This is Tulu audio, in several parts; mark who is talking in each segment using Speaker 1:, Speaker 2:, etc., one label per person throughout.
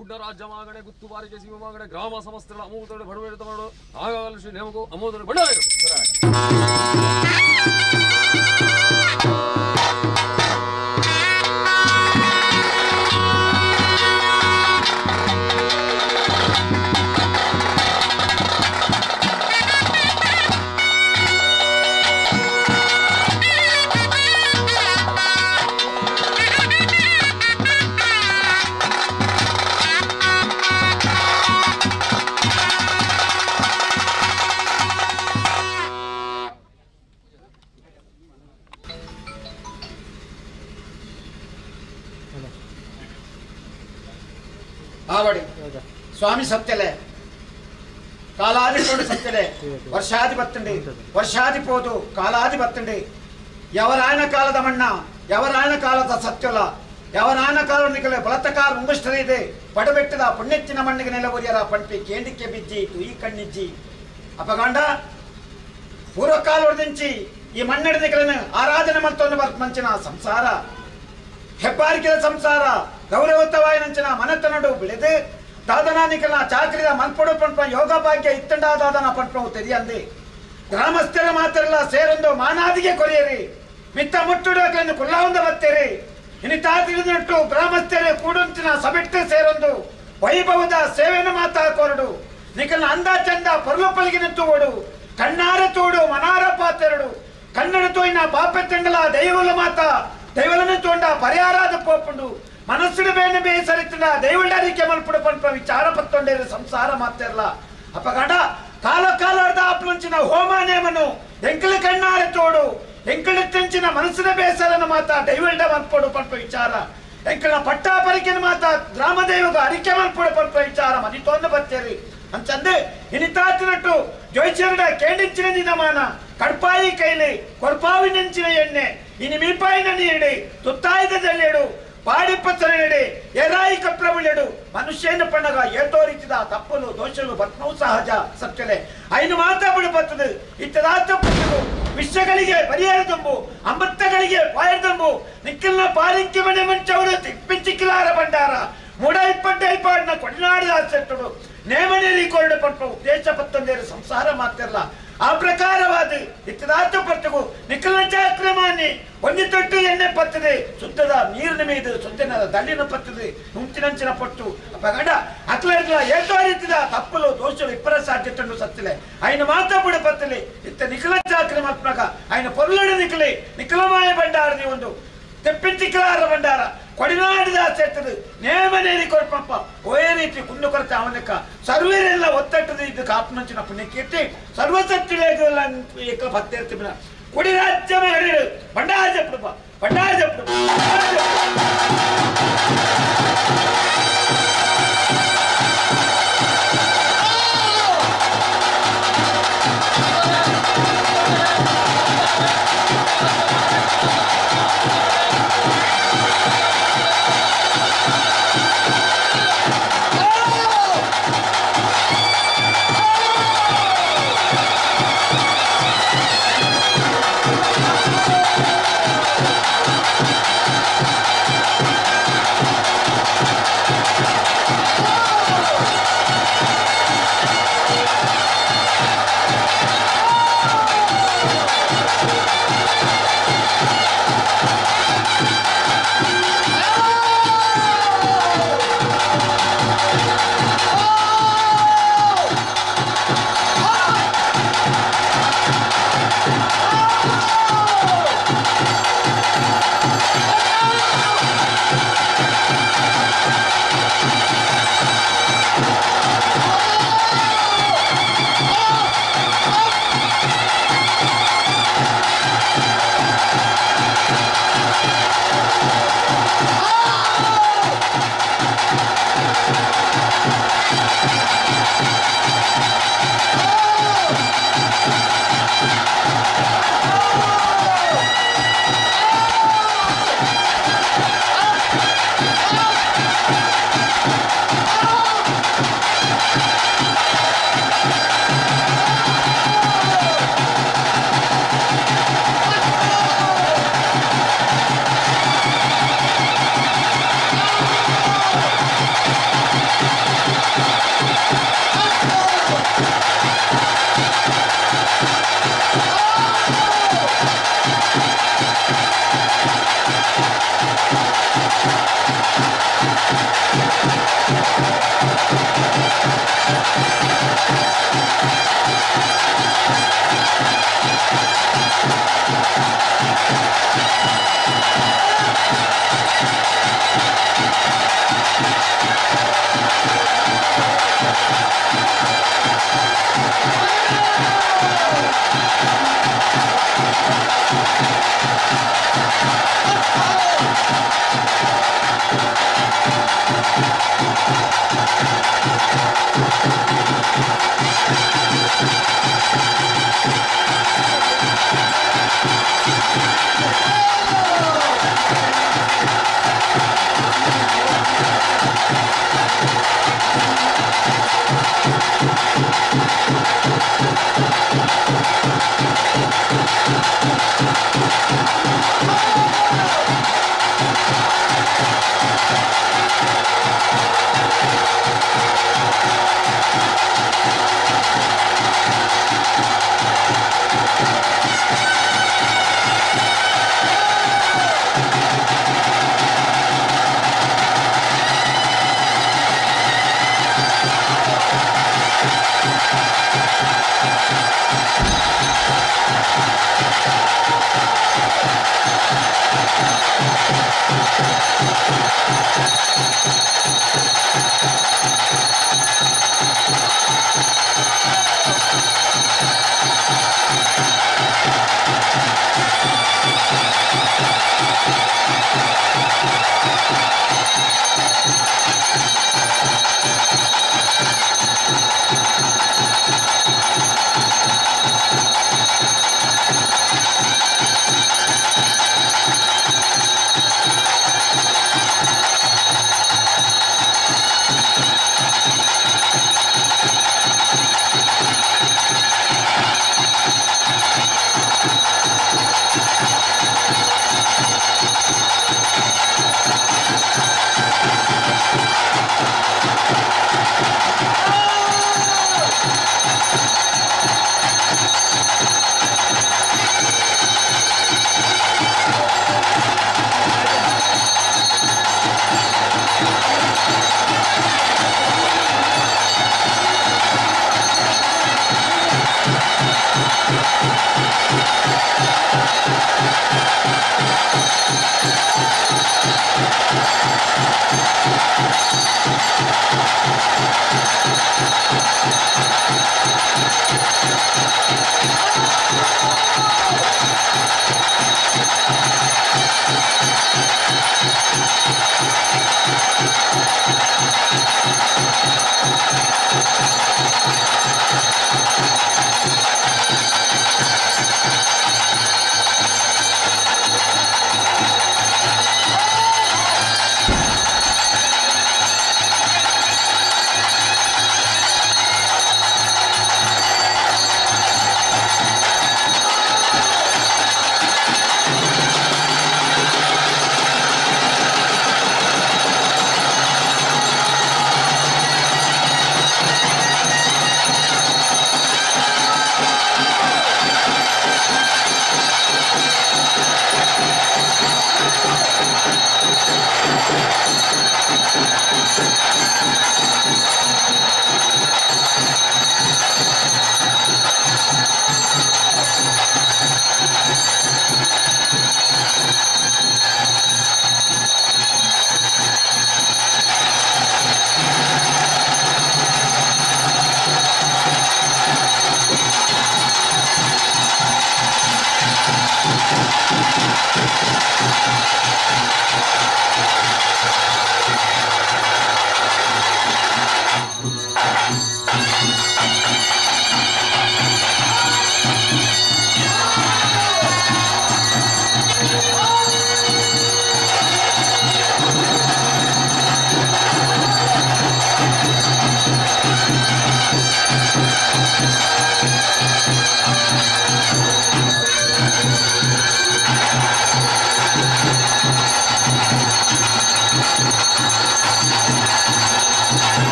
Speaker 1: ಗುಡ್ಡರಾಜ್ಯ ಮಾಗಣೆ ಗುತ್ತುಬಾರಿಗೆ ಸೀಮ ಮಾಗಣೆ ಗ್ರಾಮ ಸಮಸ್ತಗಳ ಅಮೋದರ ಬಡವೇಡ ಮಾಡು ಆಗಾಗಲೂ ಶ್ರೀ ನೇಮಕು ಅಮೋದರ ಬಡ.
Speaker 2: ಸ್ವಾಮಿ ಸತ್ಯಲೆ ಕಾಲಾದಿ ಕೊಂಡು ಸತ್ಯಲೆ ವರ್ಷಾದಿ ಬತ್ತಂಡಿ ವರ್ಷಾದಿ ಪೋದು ಕಾಲಾದಿ ಬತ್ತಂಡಿ ಯವರಾಯನ ಕಾಲದ ಮಣ್ಣ ಯವರಾಯನ ಕಾಲದ ಸತ್ಯಲ ಯವರಾಯನ ಕಾಲ ನಿಕಲೆ ಬಲತಕಾರ ಮುಂಗುಷ್ಟರಿದೆ ಪಡಬೆಟ್ಟದ ಪುಣ್ಯತ್ತಿನ ಮಣ್ಣಿಗೆ ನೆಲವರಿಯರ ಪಂಪಿ ಕೇಂಡಿಕೆ ಬಿಜ್ಜಿ ತುಯಿ ಕಣ್ಣಿಜ್ಜಿ ಅಪಗಾಂಡ ಪೂರ್ವಕಾಲ ಹೊಡೆದಿಂಚಿ ಈ ಮಣ್ಣಡಿ ನಿಕಲನ್ನು ಆರಾಧನೆ ಮಲ್ತೊಂದು ಮಂಚಿನ ಸಂಸಾರ ಹೆಬ್ಬಾರಿಕೆದ ಸಂಸಾರ ಗೌರವತವಾಯಿನಂಚಿನ ಮನತನಡು ಬೆಳೆದು ದಾದನಾನಿಕಲ ಚಾಕ್ರಿದ ಮಲ್ಪಡು ಪಂಪ ಯೋಗ ಭಾಗ್ಯ ಇತ್ತಂಡ ದಾದನ ಪಂಪವು ತೆರಿಯಂದೆ ಗ್ರಾಮಸ್ಥರ ಮಾತ್ರಲ್ಲ ಸೇರೊಂದು ಮಾನಾದಿಗೆ ಕೊರಿಯರಿ ಮಿತ್ತ ಮುಟ್ಟುಡೋಕನ್ನು ಕುಲ್ಲಾವಂದ ಬತ್ತೀರಿ ಇನಿತಾ ತಿಳಿದಟ್ಟು ಗ್ರಾಮಸ್ಥರ ಕೂಡುಂಚಿನ ಸಬೆಟ್ಟು ಸೇರೊಂದು ವೈಭವದ ಸೇವೆಯನ್ನು ಮಾತಾ ಕೋರಡು ನಿಕಲ್ನ ಅಂದ ಚಂದ ಪೊರ್ಲು ಪಲಿಗಿನ ತೋಡು ಕಣ್ಣಾರ ತೋಡು ಮನಾರ ಪಾತೆರಡು ಕನ್ನಡ ತೋಯಿನ ಬಾಪೆ ತಂಡಲ ದೈವಲ ಮಾತಾ ದೈವಲನ್ನು ತೋಂಡ ಪರಿಹಾರಾದ ಪೋಪುಂಡು ಮನಸ್ಸುಡು ಬೇನೆ ಬೇಸರಿತನ ದೈವಳರಿಕೆ ಮಲ್ಪುಡು ಪಂಪ ವಿಚಾರ ಪತ್ತೊಂಡೇರು ಸಂಸಾರ ಮಾತಿರಲ್ಲ ಅಪಗಡ ಕಾಲ ಕಾಲಾರ್ದ ಆಪ್ಲಂಚಿನ ಹೋಮ ನೇಮನು ಎಂಕಲ ಕಣ್ಣಾರೆ ತೋಡು ಎಂಕಲ ತಂಚಿನ ಮನಸ್ಸಿನ ಬೇಸರನ ಮಾತಾ ದೈವಳ್ಡ ಮಲ್ಪಡು ಪಂಪ ವಿಚಾರ ಎಂಕಲ ಪಟ್ಟ ಪರಿಕೆನ ಮಾತಾ ಗ್ರಾಮದೇವಗ ಅರಿಕೆ ಮಲ್ಪಡು ಪಂಪ ವಿಚಾರ ಮನಿತೊಂದು ಬತ್ತೇರಿ ಅಂತಂದೆ ಇನಿತಾತಿನಟ್ಟು ಜೋಯ್ಚರಡ ಕೇಂಡಿಂಚಿನ ದಿನಮಾನ ಕಡ್ಪಾಯಿ ಕೈಲಿ ಕೊರ್ಪಾವಿ ನಂಚಿನ ಎಣ್ಣೆ ಇನಿ ಮೀಪಾಯಿನ ನೀಡಿ ತುತ್ತಾಯ್ದ ಜಲ್ಲೇಡು ಪಾಡಿಪತ್ತನೆಡೆ ಎರಾಯಿ ಕಪ್ರವುಳೆಡು ಮನುಷ್ಯನ ಪಣ್ಣಗ ಏತೋ ರೀತಿದ ತಪ್ಪಲು ದೋಷಲು ಬತ್ನವು ಸಹಜ ಸತ್ಯಲೆ ಐನು ಮಾತಾ ಬಿಡುಪತ್ತದು ಇತ್ತದಾತ ಪಟ್ಟದು ವಿಷಗಳಿಗೆ ಪರಿಹಾರ ತುಂಬು ಅಮೃತಗಳಿಗೆ ಪಾಯರ್ ತುಂಬು ನಿಕ್ಕಿಲ್ನ ಪಾರಿಂಕಿ ಮನೆ ಮಂಚವರು ತಿಪ್ಪಿಂಚಿಕ್ಕಿಲಾರ ಭಂಡಾರ ಮೂಡೈಪಡ್ಡೈಪಾಡಿನ ಕೊಡನಾಡಿದ ಸೆಟ್ಟುಡು ನೇಮನೇರಿ ಕೊರಡು ಪಟ್ಟು ಉದ್ದೇಶ ಪತ್ತೊಂದೇರು ಸಂಸಾರ ಮಾತಿರಲ್ಲ ಆ ಪ್ರಕಾರವಾದ ಇತ್ತದಾತ ಪಟ್ಟುಗು ನಿಕ್ಕಲ್ನ ಚಾಕ್ರಮಾನಿ ಒಂದು ತೊಟ್ಟು ಎಣ್ಣೆ ಪತ್ತದೆ ಸುತ್ತದ ನೀರಿನ ಮೀದು ಸುತ್ತಿನ ದಂಡಿನ ಪತ್ತದೆ ನುಂಚಿನಂಚಿನ ಪಟ್ಟು ಅಪಗಡ ಅಕ್ಲರ್ಲ ಏತೋ ರೀತಿದ ತಪ್ಪಲು ದೋಷలు ಇಪ್ಪರ ಸಾಧ್ಯತಂಡು ಸತ್ತಿಲೆ ఆయన ಮಾತ ಬಿಡ ಪತ್ತಲಿ ಇತ್ತ ನಿಖಲ ಚಾಕ್ರಮಾತ್ಮಕ ఆయన పొరులుడు ನಿಖಲಿ ನಿಖಲಮಾಯ ಭಂಡಾರದಿ ಒಂದು ತೆಪ್ಪಿಂಚಿಕ್ಲಾರ ಭಂಡಾರ ಕೊಡಿನಾಡಿದ ಸೆಟ್ಟದು ನೇಮನೇರಿ ಕೊರಪಂಪ ಓಯೇ ರೀತಿ ಕುಂದು ಕೊರತೆ ಅವನಕ್ಕ ಸರ್ವೇರೆಲ್ಲ ಒತ್ತಟ್ಟದ ಇದು ಕಾಪುನಂಚಿನ ಪುಣ್ಯಕೀರ್ತಿ ಸರ್ವಸತ್ತಿಲೇಗಲ್ಲ ಪತ್ತೇರ್ತಿಬಿನ ಕೊಡಿ ರಾಜ್ಯమే ಹರಿಡು ಭಂಡಾರ ಜಪ್ಪುಡುಪ ಭಂಡಾರ ಜಪ್ಪುಡುಪ.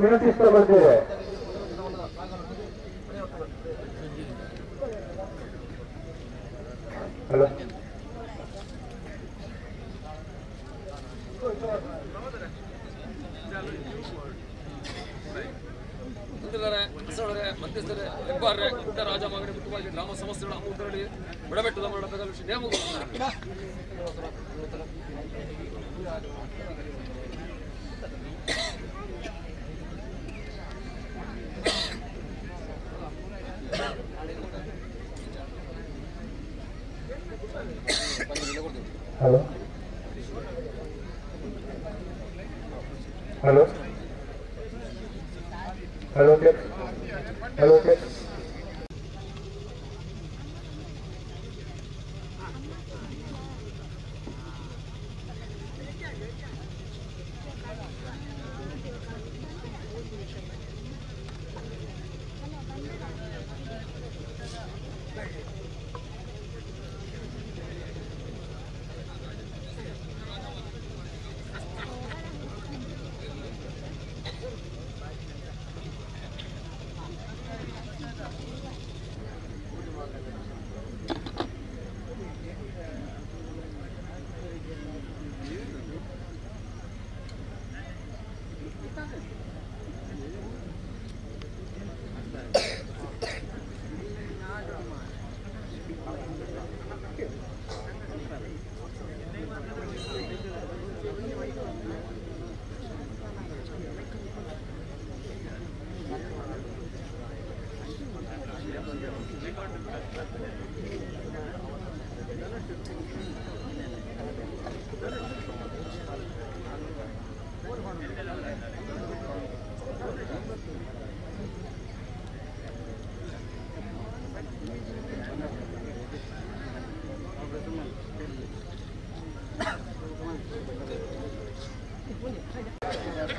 Speaker 3: ವಿನಂತಿಸ್ತಾ ಬರ್ತೇವೆ. ಹಲೋ
Speaker 1: ಮಧ್ಯಸ್ಥರೇ ಹೆಬ್ಬಾರ್ರೆ ಪುಟ್ಟ ರಾಜ ಮಾಗಡಿ ಮುಖ್ಯವಾಗಿ ಗ್ರಾಮ ಸಮಸ್ಯೆಗಳ ಅಮೂರ್ತರಲ್ಲಿ ಬಡಬೆಟ್ಟದ ನೇಮ.
Speaker 3: Hello hello hello hello.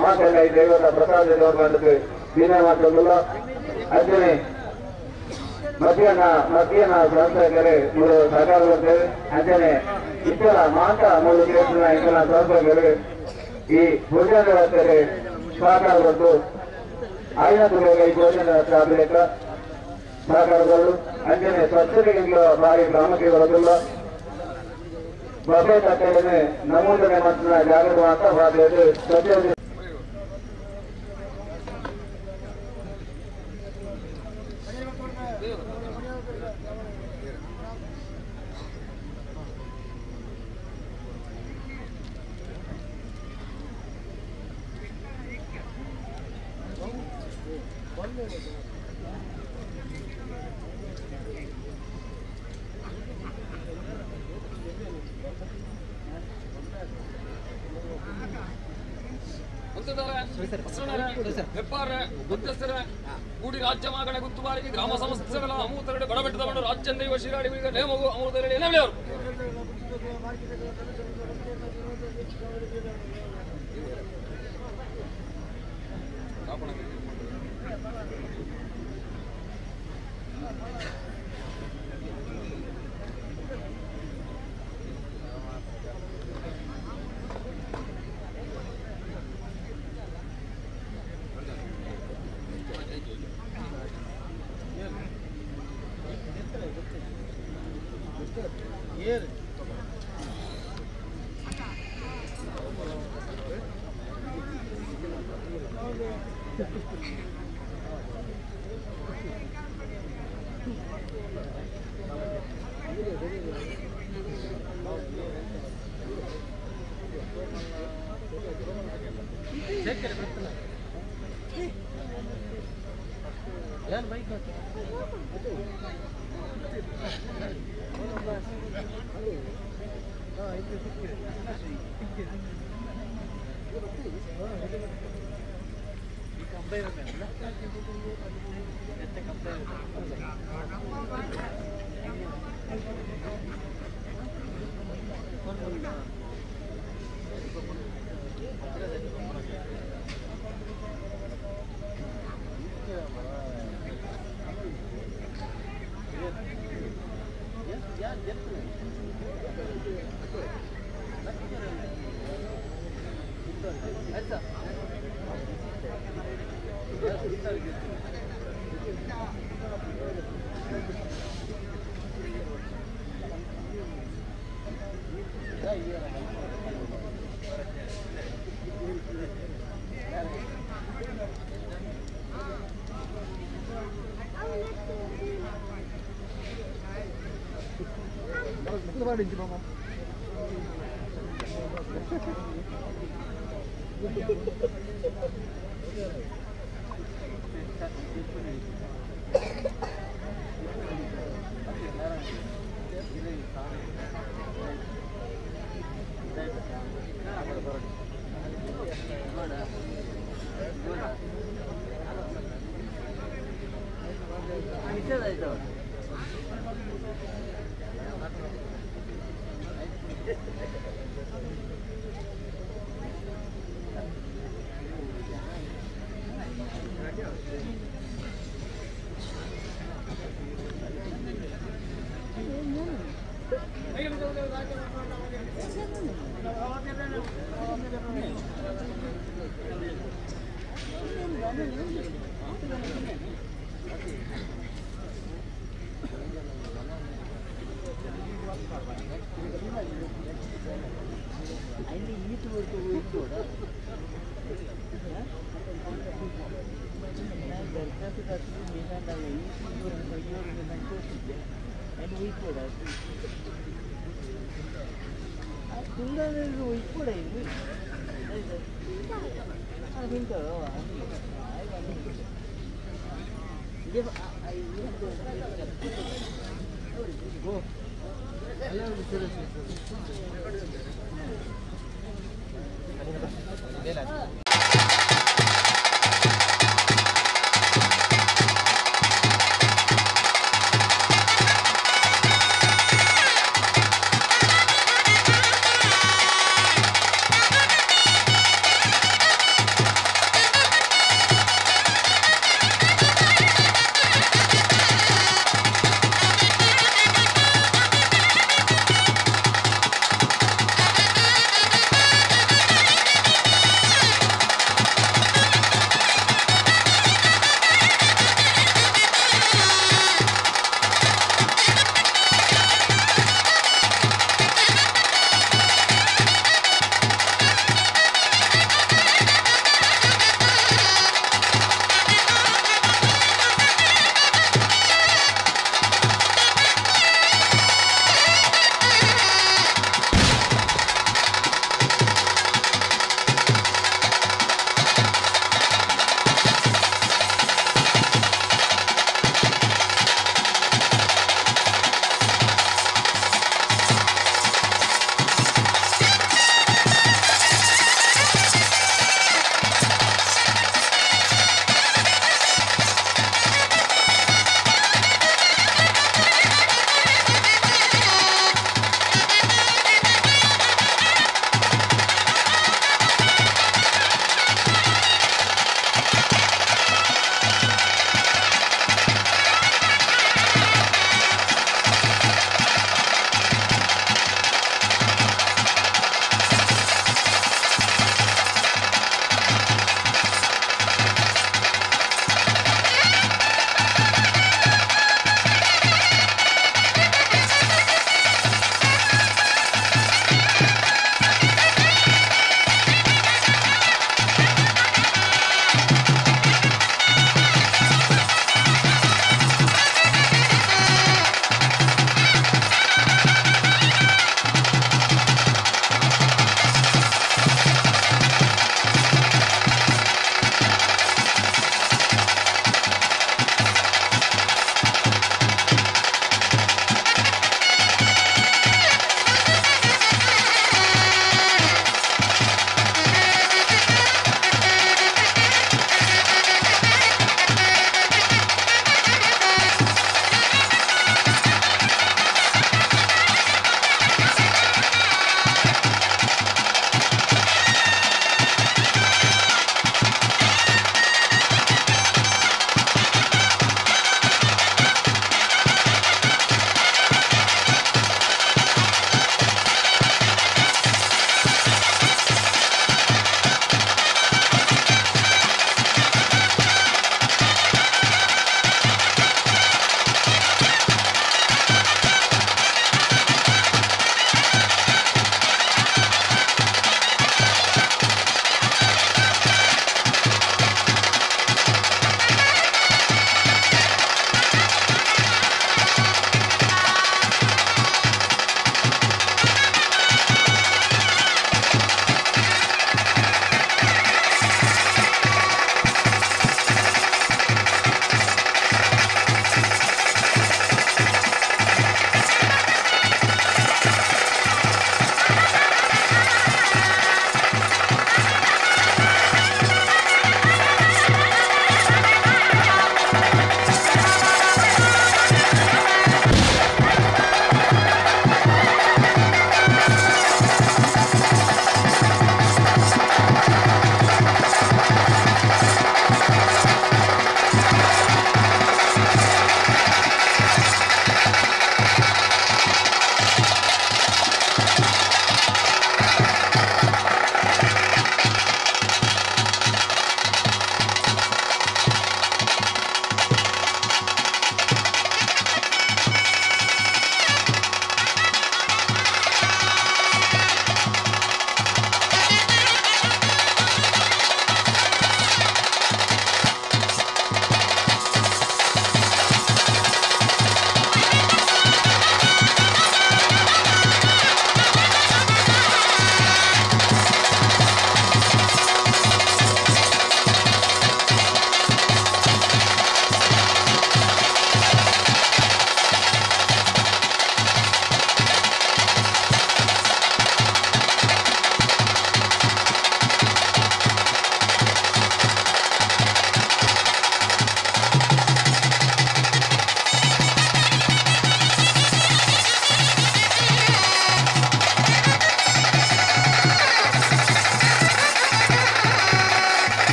Speaker 3: ಮಾತೆಲ್ಲ ಈ ದೈವದ ಪ್ರಸಾದ ದಿನ ಮಾತ್ರವಲ್ಲ ಅಂಜನೆ ಮಧ್ಯಾಹ್ನ ಮಧ್ಯಾಹ್ನ ಸಂಸ್ಥೆಗೆ ಮೂರು ಸಹಕಾರ ಬರ್ತೇವೆ. ಅಂಜನೆ ಇತರ ಮಾತ ಮೂರು ಇತರ ಸಂಸ್ಥೆಗಳು ಈ ಭೋಜನ ವ್ಯವಸ್ಥೆಗೆ ಸಹಕಾರ ಬಂದು ಐನೂರು ಈ ಭೋಜನ ವ್ಯವಸ್ಥೆ ಆಗಬೇಕ ಸಹಕಾರಗಳು. ಅಂಜನೆ ಸ್ವಚ್ಛತೆಗೆ ಭಾರಿ ಪ್ರಾಮುಖ್ಯ ಬರೋದಿಲ್ಲ. ಬಸೆ ತಕ್ಕನೆ ನಮೂದನೆ ಮತ್ತು ಜಾಗೃತ ಮಾತ್ರ ಸ್ವಚ್ಛತೆ.
Speaker 1: ಹೆಬ್ಬಾರ್ರೆ ಮಧ್ಯಸ್ಥರೇ ಕೂಡಿ ರಾಜ್ಯ ಮಾಗಣೆ ಗುತ್ತುಬಾರಿಗೆ ಗ್ರಾಮ ಸಮಸ್ಯೆಗಳ ಅಮೂತರಡೆ ಬಡಬೆಟ್ಟದವನ್ನು ರಾಜ್ಯ ದೈವ ಶಿರಾಡಿ ನೇಮಗು ಅಮೂತರಡೆ ನೆಲೆಯವರು.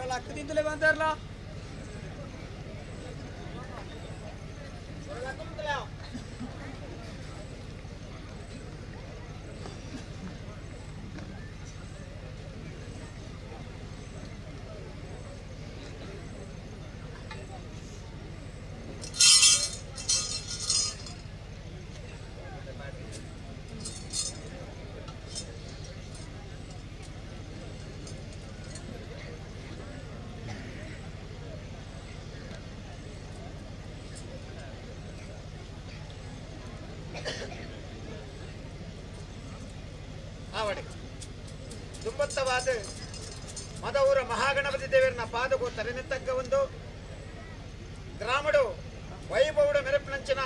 Speaker 4: ಲಕ್ಕದಿಂದಲೇ ಬಂದಾರಲ್ಲ.
Speaker 2: ದುಂಬತ್ತವಾದ ಮದವೂರ ಮಹಾಗಣಪತಿ ದೇವರನ ಪಾದಗೂ ತರೆನೆತ್ತಗ್ಗ ಒಂದು ಗ್ರಾಮಡು ವೈಭವಡ ಮೆರಪಿನಂಚಿನ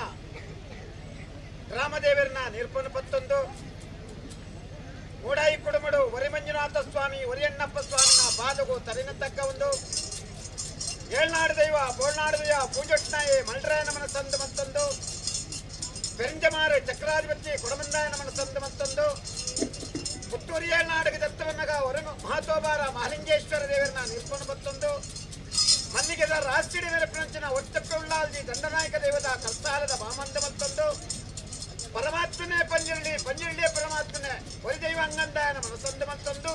Speaker 2: ಗ್ರಾಮದೇವರನ ನಿರ್ಪಣ ಪತ್ತೊಂದು ಮೂಡಾಯಿ ಕುಡುಮಡು ವರಿಮಂಜುನಾಥ ಸ್ವಾಮಿ ವರಿಯಣ್ಣಪ್ಪ ಸ್ವಾಮಿನ ಪಾದಗೂ ತರೆನೆತ್ತಗ್ಗ ಒಂದು ಏಳ್ನಾಡು ದೈವ ಬೋಳ್ನಾಡು ದೈವ ಪೂಜೊಟ್ನಾಯಿ ಮಲ್ರಾಯ ನಮನ ಸಂದು ಮತ್ತೊಂದು ಪೆರಿಂಜಮಾರು ಚಕ್ರಾಧಿಪತಿ ಕೊಡಮಂದಾಯ ನಮನ ಸಂದು ಮತ್ತೊಂದು ಪುತ್ತೂರಿಯ ನಾಡಕ ದತ್ತವನ್ನಗ ಹೊರ ಮಹತೋಬಾರ ಮಹಾಲಿಂಗೇಶ್ವರ ದೇವರನ್ನ ನಿರ್ಪಣ ಬತ್ತೊಂದು ಮಲ್ಲಿಗೆದ ರಾಷ್ಟ್ರೀಯ ಮೇರೆ ಒತ್ತಕ್ಕೆ ಉಳ್ಳಾಲ್ಜಿ ದಂಡನಾಯಕ ದೇವದ ಕರ್ತಾಲದ ಬಾಮಂದ ಮತ್ತೊಂದು ಪರಮಾತ್ಮನೇ ಪಂಜುರ್ಳಿ ಪಂಜುರ್ಳಿಯ ಪರಮಾತ್ಮನೇ ಹೊರಿದೈವ ಅಂಗಂದಾಯನ ಮನಸಂದು ಮತ್ತೊಂದು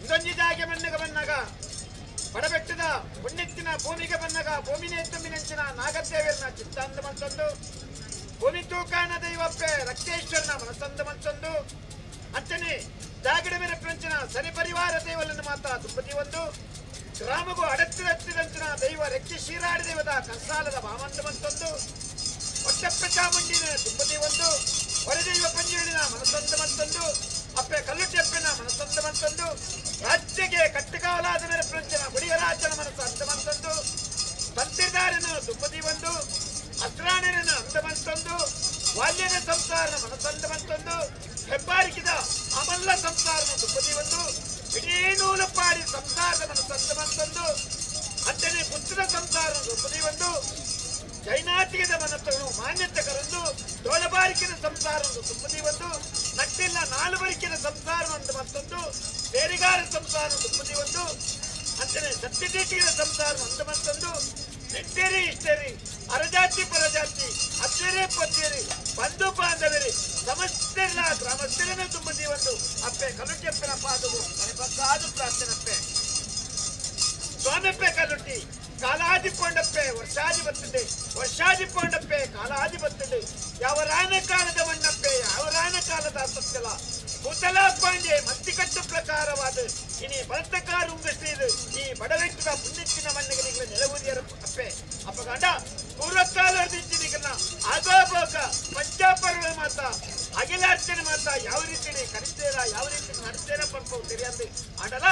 Speaker 2: ಇದೊಂಜಿ ಜಾಗೆ ಮಣ್ಣಗ ಬನ್ನಗ ಬಡಬೆಟ್ಟದ ಪುಣ್ಯತ್ತಿನ ಭೂಮಿಗೆ ಬನ್ನಗ ಭೂಮಿನೇ ತುಂಬಿನಂಚಿನ ನಾಗದೇವರನ್ನ ಚಿತ್ತಾಂದ ಮತ್ತೊಂದು ಭೂಮಿ ತೂಕಾನ ದೈವಪ್ಪೆ ರಕ್ತೇಶ್ವರನ ಮನಸಂದ ಮತ್ತೊಂದು ಅಂಚನೆ ಜಾಗಡ ಮೇರೆ ಪ್ರಂಚನ ಸರಿ ಪರಿವಾರ ದೇವಲನ್ನು ಮಾತ್ರ ತುಂಬತಿ ಒಂದು ಗ್ರಾಮಗೂ ಅಡತ್ತಿರತ್ತಿದಂಚಿನ ದೈವ ರೆಕ್ಕೆ ಶೀರಾಡಿ ದೇವದ ಕಸಾಲದ ಬಾಮಂತ ಮತ್ತೊಂದು ಒಟ್ಟಪ್ಪ ಚಾಮುಂಡಿನ ತುಂಬತಿ ಒಂದು ಹೊರದೈವ ಪಂಜುಳಿನ ಮನಸಂದ ಮತ್ತೊಂದು ಅಪ್ಪೆ ಕಲ್ಲುಟ್ಟಪ್ಪನ ಮನಸಂದ ಮತ್ತೊಂದು ರಾಜ್ಯಕ್ಕೆ ಕಟ್ಟುಕಾವಲಾದ ಮೇರೆ ಪ್ರಂಚನ ಗುಡಿಗರಾಜನ ಮನಸ್ಸು ಅಂತ ಮತ್ತೊಂದು ತಂತಿದಾರನ ತುಂಬತಿ ಒಂದು ಅಸ್ರಾಣರನ ಅಂದ ಮತ್ತೊಂದು ವಾಲ್ಯನ ಸಂಸಾರನ ಮನಸಂದ ಮತ್ತೊಂದು ಹೆಬ್ಬಾರಿಕಿದ ಅಮಲ್ಲ ಸಂಸಾರನ ತುಂಬತಿ ಒಂದು ಇಡೀ ನೂಲಪಾಡಿ ಸಂಸಾರದ ಮನಸಂದ ಮತ್ತೊಂದು ಅಂಚನೆ ಪುತ್ರದ ಸಂಸಾರನ ತುಂಬತಿ ಒಂದು ಜೈನಾತಿಗದ ಮನಸ್ಸನ್ನು ಮಾನ್ಯತೆ ಕರಂದು ದೋಳಬಾರಿಕಿನ ಸಂಸಾರ ತುಂಬತಿ ಒಂದು ನಟ್ಟಿಲ್ಲ ನಾಲ್ವರಿಕಿನ ಸಂಸಾರ ಒಂದು ಮತ್ತೊಂದು ಬೇರಿಗಾರ ಸಂಸಾರ ತುಂಬತಿ ಒಂದು ಅಂಚನೆ ಸತ್ಯದೀಟಿಗರ ಸಂಸಾರ ಒಂದು ಮತ್ತೊಂದು ನೆಟ್ಟೇರಿ ಇಷ್ಟೇರಿ ಅರಜಾತಿ ಪರಜಾತಿ ಅಚ್ಚೇರಿ ಪಚ್ಚೇರಿ ಬಂಧು ಬಾಂಧವರಿ ಸಮಸ್ತೆಲ್ಲ ಗ್ರಾಮಸ್ಥರನ್ನು ತುಂಬತಿ ಒಂದು ಅಪ್ಪೆ ಕಲುಟ್ಟೆಪ್ಪನ ಪಾದವು ಮನೆಪಕ್ಕಾದು ಪ್ರಾರ್ಥನಪ್ಪೆ ಸ್ವಾಮಿಪ್ಪೆ ಕಲುಟ್ಟಿ ಕಾಲಾದಿ ಪೋಂಡಪ್ಪೆ ವರ್ಷಾದಿ ಬರ್ತದೆ ವರ್ಷಾದಿ ಪೋಂಡಪ್ಪೆ ಕಾಲಾದಿ ಬರ್ತದೆ ಯಾವರಾನ ಕಾಲದ ಮಣ್ಣಪ್ಪೆ ಯಾವರಾನ ಕಾಲದ ಸತ್ಯಲ ಕೂತಲ ಪಾಂಡೆ ಮತ್ತಿಕಟ್ಟು ಪ್ರಕಾರವಾದ ಇನಿ ಬಲತಕಾರುಂಗಶ್ರೀದು ಈ ಬಡವೆಟ್ಟದ ಪುಣ್ಯತ್ತಿನ ಮಣ್ಣಿಗೆ ನಿಗಳ ನೆಲವುದಿಯರ ಅಪ್ಪೆ ಅಪ್ಪಗಂಡ ಪೂರ್ವಕಾಲದಿಂಚಿನಿಗನ್ನ ಆಗೋಬೋಗ ಪಂಚಾಪರ್ವ ಮಾತ ಅಖಿಲಾರ್ಚನೆ ಮಾತ ಯಾವ ರೀತಿ ಕರಿತೇರ ಯಾವ ರೀತಿ ನಡೆಸ್ತೇರ ಪಂಪವು ತೆರೆಯಂದು ಆಡಲ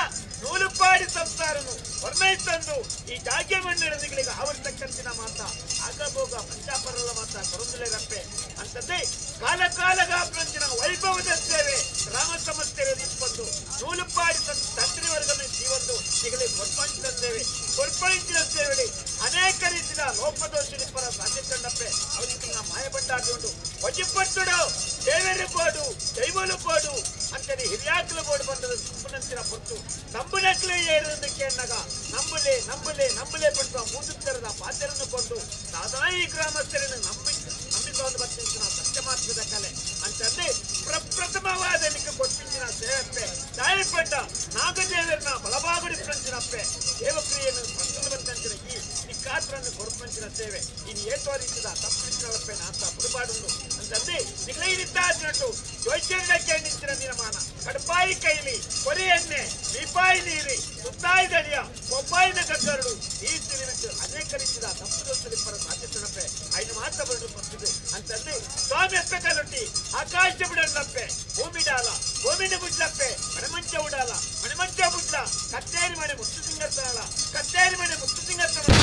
Speaker 2: ನೂಲುಪಾಡಿ ಸಂಸಾರನು ಹೊರ್ಮೈ ತಂದು ಈ ಜಾಗೆ ಮಣ್ಣಿಗಳಿಗೆ ಆವರ್ತಕ್ಕಂತಿನ ಮಾತ ಆಗಭೋಗ ಪಂಚಾಪರ್ವ ಮಾತ ಕೊರಂದುಲೆಗಪ್ಪೆ ಅಂತಂದೆ ಕಾಲ ಕಾಲಗ ಪ್ರಂಚಿನ ವೈಭವದ ಸೇವೆ ಗ್ರಾಮ ಸಮಸ್ಯೆ ಇಪ್ಪಂದು ನೂಲುಪಾಡಿ ತಂತ್ರಿ ವರ್ಗದ ಜೀವಂದು ಈಗಲೇ ಕೊರ್ಪಂಚಿನ ಸೇವೆ ಕೊರ್ಪಂಚಿನ ಸೇವೆ ಅನೇಕ ರೀತಿಯ ಲೋಪದೋಷ ಸಾಧ್ಯತಂಡಪ್ಪೆ ಅವರಿಗೆ ಮಾಯಬಂಡಾಡುಂಡು ವಜಿಪಟ್ಟುಡು ದೇವರು ಬೋಡು ದೈವಲು ಬೋಡು ಅಂತೇಳಿ ಹಿರಿಯಾಕ್ಲು ಬೋಡು ಬಂದದ ನಂಬುನಂತಿನ ಪೊತ್ತು ನಂಬುನಕ್ಲೆ ಏರುವುದಕ್ಕೆ ಎನ್ನಗ ನಂಬುಲೆ ನಂಬುಲೆ ನಂಬುಲೆ ಪಡುವ ಮೂದುತ್ತರದ ಪಾತ್ರರನ್ನು ಕೊಂಡು ಸಾದಾಯಿ ಗ್ರಾಮಸ್ಥರನ್ನು ನಂಬಿ ನಂಬಿಕೊಂಡು ಬರ್ತಿನ ಸತ್ಯ ಮಾತ್ರದ ಕಲೆ ಅಂತಂದ್ರೆ ಪ್ರಪ್ರಥಮವಾದ ನಿಕ್ಕ ಕೊಟ್ಟಿನ ಸೇವಪ್ಪೆ ತಾಯಿಪಟ್ಟ ನಾಗದೇವರನ್ನ ಬಲಬಾಗುಡಿ ಪ್ರಂಚಿನಪ್ಪೆ ದೇವಕ್ರಿಯೆಯನ್ನು ಪಟ್ಟಣ ಬಂದಂತಿನ ಈ ನಿಕ್ಕಾತ್ರನ್ನು ಕೊಡುಪಂಚಿನ ಸೇವೆ ಇನ್ನು ಏತೋ ರೀತಿಯ ತಪ್ಪಿಸಿನಪ್ಪೆ ನಾತ ಬುಡುಪಾಡುಂಡು ಅಂತಂದ್ರೆ ನಿಗ್ಲೈರಿದ್ದಾಚಿನಟ್ಟು ಜೋಯ್ಚಂಡಕ್ಕೆ ನಿಂತಿನ ನಿರಮಾನ ಕಡಪಾಯಿ ಕೈಲಿ ಕೊರಿ ಎಣ್ಣೆ ದೀಪಾಯಿ ನೀರಿ ಸುತ್ತಾಯಿ ದಳಿಯ ಬೊಬ್ಬಾಯಿನ ಕಗ್ಗರಡು ಈ ತಿರುವಿಟ್ಟು ಅನೇಕ ರೀತಿಯ ತಪ್ಪು ದೋಷಲಿಪ್ಪರ ಸಾಧ್ಯತನಪ್ಪೆ ಐದು ಮಾತ್ರ ಬರಡು ಬರ್ತದೆ ಅಂತಂದ್ರೆ ಸ್ವಾಮಿ ಅಪ್ಪೆ ಕಲೊಟ್ಟಿ ಆಕಾಶ ಬಿಡಲ್ಲಪ್ಪೆ ಭೂಮಿ ಡಾಲ ಭೂಮಿನ ಬುಡ್ಲಪ್ಪೆ ಮಣಮಂಚ ಉಡಾಲ ಮಣಮಂಚ ಬುಡ್ಲ ಕತ್ತೇರಿ ಮನೆ ಮುತ್ತು ಸಿಂಗತ್ತನಾಳ ಕತ್ತೇರಿ ಮನೆ ಮುತ್ತು ಸಿಂಗತ್ತನಾಳ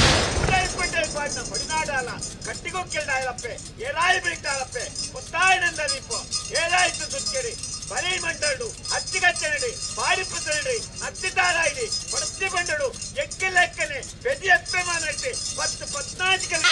Speaker 2: ಪಾಡಿನ ಬಡಿನಾಡಾಲ ಕಟ್ಟಿಗೊಕ್ಕೆಲ್ಡಾಯಲಪ್ಪೆ ಏರಾಯಿ ಬಿಟ್ಟಾಲಪ್ಪೆ ಒತ್ತಾಯನಂದ ದೀಪ ಏರಾಯಿತು ಸುತ್ತೇರಿ ಬರೀ ಮಂಡಳು ಅತ್ತಿಗಚ್ಚನಡಿ ಪಾರಿಪುತ್ತನಡಿ ಅತ್ತಿತಾರಾಯಿಡಿ ಕೊಡತಿ ಬಂಡಳು ಎಕ್ಕೆಲೆಕ್ಕನೆ ಬೆದಿ ಅಪ್ಪೆ ಮಾನಟ್ಟಿ ಪತ್ತು ಪತ್ನಾಜಿಕಲ್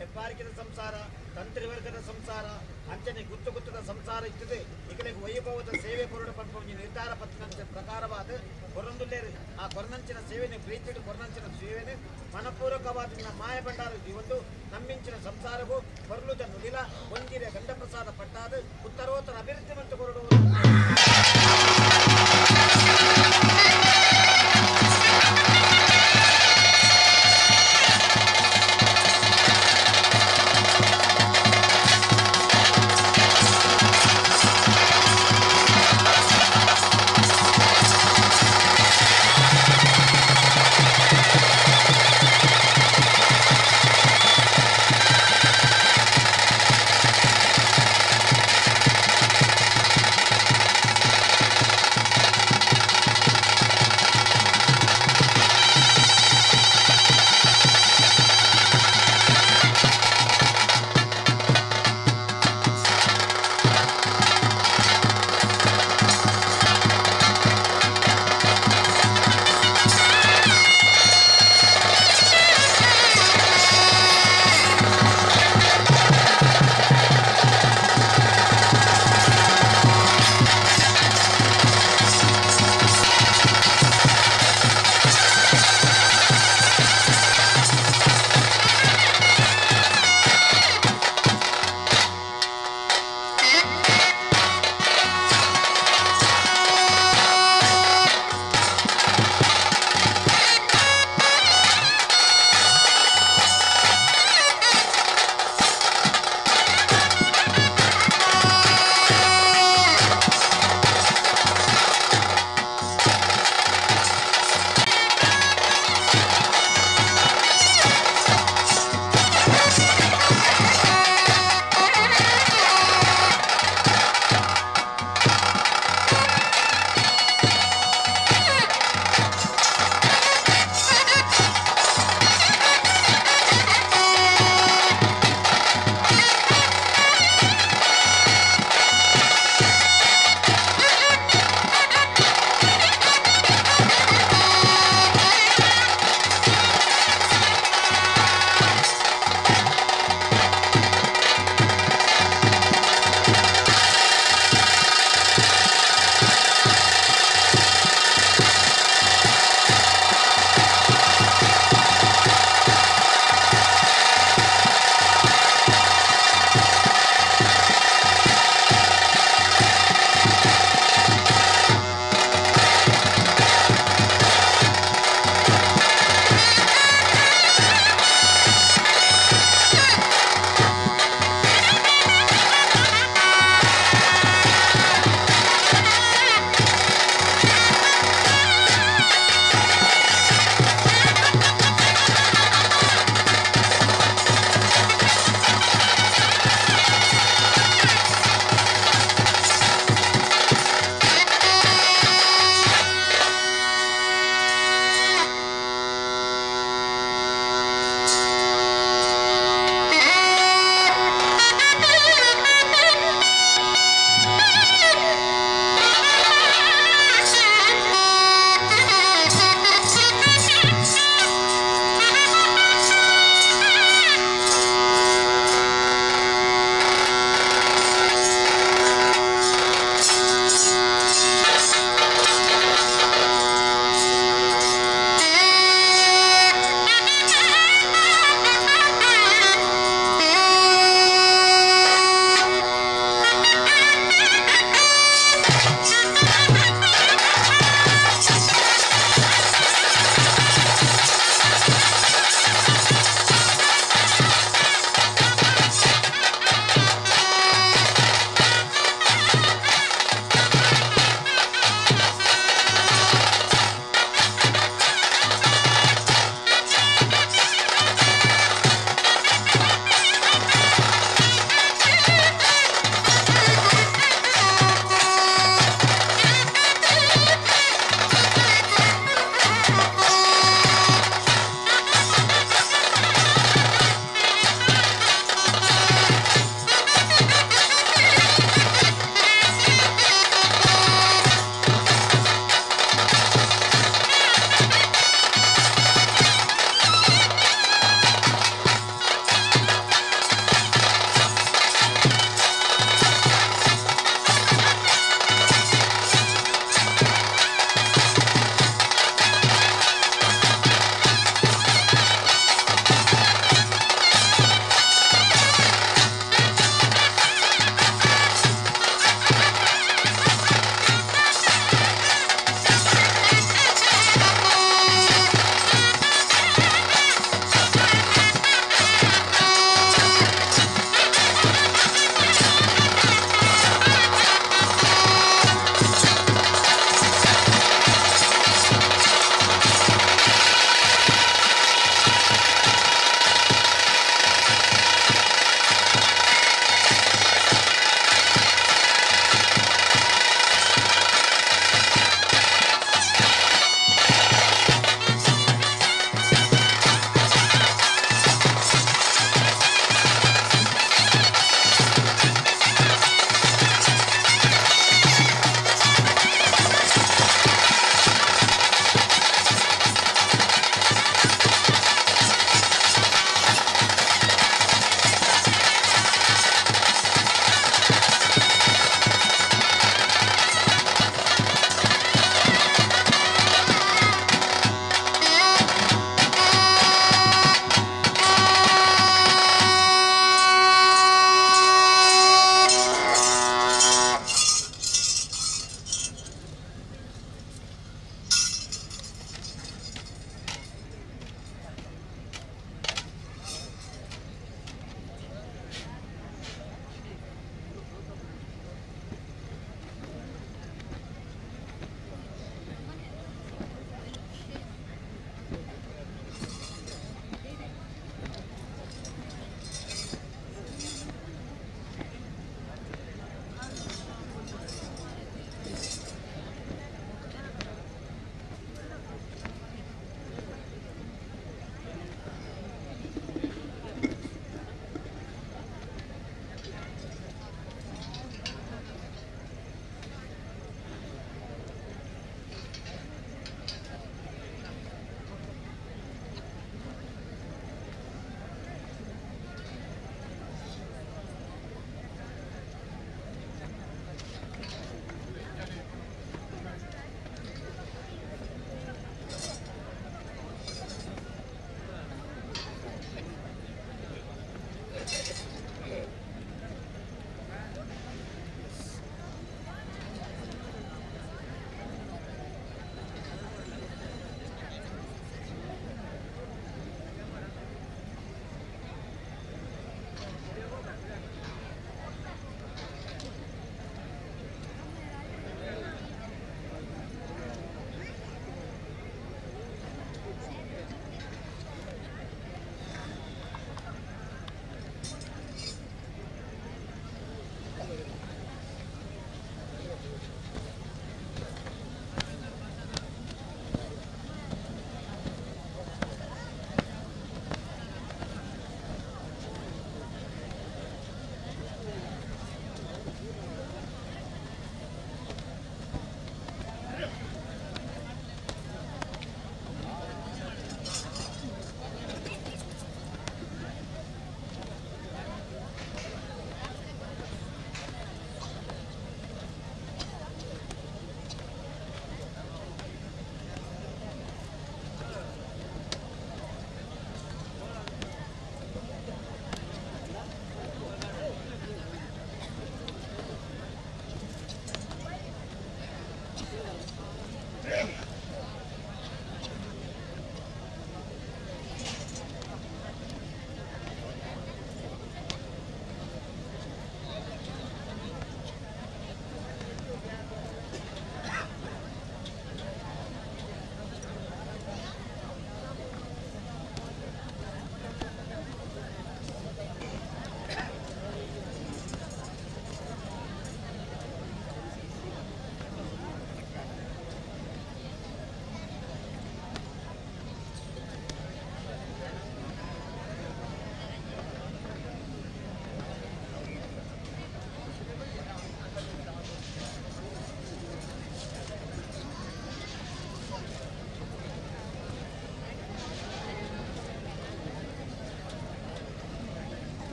Speaker 2: ಹೆಬ್ಬಾರಿಕೆದ ಸಂಸಾರ, ತಂತ್ರಿವರ್ಗದ ಸಂಸಾರ, ಅಂಚನೆ ಗುತ್ತು ಗುತ್ತದ ಸಂಸಾರ ಇತ್ತದೆ. ಇಕಲೆಗ್ ವೈಭವದ ಸೇವೆ ಕೊರಡು ಪನ್ಪ ಒಂಜಿ ನಿರ್ಧಾರ ಪತ್ತಿನಂಚ ಪ್ರಕಾರವಾದ ಕೊರೊಂದುಲ್ಲೇರು. ಆ ಕೊರನಂಚಿನ ಸೇವೆನೆ ಪ್ರೀತಿಡು ಕೊರನಂಚಿನ ಸೇವೆನೆ ಮನಪೂರ್ವಕವಾದ ಮಾಯ ಭಂಡಾರ ಒಂದು ನಮ್ಮಿಂಚಿನ ಸಂಸಾರಗೂ ಕೊರಲುದ ನುಡಿಲ ಒಂಜಿರೆ ಗಂಡಪ್ರಸಾದ ಪಟ್ಟಾದ ಉತ್ತರೋತ್ತರ ಅಭಿವೃದ್ಧಿ ಮತ್ತು ಕೊರಡು.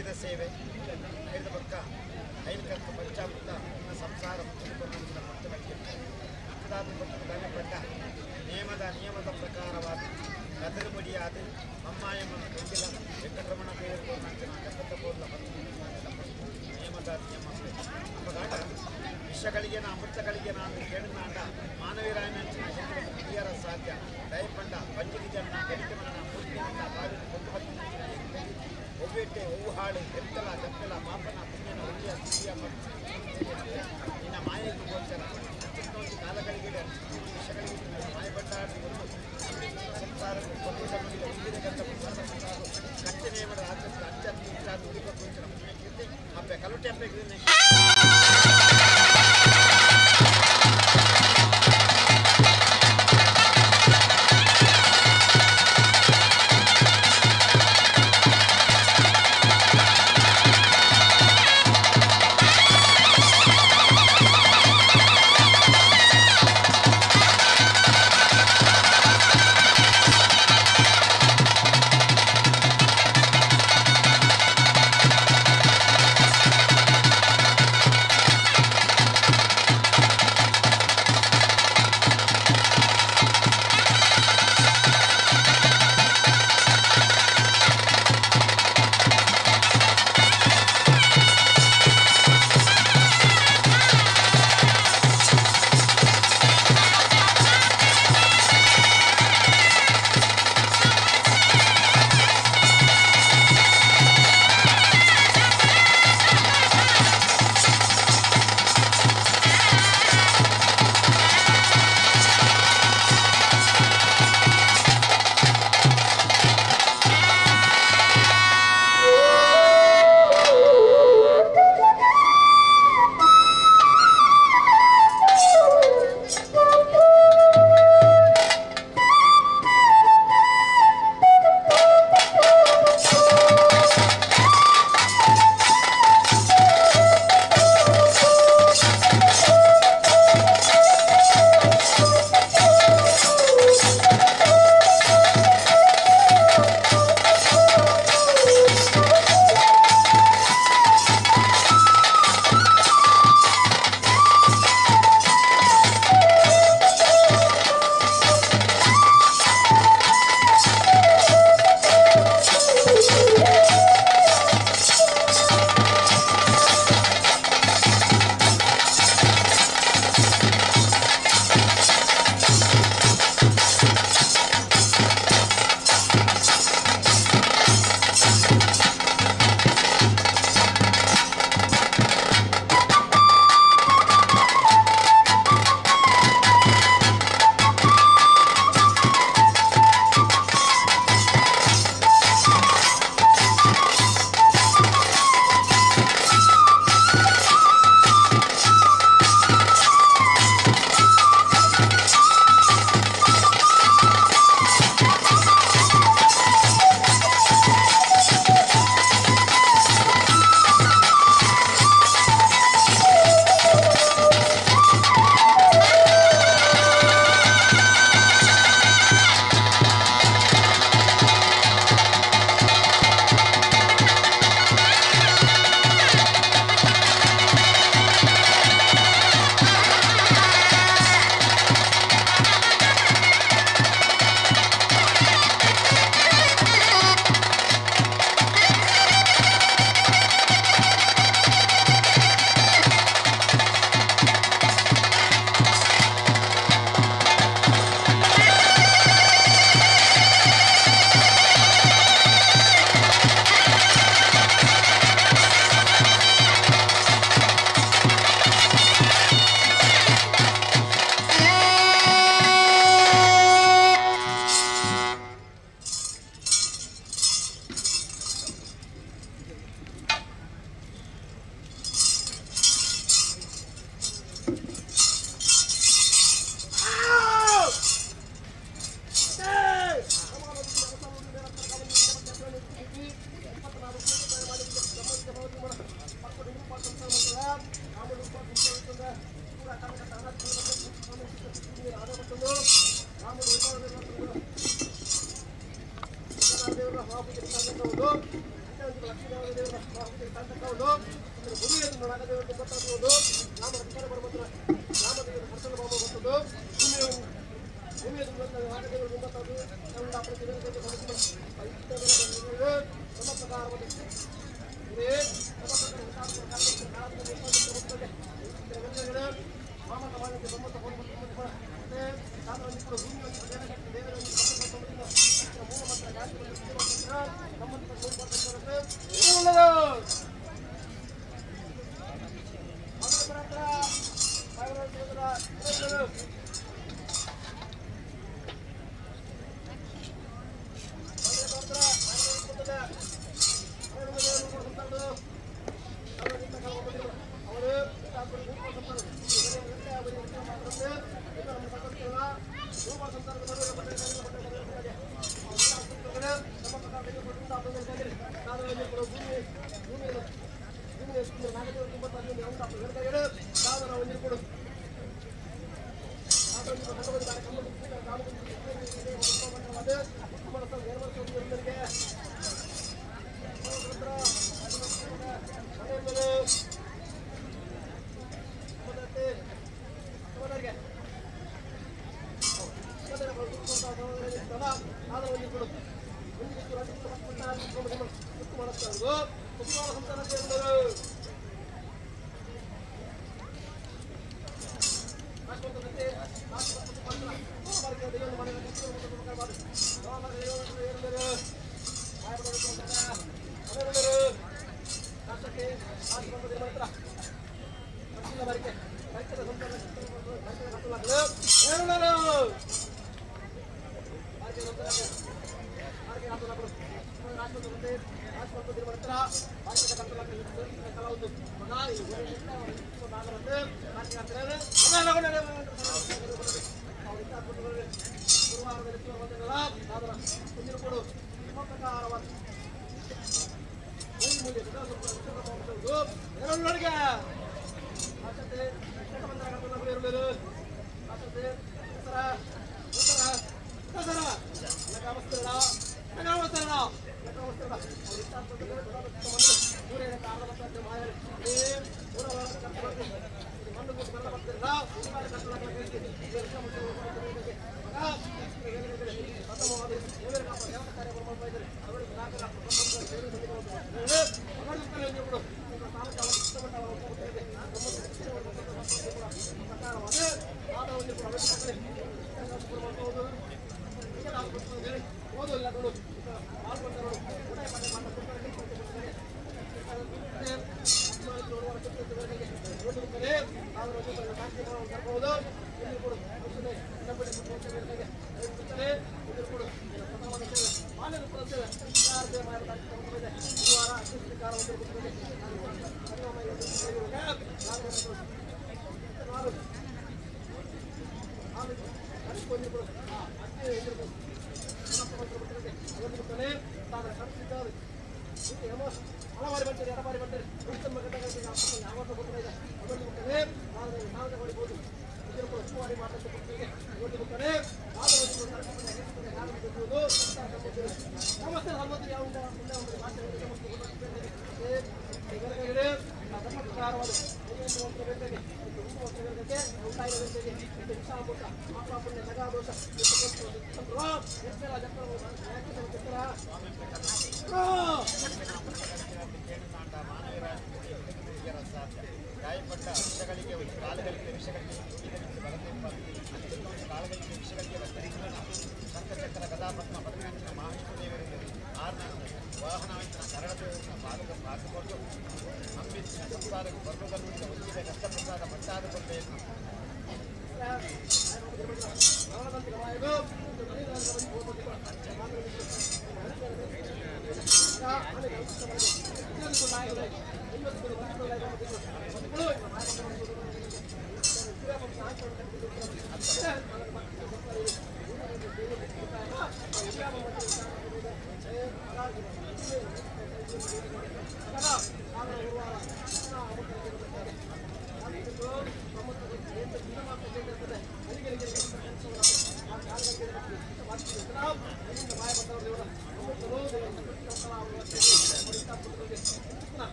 Speaker 2: ಪಲ್ಕಿದ ಸೇವೆ ಐದು ಪಕ್ಕ ಐದು ಪಂಚಾಮೃತ ಸಂಸಾರ ಪಟ್ಟ ನಿಯಮದ ನಿಯಮದ ಪ್ರಕಾರವಾದ ಕದಲು ಮುಡಿಯಾದ ಅಮ್ಮಾಯಮ್ಮನ ತೊಂದಿಲ್ಲ ವೆಂಕಟರಮಣ ದೇವರು ನಿಯಮದ ನಿಯಮ ಅಪ್ಪಗಾಟ ವಿಷಗಳಿಗೆ ಅಮೃತಗಳಿಗೆ ನಾನು ಕೇಳಿನಾಂಡ ಮಾನವೀರಾಯನಂಚಿನ ಹಿರಿಯರ ಸಾಧ್ಯ ದಯಪಂಡ ಪಂಚಗಿಜನ್ನ ಗಣಿತಮನ ಪೂರ್ತಿಯನ್ನ ಬಾವಿನ ಕೊಂಡು ಒವ್ವೆಟ್ಟೆ ಹೂವು ಹಾಳು ಬೆತ್ತಲ ಜಪ್ಪಲ ಪಾಪನ ಪುಣ್ಯನ ಒಳ್ಳೆಯ ಸ್ಥಿತಿಯ ನಿನ್ನ ಮಾಯೆಗೂ ಗೋಚರ ಅತ್ಯುತ್ತಮ ಕಾಲಗಳಿಗೆ ವಿಷಗಳಿಗೆ ಮಾಯಪಟ್ಟ ಸಂಸಾರ ಕಚ್ಚೆ ನೇಮದ ಆಚರಿಸಿದ ಅತ್ಯಂತ ನುಡಿಕ ಗೋಚರ ಪುಣ್ಯಕೀರ್ತಿ ಅಪ್ಪೆ ಕಲುಟೆ ಅಪ್ಪೆ.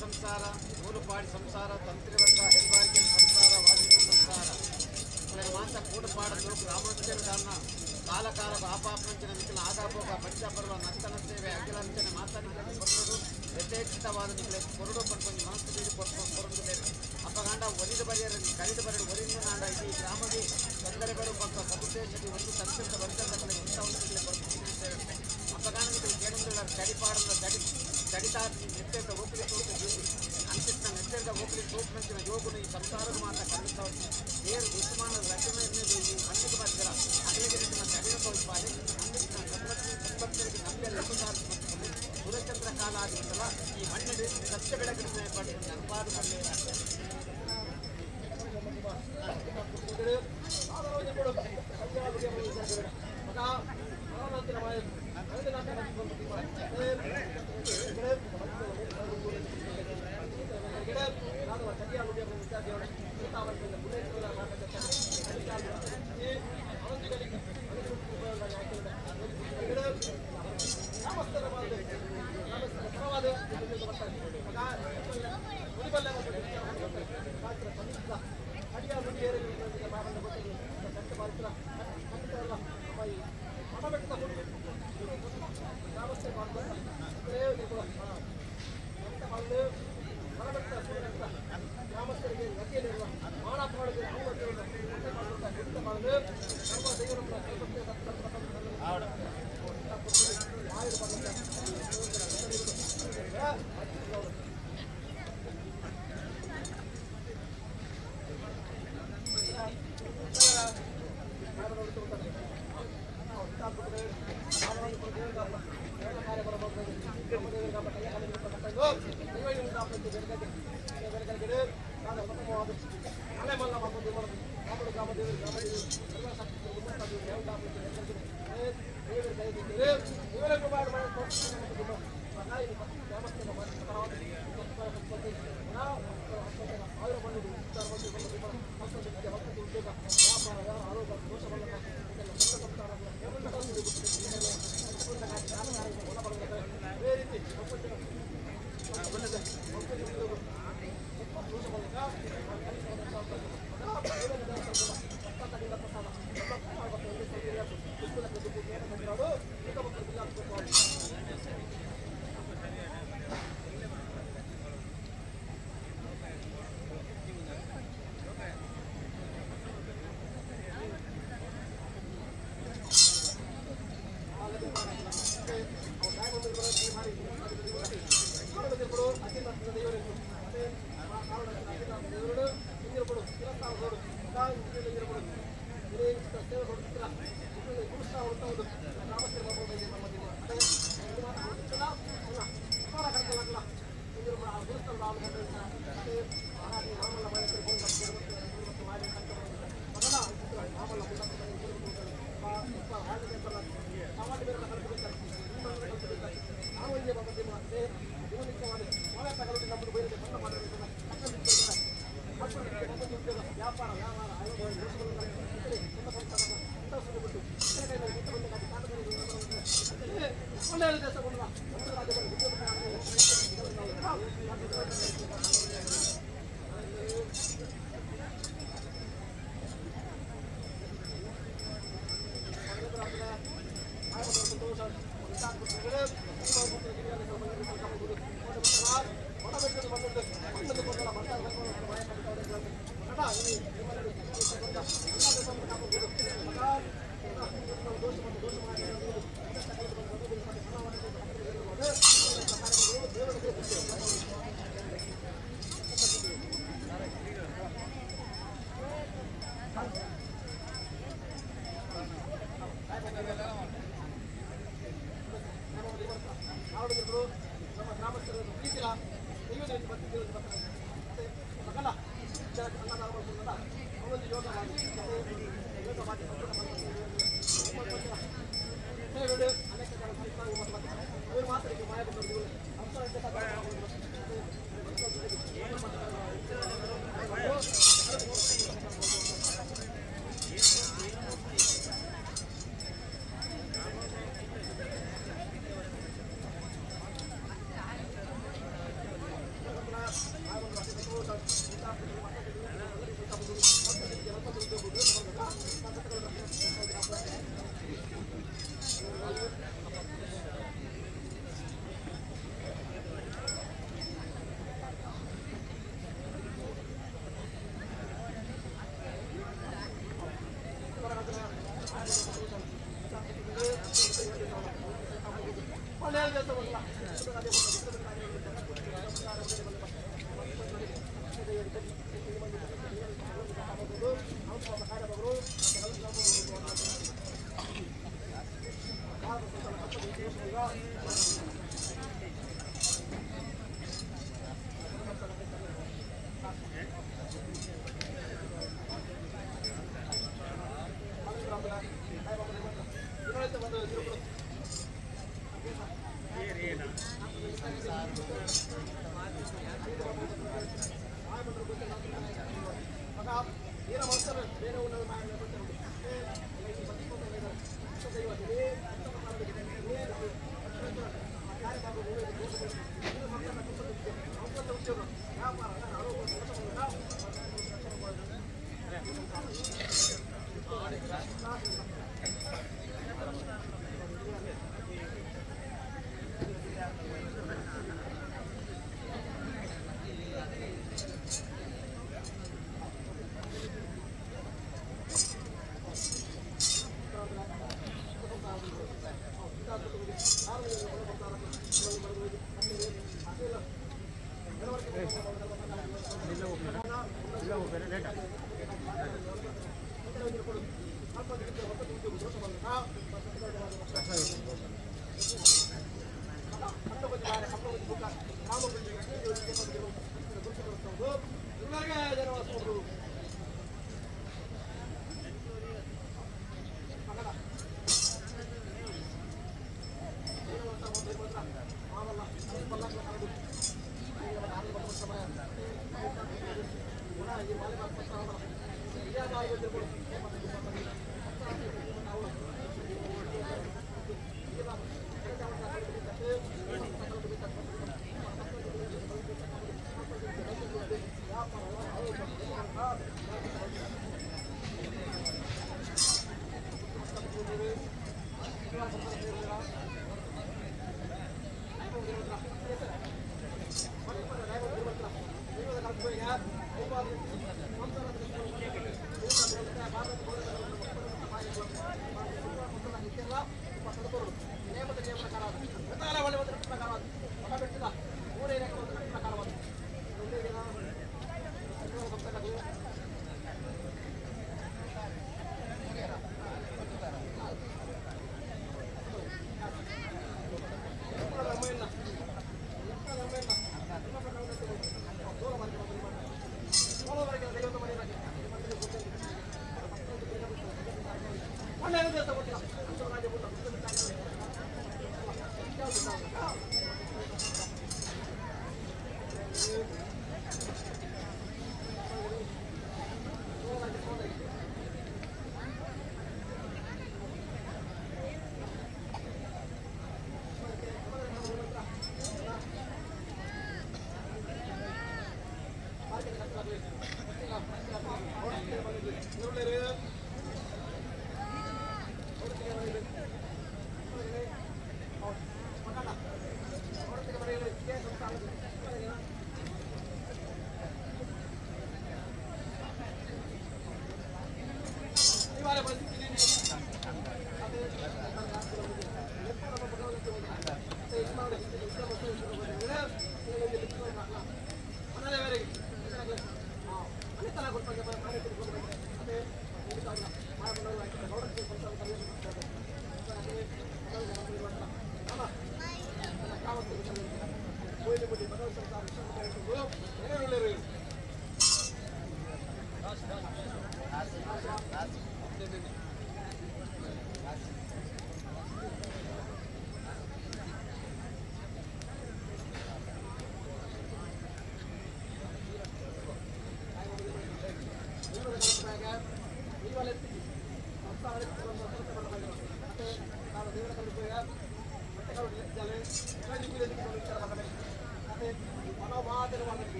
Speaker 2: ಸಂಸಾರ ನೂಲುಪಾಡಿ ಸಂಸಾರ ತಂತ್ರಿವರ್ಗ ಹೆಬ್ಬಾರಿಕೆ ಸಂಸಾರ ವಾಸಿನ ಸಂಸಾರ ಮಾಂಸ ಕೂಡುಪಾಡಲು ಗ್ರಾಮೋಚ್ಚರದಾನ ಕಾಲಕಾಲ ಆಪಾಪಂಚನ ಮಿಥುನ ಆಗಾಭೋಗ ಪಂಚಪರ್ವ ನರ್ತನ ಸೇವೆ ಅಖಿಲಾಂಚನೆ ಮಾತಾಡಿದ ಕೊರಡು ಯಥೇಚ್ಛಿತವಾದ ನಿಮಗೆ ಕೊರಡು ಪಡ್ಕೊಂಡು ಮನಸ್ಸು ಬೀಡಿ ಕೊರಡು ಬೇರೆ ಅಪಗಾಂಡ ಒಲಿದು ಬರೆಯರು ಕರಿದು ಬರೆಯರು ಒಲಿದು ನಾಡ ಈ ಗ್ರಾಮದಿ ತೊಂದರೆ ಬರು ಪಕ್ಕ ಸದುದ್ದೇಶದಿ ಒಂದು ಸಂಸ್ಕೃತ ವರ್ಗದ ಇಂಥ ಅಪಗಾಂಡ ನಿಮಗೆ ಕೇಳುವುದಿಲ್ಲ ತಡಿಪಾಡದ ತಡಿ ತಡಿತಾ ನೆತ್ತೆದ ಓಕಲಿ ತೋಟ ಜೀವಿ ಅಂತಿಸ್ತ ನೆತ್ತೆದ ಓಕಲಿ ತೋಟ ಯೋಗುನು ಈ ಸಂಸಾರದ ಮಾತ್ರ ಕಲಿತಾವ ಬೇರೆ ದುಸ್ಮಾನ ರಚನೆ ಈ ಮಣ್ಣಿಗೆ ಬರ್ತೀರ ಅಗಲಿಗೆ ತಡಿನ ತೋರಿಪಾಡಿ ಅಂದಿಸ್ತ ಸಂಪತ್ತಿಗೆ ನಂಬೆ ಲಘುದಾರ ಸೂರ್ಯಚಂದ್ರ ಕಾಲ ಆಗಿತ್ತಲ್ಲ ಈ ಮಣ್ಣಿಗೆ ಸತ್ಯ ಬೆಳಕಿನ ಪಡಿ ಅನುಪಾದ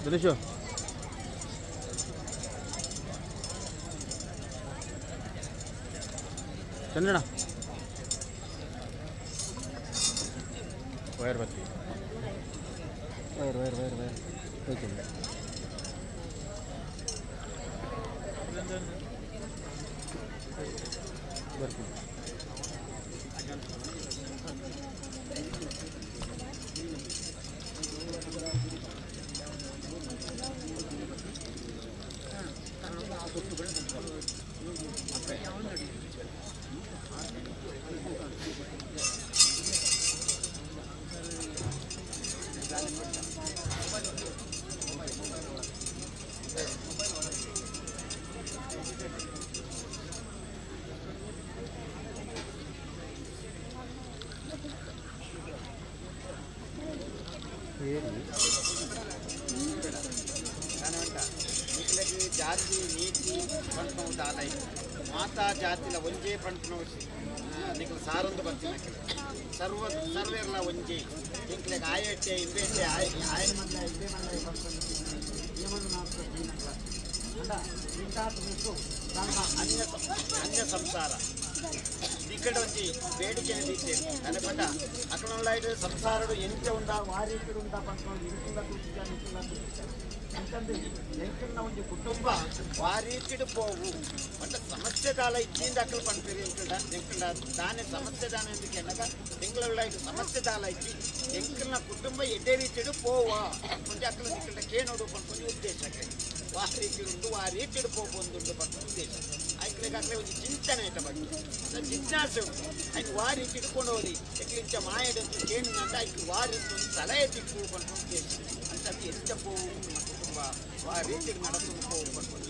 Speaker 4: Dinesh Chandranna wire ಬತ್ತಿ wire wire wire wire okay. ಬರ್ತೀನಿ.
Speaker 2: ಜಾತಿ ನೀತಿ ಪಂಪು ದಾಲ ಮಾತಾ ಜಾತಿಲ ಒಂಜೇ ಪಂಪು ನಿಕಲ್ ಸಾರೊಂದು ಬರ್ತೀನಿ. ಸರ್ವ ಸರ್ವೇರ್ಲ ಒಂಜಿ ಎಂಕ್ಲೆಗ್ ಆಯಟ್ಟೆ ಇಂಬೇಟೆ ಆಯ ಆಯ ಮಲ್ಲ ಇಂಬೆ ಮಲ್ಲ ನಮ್ಮ ಅನ್ಯ ಅನ್ಯ ಸಂಸಾರ ಈ ಒಂಜಿ ಬೇಡಿಕೆ ದೀತೆ ನನಪಂಡ ಅಕಣೊಲ್ಲಾಯ್ಟ್ ಸಂಸಾರಡು ಎಂಚ ಉಂಡ ವಾರೀತಿಡು ಉಂಡ ಪನ್ಕೊಂಡು ಇಂಕುಲ್ಲ ಕೂಚಿಜ ನಿಂಕುಲ್ಲ ಕೂಚಿಜ ಅಂತಂದು ಎಂಕಲ್ನ ಒಂಜಿ ಕುಟುಂಬ ವಾರೀತಿಡು ಪೋವು ಪಂಡ ಸಮಸ್ಯೆ ದಾಲ ಇಚ್ಚಿಂದ ಅಕಲ್ ಪನ್ಪಿರಿ ಎಂಕಲ್ಡ ಎಂಕಲ್ಡ ದಾನೆ ಸಮಸ್ಯೆ ದಾನೆ ಅಂತ ಕೇಳಾಗ ಎಂಕಲೊಲ್ಲಾಯ್ಟ್ ಸಮಸ್ಯೆ ದಾಲ ಇಚ್ಚಿ ಎಂಕಲ್ನ ಕುಟುಂಬ ಎಡ್ಡೆ ರೀತಿಡು ಪೋವಾ ಒಂಜಿ ಅಕಲ್ ನಿಕ್ಕಲ್ಡ ಕೇನೋಡು ಪನ್ಪೊಂಜಿ ಉದ್ದೇಶ ವಾರೀತಿಡುಂಡು ವಾರೀತಿಡು ಪೋಪೊಂದುಂಡು ಪನ್ಪುನ ಉದ್ದೇಶ ಐಕ್ಲೆಗ್ ಅಕ್ಲೆ ಒಂಜಿ ಚಿಂತನೆ ಐತ ಬಗ್ಗೆ ಜಿಜ್ಞಾಸೆ ಉಂಟು ಐಕ್ ವಾರಿ ತಿಡ್ಕೊಂಡು ಹೋಗಿ ಎಕ್ಲಿಂಚ ಮಾಯಡಂಚು ಕೇಣಿನಂತ ಐಕ್ ವಾರಿ ಒಂದು ಸಲಹೆ ತಿಕ್ಕು ಪನ್ಪುನ ಉದ್ದೇಶ ಅಂತ ಎಂಚ ಪೋವು ನಿಮ್ಮ ಕುಟುಂಬ ವಾ ರೀತಿಗೆ ನಡತು ಪೋವು ಪನ್ಪುನ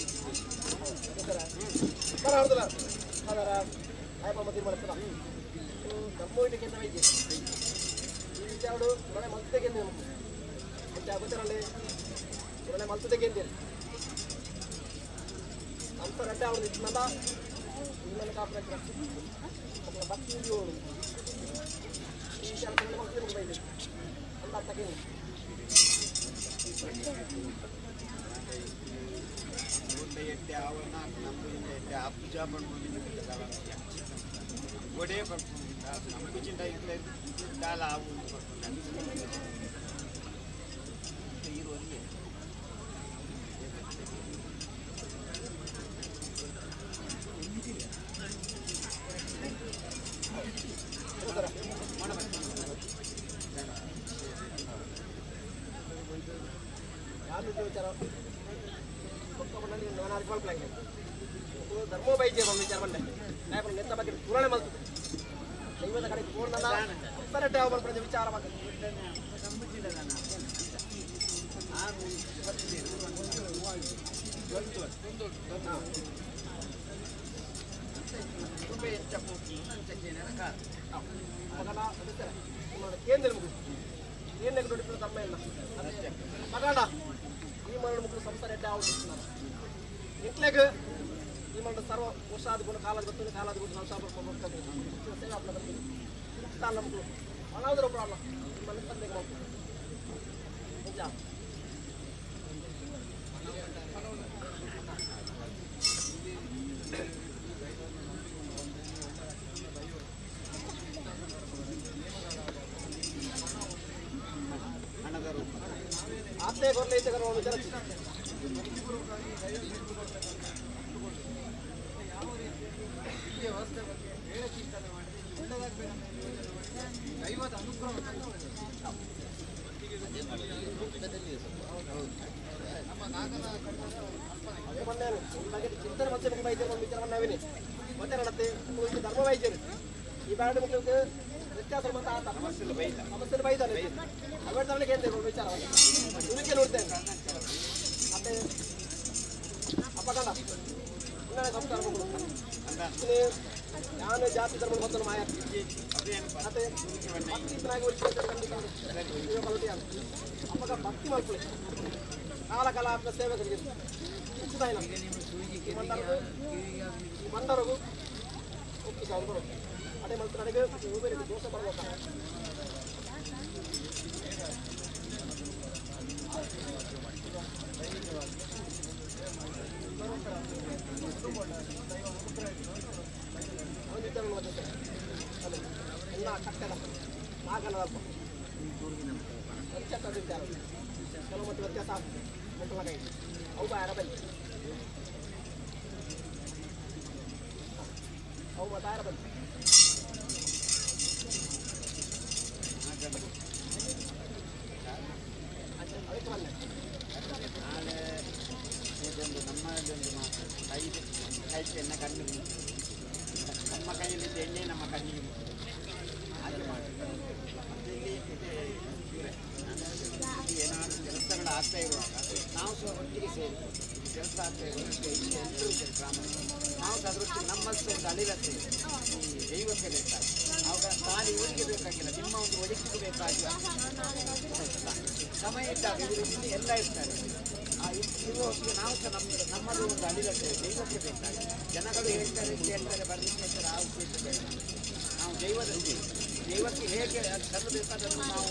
Speaker 2: ದೈವಕ್ಕೆ ಹೇಗೆ ತರಬೇಕಾದನ್ನು ನಾವು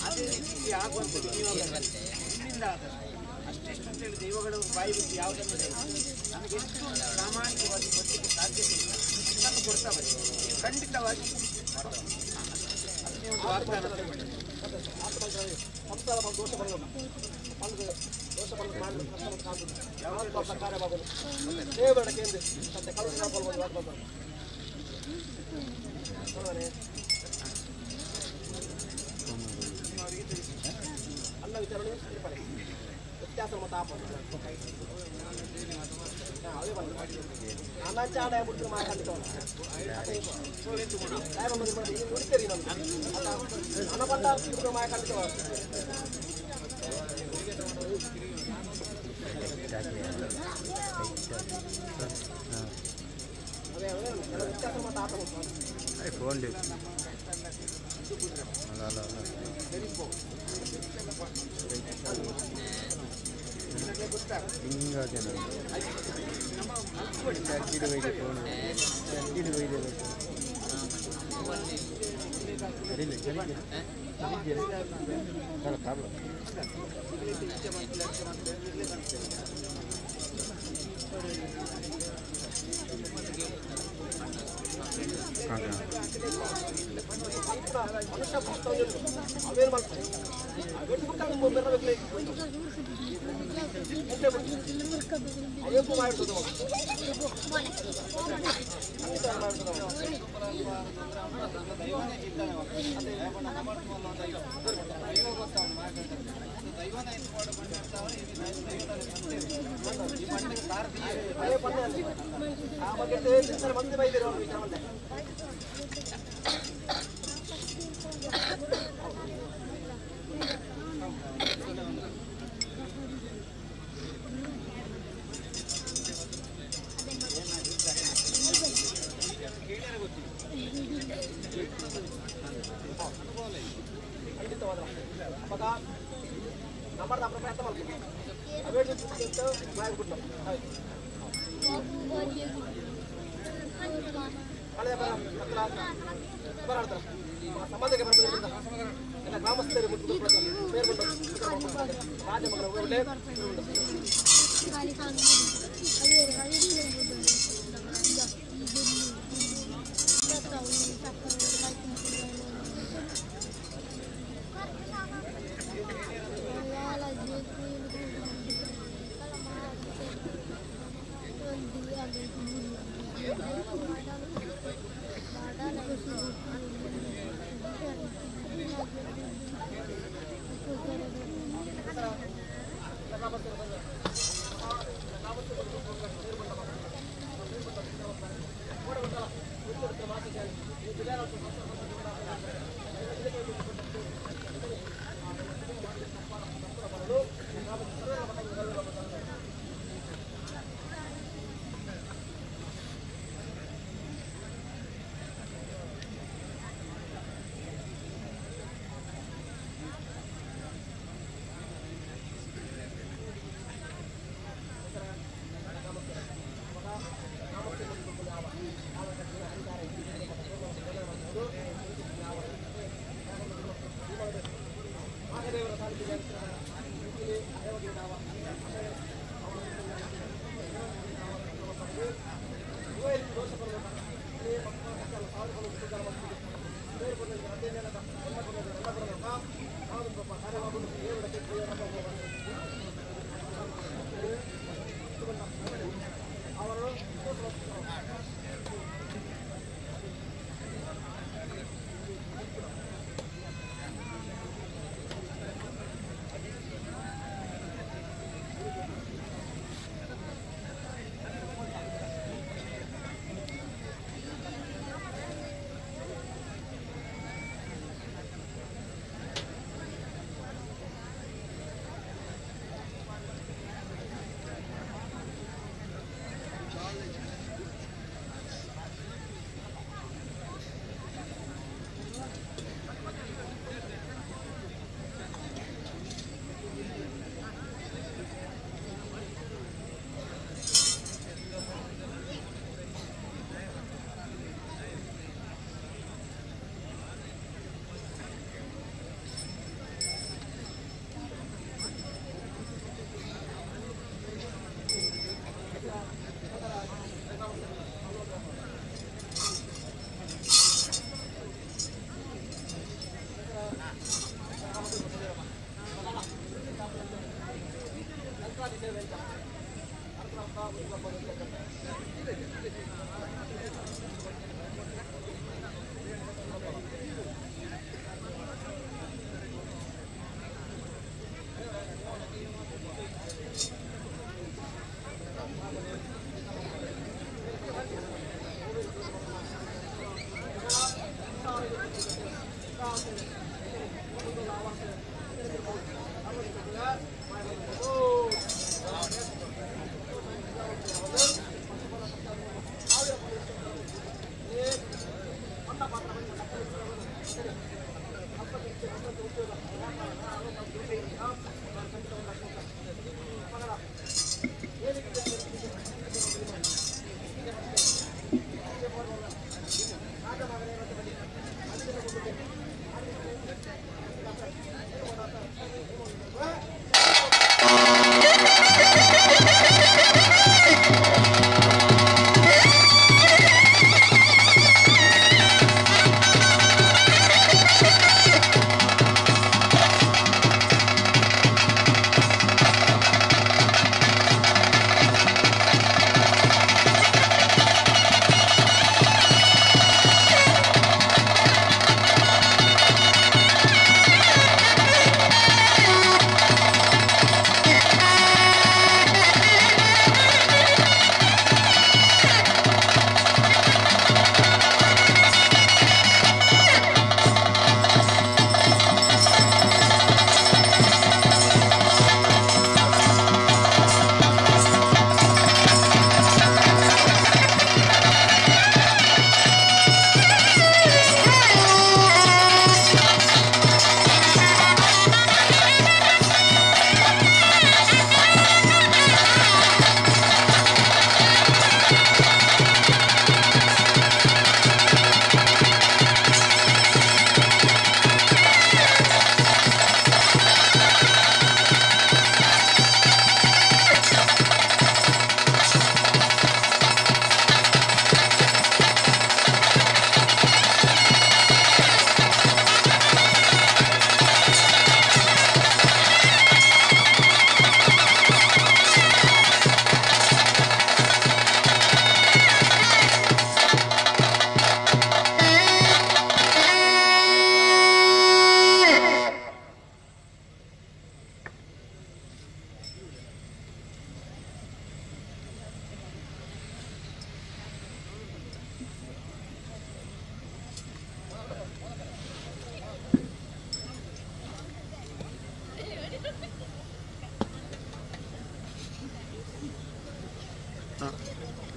Speaker 2: ಅದೇ ರೀತಿ ಆಗುವಂಥ ವಿನಿಯೋಗ ಇಲ್ಲಿಂದ ಆದಷ್ಟು ಅಷ್ಟಿಷ್ಟು ಅಂತೇಳಿ ದೈವಗಳು ಬಾಯಿ ಬಿಟ್ಟು ಯಾವುದನ್ನು ನಮಗೆ ಎಷ್ಟು ಪ್ರಾಮಾಣಿಕವಾಗಿ ಕೊಡಲಿಕ್ಕೆ ಸಾಧ್ಯತೆ ಇಲ್ಲ ಅಷ್ಟನ್ನು ಕೊಡ್ತಾ ಬನ್ನಿ. ನೀವು ಖಂಡಿತವಾಗಿ ಅದನ್ನೇ ಒಂದು ವಾಗ್ದಾನ ತಗೊಳ್ಳಿ.
Speaker 4: ಫೋನ್ ಅಲ್ಲ ಅಲ್ಲ ಅಲ್ಲ ಹಿಂಗಾಗೆ ಫೋನ್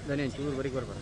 Speaker 4: ಧನ್ಯ ಚೂರು ಬರಿಗೆ ಬರ್ಬೇಡ.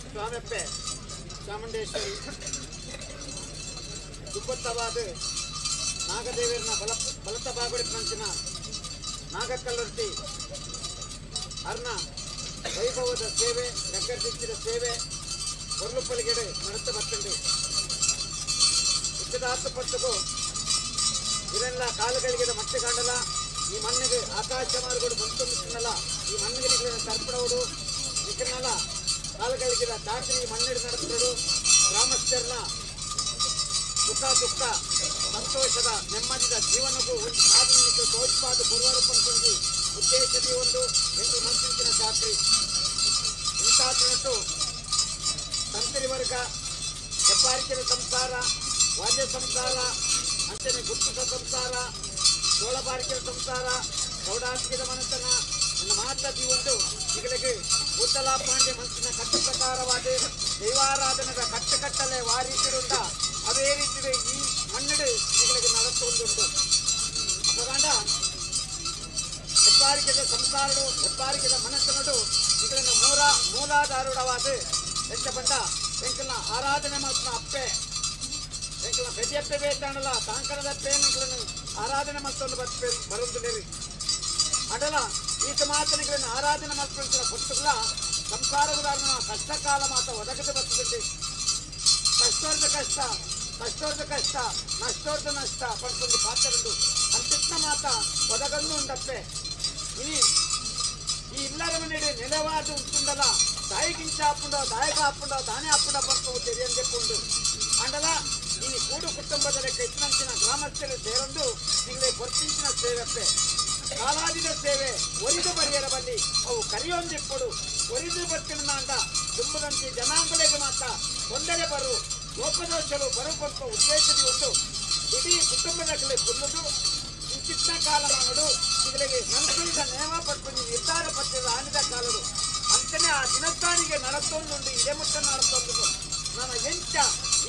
Speaker 2: ಸ್ವಾಮಿಯಪ್ಪೆ ಚಾಮುಂಡೇಶ್ವರಿ ದುಬ್ಬತ್ತವಾದ ನಾಗದೇವರನ ಬಲ ಬಲತ ಬಾಗುಡಿ ಪಂಚಿನ ನಾಗಕಲ್ಲುರ್ತಿ ಅರ್ಣ ವೈಭವದ ಸೇವೆ ಗಗ್ಗರ್ದಿಚ್ಚಿದ ಸೇವೆ ಕೊರ್ಲುಪಲಿಗೆಡೆ ನಡತ ಬತ್ತಂಡಿ ಇಚ್ಚದಾತ್ತು ಪಟ್ಟುಕು ಇದೆಲ್ಲ ಕಾಲುಗಳಿಗೆ ಮಟ್ಟೆ ಕಾಂಡಲ ಈ ಮಣ್ಣಿಗೆ ಆಕಾಶ ಮಾರ್ಗಡು ಬಂತು ಈ ಮಣ್ಣಿಗೆ ನಿಗಲಿನ ತರ್ಪಡೋಡು ನಿಖರನಲ್ಲ ಕಾಲುಗಳಿಗಿದ ಚಾಕರಿ ಮಣ್ಣಿಡು ನಡೆಸಿದರು ಗ್ರಾಮಸ್ಥರನ್ನ ಸುಖ ದುಃಖ ಸಂತೋಷದ ನೆಮ್ಮದಿದ ಜೀವನಕ್ಕೂ ಒಂದು ಸಾಧನೆ ತೋಜ್ಪಾದ ಪೂರ್ವಾರೋಪಣ ಉದ್ದೇಶದ ಒಂದು ಎಂದು ಮನಸ್ಸಿನ ಚಾಕ್ರಿ ಇಂತಾತು ತಂತ್ರಿ ವರ್ಗ ಹೆಬ್ಬಾರಿಕೆಯ ಸಂಸಾರ ವಾದ್ಯ ಸಂಸಾರ ಅಂಚನೆ ಗುರ್ತುಕ ಸಂಸಾರ ಸೋಳಬಾರಿಕೆಯ ಸಂಸಾರ ಗೌಡಾಂತಿಕದ ಮನತನ ನನ್ನ ಮಾತಾದಿ ಒಂದು ಈಗಲಿಗೆ ಉತ್ತಲ ಪಾಂಡೆ ಮನಸ್ಸಿನ ಕಟ್ಟು ಪ್ರಕಾರವಾದ ದೈವಾರಾಧನದ ಕಟ್ಟುಕಟ್ಟಲೆ ವಾರೀತಿರುಂಡ ಅದೇ ರೀತಿ ಈ ಮಣ್ಣಿಡು ಈಗಲಿಗೆ ನಡೆಸುವುದುಂಟು. ಅಪಗಾಂಡ ಹೆಬ್ಬಾರಿಕೆದ ಸಂಸಾರಡು ಹೆಬ್ಬಾರಿಕೆದ ಮನಸ್ಸನಡು ಈಗಲಿನ ಮೂಲಾಧಾರುಡವಾದ ಎಂಚ ಬಂಡ ಎಂಕಲ್ನ ಆರಾಧನೆ ಮಲ್ಪನ ಅಪ್ಪೆ ಎಂಕಲ್ನ பெரியಪ್ಪೆ ಬೇತಾಣಲ್ಲ ತಾಂಕನದಪ್ಪೆ ಎಂಕಲನ್ನು ಆರಾಧನೆ ಮಲ್ತೊಂದು ಬರ್ಪೆ ಬರೊಂದು ಅಡಲ ಈತ ಮಾತನಿಗಳನ್ನು ಆರಾಧನೆ ಮಲ್ಪಂಚಿನ ಪುಸ್ತಕಲ ಸಂಸಾರದಾರನ ಕಷ್ಟಕಾಲ ಮಾತ ಒದಗದ ಬರ್ತದೆ. ಕಷ್ಟೋರ್ದ ಕಷ್ಟ ಕಷ್ಟೋರ್ದ ಕಷ್ಟ ನಷ್ಟೋರ್ದ ನಷ್ಟ ಪಡ್ಕೊಂಡು ಪಾತ್ರರುಂಡು ಅಂತಿತ್ನ ಮಾತ ಒದಗಂದು ಉಂಡಪ್ಪೆ. ಇನಿ ಈ ಇಲ್ಲರ ಮನೆಡೆ ನೆಲವಾದ ಉಂಟುಂಡಲ ತಾಯಿಗಿಂಚ ಆಪುಂಡ ದಾಯಕ ಆಪುಂಡ ದಾನೆ ಆಪುಂಡ ಪಡ್ಕೊಂಡು ತೆರಿಯಂದೆಪ್ಪುಂಡು ಅಂಡಲ ಈ ಕೂಡು ಕುಟುಂಬದ ಲೆಕ್ಕ ಇತ್ತಿನಂಚಿನ ಗ್ರಾಮಸ್ಥರು ಸೇರೊಂದು ನಿಗಲೇ ಕೊರ್ತಿಂಚಿನ ಸೇವಪ್ಪೆ. ಕಾಲಾದಿನ ಸೇವೆ ಒರಿದು ಬರಿಯರಬಲ್ಲಿ ಅವು ಕರಿಯೊಂದಿಪ್ಪಡು ಒರಿದು ಬತ್ತಿನ ತುಂಬದಂತೆ ಜನಾಂಗಗಳಿಗೆ ಮಾತ್ರ ತೊಂದರೆ ಬರು ಲೋಪದೋಷರು ಬರುವಂತ ಉದ್ದೇಶದ ಒಂದು ಇಡೀ ಕುಟುಂಬದ ಕಲೆ ಕುಲ್ಲುದು ಇಂಚಿತ್ನ ಕಾಲಮಾನಡು ಇದರಿಗೆ ನನ್ಕುಳಿದ ನೇಮ ಪಡ್ಕೊಂಡು ನಿರ್ಧಾರ ಪಟ್ಟಿದ ಆನಿದ ಕಾಲಡು ಅಂಚನೆ ಆ ದಿನಸ್ಥಾನಿಗೆ ನಡತ್ತೊಂದುಂಡು ಇದೇ ಮುಟ್ಟ ನಡತ್ತೊಂದು ನನ್ನ ಎಂಚ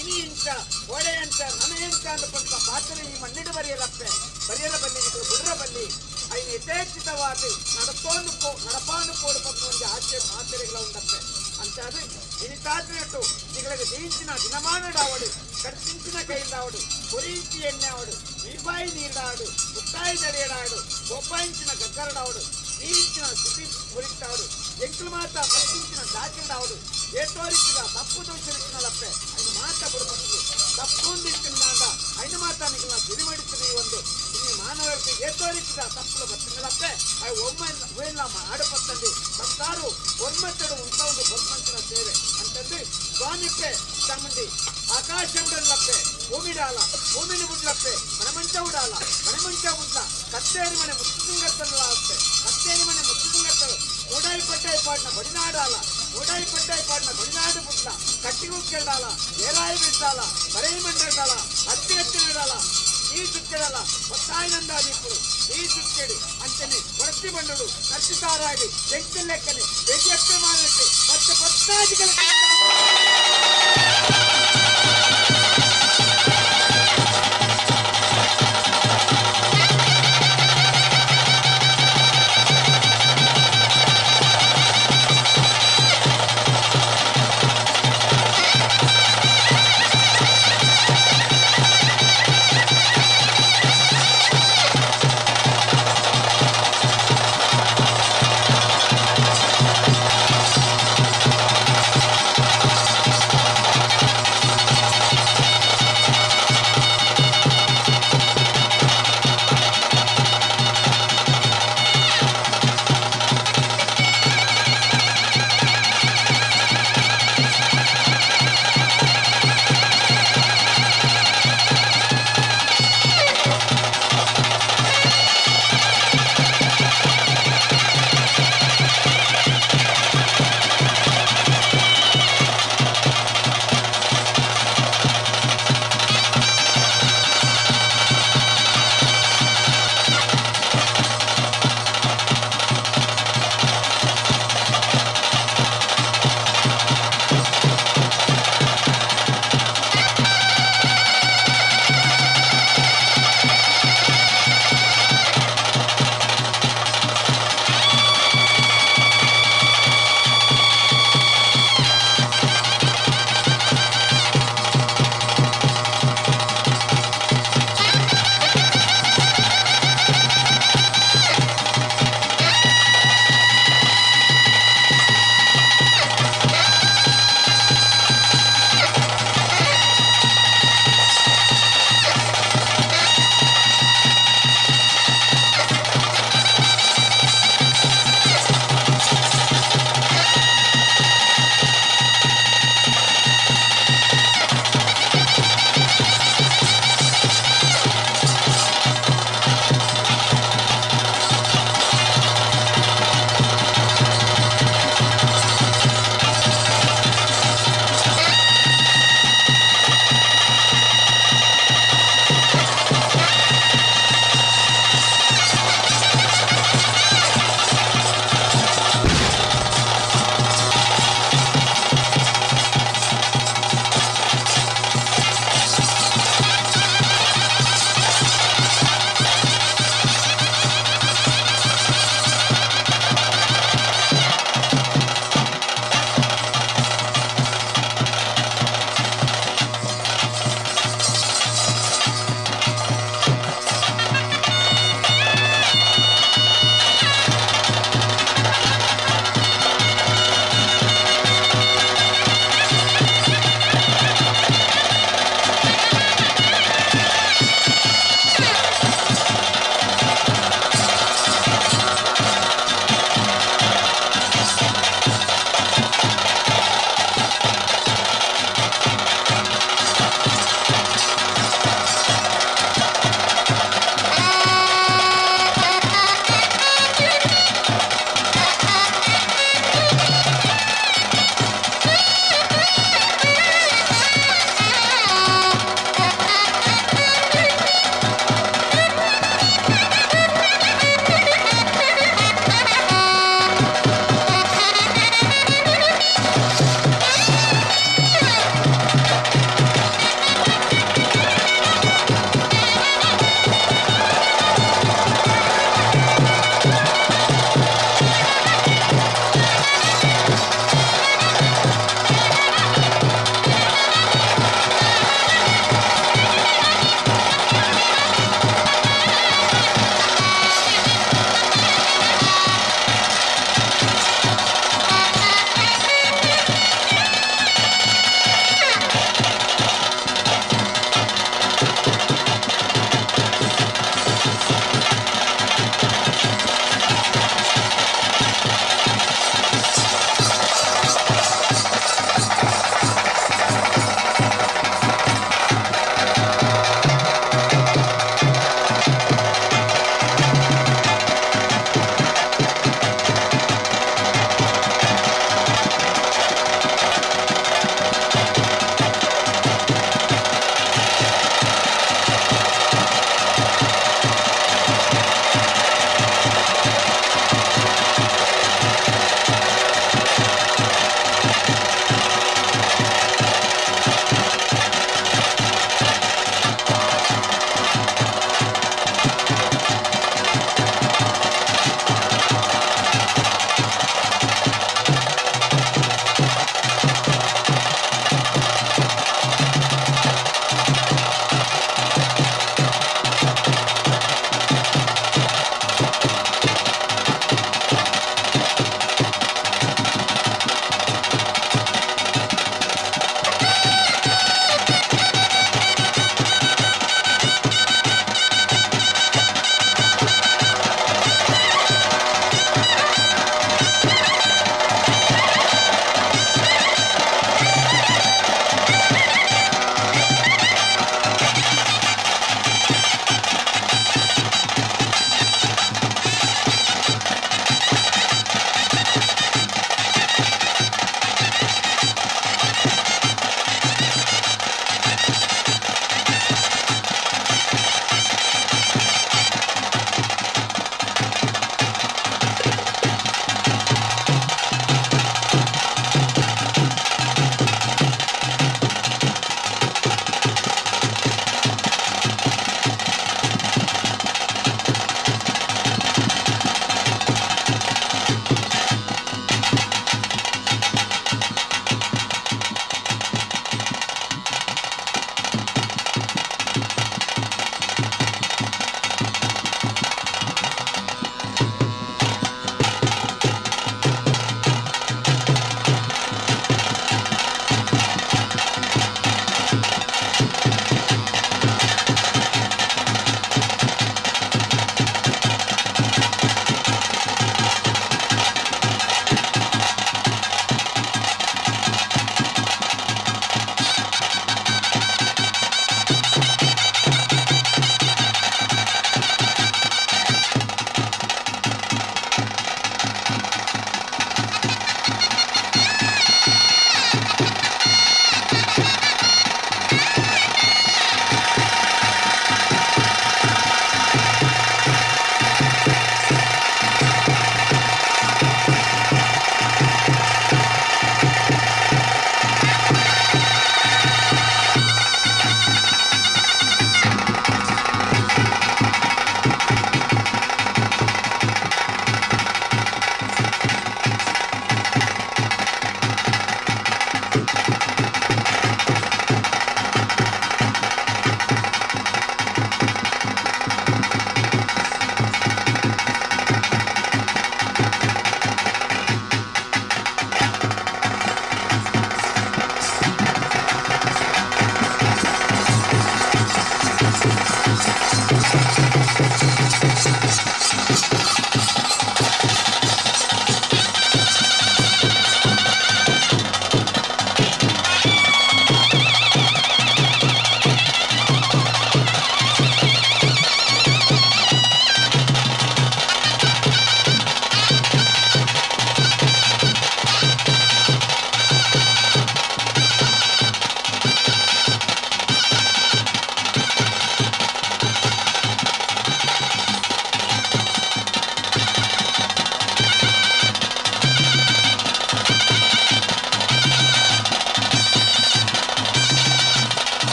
Speaker 2: ಇನಿ ಎಂಚ ಓಡೆ ಎಂಚ ನನ್ನ ಎಂಚ ಅಂದುಕೊಂಡ ಪಾತ್ರ ಈ ಮಣ್ಣಿಡು ಬರೆಯಲಪ್ಪೆ ಬರೆಯಲ ಬಲ್ಲಿ ಇದು ಗುಡ್ರ ಬಲ್ಲಿ ಐನು ಯಥೇಚ್ಛಿತವಾದ ನಡತೋಂದು ನಡಪಾಂದು ಕೋಡುಪಂತ ಒಂದು ಆಚೆ ಮಾತೆರೆಗಳ ಉಂಡಪ್ಪೆ ಅಂತಾದ್ರೆ ಇನಿತಾತ್ರಿಯಟ್ಟು ನಿಗಳಿಗೆ ದೀಂಚಿನ ದಿನಮಾನಡಾವಡು ಕರ್ಚಿಂಚಿನ ಕೈಲಾವಡು ಕೊರಿಂಚಿ ಎಣ್ಣೆ ಆವಡು ನೀಪಾಯಿ ನೀರಾಡು ಮುತ್ತಾಯಿ ದಡಿಯಡಾಡು ಗೋಪಾಯಿಂಚಿನ ಗಗ್ಗರಡಾವಡು ನೀರಿಂಚಿನ ಸ್ಥಿತಿ ಮುರಿತಾವಡು ಎಂಕಲು ಮಾತ ಮತ್ತಿಂಚಿನ ದಾಕಿರಡಾವಡು ಏತೋರಿಸಿದ ತಪ್ಪು ದೋಷರಿಸಿನಲಪ್ಪೆ ಐನು ಮಾತ ಬುಡಪಟ್ಟು ತಪ್ಪೊಂದಿಟ್ಟಿಂದಾಂಡ ಐನು ಮಾತ ನಿಗಲ ಸಿರಿಮಡಿಸಿದ ಈ ಒಂದು ಈ ಮಾನವರಿಗೆ ಏತೋರಿಸಿದ ತಪ್ಪುಲ ಬತ್ತಿನಲಪ್ಪೆ I ಒಮ್ಮೆ ಆಡಪತ್ತಂಡಿ ಸಂಸಾರು ಒಮ್ಮತ್ತಡು ಉಂಟ ಒಂದು ಬೊಮ್ಮಂಚಿನ ಸೇವೆ ಅಂತಂದು ಸ್ವಾಮಿಪ್ಪೆ ಚಾಮುಂಡಿ ಆಕಾಶ ಉಡಲ್ಲಪ್ಪೆ ಭೂಮಿಡಾಲ ಭೂಮಿನ ಉಡ್ಲಪ್ಪೆ ಮನಮಂಚ ಉಡಾಲ ಮನಮಂಚ ಉಡ್ಲ ಕತ್ತೇರಿ ಮನೆ ಮುತ್ತುಂಗತ್ತಲ್ಲ ಅಪ್ಪೆ ಕತ್ತೇರಿ ಮನೆ ಮುತ್ತುಂಗತ್ತಲು ಮೂಡಾಯಿ ಪಟ್ಟಾಯಿ ಪಾಡಿನ ಬಡಿನಾಡಾಲ ಮೂಡಾಯಿ ಪಟ್ಟಾಯಿ ಪಾಡಿನ ಬಡಿನಾಡು ಬುಡ್ಲ ಕಟ್ಟಿಗೂ ಕೇಳಾಲ ಏರಾಯಿ ಬಿಡ್ತಾಲ ಬರೈ ಮಂಡಾಲ ಹತ್ತಿ ಹತ್ತಿ ನಡಾಲ ಈ ಸುತ್ತೆಡಲ ಒತ್ತಾಯಿನಂದಾದಿಪ್ಪುಡು ಈ ಸುತ್ತೆಡು ಅಂಚನೆ ಕೊಡತಿ ಬಂಡುಡು ಕತ್ತಿತಾರಾಡಿ ಎಂಟು ಲೆಕ್ಕನೆ ಬೆದಿಯಪ್ಪೆ ಮಾನಕ್ಕೆ ಮತ್ತೆ ಪತ್ತಾಜಿಗಳ
Speaker 5: Thank you.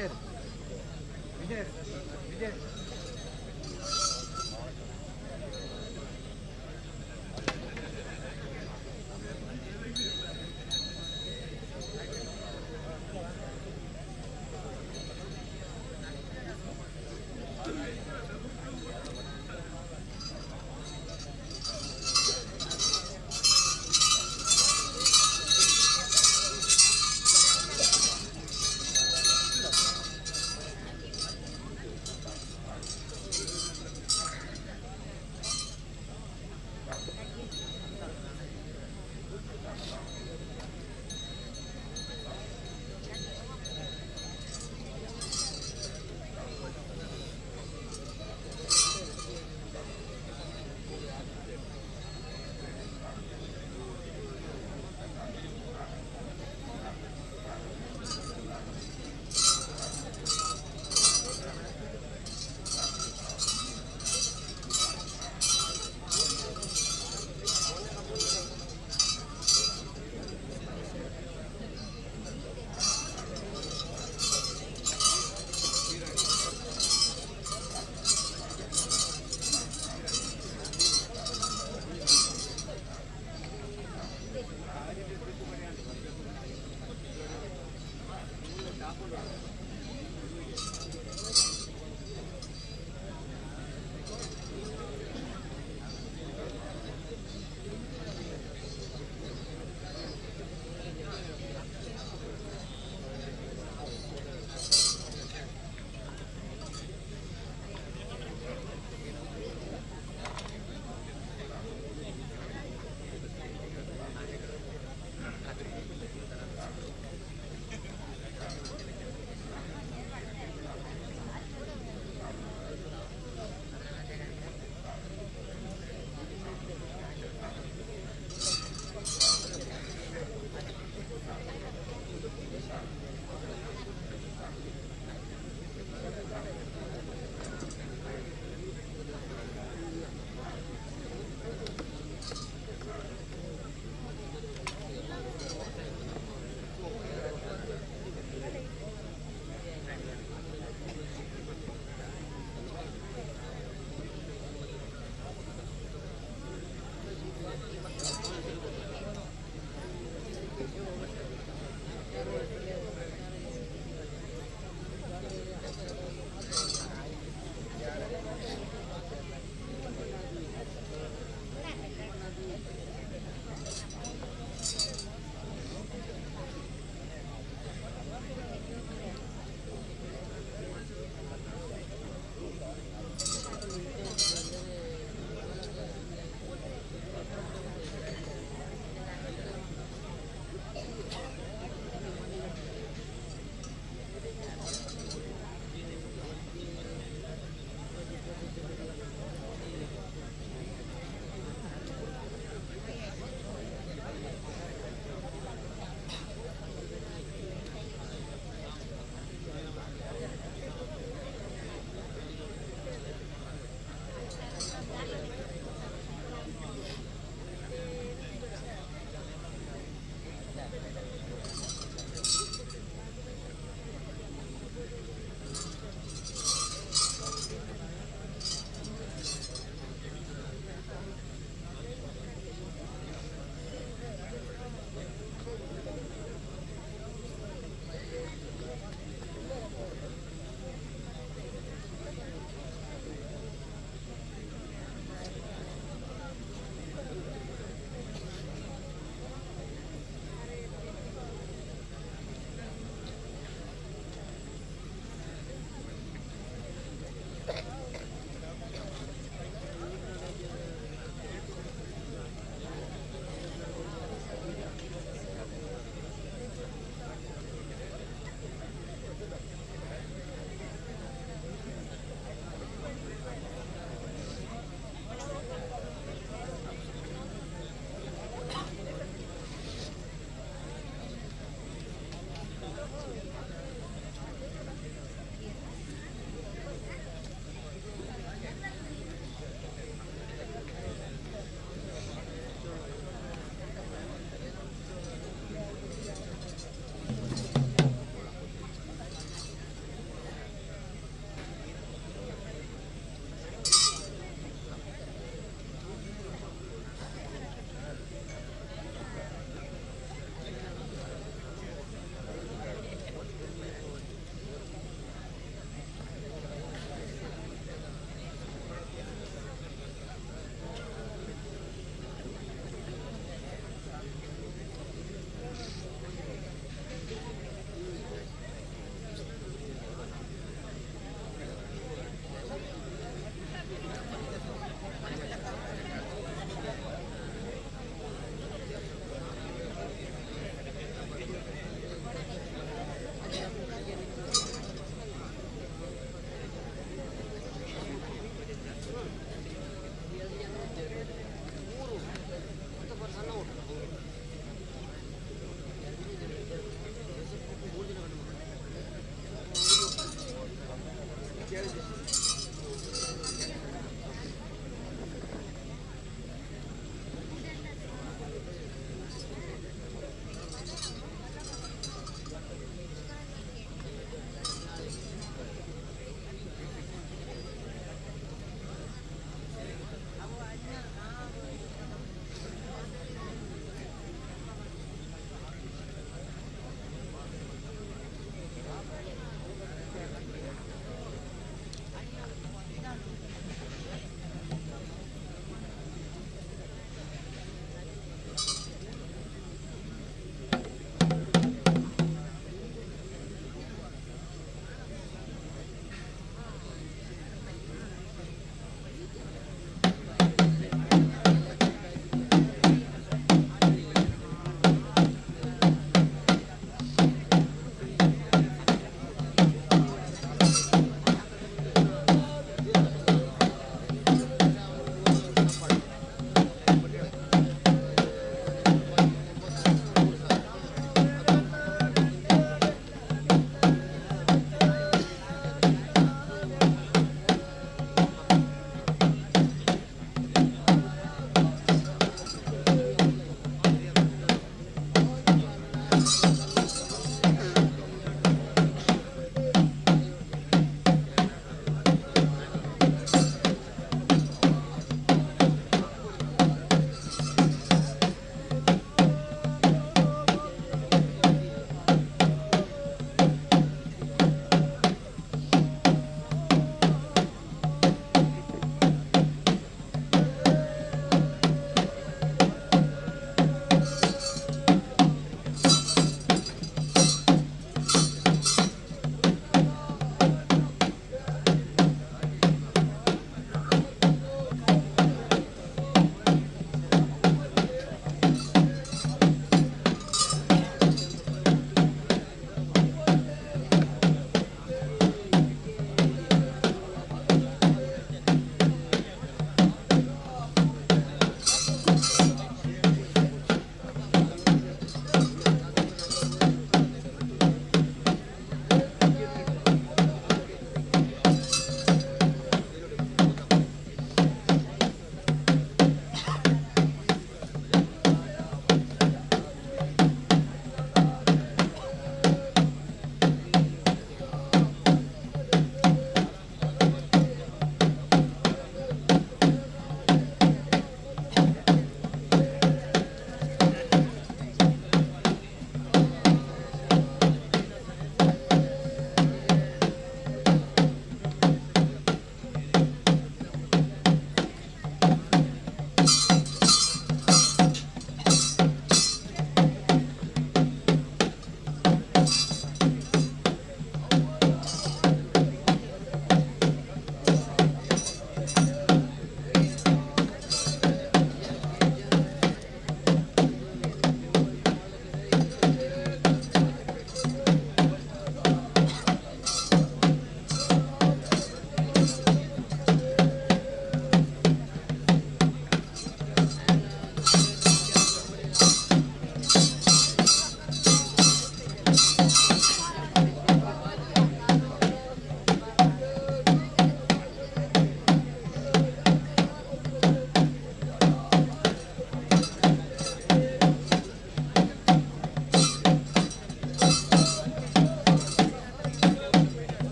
Speaker 4: ವಿಜಯ್ ವಿಜಯ್ ವಿಜಯ್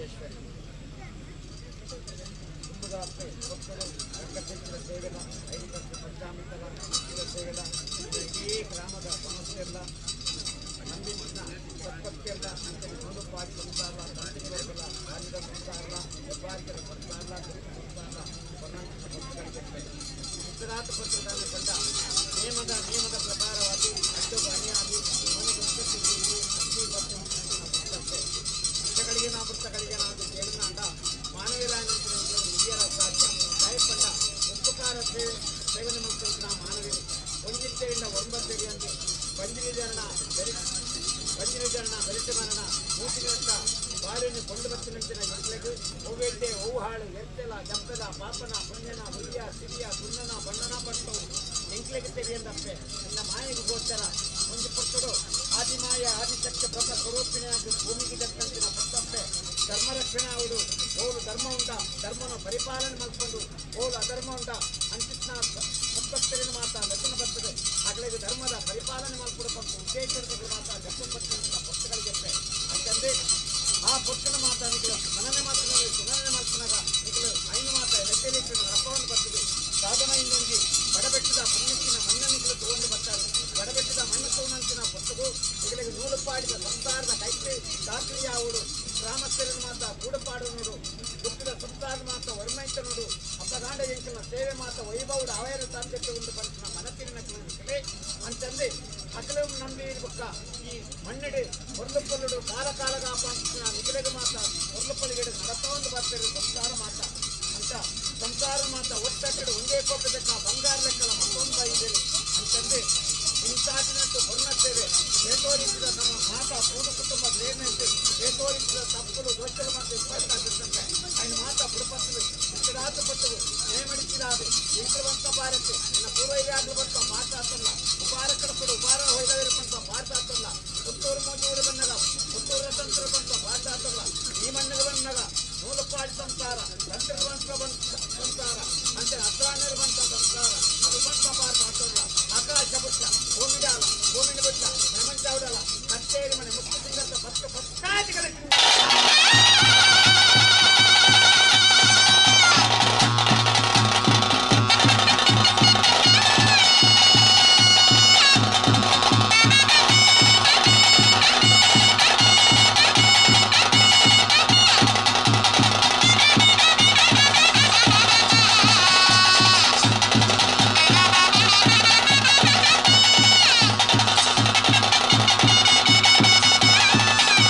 Speaker 2: ರಾಜರಾಜೇಶ್ವರಿ ಕುಂಬುದಾಪೆ ಭಕ್ತರು ರಂಗಶಂಕರ ಸೇವೆಲ ಐದು ಪಂಚಾಮೃತಲ ಸೇವೆಲ ಇಡೀ ಗ್ರಾಮದ ಸಮಸ್ಯೆಲ್ಲ ನಂಬಿನ ಸತ್ಪತ್ತೆಲ್ಲ ಅಂಚನೆ ನೂಲುಪಾಡಿ ಸಂಸಾರ ತಂತ್ರಿವರ್ಗಲ ರಾಜ್ಯದ ಸಂಸಾರ ಹೆಬ್ಬಾರಿಕರ ಸಂಸಾರ ಸಂಸಾರ ಗುಜರಾತ್ ಪತ್ರದಾನ ಕಂಡ ನಿಯಮದ ನಿಯಮದ ಪ್ರಕಾರವಾಗಿ ಅಡ್ಡು ಅಣಿಯಾಗಿ ಅಕ್ಕಿ ಮತ್ತು ವೃಕ್ಷಗಳಿಗೆ ನಾ ವೃತ್ತಗಳಿಗೆ ನಾವು ಕೇಳಿನಾಂಡ ಮಾನವೀಯರಾಯನಂತರ ಹಿರಿಯರ ಸಾಧ್ಯ ದಯಪಂಡ ಉಪಕಾರ ಸೇವೆ ಸೇವನೆ ಮತ್ತು ಮಾನವೀಯರು ಒಂಜಿತ್ತೆಯಿಂದ ಒಂಬತ್ತೆಡಿ ಅಂದು ಬಂಜಿನಿಜರಣ ಬಂಜಿನಿಜರಣ ಬೆರಿತ ಮರಣ ಮೂಟಿನಂತ ಬಾರಿಯನ್ನು ಕೊಂಡು ಬತ್ತಿನಂತಿನ ಎಂಟ್ಲೆಗು ಹೂವೆಡ್ಡೆ ಹೂಹಾಳು ಎರ್ತೆಲ ಜಪ್ಪದ ಪಾಪನ ಪುಣ್ಯನ ಹುಯ್ಯ ಸಿರಿಯ ಸುಣ್ಣನ ಬಣ್ಣನ ಪಟ್ಟವು ಎಂಕ್ಲೆಗೆ ತೆರೆಯಂದಪ್ಪೆ ನನ್ನ ಮಾಯೆಗೆ ಗೋಚರ ಒಂದು ಪಟ್ಟಡು ಆದಿಮಾಯ ಆದಿಶಕ್ತಿ ಬ್ರಹ್ಮ ಸ್ವರೂಪಿಣಿಯಾಗಿ ಭೂಮಿಗೆ ದಕ್ಕಂತಿನ ಪಟ್ಟಪ್ಪೆ ಧರ್ಮ ರಕ್ಷಣೆ ಅವಳು ಓಲು ಧರ್ಮ ಉಂಡ ಧರ್ಮನ ಪರಿಪಾಲನೆ ಮಾಡಿಕೊಂಡು ಓಲು ಅಧರ್ಮ ಉಂಡ ಅಂಚಿತ್ನ ಸತ್ಭಕ್ತರಿನ ಮಾತ ಲಗ್ನ ಬರ್ತದೆ ಅಗಲಿಗೆ ಧರ್ಮದ ಪರಿಪಾಲನೆ ಮಾಡಿಕೊಡಬೇಕು ಉದ್ದೇಶದ ಮಾತ ಜಪ್ಪು ಬರ್ತಂತ ಭಕ್ತಗಳಿಗೆ ಅಂತಂದ್ರೆ ಆ ಭಕ್ತನ ಮಾತ ನಿಖಲು ಮನನೆ ಮಾತ್ರ ಸುನನೆ ಮಾಡ್ತಾಗ ನಿಖಲು ಐನು ಮಾತ ಎಲೆಕ್ಟ್ರಿಕ್ ರಪ್ಪವನ್ನು ಬರ್ತದೆ ಸಾಧನ ಇನ್ನೊಂದು ಬಡಬೆಟ್ಟದ ಮಣ್ಣಿನ ಮಣ್ಣ ನಿಖಲು ತಗೊಂಡು ಬರ್ತಾರೆ ಬಡಬೆಟ್ಟದ ಮಣ್ಣು ತಗೊಂಡಂತಿನ ಪುಸ್ತಕವು ಇಗಳಿಗೆ ನೂಲುಪಾಡಿದ ಸಂಸಾರದ ಕೈತೆ ದಾಖಲೆಯಾವುಡು ಗ್ರಾಮಸ್ಥರನ್ನು ಮಾತ ಗೂಡುಪಾಡು ನೋಡು ಗುಪ್ತದ ಸಂಸಾರ ಮಾತ ವರ್ಮೈತ ನೋಡು ಅಪ್ಪಗಾಂಡ ಎಂಕಿನ ಸೇವೆ ಮಾತ ವೈಭವದ ಅವಯರ ಸಾಧ್ಯತೆ ಉಂಡು ಪಂಚಿನ ಮನತಿನ ಕಲೆ ಅಂತಂದೆ ಅಕಲ ನಂಬಿ ಬೊಕ್ಕ ಈ ಮಣ್ಣೆಡೆ ಹೊರ್ಲುಪಲ್ಲುಡು ಕಾಲ ಕಾಲಗ ಪಂಚಿನ ನಿಖಲೆಗೆ ಮಾತ ಹೊರ್ಲುಪಲ್ಲಿಗೆ ನಡತವನ್ನು ಬರ್ತಾರೆ ಸಂಸಾರ ಮಾತ ಅಂತ ಸಂಸಾರ ಮಾತ ಒಟ್ಟಟ್ಟಡು ಒಂದೇ ಕೋಪದಕ್ಕ ಬಂಗಾರ ಲೆಕ್ಕಲ ಮತ್ತೊಂದು ಇದೆ ಅಂತಂದೆ ಇಂತಾಟಿನಟ್ಟು ಹೊನ್ನತ್ತೇವೆ ಏತೋರಿಸಿದ ನಮ್ಮ ಮಾತಾ ಪೂರ್ಣ ಕುಟುಂಬ ಪ್ರೇರಣೆ ಏತೋರಿಸಿದ ತಪ್ಪುలు ದೋಷలు ಮಾತ್ರ ಇಪ್ಪತ್ತಾಗಿರ್ತಂತೆ ఆయన ಮಾತ ಬುಡಪತ್ತಲು ಇಷ್ಟರಾತ ಪಟ್ಟವು ನೇಮಡಿಸಿದಾದೆ ಇಂದ್ರವಂತ ಭಾರತೆ ನನ್ನ ಪೂರ್ವೈರಾಗ್ಲು ಬಂತ ಪಾಠಾತಲ್ಲ ಉಪಾರ ಕಡಪಡು ಉಪಾರ ಹೊಯ್ದವಿರಪಂತ ಪಾಠಾತಲ್ಲ ಪುತ್ತೂರು ಮೋಜೂರು ಬನ್ನಗ ಪುತ್ತೂರು ತಂತ್ರ ಬಂತ ಪಾಠಾತಲ್ಲ ಈ ಮಣ್ಣಿಗೆ ಬನ್ನಗ ನೂಲುಪಾಡಿ ಸಂಸಾರ ತಂತ್ರವಂತ ಬಂತ ಸಂಸಾರ ಅಂತೆ ಅತ್ರಾಣ್ಯರು ಬಂತ ಸಂಸಾರ ಅದು ಬಂತ ಪಾಠ ಹಾಕೋಲ್ಲ ಆಕಾಶ ಬುಟ್ಟ ಭೂಮಿಡಾಲ ಭೂಮಿನ ಬುಟ್ಟ ಹೆಮಂಚಾವುಡಲ ಕಚ್ಚೇರಿ ಮನೆ ಮುಕ್ತಿ ಸಿಂಗತ್ತ ಪತ್ತು ಪತ್ತಾದಿಗಳ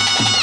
Speaker 5: Thank you.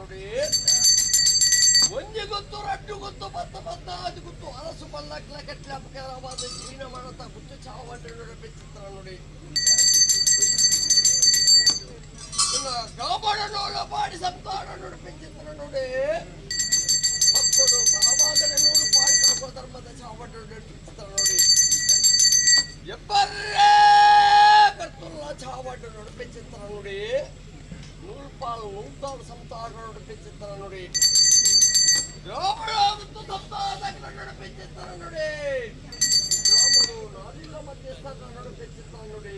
Speaker 5: ನೋಡಿ ಒಂಜಿ ಗೊತ್ತು ರಡ್ಡು ಗೊತ್ತು ಪತ್ತ ಪತ್ತ ಅದು ಗೊತ್ತು ಅರಸು ಪಲ್ಲಕ್ಲ ಕಟ್ಲೆ ಅಪಕಾರವಾದ ಜೀವನ ಮಾಡತ್ತ ಗುತ್ತು ಚಾವಡ್ಡ ನಡುಪಿಚಿತ್ರ ನೋಡಿ ಗಾಬಡನೋಳ ಪಾಡಿ ಸಂತಾನ ನಡುಪಿಚಿತ್ರ ನೋಡಿ ಮಕ್ಕಳು ಬಾಬಾದರ ನೂರು ಪಾಡಿ ಕಾಕೋ ಧರ್ಮದ ಚಾವಡ್ಡ ನಡುಪಿಚಿತ್ರ ನೋಡಿ ಎಬ್ಬರೇ ಕರ್ತುಲ್ಲ ಚಾವಡ್ಡ ನಡುಪಿಚಿತ್ರ ನೋಡಿ ನೂಲ್ಪಾಲು ನೂತಾಳು ಸಂತಾನ ನಡುಪಿಚಿತ್ರ ನೋಡಿ ಗ್ರಾಮಡು ಸಂತಾನ ನಡುಪಿಚಿತ್ರ ನೋಡಿ ಗ್ರಾಮಡು ನಾಲಿಲ್ಲ ಮಧ್ಯಸ್ಥರ ನಡುಪಿಚಿತ್ರ ನೋಡಿ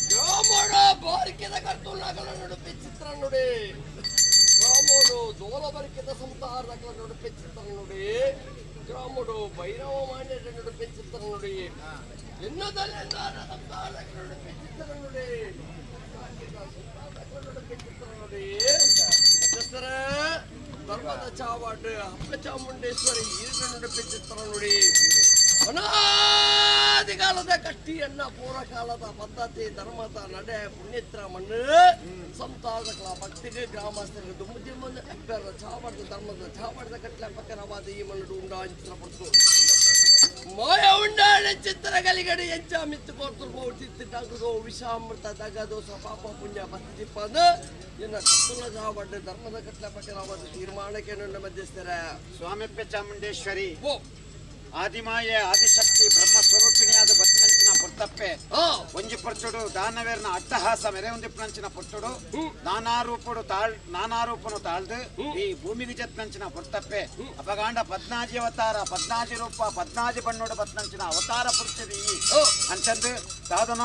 Speaker 5: ಗ್ರಾಮಡ ಬಾರಿಕೆದ ಕರ್ತುಲ್ಲಗಳ ನಡುಪಿಚಿತ್ರ ನೋಡಿ ಗ್ರಾಮಡು ದೋಲ ಬರಿಕೆದ ಸಂತಾನಗಳ ನಡುಪಿಚಿತ್ರ ನೋಡಿ ಗ್ರಾಮಡು ಭೈರವ ಮಾನ್ಯರ ನಡುಪಿಚಿತ್ರ ನೋಡಿ ಎನ್ನದಲ್ಲೆಲ್ಲ ಸಂತಾನಗಳ ನಡುಪಿಚಿತ್ರ ನೋಡಿ ಧರ್ಮದ ಚಾವಾಡು ಅಪ್ಪ ಚಾಮುಂಡೇಶ್ವರಿ ಈರ್ನ ನಡುಪಿಚಿತ್ರ ನೋಡಿ ಅನಾದಿಕಾಲದ ಕಟ್ಟಿಯನ್ನ ಪೂರ್ವಕಾಲದ ಪದ್ಧತಿ ಧರ್ಮದ ನಡೆ ಪುಣ್ಯತ್ರ ಮಣ್ಣು ಸಂತಾನಗಳ ಭಕ್ತಿಗೆ ಗ್ರಾಮಸ್ಥರಿಗೆ ದುಮ್ಮುದಿ ಮುಂದೆ ಅಬ್ಬರ ಚಾವಡ್ದ ಧರ್ಮದ ಚಾವಡ್ದ ಕಟ್ಲೆ ಪಕ್ಕನವಾದ ಈ ಮಣ್ಣು ಉಂಡಾಂಚಿತ್ರ ಪಡ್ತು ಮಾಯ ಉಂಡಾಣ ಚಿತ್ರಗಲಿಗಡೆ ಎಂಚ ಮಿತ್ತು ಕೊರ್ತುಲ್ಬೋ ಚಿತ್ತಿಟ್ಟಾಗುದೋ ವಿಷಾಮೃತ ದಗದೋಸ ಪಾಪ ಪುಣ್ಯ ಬತ್ತಿಪ್ಪಂದು ಎನ್ನ ಕತ್ತುಲ ಚಾವಡ್ಡ ಧರ್ಮದ ಕಟ್ಲೆ ಪಕ್ಕನವಾದ ತೀರ್ಮಾನಕ್ಕೆ ನನ್ನ ಮಧ್ಯಸ್ಥರ
Speaker 2: ಸ್ವಾಮಿಪ್ಪ ಚಾಮುಂಡೇಶ್ವರಿ
Speaker 5: ಓ
Speaker 2: ಆದಿಮಾಯೆ ಆದಿಶಕ್ತಿ ಬ್ರಹ್ಮ ಸ್ವರೂಪಿಣಿಯಾದ ಬತ್ತಿನಂಚಿನ ಪುರ್ತಪ್ಪೆ ಒಂಜಿ ಪೊರ್ತುಡು ದಾನವೇರ್ನ ಅಟ್ಟಹಾಸ ಮೆರೆಯೊಂದಿಪ್ಪನಂಚಿನ ಪೊರ್ತುಡು ನಾನಾ ರೂಪುಡು ತಾಳ್ ನಾನಾ ರೂಪನು ತಾಳ್ದು ಈ ಭೂಮಿಗೆ ಜತ್ನಂಚಿನ ಪೊರ್ತಪ್ಪೆ ಅಪಗಾಂಡ ಪದ್ನಾಜಿ ಅವತಾರ ಪದ್ನಾಜಿ ರೂಪ ಪದ್ನಾಜಿ ಬಣ್ಣೋಡು ಬತ್ನಂಚಿನ ಅವತಾರ ಪುರುಷದಿ ಈ ಅಂಚಂದು ಸಾಧನ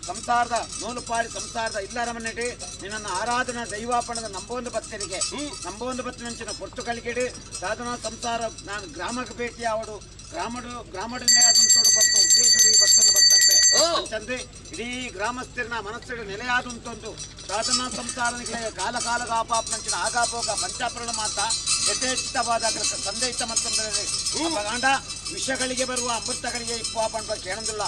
Speaker 2: ಸಂಸಾರದ ನೂಲುಪಾಡಿ ಸಂಸಾರದ ಇಲ್ಲರ ಮನೆಗೆ ನಿನ್ನನ್ನು ಆರಾಧನಾ ದೈವಾಪಣದ ನಂಬೊಂದು ಭಕ್ತರಿಗೆ ನಂಬೊಂದು ಬತ್ತಿನಂಚಿನ ಪೊರ್ತು ಕಲಿಕೆಡು ಸಾಧನ ಸಂಸಾರ ನಾನು ಗ್ರಾಮಕ್ಕೆ ಭೇಟಿ ಆವಡು ಗ್ರಾಮಡು ಗ್ರಾಮಡನ್ನೇ ಆದಂತೋಡು ಬಂತು ಉದ್ದೇಶಡು ಈ ಭಕ್ತನ ಭಕ್ತಪ್ಪೆ ಅಂತಂದು ಇಡೀ ಗ್ರಾಮಸ್ಥರನ ಮನಸ್ಸು ನೆಲೆಯಾದಂತೊಂದು ಸಾಧನಾ ಸಂಸಾರನಿಗೆ ಕಾಲ ಕಾಲಗಾಪಾಪನಂಚಿನ ಆಗಾಪೋಗ ಪಂಚಾಪರಣ ಮಾತ ಯಥೇಚ್ಛವಾದ ಸಂದೇಹಿತ ಮತ್ತೊಂದರೆ ಅಪಗಾಂಡ ವಿಷಗಳಿಗೆ ಬರುವ ಅಮೃತಗಳಿಗೆ ಇಪ್ಪಾಪಂಡ ಕೇಳಂದಿಲ್ಲ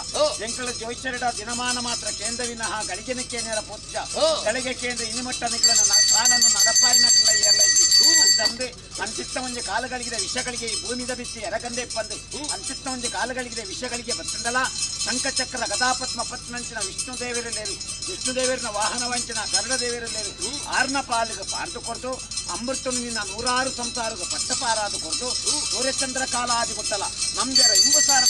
Speaker 2: ಎಂಕಳ ಜೋಯಿಸರಡ ದಿನಮಾನ ಮಾತ್ರ ಕೇಂದ್ರ ವಿನಃ ಗಳಿಗೆನ ಕೇಂದ್ರ ಪೂಜ್ಯ ಗಳಿಗೆ ಕೇಂದ್ರ ಇನಿಮಟ್ಟ ನಿಗಳನ್ನ ಕಾಲನ್ನು ನಡಪಾಯಿನ ಕಲ್ಲ ಏರ್ಲೈತಿ ಅಂತಂದು ಅಂಚಿತ್ತ ಒಂಜಿ ಕಾಲಗಳಿಗೆ ವಿಷಗಳಿಗೆ ಈ ಭೂಮಿದ ಬಿತ್ತಿ ಎರಗಂದೆ ಪಂದು ಅಂಚಿತ್ತ ಒಂಜಿ ಕಾಲಗಳಿಗೆ ವಿಷಗಳಿಗೆ ಬತ್ತಂದಲ ಶಂಖಚಕ್ರ ಗದಾಪದ್ಮ ಪತ್ನಂಚಿನ ವಿಷ್ಣು ದೇವರಲ್ಲೇರಿ ವಿಷ್ಣು ದೇವರನ ವಾಹನ ವಂಚಿನ ಗರುಡ ದೇವರಲ್ಲೇರಿ ಆರ್ನ ಪಾಲಿಗೆ ಪಾರ್ದು ಕೊಡ್ದು ಅಮೃತನು ನಿನ್ನ ನೂರಾರು ಸಂಸಾರದ ಪಟ್ಟಪಾರಾದು ಕೊಡ್ದು ಸೂರ್ಯಚಂದ್ರ ಕಾಲ ಆದಿ ಗೊತ್ತಲ್ಲ ನಮ್ದೆರ ಇಂಬುಸಾರ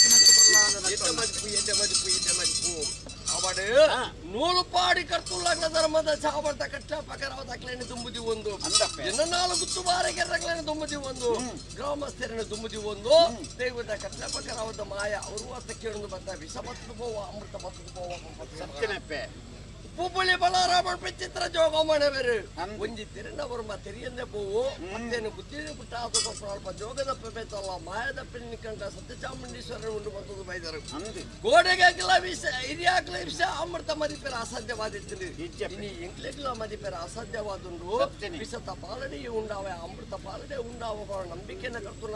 Speaker 5: ಅವಡು ನೂಲುಪಾಡಿ ಕರ್ತುಳ್ಳಾಗ್ಲ ಧರ್ಮದ ಚಾವಡ್ದ ಕಟ್ಟ ಪಕರವದಕ್ಲೇನೆ ದುಂಬುದಿ ಒಂದು ಎನ್ನ ನಾಲ್ಕು ಗುತ್ತುಬಾರಿಗೆರಗ್ಲೇನೆ ದುಂಬುದಿ ಒಂದು ಗ್ರಾಮಸ್ಥರನ್ನ ದುಂಬುದಿ ಒಂದು ದೇವದ ಕಟ್ಟ ಪಕರವದ ಮಾಯ ಅವರು ಅರ್ಥ ಕೇಳೊಂದು ಬಂದ ವಿಷ ಬತ್ತು ಪೋವ ಅಮೃತ ಬತ್ತು ಪೋವ
Speaker 2: ಸತ್ಯನಪ್ಪೆ
Speaker 5: ಉಪ್ಪುಪುಳಿ ಬಲರಾಮನ್ ಚಿತ್ರ ಜೋಗಮಣೆ ಬೇರೆ ಒಂಜಿ ತಿರುನವರ್ಮ ತೆರಿಯಂದೆ ಪೋವು ಮತ್ತೇನು ಬುದ್ಧಿ ಪುಟ್ಟಾದ ಸ್ವಲ್ಪ ಜೋಗದ ಬೇತಲ್ಲ ಮಾಯದ ಪಿನ್ನಿಕಂಡ ಸತ್ಯಚಾಮುಂಡೇಶ್ವರನ ಉಂಡು ಬಂತದ್ದು ಬೈದರು ಗೋಡೆಗಾಕಲ ವಿಷ ಹಿರಿಯಾಕ್ಲ ವಿಷ ಅಮೃತ ಮದಿಪೆರ ಅಸಾಧ್ಯವಾದಿತ್ತು ಇನಿ ಎಂಕ್ಲೆಗ್ಲ ಮದಿಪೆರ ಅಸಾಧ್ಯವಾದುಂಡು ವಿಷತ ಪಾಲನೆ ಉಂಡಾವ ಅಮೃತ ಪಾಲನೆ ಉಂಡಾವ ನಂಬಿಕೆನ ಕರ್ತುಲ್ಲ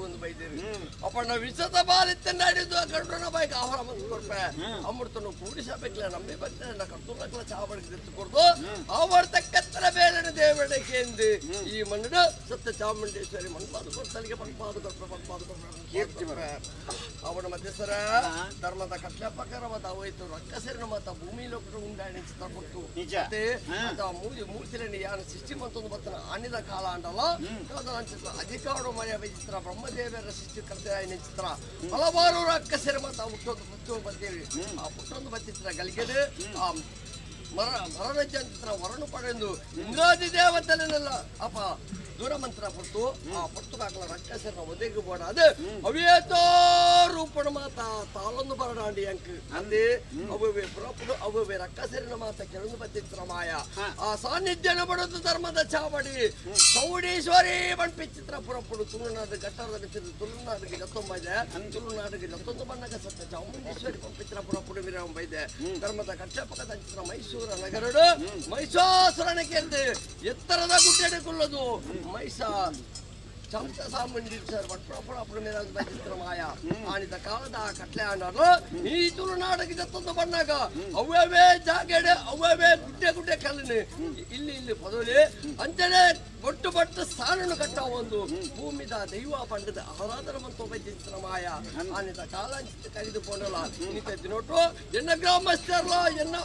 Speaker 5: ಒಂದು ಬೈದೇವಿ ಅಪ್ಪಣ್ಣ ವಿಷತ ಬಾಲಿತ್ತ ಹಿಡಿದು ಕಂಡ್ರನ ಬೈಕ್ ಆಹಾರ ಮಂತ್ ಕೊಡ್ಪೆ ಅಮೃತನು ಕೂಡಿಸಬೇಕಲ್ಲ ನಂಬಿ ಬರ್ತೇನೆ ಕರ್ತುಲ್ಲಕ್ಲ ಚಾವಡಿಗೆ ತೆತ್ತುಕೊಡ್ದು ಅವರ ತಕ್ಕತ್ತರ ಬೇಲನ ದೇವಡಕ್ಕೆ ಎಂದು ಈ ಮಣ್ಣು ಸತ್ಯ ಚಾಮುಂಡೇಶ್ವರಿ ಮಣ್ಪಾದು ಕೊಡ್ತಲಿಗೆ ಪಂಪಾದು ಕೊಡ್ಪ ಪಂಪಾದು ಕೊಡ್ಪ ಅವನ ಮಧ್ಯಸ್ಥರ ಧರ್ಮದ ಕಟ್ಲಪಕರವಾದ ಅವೈತು ರಕ್ಕಸರಿನ ಮಾತ ಭೂಮಿ ಲೋಕರು ಉಂಡಾಣಿ ಚಿತ್ರ ಕೊಡ್ತು ಮತ್ತೆ ಮೂಜಿ ಮೂರ್ತಿలని ಯಾನ ಸೃಷ್ಟಿ ಮಂತೊಂದು ಬತ್ತನ ಆನಿದ ಕಾಲ ಅಂಡಲ್ಲ ಚಿತ್ರ ಅಧಿಕಾರ ಮನೆಯ ಚಿತ್ರ ಬ್ರಹ್ಮದೇವರ ಸೃಷ್ಟಿಕರ್ತ ಚಿತ್ರ ಹಲವಾರು ರಕ್ಕಸರಿ ಮಾತ ಹುಟ್ಟೊಂದು ಪುಟ್ಟು ಬತ್ತೀವಿ ಆ ಪುಟ್ಟೊಂದು ಬತ್ತಿತ್ರ ಗಲಿಗೆದು ಆ ಮರ ಮರಣಜಂತ್ರ ವರಣ ಪಡೆದು ಇಂದ್ರಾದಿ ದೇವತೆಲೆಲ್ಲ ಅಪ್ಪ ದೂರ ಮಂತ್ರ ಪಟ್ಟು ಆ ಪಟ್ಟು ಕಾಕಲ ರಕ್ಕಸರ ಒದಗಿ ಬೋಡ ಅದು ಅವೇತೋ ರೂಪಣ ಮಾತ ತಾಳೊಂದು ಬರಡಾಂಡಿ ಅಂಕ್ ಅಂದೇ ಅವೇ ಪುರಪುಡು ಅವೇ ರಕ್ಕಸರಿನ ಮಾತ ಕೆಲವೊಂದು ಬತ್ತಿತ್ರ ಮಾಯ ಆ ಸಾನ್ನಿಧ್ಯನ ಬಡದು ಧರ್ಮದ ಚಾವಡಿ ಚೌಡೇಶ್ವರಿ ಬಣ್ಪಿಚಿತ್ರ ಪುರಪುಡು ತುಳುನಾಡು ಗಟ್ಟರದ ಬಿಚ್ಚಿದ ತುಳುನಾಡಿಗೆ ಜತ್ತೊಂಬೈದೆ ತುಳುನಾಡಿಗೆ ಜತ್ತೊಂದು ಬಣ್ಣಗ ಸತ್ಯ ಚಾಮುಂಡೇಶ್ವರಿ ಪಂಪಿತ್ರ ಪುರಪುಡು ವಿರಾಮೈದೆ ಧರ್ಮದ ಕಟ್ಟಪಕದ ಚಿತ್ರ ಮೈಸೂರ ನಗರಡು ಮೈಸಾಸುರನ ಕೇಂದ್ರ ಎತ್ತರದ ಗುಡ್ಡೆಡೆ ಕೊಲ್ಲದು ಮೈಸಾ ಸಂತ ಸಾಮುಂಡೀಶ್ವರ ಪಟ್ಪುರ ಚಿತ್ರ ಮಾಯ ಆನಿದ ಕಾಲದ ಕಟ್ಲೆ ಆಂಡರು ಈ ತುಳುನಾಡಿಗೆ ಜತ್ತೊಂದು ಬಣ್ಣಾಗ ಅವೇ ಜಾಗಡೆ ಅವೇ ಗುಡ್ಡೆ ಗುಡ್ಡೆ ಕಲ್ಲನೆ ಇಲ್ಲಿ ಇಲ್ಲಿ ಪದೋಲಿ ಅಂಚನೆ ಬೊಟ್ಟು ಬೊಟ್ಟು ಸ್ಥಾನನು ಕಟ್ಟ ಒಂದು ಭೂಮಿದ ದೈವ ಪಂಡದ ಆರಾಧನ ಮಂತು ಚಿತ್ರ ಮಾಯ ಆನಿದ ಕಾಲ ಕರೆದುಕೊಂಡಲ್ಲ ಇನ್ನಿತ ದಿನೋಟು ಎನ್ನ ಗ್ರಾಮಸ್ಥರಲ್ಲ ಎನ್ನ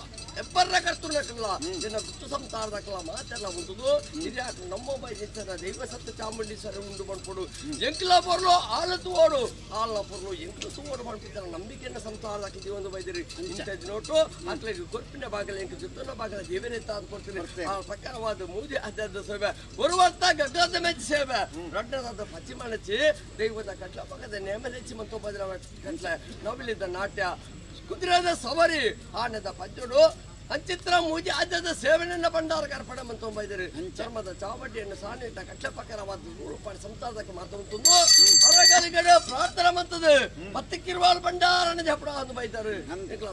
Speaker 5: ಎಬ್ಬರ ಕರ್ತುಲಕ್ಕಲ್ಲ ಎನ್ನ ಗುತ್ತು ಸಂಸಾರದಕ್ಕಲ್ಲ ಮಾತೆಲ್ಲ ಉಂಟು ಇದು ನಮ್ಮ ಬೈದಿತ್ತರ ದೈವ ಸತ್ಯ ಚಾಮುಂಡೀಶ್ವರ ಉಂಡು ಮಾಡ್ಕೊಡು ಎಂಕ್ಲ ಪೊರ್ಲು ಆಲ ತೋಡು ಆಲ ಪೊರ್ಲು ಎಂಕ್ಲ ತೋಡು ಮಾಡ್ತಿದ್ದಾರೆ ನಂಬಿಕೆಯನ್ನು ಸಂಸಾರದಕ್ಕೆ ಒಂದು ಬೈದಿರಿ ಇಂಥ ದಿನೋಟು ಅಕ್ಲಿಗೆ ಕೊರ್ಪಿನ ಬಾಗಲ ಎಂಕ ಜುತ್ತನ ಬಾಗಲ ದೇವರೇ ತಾದು ಕೊಡ್ತೀನಿ ಆ ಪ್ರಕಾರವಾದ ಮೂಜೆ ಅಧ್ಯಾದ ಸೇವೆ ಬರುವಂತ ಗಗ್ಗದ ಮೆಚ್ಚಿ ಸೇವೆ ರಡ್ಡದಾದ ಪಚ್ಚಿಮಣಚಿ ದೈವದ ಕಟ್ಲ ಪಕ್ಕದ ನೇಮನೆಚ್ಚಿ ಮತ್ತು ಬದಲ ಕಟ್ಲೆ ನವಿಲಿದ್ದ ನಾಟ್ಯ ಕುದುರೆದ ಸವರಿ ಆನೆದ ಪಂಚಡು ಅಂಚಿತ್ರ ಮೂಜಿ ಆದ್ಯದ ಸೇವನೆಯನ್ನ ಭಂಡಾರ ಕರ್ಪಣ ಮಂತೊಂಬೈದರು ಚರ್ಮದ ಚಾವಡಿಯನ್ನು ಸಾಣಿಟ್ಟ ಕಟ್ಲೆ ಪಕ್ಕರವಾದ ನೂರು ಸಂಸಾರದಕ್ಕೆ ಮಾತುಂಟು ಅರಗಲಿಗಡೆ ಪ್ರಾರ್ಥನೆ ಮಂತದು ಪತ್ತಿಕ್ಕಿರುವಾಳು ಭಂಡಾರನ ಜಪಡ ಅಂದು ಬೈತಾರೆ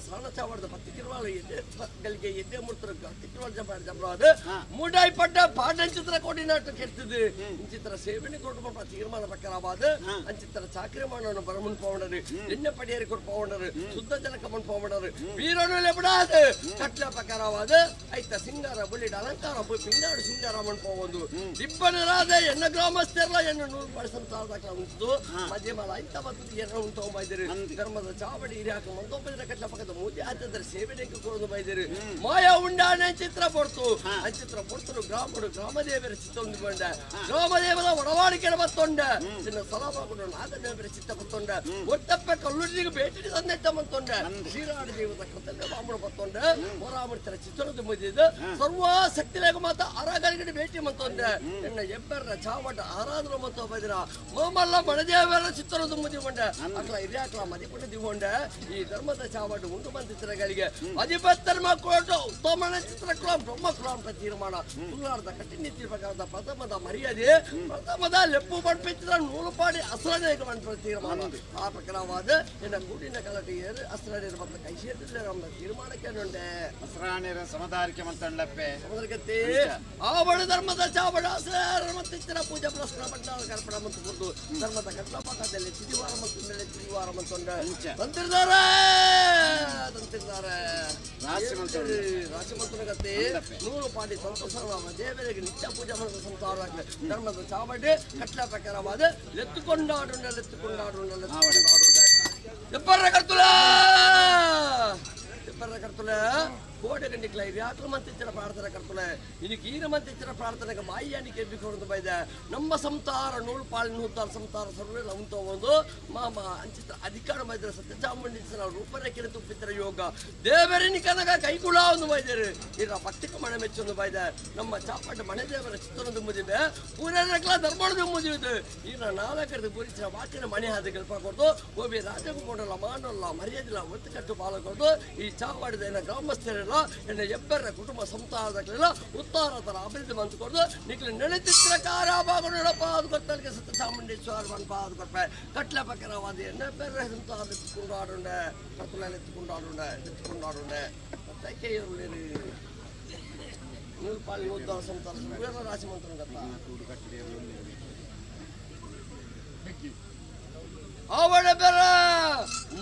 Speaker 5: ಸಾಣ ಚಾವಡದ ಪತ್ತಿಕ್ಕಿರುವಾಳು ಎದ್ದೆ ಗಳಿಗೆ ಎದ್ದೆ ಮುಡ್ತಾರೆ ಪತ್ತಿಕ್ಕಿರುವಾಳು ಜಪ ಜಪಡ ಅದು ಮೂಡಾಯಿ ಪಡ್ಡ ಪಾಡಂಚಿತ್ರ ಕೋಡಿ ನಾಟ ಕೆಡ್ತದೆ ಇಂಚಿತ್ರ ಸೇವನೆ ಕೊಟ್ಟು ತೀರ್ಮಾನ ಪಕ್ಕರವಾದ ಅಂಚಿತ್ರ ಚಾಕ್ರಿ ಮಾಡೋಣ ಬರಮುನ್ ಪೌಂಡರು ಎಣ್ಣೆ ಪಡಿಯರಿ ಕೊಟ್ಟು ಪೌಂಡರು ಶುದ್ಧ ಜಲಕ ಮಣ್ ಪೌಂಡರು ವೀರನು ಲೆಬಡಾದು ಕಟ್ಲೆ ಪ್ರಕಾರವಾದ ಐತ ಸಿಂಗಾರ ಬುಳ್ಳಿಡ ಅಲಂಕಾರ ಪಿಂಗಾಡು ಸಿಂಗಾರ ಮಣ್ಪೋದು ಇಬ್ಬನರಾದ ಎನ್ನ ಗ್ರಾಮಸ್ಥರಲ್ಲ ಎನ್ನ ನೂರು ಪಾಡಿ ಸಂಸಾರದಾಕಲ ಉಂಟು ಮಧ್ಯಮಾಲ ಐತ ಬರ್ತದೆ ಎನ್ನ ಉಂಟು ಬೈದಿರಿ ಧರ್ಮದ ಚಾವಡಿ ಹಿರಿಯಾಕ ಮಂದೋಪದ್ರ ಕಟ್ಲ ಪಕ್ಕದ ಮೂಜೆ ಆಚದ್ರ ಸೇವೆಗೆ ಕೊಡೋದು ಬೈದಿರಿ ಮಾಯಾ ಉಂಡಾನೆ ಚಿತ್ರ ಪೊಡ್ತು ಅಂಚಿತ್ರ ಪೊಡ್ತರು ಗ್ರಾಮಡು ಗ್ರಾಮದೇವರ ಚಿತ್ತ ಒಂದು ಬಂಡ ಗ್ರಾಮದೇವರ ಒಡವಾಡಿಕೆ ಬತ್ತೊಂಡ ಚಿನ್ನ ಸಲಾಬಾಗುಡು ನಾಗದೇವರ ಚಿತ್ತ ಬತ್ತೊಂಡ ಒಟ್ಟಪ್ಪ ಕಲ್ಲೂರಿಗೆ ಭೇಟಿ ತಂದೆಟ್ಟ ಮಂತೊಂಡ ಶ್ರೀರಾಡ ದೇವದ ಕರ್ತವ್ಯ ಬಾಂಬುಡು ಬತ್ತೊಂಡ ರಾಮತರ ಚಿತ್ರದ ಮುಗಿದ ಸರ್ವ ಶಕ್ತಿಲೇಗ ಮಾತ ಅರಗರಿಗೆ ಭೇಟಿ ಮಂತೊಂದೆ ಎನ್ನ ಎಬ್ಬರ ಚಾವಟ ಆರಾಧನ ಮತ್ತು ಬದಿರ ಮಾಮಲ್ಲ ಮಣದೇವರ ಚಿತ್ರದ ಮುಗಿಕೊಂಡ ಅಕ್ಲ ಹಿರಿಯಾಕ್ಲ ಮದಿಪುಟ ದಿಗೊಂಡ ಈ ಧರ್ಮದ ಚಾವಟ ಉಂಟು ಬಂದ ಚಿತ್ರಗಳಿಗೆ ಅಧಿಪತ್ಯರ್ಮ ಕೊಟ್ಟು ಉತ್ತಮನ ಚಿತ್ರಕುಲ ಬ್ರಹ್ಮಕುಲ ಅಂತ ತೀರ್ಮಾನ ತುಳುನಾಡದ ಕಟ್ಟಿನಿತ್ಯ ಪ್ರಕಾರದ ಪ್ರಥಮದ ಮರ್ಯಾದೆ ಪ್ರಥಮದ ಲೆಪ್ಪು ಪಡ್ಪಿಚ್ಚಿದ ನೂರು ಪಾಡಿ ಅಸ್ರನೇ ತೀರ್ಮಾನ ಆ ಪ್ರಕಾರವಾದ ಎನ್ನ ಗೂಡಿನ ಕಲಟಿ ಅಸ್ರನೇ ಮತ್ತು ಕೈ ಸೇರಿದ್ರೆ ನಮ್ಮ ತೀರ್ಮಾನಕ್ಕೆ ಉಂಟೆ
Speaker 2: ಅಸ್ರಾಣಿರ ಸಮದಾರಿಕೆ ಮಂತಂಡಪ್ಪೆ
Speaker 5: ಸಮುದ್ರಗತಿ ಆವಣ ಧರ್ಮದ ಚಾವಣ ಅಸ್ರ ಪೂಜಾ ಪುರಸ್ಕಾರ ಭಂಡಾರ ಕರ್ಪಣ ಮತ್ತು ಕೊಟ್ಟು ಧರ್ಮದ ಕಟ್ಲಪಾಕದಲ್ಲಿ ತಿದಿವಾರ ಮತ್ತು ಮೇಲೆ ತಿದಿವಾರ ಮಂತೊಂಡ ತಂತಿರ್ತಾರೆ ತಂತಿರ್ತಾರೆ ರಾಶಿ ಮಂತ್ರಗತಿ ನೂರು ಪಾಡಿ ಸಂತೋಷ ದೇವರಿಗೆ ನಿತ್ಯ ಪೂಜೆ ಮಾಡಿದ ಸಂಸಾರ ಧರ್ಮದ ಚಾವಡಿ ಕಟ್ಲ ಪ್ರಕಾರವಾದ ಎತ್ತುಕೊಂಡಾಡುಂಡ ಎತ್ತುಕೊಂಡಾಡುಂಡ ಎತ್ತುಕೊಂಡಾಡುಂಡ ಎಬ್ಬರ ಕರ್ತುಲ ಎಬ್ಬರ ಕರ್ತುಲ ಕೋಡೆ ಗಂಡಿಕ್ಲ ಯಾತ್ರ ಮಂತಿಚ್ಚರ ಪ್ರಾರ್ಥನೆ ಕರ್ತುಲೆ ಇನಿಗೆ ಈರ ಮಂತಿಚ್ಚರ ಪ್ರಾರ್ಥನೆಗೆ ಮಾಯಿಯಾನಿಗೆ ಎಬ್ಬಿಕೊಂಡು ಬೈದ ನಮ್ಮ ಸಂಸಾರ ನೂರು ಪಾಲು ನೂತಾರ ಸಂಸಾರ ಸರ್ವೆಲ್ಲ ಉಂಟು ಒಂದು ಮಾಮ ಅಂಚಿತ್ರ ಅಧಿಕಾರ ಮೈದ್ರ ಸತ್ಯ ಚಾಮುಂಡಿಸರ ರೂಪರೇಖೆ ತುಪ್ಪಿತರ ಯೋಗ ದೇವರಿನ ಕನಗ ಕೈಗುಳ ಒಂದು ಬೈದರು ಇರ ಭಕ್ತಿಕ ಮನೆ ಮೆಚ್ಚೊಂದು ಬೈದ ನಮ್ಮ ಚಾಪಾಟ ಮನೆ ದೇವರ ಚಿತ್ರೊಂದು ಮುದಿದೆ ಪೂರಕ್ಲ ಧರ್ಮದ ಮುದಿಯುದು ಈರ ನಾಲ್ಕರದು ಪೂರಿಸಿದ ವಾಕಿನ ಮನೆ ಹಾದಿ ಕಲ್ಪ ಕೊಡ್ತು ಒಬ್ಬ ರಾಜಕೊಂಡಲ್ಲ ಮಾನಲ್ಲ ಮರ್ಯಾದಿಲ್ಲ ಒತ್ತುಕಟ್ಟು ಬಾಲ ಕೊಡ್ತು ಈ ಚಾವಾಡಿದ ಗ್ರಾಮಸ್ಥರೆಲ್ಲ ಎನ್ನ ಎಬ್ಬರ ಕುಟುಂಬ ಸಂಸಾರದಕ್ಕೆಲ್ಲ ಉತ್ತಾರತರ ಅಭಿವೃದ್ಧಿ ಮಂತ್ಕೊಡ್ದು ನಿಕ್ಲು ನೆನೆತಿತ್ರ ಕಾರಾಬಾಗುಡಪ್ಪ ಅದು ಕೊತ್ತಲಿಗೆ ಸತ್ತ ಚಾಮುಂಡೇಶ್ವರ ಮನ್ಪ ಅದು ಕೊಟ್ಟೆ ಕಟ್ಲೆ ಪಕ್ಕರವಾದ ಎನ್ನ ಎಬ್ಬರ ಸಂಸಾರ ಎತ್ತುಕೊಂಡಾಡುಂಡೆ ಕರ್ತುಲ ಎತ್ತುಕೊಂಡಾಡುಂಡೆ ಎತ್ತುಕೊಂಡಾಡುಂಡೆ ಮತ್ತೆ ಇರಲಿ ನೂರು ಪಾಲು ನೂರು ಸಂಸಾರ ರಾಶಿ ಮಂತ್ರ ಅವಳ ಬೆರ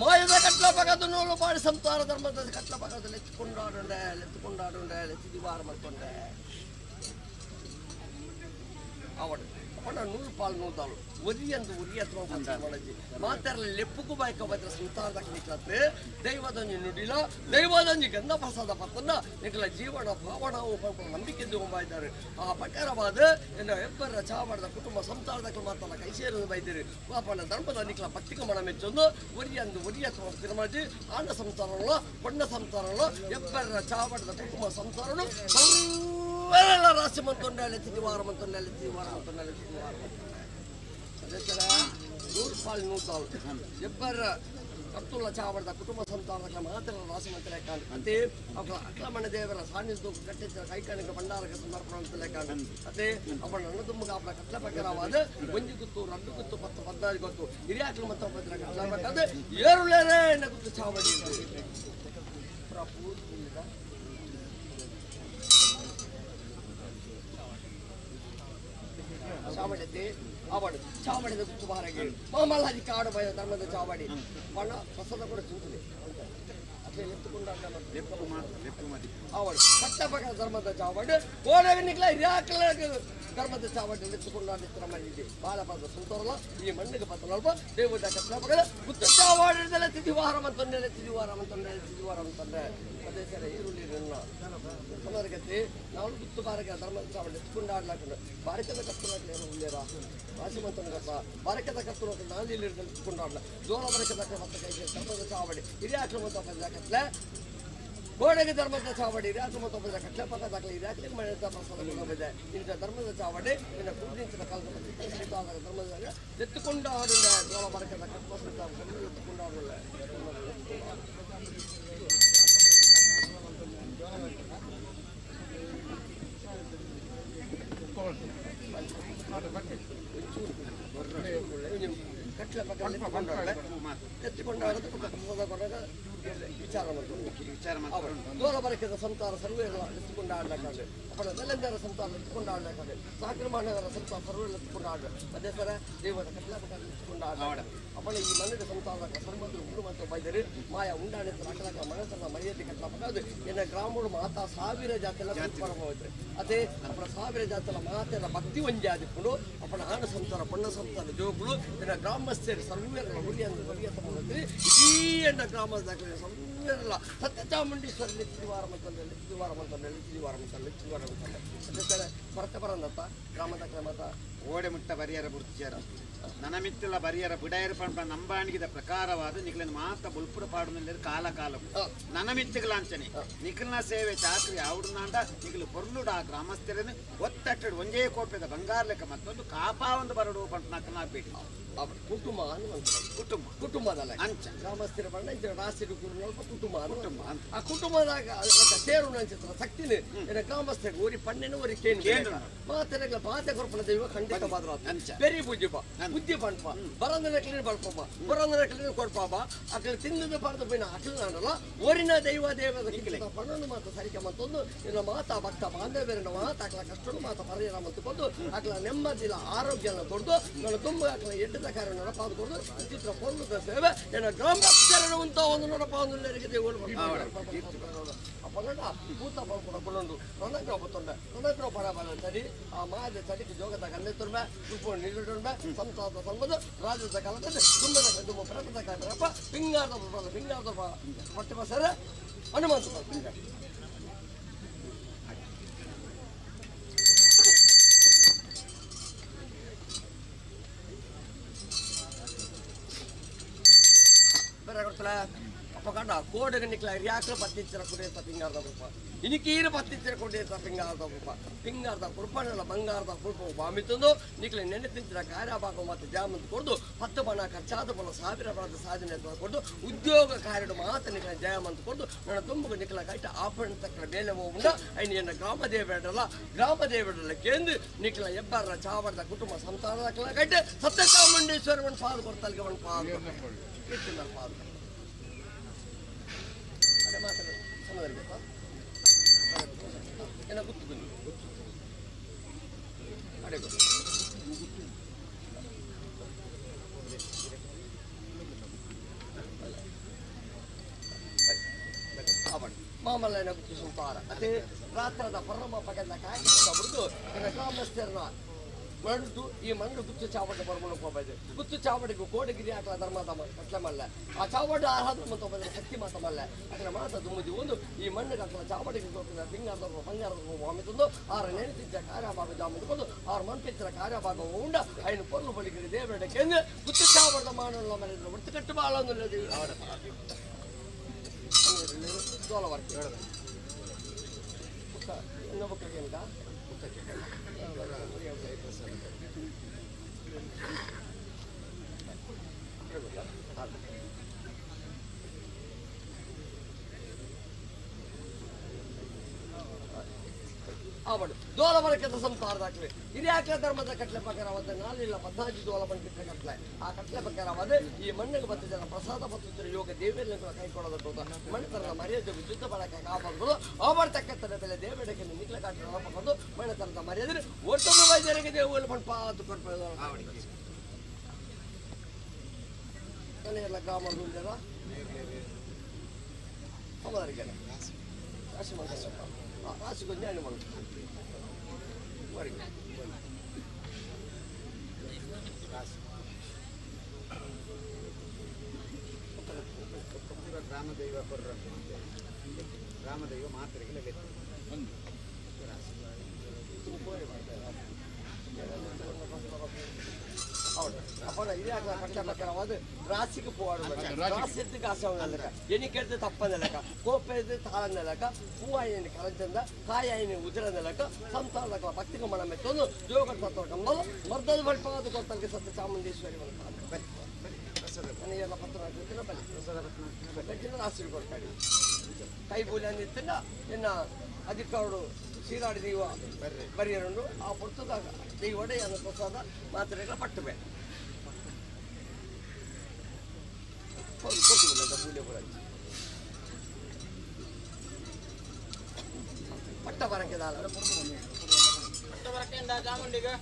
Speaker 5: ಮಾಯದ ಕಟ್ಲ ಪಕ್ಕದ ನೂಲು ಪಾಡಿ ಸಂಸಾರ ಧರ್ಮದ ಕಟ್ಲ ಪಕ್ಕದಲ್ಲಿ ಎತ್ತುಕೊಂಡಾಡುಂಡೆ ಎತ್ತುಕೊಂಡಾಡುಂಡೆ ಎತ್ತಿದಿವಾರ ಮಾಡ್ಕೊಂಡೆ ಅವಳು ಅವಳ ನೂರು ಪಾಲು ನೂತಾಳು ಒರಿಯಂದು ಉರಿಯ ಮಾತಾಡಲಿ ಲೆಪ್ಪುಕು ಬಾಯ್ಕ ಬದ್ರ ಸಂಸಾರದ ನಿಕ್ಲತ್ತೆ ದೈವದಂಜಿ ನುಡಿಲ ದೈವದಂಜಿ ಗಂಧ ಪ್ರಸಾದ ಪತ್ತನ್ನ ನಿಕ್ಲ ಜೀವನ ಭಾವನ ನಂಬಿಕೆ ಇದ್ದಾರೆ ಆ ಪ್ರಕಾರವಾದ ಎನ್ನ ಎಬ್ಬರ ಚಾವಡದ ಕುಟುಂಬ ಸಂಸಾರದ ಮಾತಲ್ಲ ಕೈ ಸೇರಲು ಬೈದಿರಿ ಪಾಪನ ಧರ್ಮದ ನಿಕ್ಲ ಭಕ್ತಿಕ ಮನ ಮೆಚ್ಚೊಂದು ಒರಿಯಂದು ಒರಿಯ ತಿರುಮಾಜಿ ಆಂಡ ಸಂಸಾರಲ್ಲ ಪೊಣ್ಣ ಸಂಸಾರಲ್ಲ ಎಬ್ಬರ ಚಾವಡದ ಕುಟುಂಬ ಸಂಸಾರನು ಸರ್ವೆಲ್ಲ ರಾಶಿ ಮಂತೊಂಡೆ ತಿದಿವಾರ ಮಂತೊಂಡೆ ತಿದಿವಾರ ಮಂತೊಂಡೆ ತಿದಿವಾರ ನೂರು ಪಾಲು ನೂತಾಳು ಎಬ್ಬರ ಕರ್ತುಲ್ಲ ಚಾವಡದ ಕುಟುಂಬ ಸಂತಾನಕ್ಕೆ ಮಾತ್ರ ರಾಶಿ ಮಂತ್ರ ಅಂತೆ ಅವಳ ಅಕ್ಲಮಣ ದೇವರ ಸಾನ್ನಿಧ್ಯ ಕಟ್ಟಿದ್ದ ಕೈಕಾಣಿಕ ಭಂಡಾರಕ್ಕೆ ಸಮರ್ಪಣ ಅಂತ ಕಾಣ ಅದೇ ಅವಳ ನನ್ನ ತುಂಬ ಅವಳ ಕಟ್ಲ ಪ್ರಕಾರವಾದ ಒಂಜಿ ಗುತ್ತು ರಡ್ಡು ಗುತ್ತು ಪತ್ತು ಪದ್ನಾರು ಗೊತ್ತು ಹಿರಿಯಾಕ್ಲು ಮತ್ತು ಭದ್ರ ಕಟ್ಲ ಬೇಕಾದ್ರೆ ಏರುಳೇರೇ ಎನ್ನ ಗುತ್ತು ಚಾವಡಿ ಚಾವಡಿ ಆವಡು ಚಾವಡಿದ ಗುತ್ತು ಬಾರಗೆ ಮಾಮಲ್ಲಾದಿ ಕಾಡು ಬಯ ಧರ್ಮದ ಚಾವಡಿ ಬಣ್ಣ ಪ್ರಸಾದ ಕೂಡ ಚಿಂತನೆ ಅದೇ ಆವಡು ಪಟ್ಟ ಧರ್ಮದ ಚಾವಡಿ ಕೋಡಗನಿಕ್ಲ ಹಿರಿಯಾಕಲ ಧರ್ಮದ ಚಾವಡಿ ಎತ್ತುಕೊಂಡಾಡಿತ್ತರ ಮನೆಗೆ ಬಾಲಪಾದ ಸುಂದರಲ್ಲ ಈ ಮಣ್ಣಿಗೆ ಪತ್ತನಲ್ಪ ದೇವದ ಕತ್ಲಪಗಳ ಗುತ್ತು ಚಾವಾಡಿದಲ್ಲ ತಿಥಿವಾರ ಅಂತಂದ್ರೆ ತಿಥಿವಾರ ಅಂತಂದ್ರೆ ತಿಥಿವಾರ ಅಂತಂದ್ರೆ ಅದೇ ಸರ ಈರುಳ್ಳಿ ಸಮರ್ಗತಿ ನಾವು ಗುತ್ತು ಬಾರಗ ಧರ್ಮದ ಚಾವಡಿ ಎತ್ತುಕೊಂಡಾಡ್ಲಾಕೊಂಡು ಬಾರಕದ ಕತ್ತುನಾಕಲೆ ಉಳ್ಳೇರ ವಾಸಿಮಂತನ ಕಪ್ಪ ಬಾರಕದ ಕತ್ತುನಾಕ ನಾಲಿಲ್ಲಿ ಎತ್ತುಕೊಂಡಾಡ್ಲ ಜೋಳ ಬರಕದ ಮತ್ತೆ ಕೈಗೆ ಧರ್ಮದ ಚಾವಡಿ ಹಿರಿಯಾಕ್ಲು ಮತ್ತು ಕತ್ಲೆ ಗೋಡೆಗೆ ಧರ್ಮದ ಚಾವಡಿ ಹಿರಿಯಾಕ್ಲು ಮತ್ತು ಕಟ್ಲೆ ಪಕ್ಕ ದಾಖಲೆ ಹಿರಿಯಾಕ್ಲಿಗೆ ಮನೆ ಪ್ರಸಾದ ಕೊಡೋದಿದೆ ಇಂಥ ಧರ್ಮದ ಚಾವಡಿ ಇನ್ನು ಕೂಡಿಂಚಿನ ಕಾಲದ ಧರ್ಮದ ಎತ್ತುಕೊಂಡು ಆಡಿಲ್ಲ ಜೋಳ ಬರಕದ ಕಟ್ಪ ಎತ್ತುಕೊಂಡು ಆಡಲ್ಲ. ಕಟ್ಲೆ ಪಕ್ಕ ಎತ್ತಿಕೊಂಡಾಡೋದು ಪ್ರಸಾದ ಕೊಡೋದು ವಿಚಾರ
Speaker 2: ವಿಚಾರ
Speaker 5: ಮಾಡ್ತಾರೆ. ದೋಲ ಬರಕದ ಸಂತಾರ ಸರ್ವೇ ಎತ್ತುಕೊಂಡು ಆಡ್ಲಕ್ಕಾಗಲಿ ಅಪ್ಪನ ನೆಲಂದರ ಸಂತಾರ ಎತ್ತುಕೊಂಡು ಆಡ್ಲಕ್ಕಾಗಲಿ ಸಾಕ್ರಮಾನವರ ಸಂತಾರ ಸರ್ವೇ ಎತ್ತುಕೊಂಡು ಆಡ ಅದೇ ಸರ ದೇವರ ಕಟ್ಲೆ ಪಕ್ಕ ಎತ್ತುಕೊಂಡು ಆಡ ಅಪ್ಪನ ಈ ಮನೆಯ ಸಂತಾರ ಸರ್ವಂದ್ರು ಉಂಡು ಮತ್ತು ಬೈದರು ಮಾಯ ಉಂಡಾಣಿತ ಅಕಲಕ ಮನಸರ ಮರ್ಯಾದೆ ಕಟ್ಲ ಪಕ್ಕ ಅದು ಎನ್ನ ಗ್ರಾಮಗಳು ಮಾತಾ ಸಾವಿರ ಜಾತಿಲ್ಲ ಹೋದ್ರೆ ಅದೇ ಅಪ್ಪನ ಸಾವಿರ ಜಾತಿಲ ಮಾತೆಲ್ಲ ಭಕ್ತಿ ಒಂಜಿ ಆದಿಪ್ಪುಂಡು ಅಪ್ಪನ ಆಣ ಸಂತಾರ ಪಣ್ಣ ಸಂತಾರ ಜೋಗುಳು ಎನ್ನ ಗ್ರಾಮಸ್ಥರು ಸರ್ವೇರ ಹುಲಿ ಅಂದ್ರೆ ಹೊಲಿಯ ತಗೊಂಡು ಇಡೀ ಎನ್ನ ಗ್ರಾಮದ ಸರ್ವೇರಲ್ಲ ಸತ್ಯ ಚಾಮುಂಡೇಶ್ವರ ತಿರುವಾರ ಮಂತಂದ್ರೆ ತಿರುವಾರ ಮಂತಂದ್ರೆ ತಿರುವಾರ ಮಂತಂದ್ರೆ ತಿರುವಾರ ಮಂತಂದ್ರೆ ಅದೇ ಸರ ಭರತ ಬರಂದತ್ತ ಗ್ರಾಮದ ಕ್ರಮದ
Speaker 2: ಓಡೆ ಮುಟ್ಟ ಬರಿಯರ ಬುರ್ತಿಯರ ನನಮಿತ್ತಲ ಬರಿಯರ ಬಿಡಯರ ಪಂಪ ನಂಬಾಣಿಗಿದ ಪ್ರಕಾರವಾದ ನಿಖಲಿನ ಮಾತ ಬುಲ್ಪುರ ಪಾಡುನಲ್ಲಿ ಕಾಲ ಕಾಲ ನನಮಿತ್ತಗಲಾಂಚನೆ ನಿಖಲ್ನ ಸೇವೆ ಚಾಕ್ರಿ ಆವುಡುನಾಂಡ ನಿಖಲು ಪೊರ್ಲುಡ ಆ ಗ್ರಾಮಸ್ಥರನ್ನು ಒತ್ತಟ್ಟಡು ಒಂದೇ ಕೋಪದ ಬಂಗಾರ ಲೆಕ್ಕ ಮತ್ತೊಂದು ಕಾಪಾ ಒಂದು ಬರಡು ಪಂಪ ನಕಲ್ನ ಬೇಡಿ
Speaker 5: ಕುಟುಂಬ
Speaker 2: ಕುಟುಂಬ
Speaker 5: ಕುಟುಂಬದಲ್ಲ
Speaker 2: ಅಂಚ
Speaker 5: ಗ್ರಾಮಸ್ಥರ ಬಣ್ಣ ರಾಷ್ಟ್ರೀಯ ಕುಟುಂಬ
Speaker 2: ಕುಟುಂಬ
Speaker 5: ಆ ಕುಟುಂಬದಾಗ ಸೇರು ನಂಚಿತ್ರ ಶಕ್ತಿನ ಗ್ರಾಮಸ್ಥರಿಗೆ ಊರಿ ಪಣ್ಣೆನ ಊರಿ ಕೇಂದ್ರ ಮಾತೆರಗಳ ಬಾತೆ ಕೊರ್ಪಣ ದೈವ ಖಂಡಿತ ಮಾತ್ರ ಬೆರಿ ಪೂಜಿಪ ಬುದ್ಧಿ ಪಂಪ ಬರಂದನ ಕ್ಲೀನ್ ಬಳ್ಪಪ್ಪ ಬರಂದನ ಕ್ಲೀನ್ ಕೊಡ್ಪಾಪ ಅಕಲ್ ತಿಂದದ ಬಾರ್ದು ಪೈನ ಅಕಲ್ ನಾನಲ್ಲ ಊರಿನ ದೈವ ದೇವದ ಪಣ್ಣನ್ನು ಮಾತ ಸರಿಕೆ ಮತ್ತೊಂದು ಇನ್ನ ಮಾತಾ ಭಕ್ತ ಬಾಂಧವ್ಯರನ್ನ ಮಾತ ಅಕಲ ಕಷ್ಟನು ಮಾತ ಪರಿಹಾರ ಮಂತುಕೊಂಡು ಅಕಲ ನೆಮ್ಮದಿಲ್ಲ ಆರೋಗ್ಯನ ಕೊಡ್ದು ನನ್ನ ತುಂಬ ಅಕಲ ಎಡ್ಡದ ಕಾರ್ಯ ನಡಪಾದು ಕೊಡ್ದು ಚಿತ್ರ ಪೊರ್ಲುದ ಸೇವೆ ಎನ್ನ ಗ್ರಾಮಸ್ಥರನ್ನು ಅಂತ ಒಂದು ನಡಪ ಒಂದು ದೇವರು ಅಪ್ಪಗಂಡ ಭೂತ ಪಲ್ಪುಡ ಕೊಡೊಂಡು ರಣಗ್ರಹ ಬತ್ತೊಂಡೆ ರಣಗ್ರಹ ಪಡ ಬಲ ಚಡಿ ಆ ಮಾದ ಚಡಿಗೆ ಜೋಗದ ಗಂದೆ ತುರ್ಮೆ ತುಪ್ಪ ನೀರುಡುಂಬೆ ಸಂತಾದ ಸಂಬಂಧ ರಾಜದ ಕಾಲದಲ್ಲಿ ತುಂಬದ ತುಂಬ ಪ್ರಮದ ಕಾಲಪ್ಪ ಪಿಂಗಾರದ ಪಿಂಗಾರದ ಪಟ್ಟಿ ಬಸರ ಹನುಮಂತ ಬೇರೆ ಕೊಡ್ತಲ್ಲ ಅಪ್ಪಗಂಡ ಕೋಡಗ ನಿಕ್ಲ ಯಾಕ್ಲ ಪತ್ತಿಚ್ಚರ ಕುಡಿಯ ಪಿಂಗಾರದ ಕೃಪ ಇನಿಕೀರು ಪತ್ತಿಚ್ಚರ ಕುಡಿಯ ಪಿಂಗಾರದ ಕೃಪ ಪಿಂಗಾರದ ಕೃಪಣಲ್ಲ ಬಂಗಾರದ ಕೃಪ ಬಾಮಿತಂದು ನಿಕ್ಲ ನೆನೆ ತಿಂಚಿನ ಕಾರ್ಯಭಾಗ ಮತ್ತು ಜಾಮಂತ ಕೊಡ್ದು 10 ಬಣ ಖರ್ಚಾದ ಬಲ ಸಾವಿರ ಬಣದ ಸಾಧನೆ ಕೊಡ್ದು ಉದ್ಯೋಗ ಕಾರ್ಯಡು ಮಾತು ನಿಕ್ಲ ಜಯಮಂತ ಕೊಡ್ದು ನನ್ನ ತುಂಬು ನಿಕ್ಲ ಕೈಟ ಆಪಣ ತಕ್ಕ ಬೇಲೆ ಹೋಗುಂಡ ಐನ ಎನ್ನ ಗ್ರಾಮ ದೇವೇಡಲ್ಲ ಗ್ರಾಮ ದೇವೇಡಲ್ಲ ಕೇಂದ್ರ ನಿಕ್ಲ ಎಬ್ಬರ ಚಾವರದ ಕುಟುಂಬ ಸಂತಾನದ ಕೈಟ ಸತ್ಯ ಚಾಮುಂಡೇಶ್ವರ ಒಂದು ಪಾದ ಕೊಡ್ತಲ್ಗೆ ಒಂದು ಪಾದ ಪಾದ ಅದೇ ಮಾತಾಡ ಸಮದರಿಗಪ್ಪ ಏನೋ ಗುತ್ತು ಬನ್ನಿ ಅಡೆ ಗೊತ್ತು ಮಾಮಲ್ಲನ ಗುತ್ತು ಸಂತಾರ ಅದೇ ರಾತ್ರದ ಪರಮ ಪಗದ ಕಾಯಿ ಬಿಡ್ದು ಗ್ರಾಮಸ್ಥರನ್ನ ಮಂಡು ಈ ಮಂಡು ಗುತ್ತು ಚಾವಡಿ ಬರ್ಮಣ ಹೋಗ್ಬಾಯ್ದು ಗುತ್ತು ಚಾವಡಿಗೂ ಕೋಡಗಿರಿ ಆಕಲ ಧರ್ಮದ ಕಟ್ಲೆ ಮಲ್ಲ ಆ ಚಾವಡಿ ಆರಾಧನೆ ಮತ್ತು ಒಬ್ಬ ಶಕ್ತಿ ಮಾತ ಮಲ್ಲ ಅದರ ಮಾತ ದುಮ್ಮದಿ ಒಂದು ಈ ಮಣ್ಣಿಗೆ ಆಕಲ ಚಾವಡಿಗೆ ಪಿಂಗಾರದ ಬಂಗಾರದ ವಾಮಿತಂದು ಆರ ನೆನೆತಿದ್ದ ಕಾರ್ಯಭಾಗ ಜಾಮಂದುಕೊಂಡು ಆರು ಮನ್ಪಿಚ್ಚರ ಕಾರ್ಯಭಾಗ ಉಂಡ ಐನು ಪೊರ್ಲು ಬಳಿಗಿರಿ ದೇವರ ಕೇಂದ್ರ ಗುತ್ತು ಚಾವಡದ ಮಾನಲ್ಲ ಮನೆ ಒಟ್ಟು ಕಟ್ಟು ಬಾಳ ಜೋಳ ದೋಲ ಬರಕದ ಸಂಸಾರದಾಕ್ಲೆ ಹಿರಿಯಾಕ್ಲ ಧರ್ಮದ ಕಟ್ಲೆ ಪ್ರಕಾರವಾದ ನಾಲಿಲ್ಲ ಪದ್ನಾಜಿ ದೋಲ ಬಂಕಿಟ್ಟ ಕಟ್ಲೆ ಆ ಕಟ್ಲೆ ಪ್ರಕಾರವಾದ ಈ ಮಣ್ಣಿಗೆ ಬತ್ತ ಜನ ಪ್ರಸಾದ ಪತ್ರ ಯೋಗ ದೇವಿಯನ್ನು ಕೂಡ ಕೈ ಕೊಡೋದು ಮಣ್ಣತರದ ಮರ್ಯಾದೆ ಯುದ್ಧ ಬಳಕೆ ಕಾಪಾಡೋದು ಅವರ್ತಕ್ಕಂಥ ಬೆಲೆ ದೇವಡಕ್ಕೆ ನಿಕ್ಲ ಕಾಟ ಕೊಂಡು ಮಣ್ಣತರದ ಮರ್ಯಾದೆ ಒಟ್ಟೊಂದು ವೈದ್ಯರಿಗೆ ದೇವರು ಪಂಪಾತು ಕೊಡ್ಬೋದು ಗ್ರಾಮ ರಾಶಿ ರಾಶಿ ಕೊಂಚ
Speaker 2: ಗ್ರಾಮದೈವ ಗ್ರಾಮದೈವ ಮಾತ್ರೆಗಳ
Speaker 5: ರಾಶಿಗೆ ಪೋವಾಡು ರಾಶಿ ಕಾಸು ಎಣಿಕೆಡ್ದು ತಪ್ಪ ನೆಲಕ ಕೋಪೆದ್ದು ತಾಳ ನೆಲಕ ಹೂವಾಯಿನ ಕರಂಚಂದ ಕಾಯಾಯಿನ ಉದರ ನೆಲಕ ಸಂಸಾರದ ಭಕ್ತಿಗೆ ಮಣ ಮೆತ್ತೊಂದು ಜೋಗ ತತ್ವ ಮರ್ದದ ಬಲ್ಪಾದ ಕೊತ್ತಲ್ಗೆ ಸತ್ಯ ಚಾಮುಂಡೇಶ್ವರಿ ನನಗೆಲ್ಲ ಪತ್ರ ಬಲಿ ರಾಶಿ ಕೊಡ್ತಾಡಿ ಕೈ ಬೂಲಿ ಅಂದಿತ್ತಿನ ಎನ್ನ ಅಧಿಕಾರಡು ಸೀರಾಡಿ ದೈವ ಬರಿಯರುಂಡು ಆ ಪೊರ್ತದಾಗ ದೈವಡೆ ಪ್ರಸಾದ ಮಾತ್ರೆಗಳ ಪಟ್ಟುವೆ ಪಟ್ಟ ಬರಕ್ಕೆ
Speaker 4: ಪಟ್ಟ ಬರಕ್ಕೆ ಚಾಮುಂಡಿಗೆ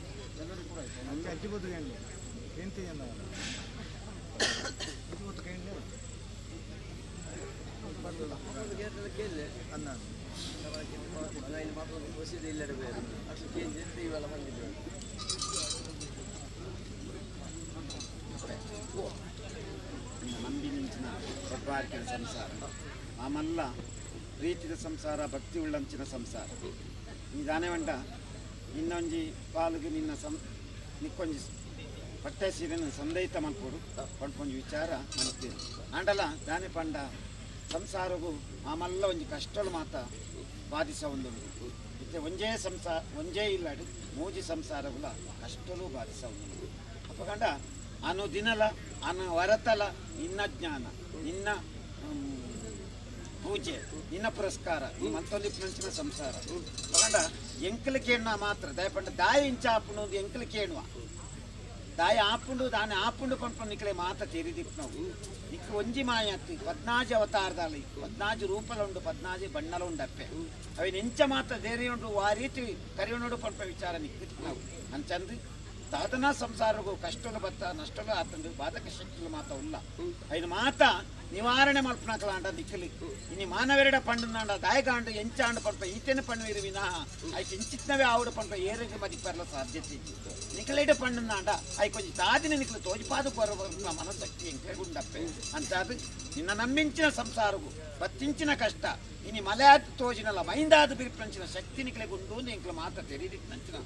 Speaker 2: ನಂಬಿನಿಂಚಿನ ಒಬ್ಬಾರಿಕೆಯ ಸಂಸಾರ ಆಮಲ್ಲ ಪ್ರೀತಿದ ಸಂಸಾರ ಭಕ್ತಿ ಉಳ್ಳಂಚಿನ ಸಂಸಾರ ನೀ ವಂಡ ನಿನ್ನೊಂಜಿ ಪಾಲುಗೆ ನಿನ್ನ ಸಂ ನಿಕ್ಕೊಂಜಿ ಪಟ್ಟೆ ಸೀರೆನ ಸಂದೈತ ಮನ್ಪೋಡು ಪಂಡ್ಪೊಂಜಿ ವಿಚಾರ ಮನ್ತೀರಿ ಆಂಡಲ ದಾನೆ ಪಂಡ ಸಂಸಾರಗೂ ಆಮಲ್ಲ ಒಂಜಿ ಕಷ್ಟಲು ಮಾತ ಬಾಧಿಸ ಒಂದು ಇತ್ತೆ ಒಂಜೇ ಸಂಸಾರ ಒಂಜೇ ಇಲ್ಲಾಡು ಮೂಜಿ ಸಂಸಾರಗುಲ ಕಷ್ಟಲು ಬಾಧಿಸ ಒಂದು ಅಪ್ಪಗಂಡ ಅನುದಿನಲ ಅನವರತಲ ನಿನ್ನ ಜ್ಞಾನ ನಿನ್ನ ಪೂಜೆ ನಿನ್ನ ಪುರಸ್ಕಾರ ಮಂತೊಂದಿಪ್ಪು ಸಂಸಾರ ಅಪ್ಪಗಂಡ ಎಂಕಲ ಕೇಣ್ಣ ಮಾತ್ರ ದಯಪಂಡ ದಾಯ ಇಂಚ ಆಪುಂಡು ಎಂಕಲ ಕೇಣುವ ದಾಯ ಆಪುಂಡು ದಾನೆ ಆಪುಂಡು ಪಂಪು ನಿಕ್ಕಲೆ ಮಾತ ತೆರಿದಿಪ್ಪು ನಿಕ್ಕ ಒಂಜಿ ಮಾಯತ್ತಿ ಪದ್ನಾಜಿ ಅವತಾರದಲ್ಲಿ ಪದ್ನಾಜಿ ರೂಪಲ ಉಂಡು ಪದ್ನಾಜಿ ಬಣ್ಣಲ ಉಂಡಪ್ಪೆ ಅವಿನ ಎಂಚ ಮಾತ ಧೈರ್ಯ ಉಂಡು ಆ ರೀತಿ ಕರಿಯುಂಡು ಪಂಪ ವಿಚಾರ ನಿಕ್ಕಿತ್ತು ಅಂಚಂದು ದಾದನ ಸಂಸಾರಗೂ ಕಷ್ಟಲು ಬತ್ತ ನಷ್ಟಲು ಆತಂದು ಬಾಧಕ ಶಕ್ತಿಲು ಮಾತ ಉಲ್ಲ ಐನ ಮಾತ ನಿವಾರಣೆ ಮಲ್ಪನಕಲಾಂಡ ನಿಕ್ಕಲಿ ಇನಿ ಮಾನವೆರಡ ಪಂಡುನಾಂಡ ದಾಯಗಾಂಡು ಎಂಚಾಂಡು ಪಂಪ ಈತೇನೆ ಪಣ್ಣುವಿರು ವಿನಃ ಐಕ್ ಇಂಚಿತ್ನವೇ ಆవుడు ಪಂಪ ಏರಿಗೆ ಮದಿಪರ್ಲ ಸಾಧ್ಯತೆ ನಿಕಲೇಡ ಪಂಡುನಾಂಡ I కొంచెం దాదిని నికలు తోజిపాదు కొరవన్న మనశక్తి ఎంకగుండప్పే అంతాదు నిన్న నమ్మించిన సంసారగు బత్తించిన కష్ట ఇని మలయాత్ తోజినల మైందాదు బిరిపించిన శక్తి నికలగుండు ఇంకల మాత తెలియదిట్టిన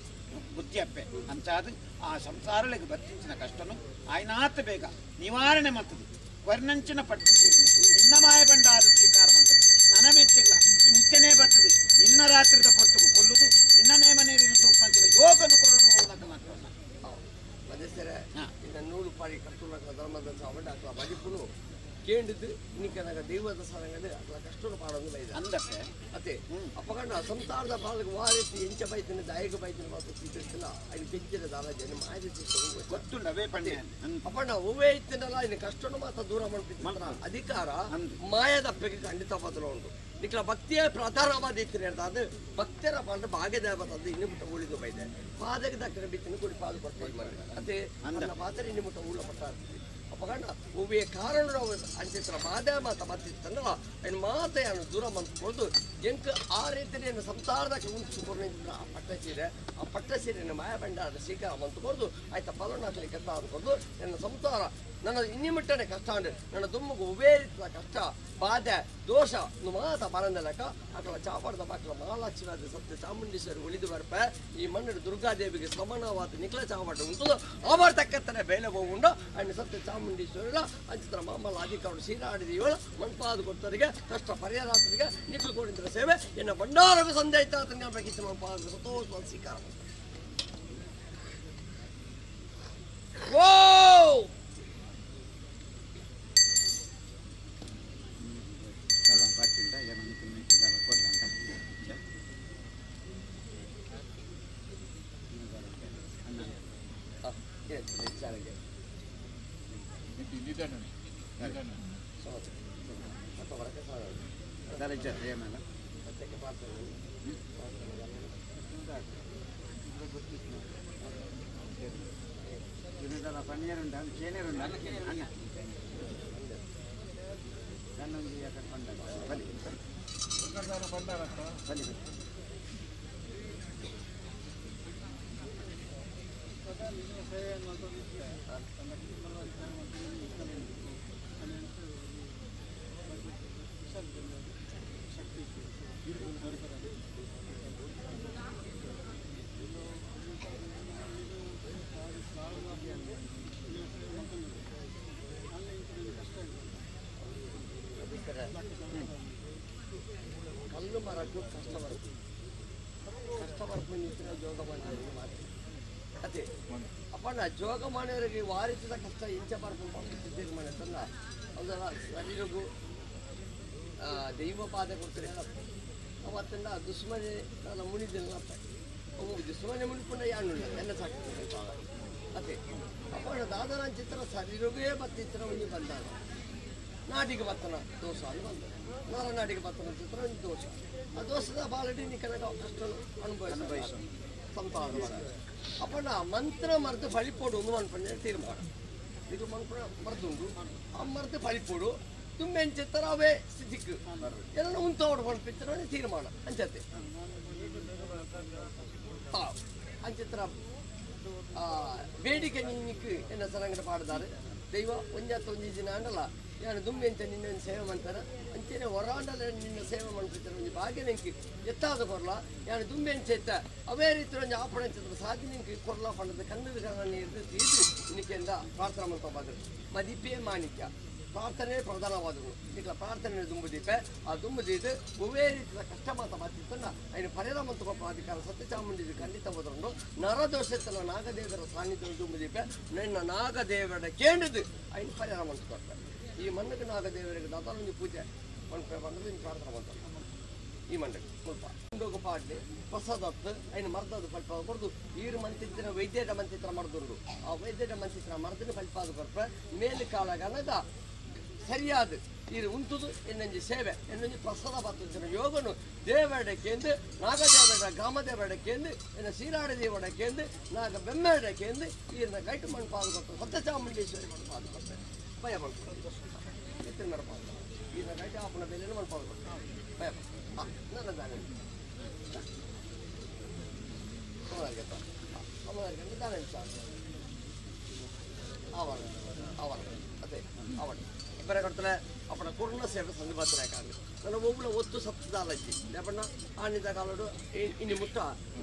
Speaker 2: బుద్ధి అప్పే అంచాదు ఆ సంసారులకు బత్తించిన కష్టను ఆయనాత ಬೇಗ నివాರಣೆ ಮತ್ತದು ವರ್ಣಂಚಿನ ಪಟ್ಟು ನಿನ್ನ ಮಾಯ ಬಂಡಾರು ಸ್ವೀಕಾರ ಮಂತದು ನನಮೆಚ್ಚಗ್ಲ ಇಂಚನೇ ಬರ್ತದೆ ನಿನ್ನ ರಾತ್ರಿದ ಪೊರ್ತುಗು ಕೊಲ್ಲುದು ನಿನ್ನ ನೇಮ ನೀರಿನ ತೂಪಂಚಿನ ಯೋಗನು ಕೊರಡು ನಕಲ
Speaker 5: ಮದಸರೆ ಇನ್ನ ನೂಲು ಪಾಡಿ ಕರ್ತುಲಕ ಧರ್ಮದ ಸಾವಡ ಅಕ್ಲ ಬದಿಪುನು ಕೇಂಡಿದ್ದು ಇನ್ನಿಕನಾಗ ದೈವದ ಸಾರಂಗಡೆ ಅಕ್ಲ ಕಷ್ಟನು ಪಾಡೊಂದು ಬೈದ
Speaker 2: ಅಂದಕ್ಕೆ
Speaker 5: ಅತ್ತೆ ಅಪ್ಪಗಂಡ ಸಂಸಾರದ ಬಾಲಕ ವಾರಿಸಿ ಎಂಚ ಬೈತಿನ ದಾಯಕ ಬೈತಿನ ಮಾತ್ರ ಸ್ವೀಕರಿಸಿಲ್ಲ ಅಲ್ಲಿ ಕೆಂಚಿನ ದಾರ ಜನ ಮಾಯದ
Speaker 2: ಗೊತ್ತುಂಡು ಅವೇ ಪಂಡೆ
Speaker 5: ಅಪ್ಪಣ್ಣ ಹೂವೇ ಇತ್ತಿನಲ್ಲ ಇನ್ನು ಕಷ್ಟನು ಮಾತ್ರ ದೂರ ಮಾಡ್ತಿದ್ದ ಅಧಿಕಾರ ಮಾಯದಪ್ಪಗೆ ಖಂಡಿತ ಬದಲು ಉಂಟು ನಿಕ್ಲ ಭಕ್ತಿಯೇ ಪ್ರಧಾನವಾದ ಇತ್ತಿನ ಅದು ಭಕ್ತರ ಪಾಂಡ ಭಾಗ್ಯದೇವತದ್ದು ಇನ್ನು ಮುಟ್ಟ ಉಳಿದು ಬೈದೆ ಪಾದಕ್ಕೆ ದಕ್ಕನ ಬಿತ್ತಿನ ಕುಡಿ ಪಾದ ಕೊಡ್ತೀವಿ ಅದೇ ನನ್ನ ಪಾತ್ರ ಇನ್ನು ಮುಟ್ಟ ಉಳ್ಳ ಪಟ್ಟ ಅಪ್ಪಗಂಡ ಹೂವೇ ಕಾರಣ ಅಂಚಿತ್ರ ಮಾದೇ ಮಾತ ಬತ್ತಿತ್ತಂದ್ರ ಇನ್ನು ಮಾತೆಯನ್ನು ದೂರ ಮಂತ್ಕೊಳ್ದು ಎಂಕ್ ಆ ರೀತಿಯನ್ನು ಸಂಸಾರದ ಉಂಟು ಆ ಪಟ್ಟ ಸೀರೆ ಆ ಪಟ್ಟ ಸೀರೆಯನ್ನು ಮಾಯ ಭಂಡಾರದ ಸ್ವೀಕಾರ ಮಂತ್ಕೊಳ್ದು ಆಯ್ತಾ ಫಲನಾಕ್ಲಿ ಕಷ್ಟ ಅಂದ್ಕೊಂಡು ನನ್ನ ಸಂಸಾರ ನನ್ನ ಇನ್ನಿಮಿಟ್ಟನೆ ಕಷ್ಟ ಅಂದ್ರೆ ನನ್ನ ದುಮ್ಮಿಗೆ ಉವೇ ರೀತಿಯ ಕಷ್ಟ ಬಾಧೆ ದೋಷ ಮಾತ ಬರಂದಲಕ ಅಕಲ ಚಾಪಾಡದ ಬಾಕಲ ಮಹಾಲಕ್ಷ್ಮಿ ಸತ್ಯ ಚಾಮುಂಡೇಶ್ವರಿ ಉಳಿದು ಬರ್ಪ ಈ ಮಣ್ಣಿನ ದುರ್ಗಾದೇವಿಗೆ ಸಮಾನವಾದ ನಿಖಲ ಚಾಪಾಟ ಉಂಟು ಅವರ ತಕ್ಕತ್ತನೆ ಬೇಲೆ ಹೋಗುಂಡು ಅಂಡ್ ಸತ್ಯ ಚಾಮುಂಡೇಶ್ವರ ಅಂಚಿತ್ರ ಮಾಮಲ ಅಧಿಕಾರು ಸೀರಾಡಿದೀವಳ ಮಣ್ಪಾದ ಕೊಡ್ತರಿಗೆ ಕಷ್ಟ ಪರಿಹಾರ ಆತನಿಗೆ ನಿಖಲು ಕೋಡಿದ್ರ ಸೇವೆ ಎನ್ನ ಭಂಡಾರಗೂ ಸಂದೇಹ ಆತನಿಗೆ ಬೇಕಿತ್ತು ಮಣ್ಪಾದ ಸಂತೋಷ ಸ್ವೀಕಾರ ಓ ಚಾಲೆಂಜ್ ಕಲ್ಲು ಮರಕ್ಕೂ ಕಷ್ಟ ಬರುತ್ತೆ ಕಷ್ಟ ಬರ್ಕೊಂಡು ಜೋಗ ಮಾಡಿದವರಿಗೆ ಮಾತ್ರ ಅದೇ ಅಪ್ಪಣ್ಣ ಜೋಗ ಮಾಡೋರಿಗೆ ವಾರಿಸಿದ ಕಷ್ಟ ಇಂಚ ಬರ್ಕೊಂಡು ತೀರ್ಮಾನ ಅದರ ಶರೀರಗೂ ದೈವ ಪಾದ ಕೊಡ್ತಾರೆ ಅವತ್ತನ್ನ ದುಶ್ಮನೆ ನಾನು ಮುನಿದಿಲ್ಲ ಅವು ದುಶ್ಮನೆ ಮುನಿಕೊಂಡ ಯಾಣಿಲ್ಲ ಎಲ್ಲ ಸಾಕು ಅದೇ ಅಪ್ಪಣ್ಣ ದಾದನ ಚಿತ್ರ ಶರೀರವೇ ಮತ್ತಿತ್ರ ಒಂಜಿ ಬಂದಾಗ ನಾಡಿಗೆ ಬತ್ತನ ದೋಷ ಅಲ್ಲಿ ಬಂದ ನರನಾಡಿಗೆ ಬತ್ತನ ಚಿತ್ರ ಒಂದು ದೋಷ ಆ ದೋಷದ ಬಾಲಡಿ ನಿಕನಗ ಕಷ್ಟ ಅನುಭವಿಸ ಸಂತಾನ ಅಪ್ಪಣ್ಣ ಮಂತ್ರ ಮರೆದು ಫಲಿಪೋಡು ಒಂದು ಮನ್ಪಣ್ಣ ತೀರ್ಮಾನ ಇದು ಮನ್ಪಣ ಮರೆದುಂಡು ಆ ಮರೆದು ಫಲಿಪೋಡು ತುಂಬ ಎಂಚತ್ತರ ಅವೇ ಸ್ಥಿತಿಕ್ ಎಲ್ಲ ಉಂತೋಡು ಪಣ್ಪಿತ್ತರ ತೀರ್ಮಾನ ಅಂಚತೆ ಅಂಚಿತ್ರ ಬೇಡಿಕೆ ನಿನ್ನಿಕ್ ಎನ್ನ ಸರಂಗಡ ಪಾಡ್ದಾರೆ ದೈವ ಒಂಜಾತ ಒಂಜಿ ದಿನ ಅಂಡಲ್ಲ ನಾನು ದುಂಬೆಂಚ ನಿನ್ನ ಸೇವೆ ಮಾಡ್ತಾರೆ ಅಂಚೆನೆ ಹೊರಾಂಡಲ ನಿನ್ನ ಸೇವೆ ಮಾಡ್ತಿರ್ತಾರೆ ಒಂಜಿ ಭಾಗ್ಯ ನೆಂಕಿ ಎತ್ತಾದ ಕೊರ್ಲ ನಾನು ದುಂಬೆಂಚ ಎತ್ತ ಅವೇ ರೀತಿ ಒಂಜಿ ಆಪಣೆ ಸಾಧಿ ನೆಂಕಿ ಕೊರ್ಲ ಪಂಡದ ಕನ್ನಡ ನೀರು ತೀದು ಇನ್ನಕ್ಕೆಂದ ಪ್ರಾರ್ಥನೆ ಮಾಡ್ಕೊಬಾದ್ರು ಮದಿಪೇ ಮಾಣಿಕ್ಯ ಪ್ರಾರ್ಥನೆ ಪ್ರಧಾನವಾದವು ಈಗ ಪ್ರಾರ್ಥನೆ ದುಂಬುದೀಪೆ ಆ ದುಂಬುದೀದು ಒವೇ ರೀತಿಯ ಕಷ್ಟ ಮಾತ ಬಾತಿತ್ತನ್ನ ಐನು ಪರಿಹಾರ ಮಂತ ಪ್ರಾಧಿಕಾರ ಸತ್ಯಚಾಮುಂಡಿ ಖಂಡಿತ ಹೋದ್ರಂಡು ನರದೋಷತ್ತನ ನಾಗದೇವರ ಸಾನ್ನಿಧ್ಯ ದುಂಬುದೀಪೆ ನನ್ನ ನಾಗದೇವರ ಕೇಂದ್ರದ್ದು ಐನು ಪರಿಹಾರ ಮಂತ ಕೊಡ್ತಾರೆ ಈ ಮಣ್ಣಕ್ಕೆ ನಾಗದೇವರಿಗೆ ದಾತಾಲೊಂದು ಪೂಜೆ ಮನ್ಪೆ ಬಂದದ್ದು ಇನ್ನು ಪ್ರಾರ್ಥನೆ ಮಾಡ್ತಾರೆ ಈ ಮಂಡಕ್ಕೆ ಸ್ವಲ್ಪ ಉಂಡೋಗ ಪಾಡ್ಲಿ ಪ್ರಸಾದತ್ತು ಐನು ಮರ್ದದ್ದು ಫಲ್ಪ ಕೊಡ್ದು ಈರು ಮಂತಿತ್ತಿನ ವೈದ್ಯರ ಮಂತಿತ್ರ ಮರದುಂಡು ಆ ವೈದ್ಯರ ಮಂತಿತ್ರ ಮರದಿನ ಫಲ್ಪ ಅದು ಕೊರ್ಪ ಮೇಲು ಕಾಲಗನಗ ಸರಿಯಾದ ಇದು ಉಂಟುದು ಎನ್ನೊಂಜಿ ಸೇವೆ ಎನ್ನೊಂಜಿ ಪ್ರಸಾದ ಬರ್ತದೆ ಯೋಗನು ದೇವಡಕ್ಕೆಂದು ನಾಗದೇವಡ ಗ್ರಾಮದೇವಡಕ್ಕೆಂದು ಎನ್ನ ಸೀರಾಡ ದೇವಡಕ್ಕೆಂದು ನಾಗ ಬೆಮ್ಮೆಡಕ್ಕೆಂದು ಈರಿನ ಗೈಟು ಮಣ್ಣು ಪಾದು ಕೊಡ್ತಾರೆ ಸತ್ಯಚಾಮುಂಡೇಶ್ವರಿ ಮಣ್ಣು ಪಾದು ಕೊಡ್ತಾರೆ ಭಯ ಪಡ್ತಾರೆ ಎತ್ತಿನ ಮರ ಪಾದು ಈರಿನ ಗೈಟು ಆಪಣ ಬೆಲೆಯನ್ನು ಮಣ್ಣು ಪಾದು ಕೊಡ್ತಾರೆ ಭಯ ಹಾಂ ನನ್ನ ದಾನ ಅಮ್ಮನಾರಿಗೆ ದಾನ ಆವರಣ ಆವರಣ ಅದೇ ಆವರಣ ಬರ ಕೊಡ್ತಾರೆ ಅಪ್ಪನ ಪೂರ್ಣ ಸೇವೆ ಸಂದರ್ಭ ನನ್ನ ಒಬ್ಬಳ ಒತ್ತು ಸತ್ತದಾಲಜ್ಜಿ ಲೇಪಣ್ಣ ಆಣಿದ ಕಾಲಡು ಇನ್ನು ಮುಟ್ಟ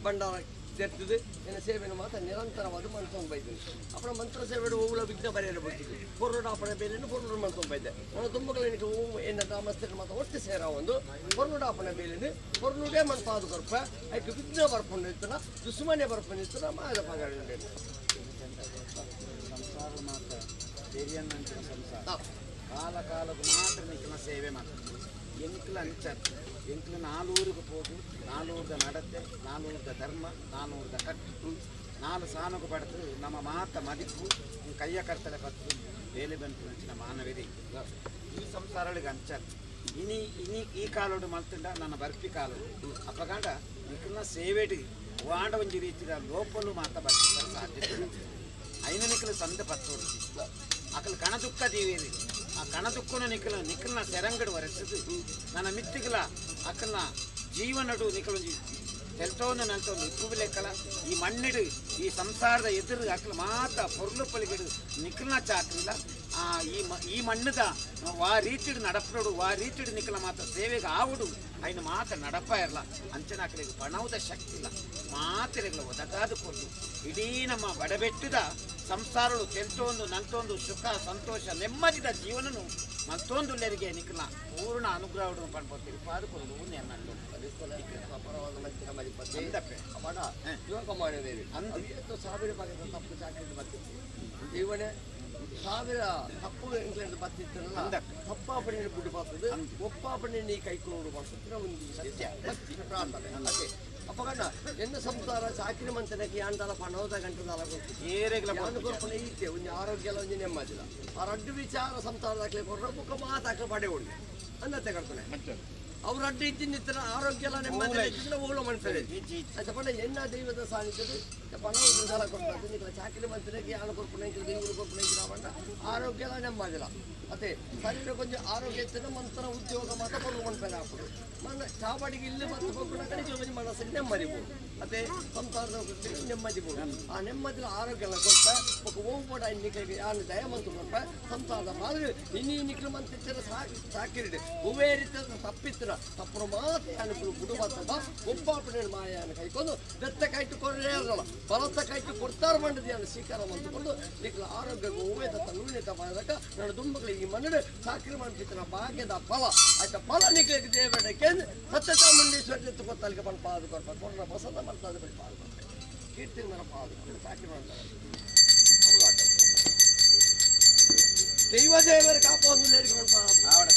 Speaker 5: ಭಂಡಾರ ತೆರ್ತದೆ ನನ್ನ ಸೇವೆಯನ್ನು ಮಾತ್ರ ನಿರಂತರವಾದ ಮನ್ಸೊಂದು ಬೈದೆ ಅಪ್ಪನ ಮಂತ್ರ ಸೇವೆ ಒಬ್ಬಳ ವಿಘ್ನ ಬರೆಯಲು ಬರ್ತಿದ್ದೆ ಪೊರ್ರುಡ ಅಪ್ಪನ ಬೇಲೆಯನ್ನು ಪೊರ್ರುಡು ಮನ್ಸೊಂದು ಬೈದೆ ನನ್ನ ತುಂಬಗಳ എനിക്ക് ಹೂವು ಎನ್ನ ಗ್ರಾಮಸ್ಥರ ಮಾತ್ರ ಒಟ್ಟು ಸೇರ ಒಂದು ಪೊರ್ರುಡ ಅಪ್ಪನ ಬೇಲೆಯನ್ನು ಪೊರ್ರುಡೇ ಮನ್ಪಾದು ಕೊರ್ಪ ಅದಕ್ಕೆ ವಿಘ್ನ ಬರ್ಕೊಂಡಿರ್ತಾನ ದುಶ್ಮನೆ ಬರ್ಕೊಂಡಿರ್ತಾನ ಮಾದ ಪಾಗಾಡಿ
Speaker 2: ಸಂಸಾರ ಮಾತ್ರ ಸಂಸಾರ ಕಾಲ ಕಾಲಕ್ಕೆ ಮಾತ್ರ ನಿಕ್ಕನ ಸೇವೆ ಮಾಡ್ತಾರೆ ಎಂಕ್ಲ ಅಂಚತ್ತು ಎಂಕ್ಲ ನಾಲೂರಿಗೆ ಹೋಗು ನಾಲೂರ್ದ ನಡತೆ ನಾಲೂರ್ದ ಧರ್ಮ ನಾನೂರ್ದ ಕಟ್ಟು ನಾಲು ಸಾನకు ಪಡ್ತು ನಮ್ಮ ಮಾತ ಮದಿಪು ಕೈಯ ಕರ್ತಲೆ ಪತ್ತು ಬೇಲೆ ಬಂತು ಅಂಚಿನ ಮಾನವಿದೆ ಈ ಸಂಸಾರಗಳಿಗೆ ಅಂಚತ್ತು ಇನಿ ಇನಿ ಈ ಕಾಲೋಡು ಮಲ್ತುಂಡ ನನ್ನ ಬರ್ಪಿ ಕಾಲೋಡು ಅಪ್ಪಗಂಡ ನಿಕ್ಕನ ಸೇವೆಡಿ ವಾಂಡ ಒಂಜಿ ರೀತಿಯ ಲೋಪಲು ಮಾತ ಬರ್ಪಿಸಲು ಸಾಧ್ಯತೆ ಐನ ನಿಕ್ಕಲು ಸಂದ ಪತ್ತೋಡು ಅಕಲ್ ಕಣದುಕ್ಕ ದೀವೇರಿ ಆ ಕಣದುಕ್ಕನ ನಿಕ್ಕಲ ನಿಕ್ಕಲ್ನ ಸೆರಂಗಡು ವರೆಸದು ನನ್ನ ಮಿತ್ತಿಗಲ ಅಕಲ್ನ ಜೀವನಡು ನಿಕ್ಕಲೊಂಜಿ ತೆಲ್ತೋನು ನಂತೊಂದು ಇಪ್ಪು ಲೆಕ್ಕಲ ಈ ಮಣ್ಣಿಡು ಈ ಸಂಸಾರದ ಎದುರು ಅಕಲ್ ಮಾತ ಪೊರ್ಲು ಪಲಿಗಿಡು ನಿಕ್ಕಲ್ನ ಚಾಕ್ರಿಲ್ಲ ಆ ಈ ಮಣ್ಣದ ವಾ ರೀತಿಡು ನಡಪಡು ವಾ ರೀತಿಡು ನಿಕ್ಕಲ ಮಾತ ಸೇವೆಗೆ ಆವುಡು ಐನ ಮಾತ ನಡಪ ಇರಲ್ಲ ಅಂಚನ ಅಕಲಿಗೆ ಪಣವುದ ಶಕ್ತಿ ಇಲ್ಲ ಮಾತೆರೆಗಳ ಒದಗಾದು ಕೊಟ್ಟು ಇಡೀ ನಮ್ಮ ಬಡಬೆಟ್ಟದ ಸಂಸಾರಳು ತೆಲ್ತೊಂದು ನಂತೊಂದು ಸುಖ ಸಂತೋಷ ನೆಮ್ಮದಿದ ಜೀವನನು ಮತ್ತೊಂದು ಲೆರಿಗೆ ನಿಕ್ಕಲ ಪೂರ್ಣ ಅನುಗ್ರಹ ಪಡ್ಬೋದು ಪಾದುಕೊಂಡು
Speaker 5: ಸಾವಿರ ಬಗೆದ ತಪ್ಪು ಚಾಕರಿ ಬರ್ತಿತ್ತು ಜೀವನ ಸಾವಿರ ತಪ್ಪು ಇಂಗ್ಲೆಂಡ್ ಬರ್ತಿತ್ತಲ್ಲ ತಪ್ಪಾಪಣೆ ಬಿಡು ಬರ್ತದೆ ಒಪ್ಪಾಪಣೆ ನೀ ಕೈಕೊಂಡು ಬರ್ತದೆ ಒಂದು ಸತ್ಯ ಭಕ್ತಿ ಪ್ರಾರ್ಥನೆ ಅದೇ. ಅಪ್ಪಗಣ್ಣ ಎನ್ನ ಸಂಸಾರ ಚಾಕ್ರಿ ಮಂತನಕ್ಕೆ ಯಾಂಡಲ ಪಣೋದ ಗಂಟದಾಲ ಕೊರ್ಪುನ ಈತೆ ಒಂಜಿ ಆರೋಗ್ಯ ಒಂಜಿ ನೆಮ್ಮದಿಲ್ಲ ಆ ರಡ್ಡು ವಿಚಾರ ಸಂಸಾರದಾಕ್ಲೆ ಕೊರ್ರ ಬುಕ್ಕ ಮಾತಾಕ್ಲೆ ಪಡೆ ಉಂಡು ಅನ್ನತ್ತೆ ಕಡ್ತಾನೆ ಅವ್ರ ಅಡ್ಡ ಇದ್ದಿನ ಆರೋಗ್ಯ ಎಲ್ಲ ನೆಮ್ಮದಿ ಇದ್ದಿದ್ರೆ ಓಲೋ ಮನ್ಸಲ್ಲಿ ಪಂಡ ಎನ್ನ ದೈವದ ಸಾನ್ನಿಧ್ಯದ ಪಣೋದ ಸಾಲ ಕೊಡ್ತಾರೆ ಚಾಕ್ರಿ ಮಂತನಕ್ಕೆ ಯಾಣ ಕೊರ್ಪುನ ದೇವರು ಕೊರ್ಪುನ ಪಂಡ ಆರೋಗ್ಯ ಎಲ್ಲ ನೆಮ್ಮದಿಲ್ಲ ಅದೇ ಶರೀರ ಕೊಂಚ ಆರೋಗ್ಯ ಇತ್ತಿನ ಮಂತ್ರ ಉದ್ಯೋಗ ಮಾತ್ರ ಕೊಡು ಮನ್ಪೆಲ್ಲ ಹಾಕೋದು ಮನ ಚಾವಡಿಗೆ ಇಲ್ಲಿ ಮತ್ತು ಹೋಗೋಣ ಕಡೆ ಒಂಜಿ ಮನಸ್ಸಿಗೆ ನೆಮ್ಮದಿ ಬೋದು ಅದೇ ಸಂಸಾರದ ನೆಮ್ಮದಿ ಬೋದು ಆ ನೆಮ್ಮದಿಲ ಆರೋಗ್ಯ ಎಲ್ಲ ಕೊಟ್ಟ ఒక ಓಂಪೋಡ ಇನ್ನಿಗೆ ಯಾನು ದಯ ಮಂತು ಕೊಟ್ಟ ಸಂಸಾರದ ಮಾದರಿ ಇನ್ನಿ ನಿಕ್ಲು ಮಂತಿತ್ತಿರ ಸಾಕಿರಿದೆ ಹೂವೇ ರೀತಿಯ ತಪ್ಪಿತ್ತಿರ ತಪ್ಪು ಮಾತ್ರ ಯಾನು ಬುಡುಬತ್ತದ ಒಬ್ಬಾಪಣೆ ಮಾಯಾನ ಕೈಕೊಂಡು ಬೆತ್ತ ಕಾಯ್ತು ಕೊಡಲೇ ಇರಲ್ಲ ಬಲತ್ತ ಕಾಯ್ತು ಕೊಡ್ತಾರ ಮಂಡದ ಯಾನು ಸ್ವೀಕಾರ ಮಂತುಕೊಂಡು ನಿಕ್ಲು ಆರೋಗ್ಯ ಹೂವೇ ತತ್ತ ನುಣ್ಣೆ ತಪ್ಪಾದಕ್ಕ ನನ್ನ ದುಂಬಗಳಿಗೆ ಈ ಮನ್ನಡು ಚಾಕ್ರಿ ಮಾಡ್ತಿತ್ತಿನ ಭಾಗ್ಯದ ಫಲ ಆಯ್ತಾ ಫಲ ನಿಕ್ಲಿಗೆ ದೇವಡಕ್ಕೆ ಸತ್ಯ ಚಾಮುಂಡೇಶ್ವರಿ ಗೊತ್ತಲ್ಲಿಗೆ ಬಂದು ಪಾದ ಕೊರ್ಪ ಕೊರ್ರ ಬಸಂತ ಮಾಡ್ತಾದೆ ಬಳಿ ಪಾದ ಕೊರ್ಪ ಕೀರ್ತಿ ಮರ ಪಾದ ಚಾಕ್ರಿ ಮಾಡ್ತಾರೆ ಹೌದು ದೈವ ದೇವರ ಕಾಪೊಂದು ನೇರಿಗೆ ಪಾದ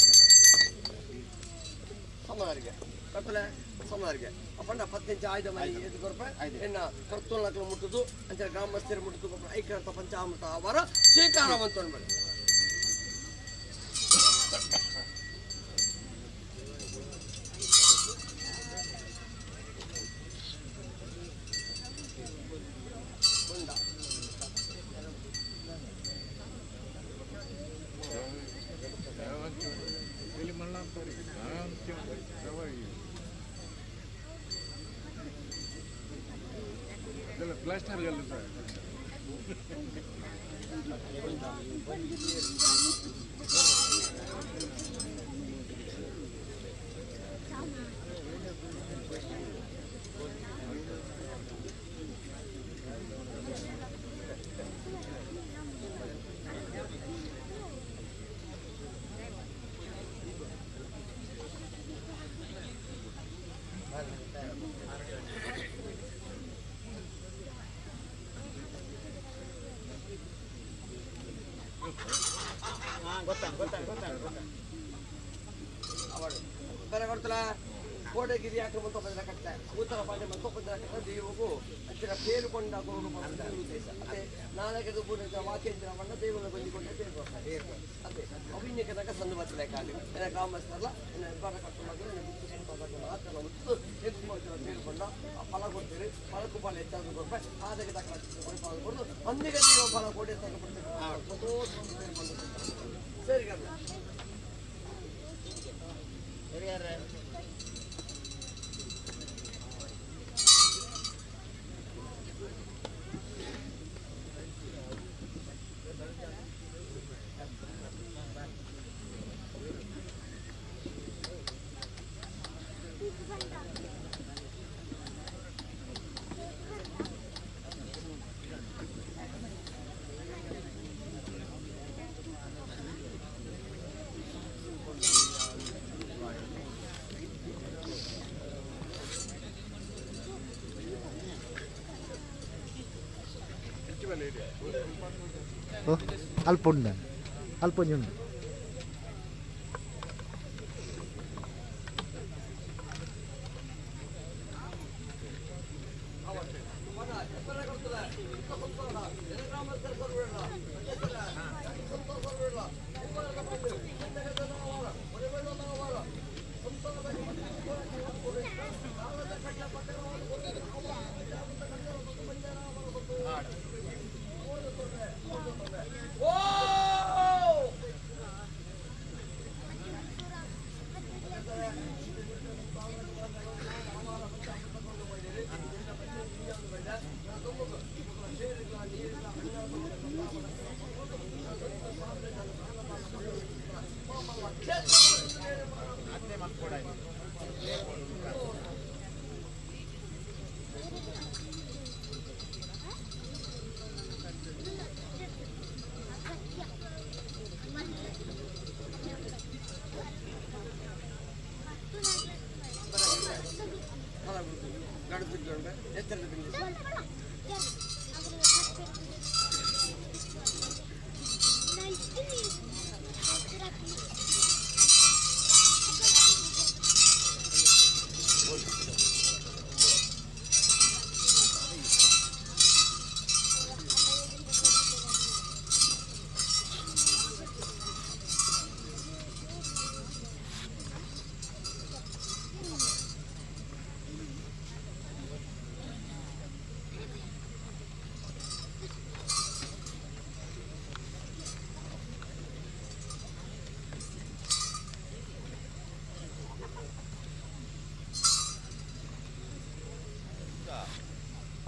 Speaker 5: ಸಮಾರಿಗೆ ಕಟ್ಟಲೆ ಸಮಾರಿಗೆ ಅಪ್ಪಂಡ ಪತ್ನಿಂಚ ಆಯ್ದ ಮನೆ ಎದ್ದು ಕೊರ್ಪ ಎನ್ನ ಕರ್ತೋಲಕ್ಲು ಮುಟ್ಟುದು ಅಂಚೆ ಗ್ರಾಮಸ್ಥರು ಮುಟ್ಟುದು ಐಕರ್ತ ಪಂಚಾಮೃತ ಅವರ ಸ್ವೀಕಾರ ಬಂತು ಕೋಟೆಗಿರಿ ಯಾಕೆ ಮಂತೋಪದ್ರ ಕಟ್ಟ ಉತ್ತರ ಪಾಂಡೆ ಮಂತೋಪದ್ರ ಕಟ್ಟ ದೇವಗೂ ಅಂಚಿನ ಪೇರುಕೊಂಡ ಉದ್ದೇಶ ಅದೇ ನಾಲ್ಕು ಪೂರ್ಣ ವಾಕ್ಯಂಚಿನ ಬಣ್ಣ ದೇವನ ಬಂದಿಕೊಂಡೆ ಪೇರು ಅದೇ ಅವಿನ್ಯಕದಾಗ ಸಣ್ಣ ಬತ್ತಲೆ ಕಾಲಿ ಎನ್ನ ಗ್ರಾಮಸ್ಥರಲ್ಲ ಎನ್ನ ಬಾರ ಕಟ್ಟುವಾಗ ಮಾತ್ರ ಮುತ್ತು ಹೆಚ್ಚು ಪೇರುಕೊಂಡ ಆ ಫಲ ಕೊಡ್ತೀರಿ ಫಲಕ್ಕೂ ಫಲ ಹೆಚ್ಚಾದ ಕೊಡ್ಪ ಆದಕ್ಕೆ ತಕ್ಕ ಫಲ ಕೊಡೋದು ಅಂದಿಗೆ ದೇವ ಫಲ ಕೊಡಿ ತಕ್ಕ ಕೊಡ್ತೀರಿ ಸರಿ ಕರ್ಣ
Speaker 4: ಅಲ್ಪ ಉಂಡು ಅಲ್ಪ ಒಂಜಿ ಉಂಡು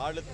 Speaker 6: ಆಡಳಿತ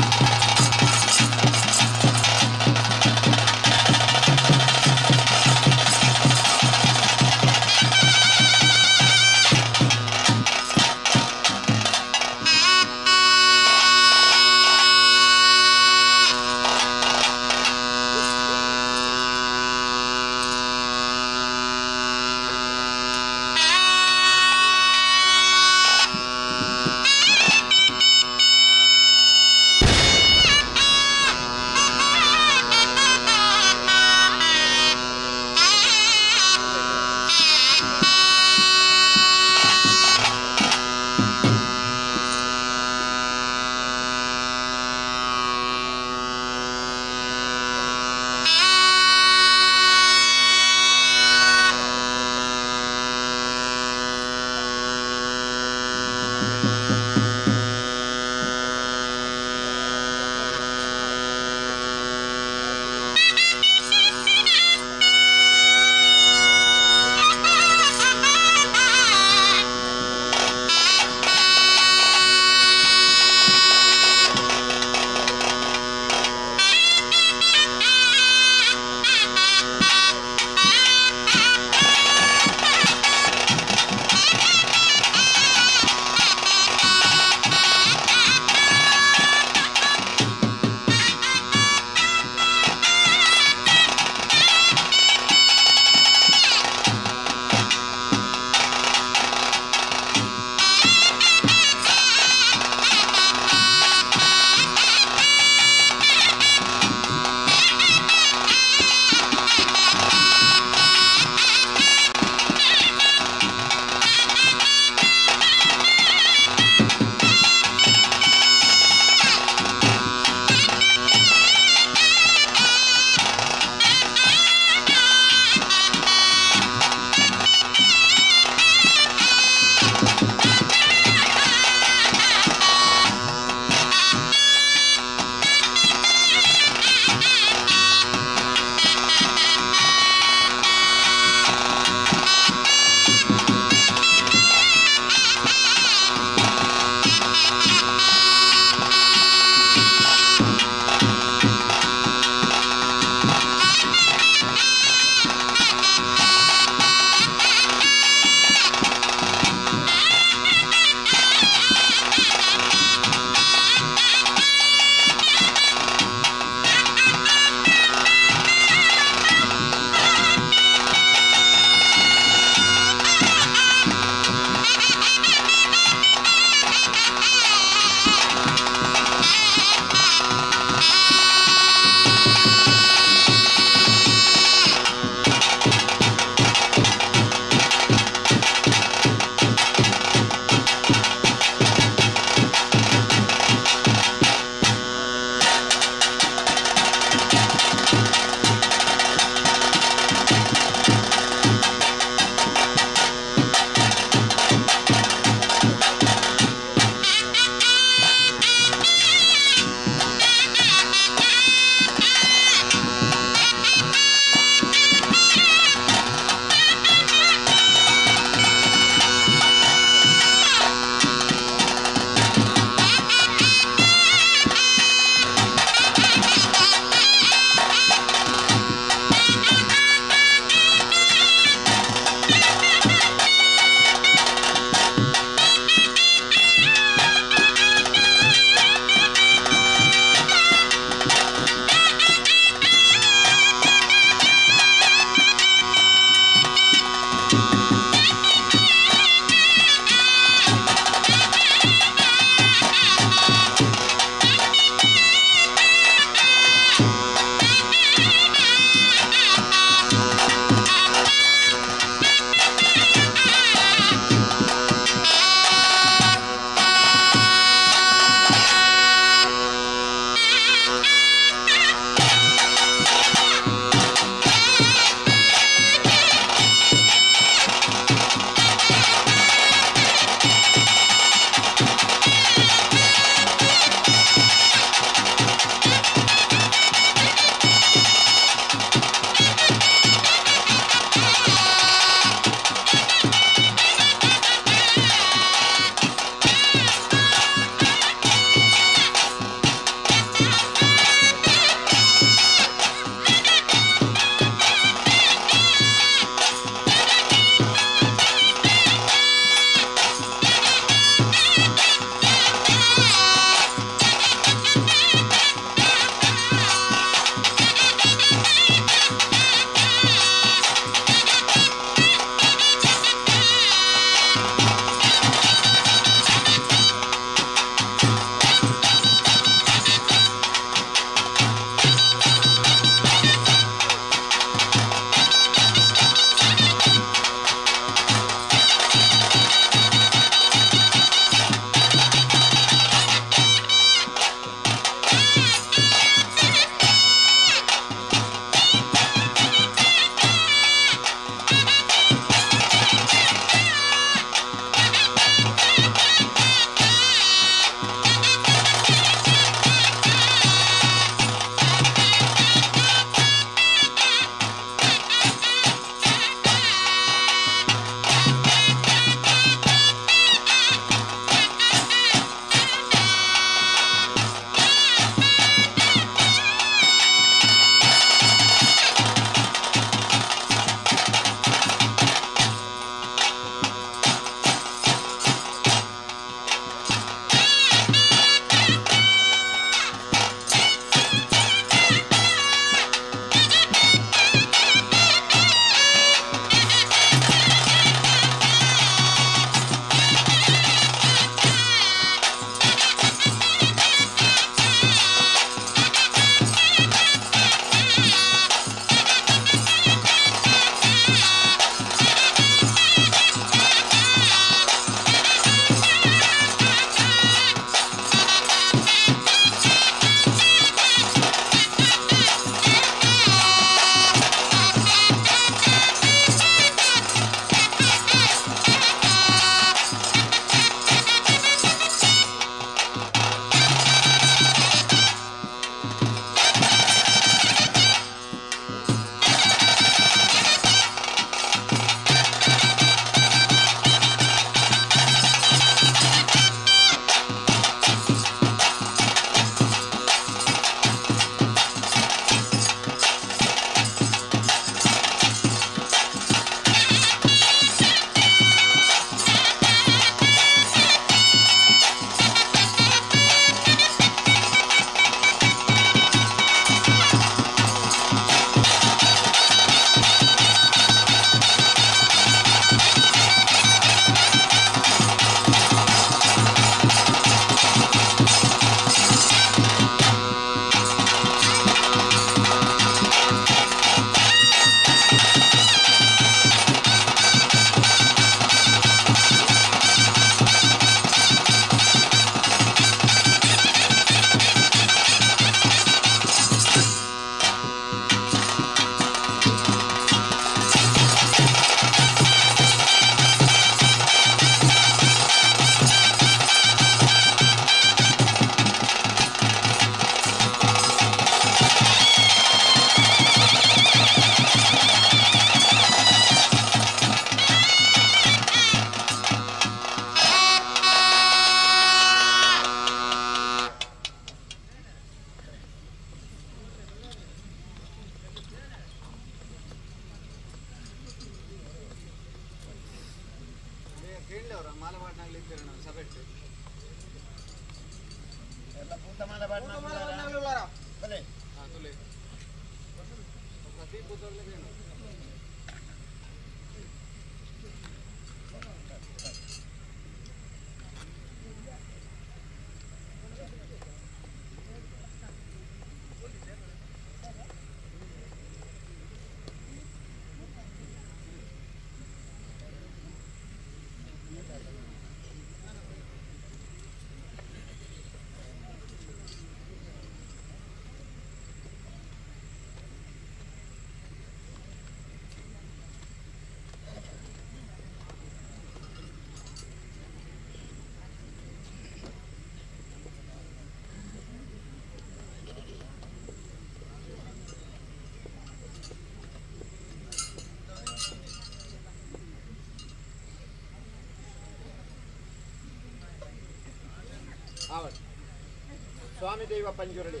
Speaker 2: ಸ್ವಾಮಿ ದೈವ ಪಂಜುರಳಿ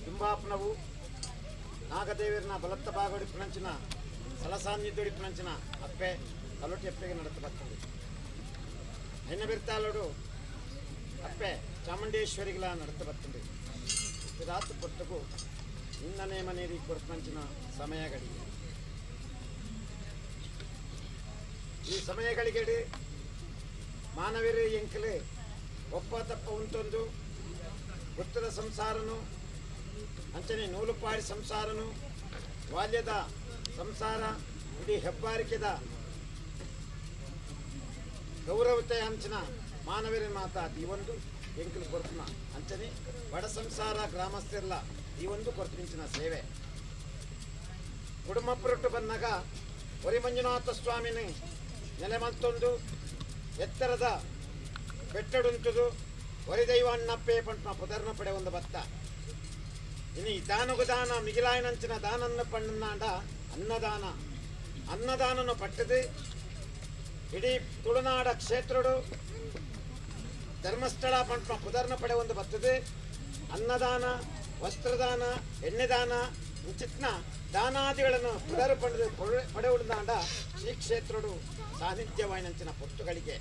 Speaker 2: ದುಂಬಾಪನವು ನಾಗದೇವರನ ಬಲತ್ತ ಬಾಗೊಡಿಪುನಂಚಿನ ಸಲಸಾನ್ನಿದ್ದೊಡಿಪುನಂಚಿನ ಅಪ್ಪೆ ಕಲೊಟಿ ಅಪ್ಪೆಗೆ ನಡತ ಬರ್ತದೆ. ಹೆಣ್ಣು ಬಿರ್ತಾಲೋಡು ಅಪ್ಪೆ ಚಾಮುಂಡೇಶ್ವರಿಗಳ ನಡತ ಬರ್ತದೆ. ರಾತ್ರಿ ಪೊರ್ತಗೂ ನಿನ್ನನೆ ಮನೇರಿ ಕೊರಪಂಚಿನ ಸಮಯಗಳಿಗೆ ಈ ಸಮಯಗಳಿಗೆ ಮಾನವರೇ ಎಂಕಲೆ ಒಪ್ಪ ತಪ್ಪ ಉಂಟೊಂದು ಗೊತ್ತದ ಸಂಸಾರನು ಅಂಚನೆ ನೂಲುಪಾಡಿ ಸಂಸಾರನು ಬಾಲ್ಯದ ಸಂಸಾರ ಇಡೀ ಹೆಬ್ಬಾರಿಕೆದ ಗೌರವತೆ ಅಂಚಿನ ಮಾನವರ ಮಾತಾ ಈ ಒಂದು ಎಂಕಲು ಕೊರ್ತನ ಅಂಚನೆ ಬಡ ಸಂಸಾರ ಗ್ರಾಮಸ್ಥರೆಲ್ಲ ಈ ಒಂದು ಕೊರ್ತನಿಂಚಿನ ಸೇವೆ. ಕುಡುಮಪ್ಪರೊಟ್ಟು ಬಂದಾಗ ಒರಿ ಮಂಜುನಾಥ ಸ್ವಾಮಿನಿ ನೆಲೆ ಮತ್ತೊಂದು ಎತ್ತರದ ಬೆಟ್ಟಡುಂಟುದು ಒರಿದೈವ ಅಣ್ಣಪ್ಪೆ ಪಂಟ್ನ ಪುದರ್ನ ಪಡೆ ಒಂದು ಭತ್ತ ಇನಿ ದಾನಗು ದಾನ ಮಿಗಿಲಾಯನಂಚಿನ ದಾನನ್ನ ಪಣ್ಣಾಂಡ ಅನ್ನದಾನ ಅನ್ನದಾನನು ಪಟ್ಟದು ಇಡೀ ತುಳುನಾಡ ಕ್ಷೇತ್ರಡು ಧರ್ಮಸ್ಥಳ ಪಂಟ್ನ ಪುದರ್ನ ಪಡೆ ಒಂದು ಬರ್ತದೆ. ಅನ್ನದಾನ ವಸ್ತ್ರದಾನ ಎಣ್ಣೆದಾನ ಇಂಚಿತ್ನ ದಾನಾದಿಗಳನ್ನು ಪುದರು ಪಡೆದು ಪಡೆಯುವುದಾಂಡ ಶ್ರೀ ಕ್ಷೇತ್ರಡು ಸಾನ್ನಿಧ್ಯವಾಯಿನಂಚಿನ ಪೊತ್ತುಗಳಿಗೆ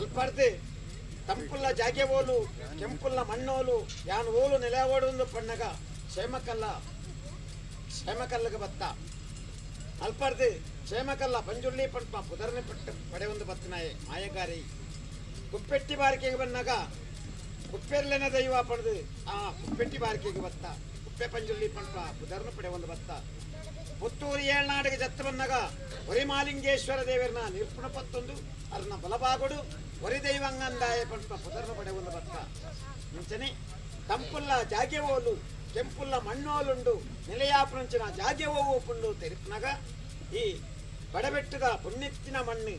Speaker 2: ಅಲ್ಪರ್ದು ತಂಪುಲ್ಲ ಜಾಗೆ ಓಲು ಕೆಂಪುಲ್ಲ ಮಣ್ಣೋಲು ಯಾನ್ ಓಲು ನೆಲೆವೋಡು ಪಣ್ಣಗ ಕ್ಷೇಮಕಲ್ಲ ಕ್ಷೇಮಕಲ್ಲಗ ಬತ್ತ ಅಲ್ಪರ್ದು ಕ್ಷೇಮಕಲ್ಲ ಪಂಜುರ್ಲಿ ಪಂಟ್ಮ ಪುದರ್ನೆ ಪಟ್ಟು ಪಡೆ ಒಂದು ಬತ್ತನಾಯೆ ಮಾಯಗಾರಿ ಕುಪ್ಪೆಟ್ಟಿ ಬಾರಿಕೆಗೆ ಬಂದಾಗ ಕುಪ್ಪೆರ್ಲೆನ ದೈವ ಪಡೆದು ಆ ಕುಪ್ಪೆಟ್ಟಿ ಬಾರಿಕೆಗೆ ಬತ್ತ ಕುಪ್ಪೆ ಪಂಜುರ್ಲಿ ಪಂಟ್ಮ ಪುದರ್ನ ಪಡೆ ಒಂದು ಬತ್ತ ಪುತ್ತೂರು ಏಳ್ನಾಡಿಗೆ ಜತ್ತ ಬಂದಾಗ ಒರಿಮಾಲಿಂಗೇಶ್ವರ ದೇವರನ್ನ ನಿರ್ಪುಣ ಪತ್ತೊಂದು ಅರ್ನ ಬಲಬಾಗುಡು ಒರಿ ದೈವಂಗಂದಾಯ ಪಂಟ್ಮ ಪುದರ್ನ ಪಡೆ ಒಂದು ಬತ್ತ ಮುಂಚನೆ ತಂಪುಲ್ಲ ಜಾಗೆ ಓಲು ಕೆಂಪುಲ್ಲ ಮಣ್ಣೋಲುಂಡು ನೆಲೆಯಾಪುನಂಚಿನ ಜಾಗೆ ಓವು ಪುಂಡು ತೆರಿಪುನಗ ಈ ಬಡಬೆಟ್ಟದ ಪುಣ್ಯತ್ತಿನ ಮಣ್ಣು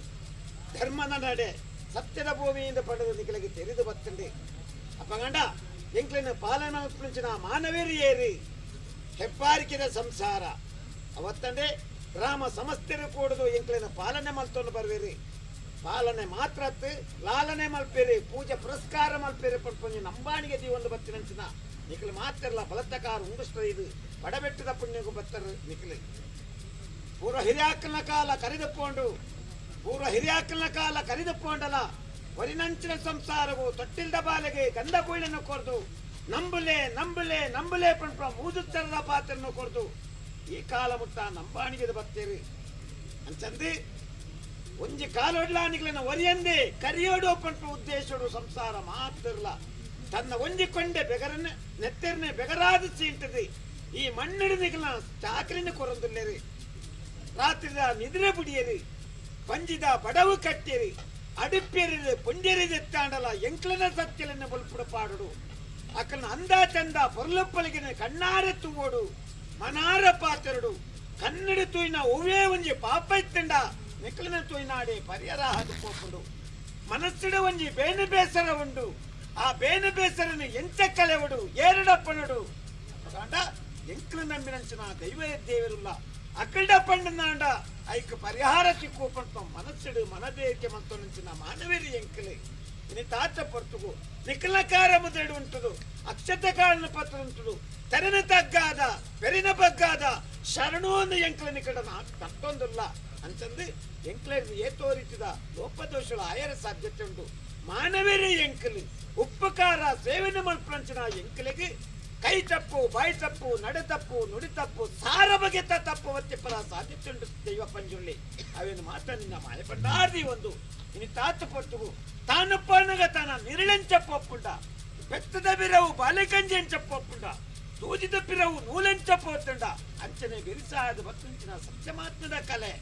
Speaker 2: ಧರ್ಮದ ನಡೆ ಸತ್ಯದ ಭೂಮಿಯಿಂದ ಪಡೆದು ನಿಖಲಿಗೆ ತೆರೆದು ಬತ್ತಂಡಿ ಅಪ್ಪಗಂಡ ಎಂಕ್ಲಿನ ಪಾಲನ ಮಾನವೇರಿ ಏರಿ ಹೆಬ್ಬಾರಿಕೆದ ಸಂಸಾರ ಅವತ್ತಂಡೆ ಗ್ರಾಮ ಸಮಸ್ತೆರು ಕೂಡುದು ಎಂಕ್ಲಿನ ಪಾಲನೆ ಮಲ್ತೊಂದು ಬರ್ವೇರಿ ಪಾಲನೆ ಮಾತ್ರ ಲಾಲನೆ ಮಲ್ಪೇರಿ ಪೂಜೆ ಪುರಸ್ಕಾರ ಮಲ್ಪೇರಿ ಪಡ್ಪೊಂಜಿ ನಂಬಾಣಿಗೆ ದೀವೊಂದು ಬತ್ತಿನಂಚಿನ ನಿಖಲು ಮಾತ್ರಲ್ಲ ಬಲತ್ತಕಾರ ಉಂಗುಸ್ತ ಇದು ಬಡಬೆಟ್ಟದ ಪುಣ್ಯಗೂ ಬತ್ತರು ನಿಖಲು ಪೂರ್ವ ಹಿರಿಯಾಕಲ್ನ ಕಾಲ ಕರಿದಪ್ಪೊಂಡು ಪೂರ್ವ ಹಿರಿಯಾಕಲ್ನ ಕಾಲ ಕರಿದಪ್ಪೊಂಡಲ ಒರಿನಂಚಿನ ಸಂಸಾರವು ತೊಟ್ಟಿಲ್ದ ಬಾಲೆಗೆ ಗಂಧ ಬೀಳನ್ನು ಕೊರ್ದು ನಂಬುಲೆ ನಂಬುಲೆ ನಂಬುಲೆ ಪಂಪ ಮೂದುತ್ತರದ ಪಾತ್ರನ್ನು ಕೊರ್ದು ಈ ಕಾಲ ಮುಟ್ಟ ನಂಬಾಣಿಗೆ ಬತ್ತೇರಿ ಅಂಚಂದು ಒಂಜಿ ಕಾಲೊಡ್ಲಾನಿಗಳನ್ನ ಒರಿಯಂದೆ ಕರಿಯೋಡು ಪಂಪ ಉದ್ದೇಶಡು ಸಂಸಾರ ಮಾತ್ರಲ್ಲ ತನ್ನ ಒಂಜಿಕೊಂಡೆ ಬೆಗರನ್ನ ನೆತ್ತೆರ್ನೆ ಬೆಗರಾದ ಸೀಂಟది ಈ ಮಣ್ಣಿಡಿನಿಗಳನ್ನ ಚಾಕರಿನ ಕೊರಂದುಲ್ಲೇರಿ ರಾತ್ರಿದ ನಿದ್ರೆ ಬುಡಿಯರಿ ಪಂಜಿದ ಬಡವು ಕಟ್ಟಿರಿ ಅಡುಪೆರಿದು ಪುಂಜರಿದೆತ್ತಾಂಡಲ ಎಂಕ್ಲನ ಸತ್ಯಲನ್ನ ಬಲ್ಪುಡ ಪಾಡುಡು ಅಕ್ಕನ ಅಂದ ಚಂದ ಪೊರ್ಲಪ್ಪಲಿಗಿನ ಕಣ್ಣಾರೆ ತೂವೋಡು ಮನಾರ ಪಾತ್ರಡು ಕನ್ನಡ ತೂಯಿನ ಒವ್ವೇ ಒಂಜಿ ಪಾಪ ಇತ್ತಂಡ ನಿಕ್ಲನ ತೂಯಿನಾಡೆ ಪರಿಹರ ಹಾದು ಮನಸ್ಸಿಡ ಒಂಜಿ ಬೇನು ಬೇಸರ ಉಂಡು ಆ ಬೇನು ಬೇಸರನು ಎಂಚ ಕಲೆವಡು ಏರಡಪ್ಪನಡು ಎಂಕ್ಲು ನಂಬಿನಂಚಿನ ದೈವ ದೇವರುಲ್ಲ ಅಕ್ಕಡ ಪಂಡನಾಂಡ ಐಕ್ ಪರಿಹಾರ ಸಿಕ್ಕು ಮನಸ್ಸಿಡು ಮನದೇಕೆ ಮಂತೊನಂಚಿನ ಮಾನವೇರಿ ಎಂಕಲೆ ಇನಿ ತಾತ ಪೊರ್ತುಗು ನಿಖಲಕಾರ ಮುದೆಡು ಉಂಟುದು ಅಕ್ಷತ ಕಾಳನ ಪತ್ರ ಉಂಟುದು ತೆರನ ತಗ್ಗಾದ ಪೆರಿನ ಬಗ್ಗಾದ ಶರಣು ಒಂದು ಎಂಕಲ ನಿಕಡನ ತತ್ತೊಂದುಲ್ಲ. ಅಂತಂದು ಎಂಕ್ಲೇರ್ ಏತೋ ರೀತಿದ ಲೋಪದೋಷಗಳ ಆಯರ ಸಾಧ್ಯತೆ ಉಂಟು ಮಾನವರೇ ಎಂಕಲು ಉಪಕಾರ ಸೇವನೆ ಮಲ್ಪಂಚಿನ ಎಂಕಲಿಗೆ ಕೈ ತಪ್ಪು ಬಾಯಿ ತಪ್ಪು ನಡೆ ತಪ್ಪು ನುಡಿ ತಪ್ಪು ಸಾರ ಬಗೆತ ತಪ್ಪು ಒತ್ತಿಪ್ಪರ ಸಾಧ್ಯತೆ ಉಂಟು ದೈವ ಪಂಜುಳ್ಳಿ ಅವೇನು ಮಾತ್ರ ನಿನ್ನ ಮಾಯಪಂಡಾರ್ದಿ ಒಂದು ಇನಿ ತಾತ ಪೊರ್ತುಗು ತಾನಪ್ಪನಗ ತಾನ ನಿರಳೆಂಚಪ್ಪೊಪ್ಪುಂಡ ಬೆತ್ತದ ಬಿರವು ಬಾಲೆಕಂಜೆಂಚಪ್ಪೊಪ್ಪುಂಡ ತೂಜಿದ ಪಿರವು ನೂಲೆಂಚಪ್ಪೊತ್ತುಂಡ ಅಂಚನೆ ಬಿರಿಸಾದ ಬತ್ತುಂಚಿನ ಸತ್ಯಮಾತ್ಮದ ಕಲೆ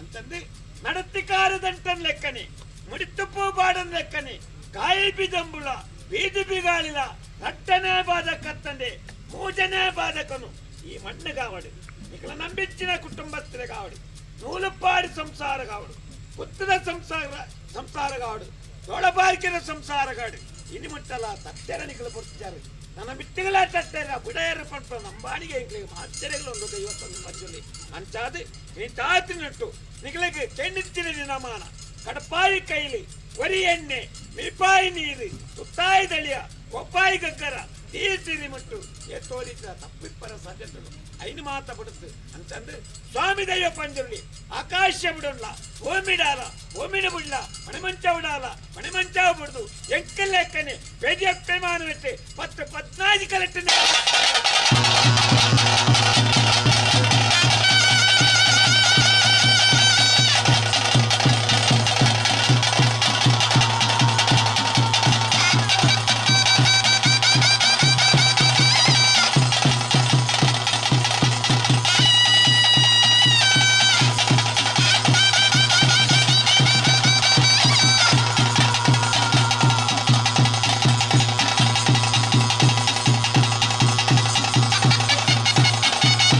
Speaker 2: ಅಂತಂದು ನಡತಿಕಾರದಂಟನ್ ಲೆಕ್ಕನೆ ಮುಡಿತುಪ್ಪು ಬಾಡನ್ ಲೆಕ್ಕನೆ ಕಾಯಿ ಬಿದಂಬುಳ ಬೀದಿ ಬಿಗಾಳಿಲ ರಟ್ಟನೇ ಬಾಧಕತ್ತಂದೆ ಮೂಜನೇ ಬಾಧಕನು ಈ ಮಣ್ಣು ಕಾವಡು ನಿಕಲ ನಂಬಿಚ್ಚಿನ ಕುಟುಂಬಸ್ಥರ ಕಾವಡು ನೂಲುಪಾಡಿ ಸಂಸಾರ ಕಾವಡು ಪುತ್ತದ ಸಂಸಾರ ಸಂಸಾರ ಕಾವಡು ತೋಳಬಾರಿಕೆದ ಸಂಸಾರ ಕಾಡು ಇನಿ ಮುಟ್ಟಲ ತಟ್ಟೆರ ನಿಕಲ ಪೊರ್ತಿದ್ದಾರೆ ನನ್ನ ಬಿಟ್ಟುಗಳ ತಟ್ಟೆರ ಬುಡೆಯರ ಪಂಪ ನಂಬಾಣಿಗೆ ಎಂಕ್ಲಿಗೆ ಮಾತ್ಯರೆಗಳು ದೈವತ್ತೊಂದು ಮಂಜುಲಿ ಅಂಚಾದು ನೀ ತಾತಿನಟ್ಟು ನಿಕಲಿಗೆ ಕೆಂಡಿಚ್ಚಿನ ನಿನಮಾನ ಕಡಪಾಯಿ ಕೈಲಿ ಒರಿ ಎಣ್ಣೆ ಮೀಪಾಯಿ ನೀರು ತುತ್ತಾಯಿ ದಳಿಯ ಒಪ್ಪಾಯಿ ಗಗ್ಗರ ಈ ಸಿರಿ ಮುಟ್ಟು ಎತ್ತೋರಿತ ತಪ್ಪಿಪ್ಪರ ಸಾಧ್ಯತೆಗಳು ಐನು ಮಾತ ಬಿಡುತ್ತು ಅಂತಂದು ಸ್ವಾಮಿ ದೈವ ಪಂಜುರ್ಲಿ ಆಕಾಶ ಬಿಡಲ್ಲ ಓಮಿಡಾಲ ಓಮಿನ ಬಿಡ್ಲ ಮಣಿಮಂಚ ಬಿಡಾಲ ಮಣಿಮಂಚ ಬಿಡುದು ಎಂಕಲ್ಲೆಕ್ಕನೆ ಬೇಜ ಪ್ರೇಮಾನವಿಟ್ಟು ಪತ್ತು ಪದ್ನಾಜಿ ಕಲೆಕ್ಟನೆ
Speaker 6: Thank you.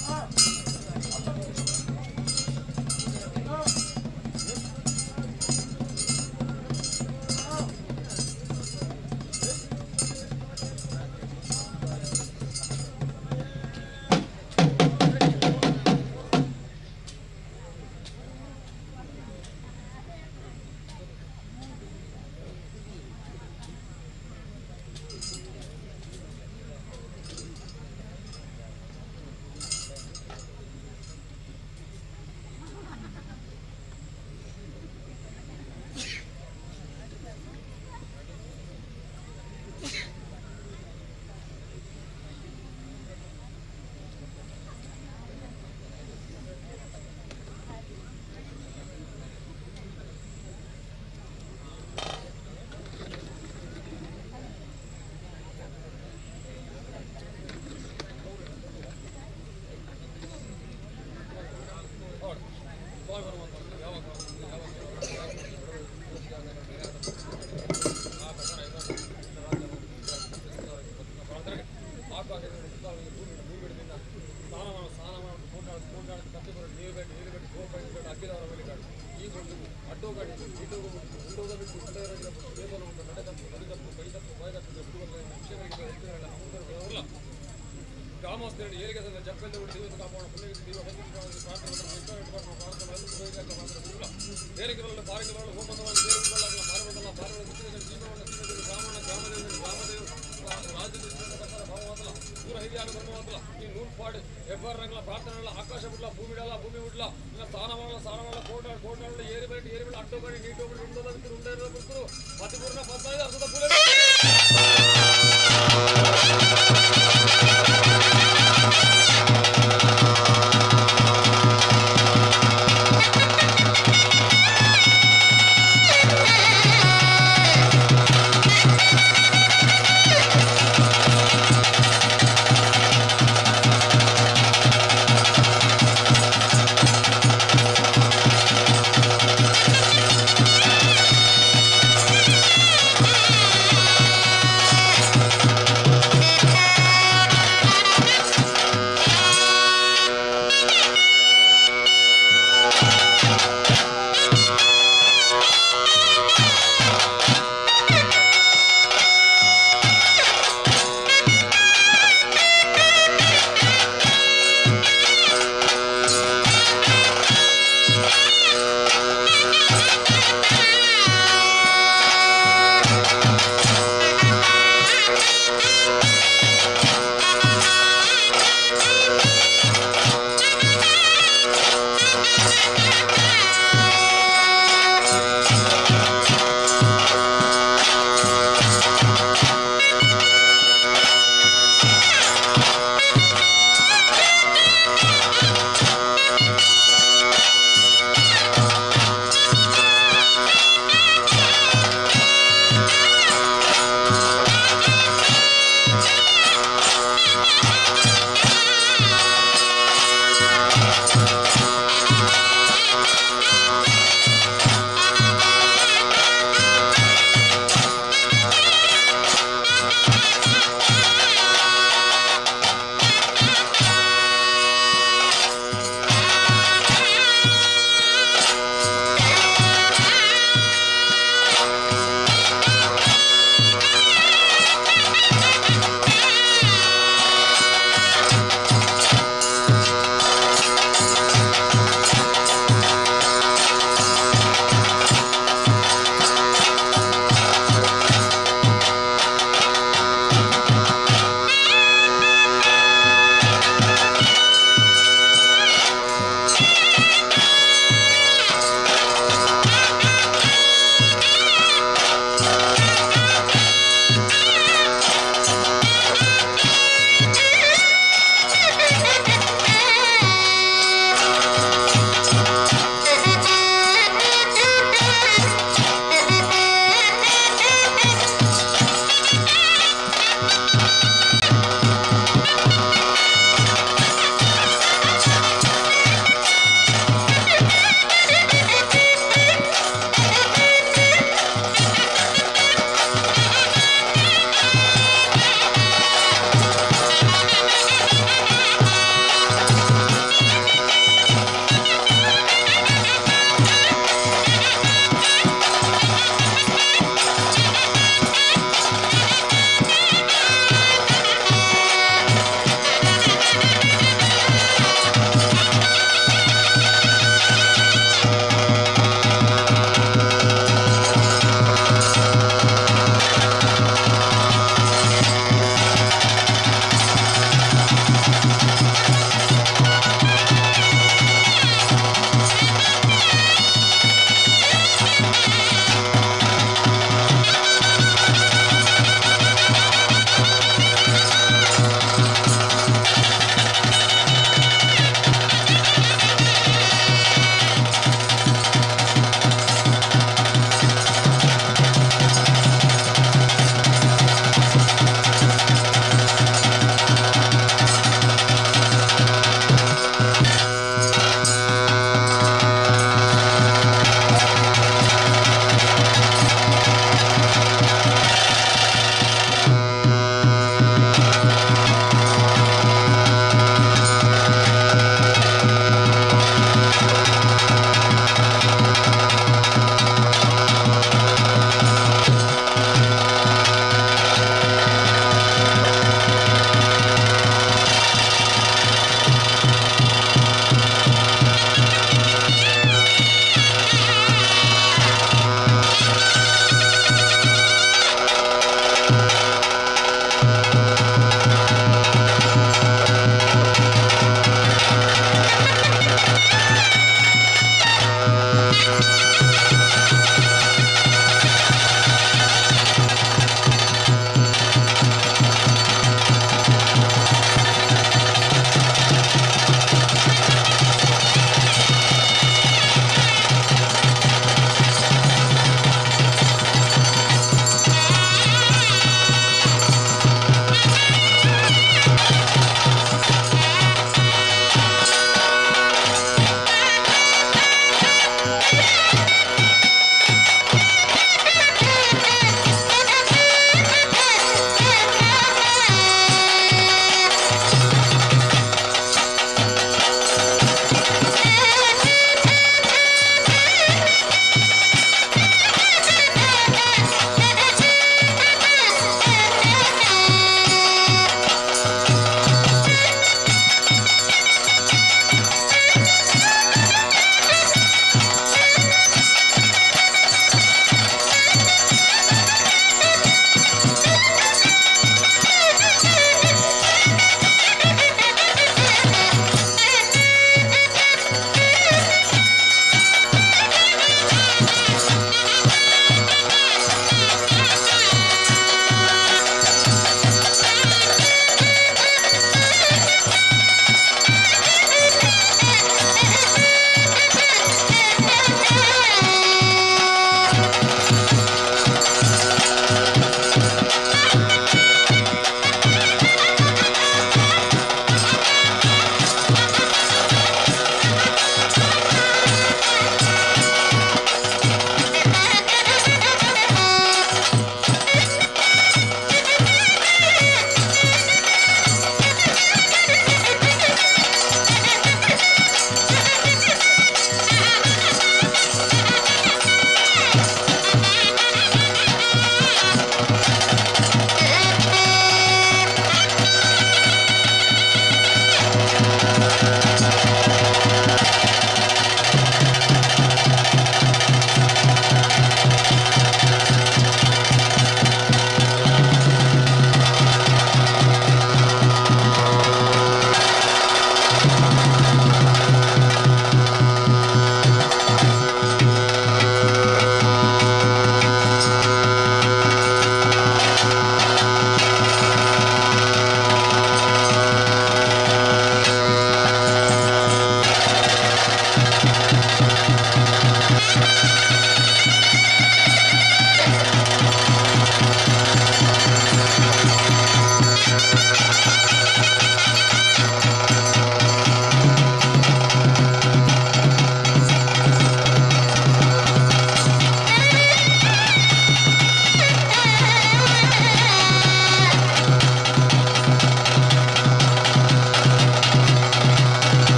Speaker 1: Thank you.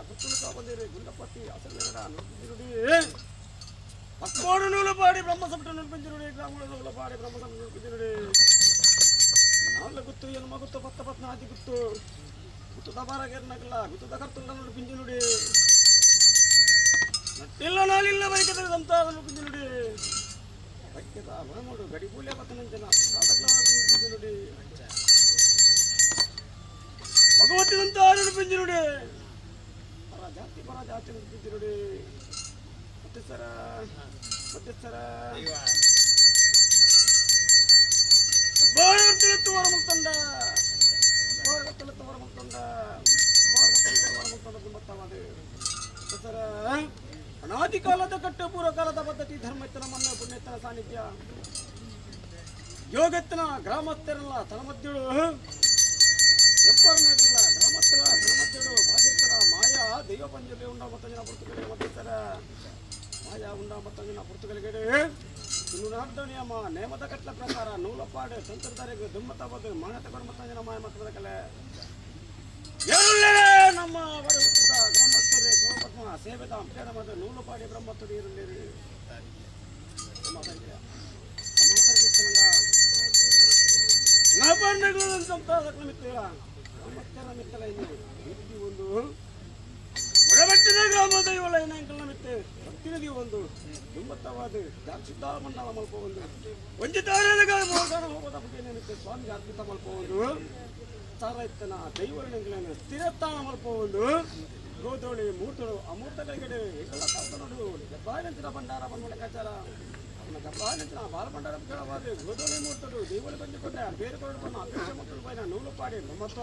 Speaker 5: ಗುತ್ತುಲು ಕಾಪಂದಿರಿ ಗುಂಡಪಟ್ಟಿ ಅಸಲಗಡ ನುಡಿದಿರುಡಿ ಪಕ್ಕೋಡು ನೂಲುಪಾಡಿ Brahma ಸಂಪಟ ನುಡಿಪಿಂಜಿರುಡಿ ಗ್ರಾಮಗಳ ನೂಲುಪಾಡಿ ಬ್ರಹ್ಮ ಸಂಪಟ ನುಡಿಪಿಂಜಿರುಡಿ ನಾಲ್ಕು ಗುತ್ತು ಎನ್ಮ ಗುತ್ತು ಪತ್ತ ಪತ್ನಾಜಿ ಗುತ್ತು ಗುತ್ತು ದಬಾರಗೆರ್ನಗಲ್ಲ ಗುತ್ತು ದಕರ್ತುಂಡ ನುಡಿಪಿಂಜಿರುಡಿ ನಟ್ಟಿಲ್ಲ ನಾಲಿಲ್ಲ ಬೈಕದ ಸಂತಾದ ನುಡಿಪಿಂಜಿರುಡಿ ಬೈಕದ ಮರಮೋಡು ಗಡಿಪೂಲೆ ಪತ್ತನಂಜನ ನುಡಿಪಿಂಜಿರುಡಿ ಭಗವತಿ ಸಂತಾದ ನುಡಿಪಿಂಜಿರುಡಿ ಪರ ಜಾತಿ ಪರ ಜಾತಿ ನುಡಿಪಿಂಜಿರುಡಿ ಮಧ್ಯಸ್ಥರ ಮಧ್ಯಸ್ಥರ ವರಮುತ್ತಂಡ ವರಮುತ್ತಂಡ ಸರ ಅನಾದಿ ಕಾಲದ ಕಟ್ಟು ಪೂರ್ವಕಾಲದ ಪದ್ಧತಿ ಧರ್ಮೆತ್ತನ ಮನ್ನ ಪುಣ್ಯತ್ತನ ಸಾನ್ನಿಧ್ಯ ಯೋಗತ್ತನ ಗ್ರಾಮಸ್ಥರಲ್ಲ ತಲಮಧ್ಯಳು ಎಪ್ಪರ್ನಗಿಲ್ಲ ಗ್ರಾಮಸ್ಥರ ತಲಮಧ್ಯಳು ಭಾಗ್ಯಸ್ಥರ ಮಾಯಾ ದೈವ ಪಂಜಲಿ ಉಂಡ ಮತ್ತಂಜನ ಪುರ್ತುಗಳಿಗೆ ಮಧ್ಯಸ್ಥರ ಮಾಯಾ ಉಂಡ ಮತ್ತಂಜನ ಪುರ್ತುಗಳಿಗೆ ತುಳುನಾಡ ನಿಯಮ ನೇಮದ ಕಟ್ಲ ಪ್ರಕಾರ ನೂಲಪಾಡು ತಂತ್ರಧಾರಿಗೆ ದುಮ್ಮತವಾದ ಮಾನ್ಯತೆ ಮತ್ತಂಜನ ಮಾಯ ಮಕ್ಕಳ ಕಲೆ ನಮ್ಮ ಬರುತ್ತದ ಗ್ರಾಮಸ್ಥರೇ ಗೋಪದ್ಮ ಸೇವೆದ ಅಂಪೇದ ನೂಲುಪಾಡಿ ಬ್ರಹ್ಮತ್ತುಡಿ ಇರಲಿರಿ ಒಂದು ಒಡಬೆಟ್ಟಿದ ಗ್ರಾಮದ ಇವಳ ಮಿತ್ತೆ ಒಂದು ದುಮ್ಮತ್ತವಾದ ಜಾಕ್ಷಿದ್ದ ಮಂಡಲ ಮಲ್ಪ ಒಂದು ಒಂಜಿತಾರದ ಹೋಗೋದ ಸ್ವಾಮಿಗೆ ಅರ್ಪಿತ ಮಲ್ಪ ಒಂದು ಸಾರೈತನ ದೈವರಣಗಳನ್ನು ಸ್ಥಿರಸ್ಥಾನ ಮಲ್ಪ ಒಂದು ಗೋಧೋಳಿ ಮೂರ್ತಳು ಅಮೂರ್ತಗಳಿಗೆ ಎಲ್ಲ ತಾತನೋಡು ಬಾಯಿನಂಚಿನ ಭಂಡಾರ ಬಂದ್ಮಡಕಾಚಾರ ಅವನ ಗಬ್ಬಾಯಿನಂಚಿನ ಬಾಲಭಂಡಾರ ಕೇಳಬಾರದು ಗೋಧೋಳಿ ಮೂರ್ತಳು ದೈವಳಿ ಬಂದಿಕೊಂಡೆ ಬೇರೆ ಕೊಡಬಣ್ಣ ಅಪೇಕ್ಷೆ ಮಕ್ಕಳು ಬಾಯಿನ ನೂಲುಪಾಡಿ ಮತ್ತು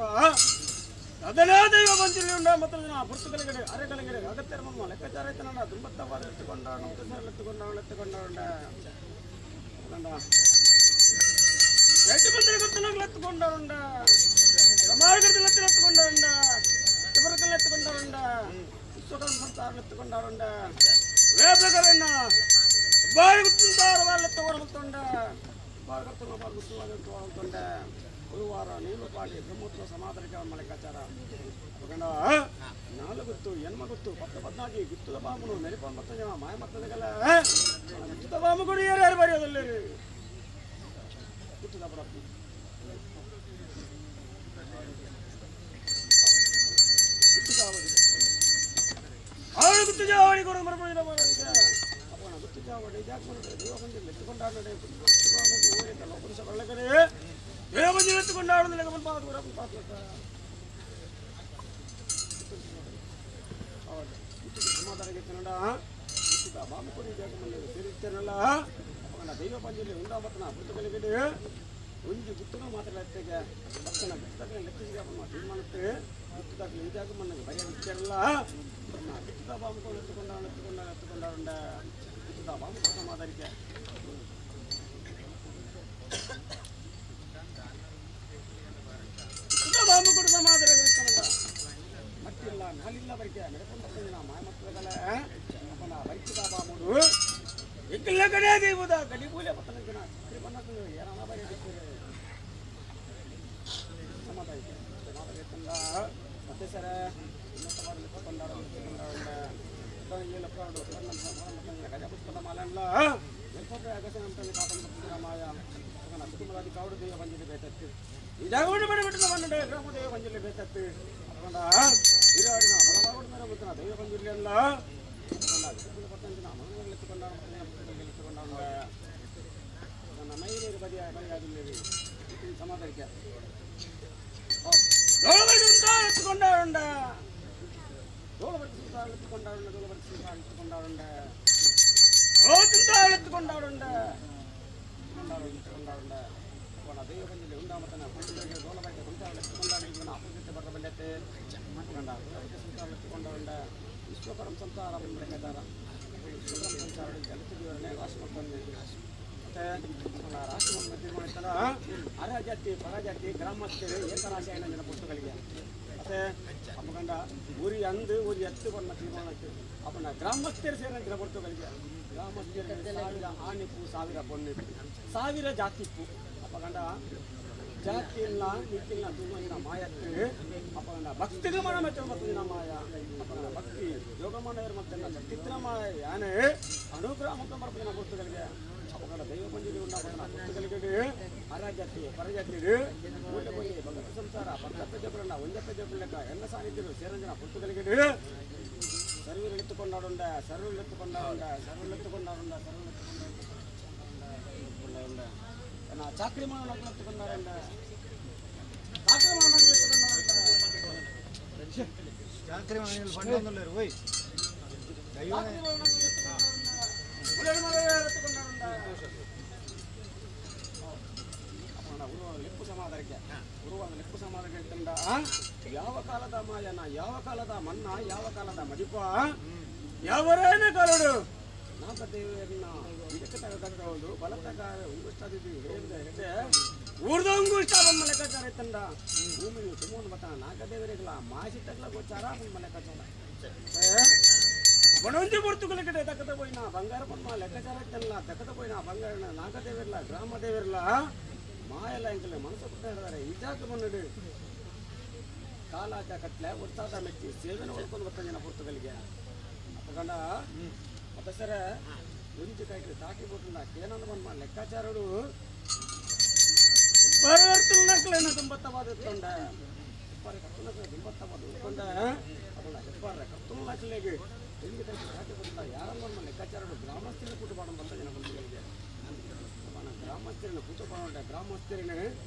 Speaker 5: ಅದನ್ನೇ ದೈವ ಬಂದಿರಲಿ ಉಂಡ ಮತ್ತು ಪುರ್ತುಗಳಿಗೆ ಅರೆಗಳಿಗೆ ಅಗತ್ಯ ಮಮ್ಮ ಲೆಕ್ಕಾಚಾರ ಐತನ ದುಂಬತ್ತವಾದ ಎತ್ತುಕೊಂಡ ಎತ್ತುಕೊಂಡ ಎತ್ತುಕೊಂಡ ಎತ್ತುಕೊಂಡ ಎತ್ತುಕೊಂಡ ಎತ್ತುಕೊಂಡ ಗುರುವಾರ ನೀಲುಪಾಡಿ ಬ್ರಹ್ಮೋತ್ಸವ ಸಮಾಧಾನಕ್ಕೆ ಮಳೆಕಾಚಾರ ನಾಲ್ಕು ಗುತ್ತು ಎನ್ಮ ಗುತ್ತು ಪತ್ತ ಪದ್ನಾಜಿ ಗುತ್ತದ ಬಾಮುನು ನೆನಪ ಮತ್ತ ಜನ ಮಾಯ ಮತ್ತದಗಲ್ಲ ಗುತ್ತದ ಬಾಮು ಗುಡಿ ಯಾರು ಬರೆಯೋದಲ್ಲಿ ಗುತ್ತದ ಬರಪ್ಪ ಅವಳು ಗುತ್ತು ಜಾವಡಿ ಕೊಡು ಅವನ ಗುತ್ತು ಜಾವಡಿ ದೈವ ಪಂಜಲಿ ಉಂಡಾಬತ್ತನ ಪುಸ್ತಕಗಳಿಗೆ ಒಂಜಿ ಗುತ್ತನ ಮಾತ್ರ ಲೆತ್ತಿಗೆ ಪಕ್ಕನ ಪುಸ್ತಕ ಲೆತ್ತಿಗೆ ತೀರ್ಮಾನಕ್ಕೆ ಗುತ್ತದಾಗಲಿ ಇದಾಗ ಮಣ್ಣಿಗೆ ಭಯ ವಿಚಾರಲ್ಲ ಗುತ್ತದ ಬಾಂಬುಗಳು ಎತ್ತುಕೊಂಡ ಎತ್ತುಕೊಂಡ ಎತ್ತುಕೊಂಡ ಗುತ್ತದ ಬಾಂಬು ಕೊಟ್ಟ ಮಾದರಿಕೆ ಬಾಂಬು ಕೊಡುವ ಮಾದರಿ ಮಟ್ಟಿಲ್ಲ ನಾಲಿಲ್ಲ ಬರಿಕೆ ನಡ್ಕೊಂಡು ಬರ್ತೀನಿ ಮಾಯ ಮಕ್ಕಳಲ್ಲ ಅಪ್ಪನ ಬೈಕಿದ ಬಾಮುಡು ಎಕ್ಕಿಲ್ಲ ಕಡೆ ದೈವದ ಗಡಿಬೂಲೆ ಬತ್ತನ ಜನ ಸಕ್ರಿ ಬನ್ನದು ಏನಾನ ಬರಿ ಸಮಾಧಾನ ಸಮಾಧಾನ ಮತ್ತೆ ಸರ ಅರಜಾತಿ ಪರಜಾತಿ ಗ್ರಾಮಸ್ಥರು ಏಕರಾಶಿ ಜನ ಪುಸ್ತಕಗಳಿಗೆ ಮತ್ತೆ ಅಪ್ಪಗಂಡ ಊರಿ ಅಂದು ಊರಿ ಎತ್ತು ಬಣ್ಣ ತೀರ್ಮಾನಕ್ಕೆ ಅಪ್ಪನ ಗ್ರಾಮಸ್ಥರು ಸೇರಿದ ಪುಸ್ತಕಗಳಿಗೆ ಗ್ರಾಮಸ್ಥರು ಸಾವಿರ ಆಣಿಪ್ಪು ಸಾವಿರ ಪೊನ್ನಿಪ್ಪು ಸಾವಿರ ಜಾತಿಪ್ಪು ಅಪ್ಪಗಂಡ
Speaker 6: ಜಾತಿಯನ್ನ ನೀತಿನ ತೂಮಂದಿನ ಮಾಯಕ್ಕೆ ಅಪ್ಪನ ಭಕ್ತಿಗೆ ಮನ ಮೆಚ್ಚ ಮತ್ತಿನ ಮಾಯ ಅಪ್ಪನ ಭಕ್ತಿ ಯೋಗಮಾನ ಮತ್ತೆ ಶಕ್ತಿತ್ತಿನ ಮಾಯ ಯಾನೇ ಅನುಗ್ರಹ ಮುಖ ಮರಪದಿನ ಗುರುತುಗಳಿಗೆ ಅಪ್ಪನ ದೈವ ಪಂಜಿರಿ ಉಂಡಾಪನ ಗುರುತುಗಳಿಗೆ ಅರಾಜತಿ ಪರಜಾತಿ ಮೂಲೆ ಹೋಗಿ ಭಗತ ಸಂಸಾರ ಭಕ್ತ ಜಪರನ್ನ ಒಂಜಪ್ಪ ಜಪಲೆಕ್ಕ ಎಲ್ಲ ಸಾನ್ನಿಧ್ಯರು ಸೇರಂಜನ ಗುರುತುಗಳಿಗೆ ಸರ್ವರೆತ್ತುಕೊಂಡಾಡುಂಡ ಸರ್ವರೆತ್ತುಕೊಂಡಾಡುಂಡ ಸರ್ವರೆತ್ತುಕೊಂಡಾಡುಂಡ ಸರ್ವರೆತ್ತುಕೊಂಡಾಡುಂಡ ನಾ ಚಾಕ್ರಿ ಮಾಡೋಣಕ್ಲೆತ್ತುಕೊಂಡಾಡುಂಡ ಚಾಕ್ರಿ ಮಾಡೋಣಕ್ಲೆತ್ತುಕೊಂಡಾಡುಂಡ
Speaker 4: ಚಾಕ್ರಿ ಮಾಡೋಣ ಬಂಡೊಂದುಲ್ಲೇರು ಓಯ್
Speaker 6: ಚಾಕ್ರಿ ಮಾಡೋಣಕ್ಲೆತ್ತುಕೊಂಡಾಡುಂಡ ಉಲಡ ಮಾಡೋಣಕ್ಲೆತ್ತುಕೊಂಡಾಡುಂಡ ಅಪ್ಪನ ಉರುವ ಲೆಪ್ಪು ಸಮಾಧಾನಕ್ಕೆ ಉರುವಾದ ಲೆಪ್ಪು ಸಮಾಧಾನಕ್ಕೆ ತಂಡ ಯಾವ ಕಾಲದ ಮಾಯನ ಯಾವ ಕಾಲದ ಮನ್ನ ಯಾವ ಕಾಲದ ಮದಿಪ ಯಾವರೇನ ಕಾಲಡು ನಾಗದೇವಿಯನ್ನ ಇದಕ್ಕೆ ತಗದು ಬಲತಗ ಉಂಗುಷ್ಟಾದಿದ್ದು ಹೆಡೆ ಊರ್ದ ಉಂಗುಷ್ಟ ಬಂದ ಲೆಕ್ಕಾಚಾರ ತಂಡ ಭೂಮಿ ಸುಮೋನ್ ಬತ್ತ ನಾಗದೇವರಿಗಳ ಮಾಸಿ ತಗ್ಲ ಗೋಚಾರ ಬಂದ ಲೆಕ್ಕಾಚಾರ ಬಣೊಂಜಿ ಬುರ್ತುಗಳ ಕಡೆ ತಕ್ಕದ ಪೋಯಿನ ಬಂಗಾರ ಬೊಮ್ಮ ಲೆಕ್ಕಾಚಾರ ತಲ್ಲ ತಕ್ಕದ ಪೋಯಿನ ಬಂಗಾರ ನಾಗದೇವಿರ್ಲ ಗ್ರಾಮದೇವಿರ್ಲ ಮಾಯಲ್ಲ ಎಂಕಲೆ ಮನಸ್ಸು ಕೊಡ್ತಾ ಇದ್ದಾರೆ ಇಜಾಕ ಬಂದಿಡು ಕಾಲಾಟ ಕಟ್ಲೆ ಉರ್ತಾದ ಮೆಚ್ಚಿ ಸೇವೆನ ಹೊಡ್ಕೊಂಡು ಬರ್ತಾನೆ ಜನ ಪುರ್ತುಗಳಿಗೆ ಅಪ್ಪಗಂಡ ಮತ್ತೆ ಸರ ಒಂಜಿ ಕೈಟ್ ತಾಕಿ ಬಿಟ್ಟು ಕೇನಂದ ಬಂದ ಲೆಕ್ಕಾಚಾರಡು ಬರವರ್ತುಲಕ್ಲೇನ ದುಂಬತ್ತವಾದ ತೊಂಡ ಹೆಬ್ಬಾರೆ ಕರ್ತುಲಕ್ಲೆ ದುಂಬತ್ತವಾದ ಉಳ್ಕೊಂಡ ಅದನ್ನ ಹೆಬ್ಬಾರೆ ಕರ್ತುಲಕ್ಲೆಗೆ ಒಂಜಿ ಕೈಟ್ ತಾಕಿ ಬಿಟ್ಟ ಯಾರನ್ನ ಬಂದ ಲೆಕ್ಕಾಚಾರಡು ಗ್ರಾಮಸ್ಥರ ಕೂಟ ಬಾಡ ಬಂದ ಜನ ಬಂಧುಗಳಿಗೆ ಗ್ರಾಮಸ್ಥರನ್ನು ಕೂತುಕೊಂಡ ಗ್ರಾಮಸ್ಥರನ್ನು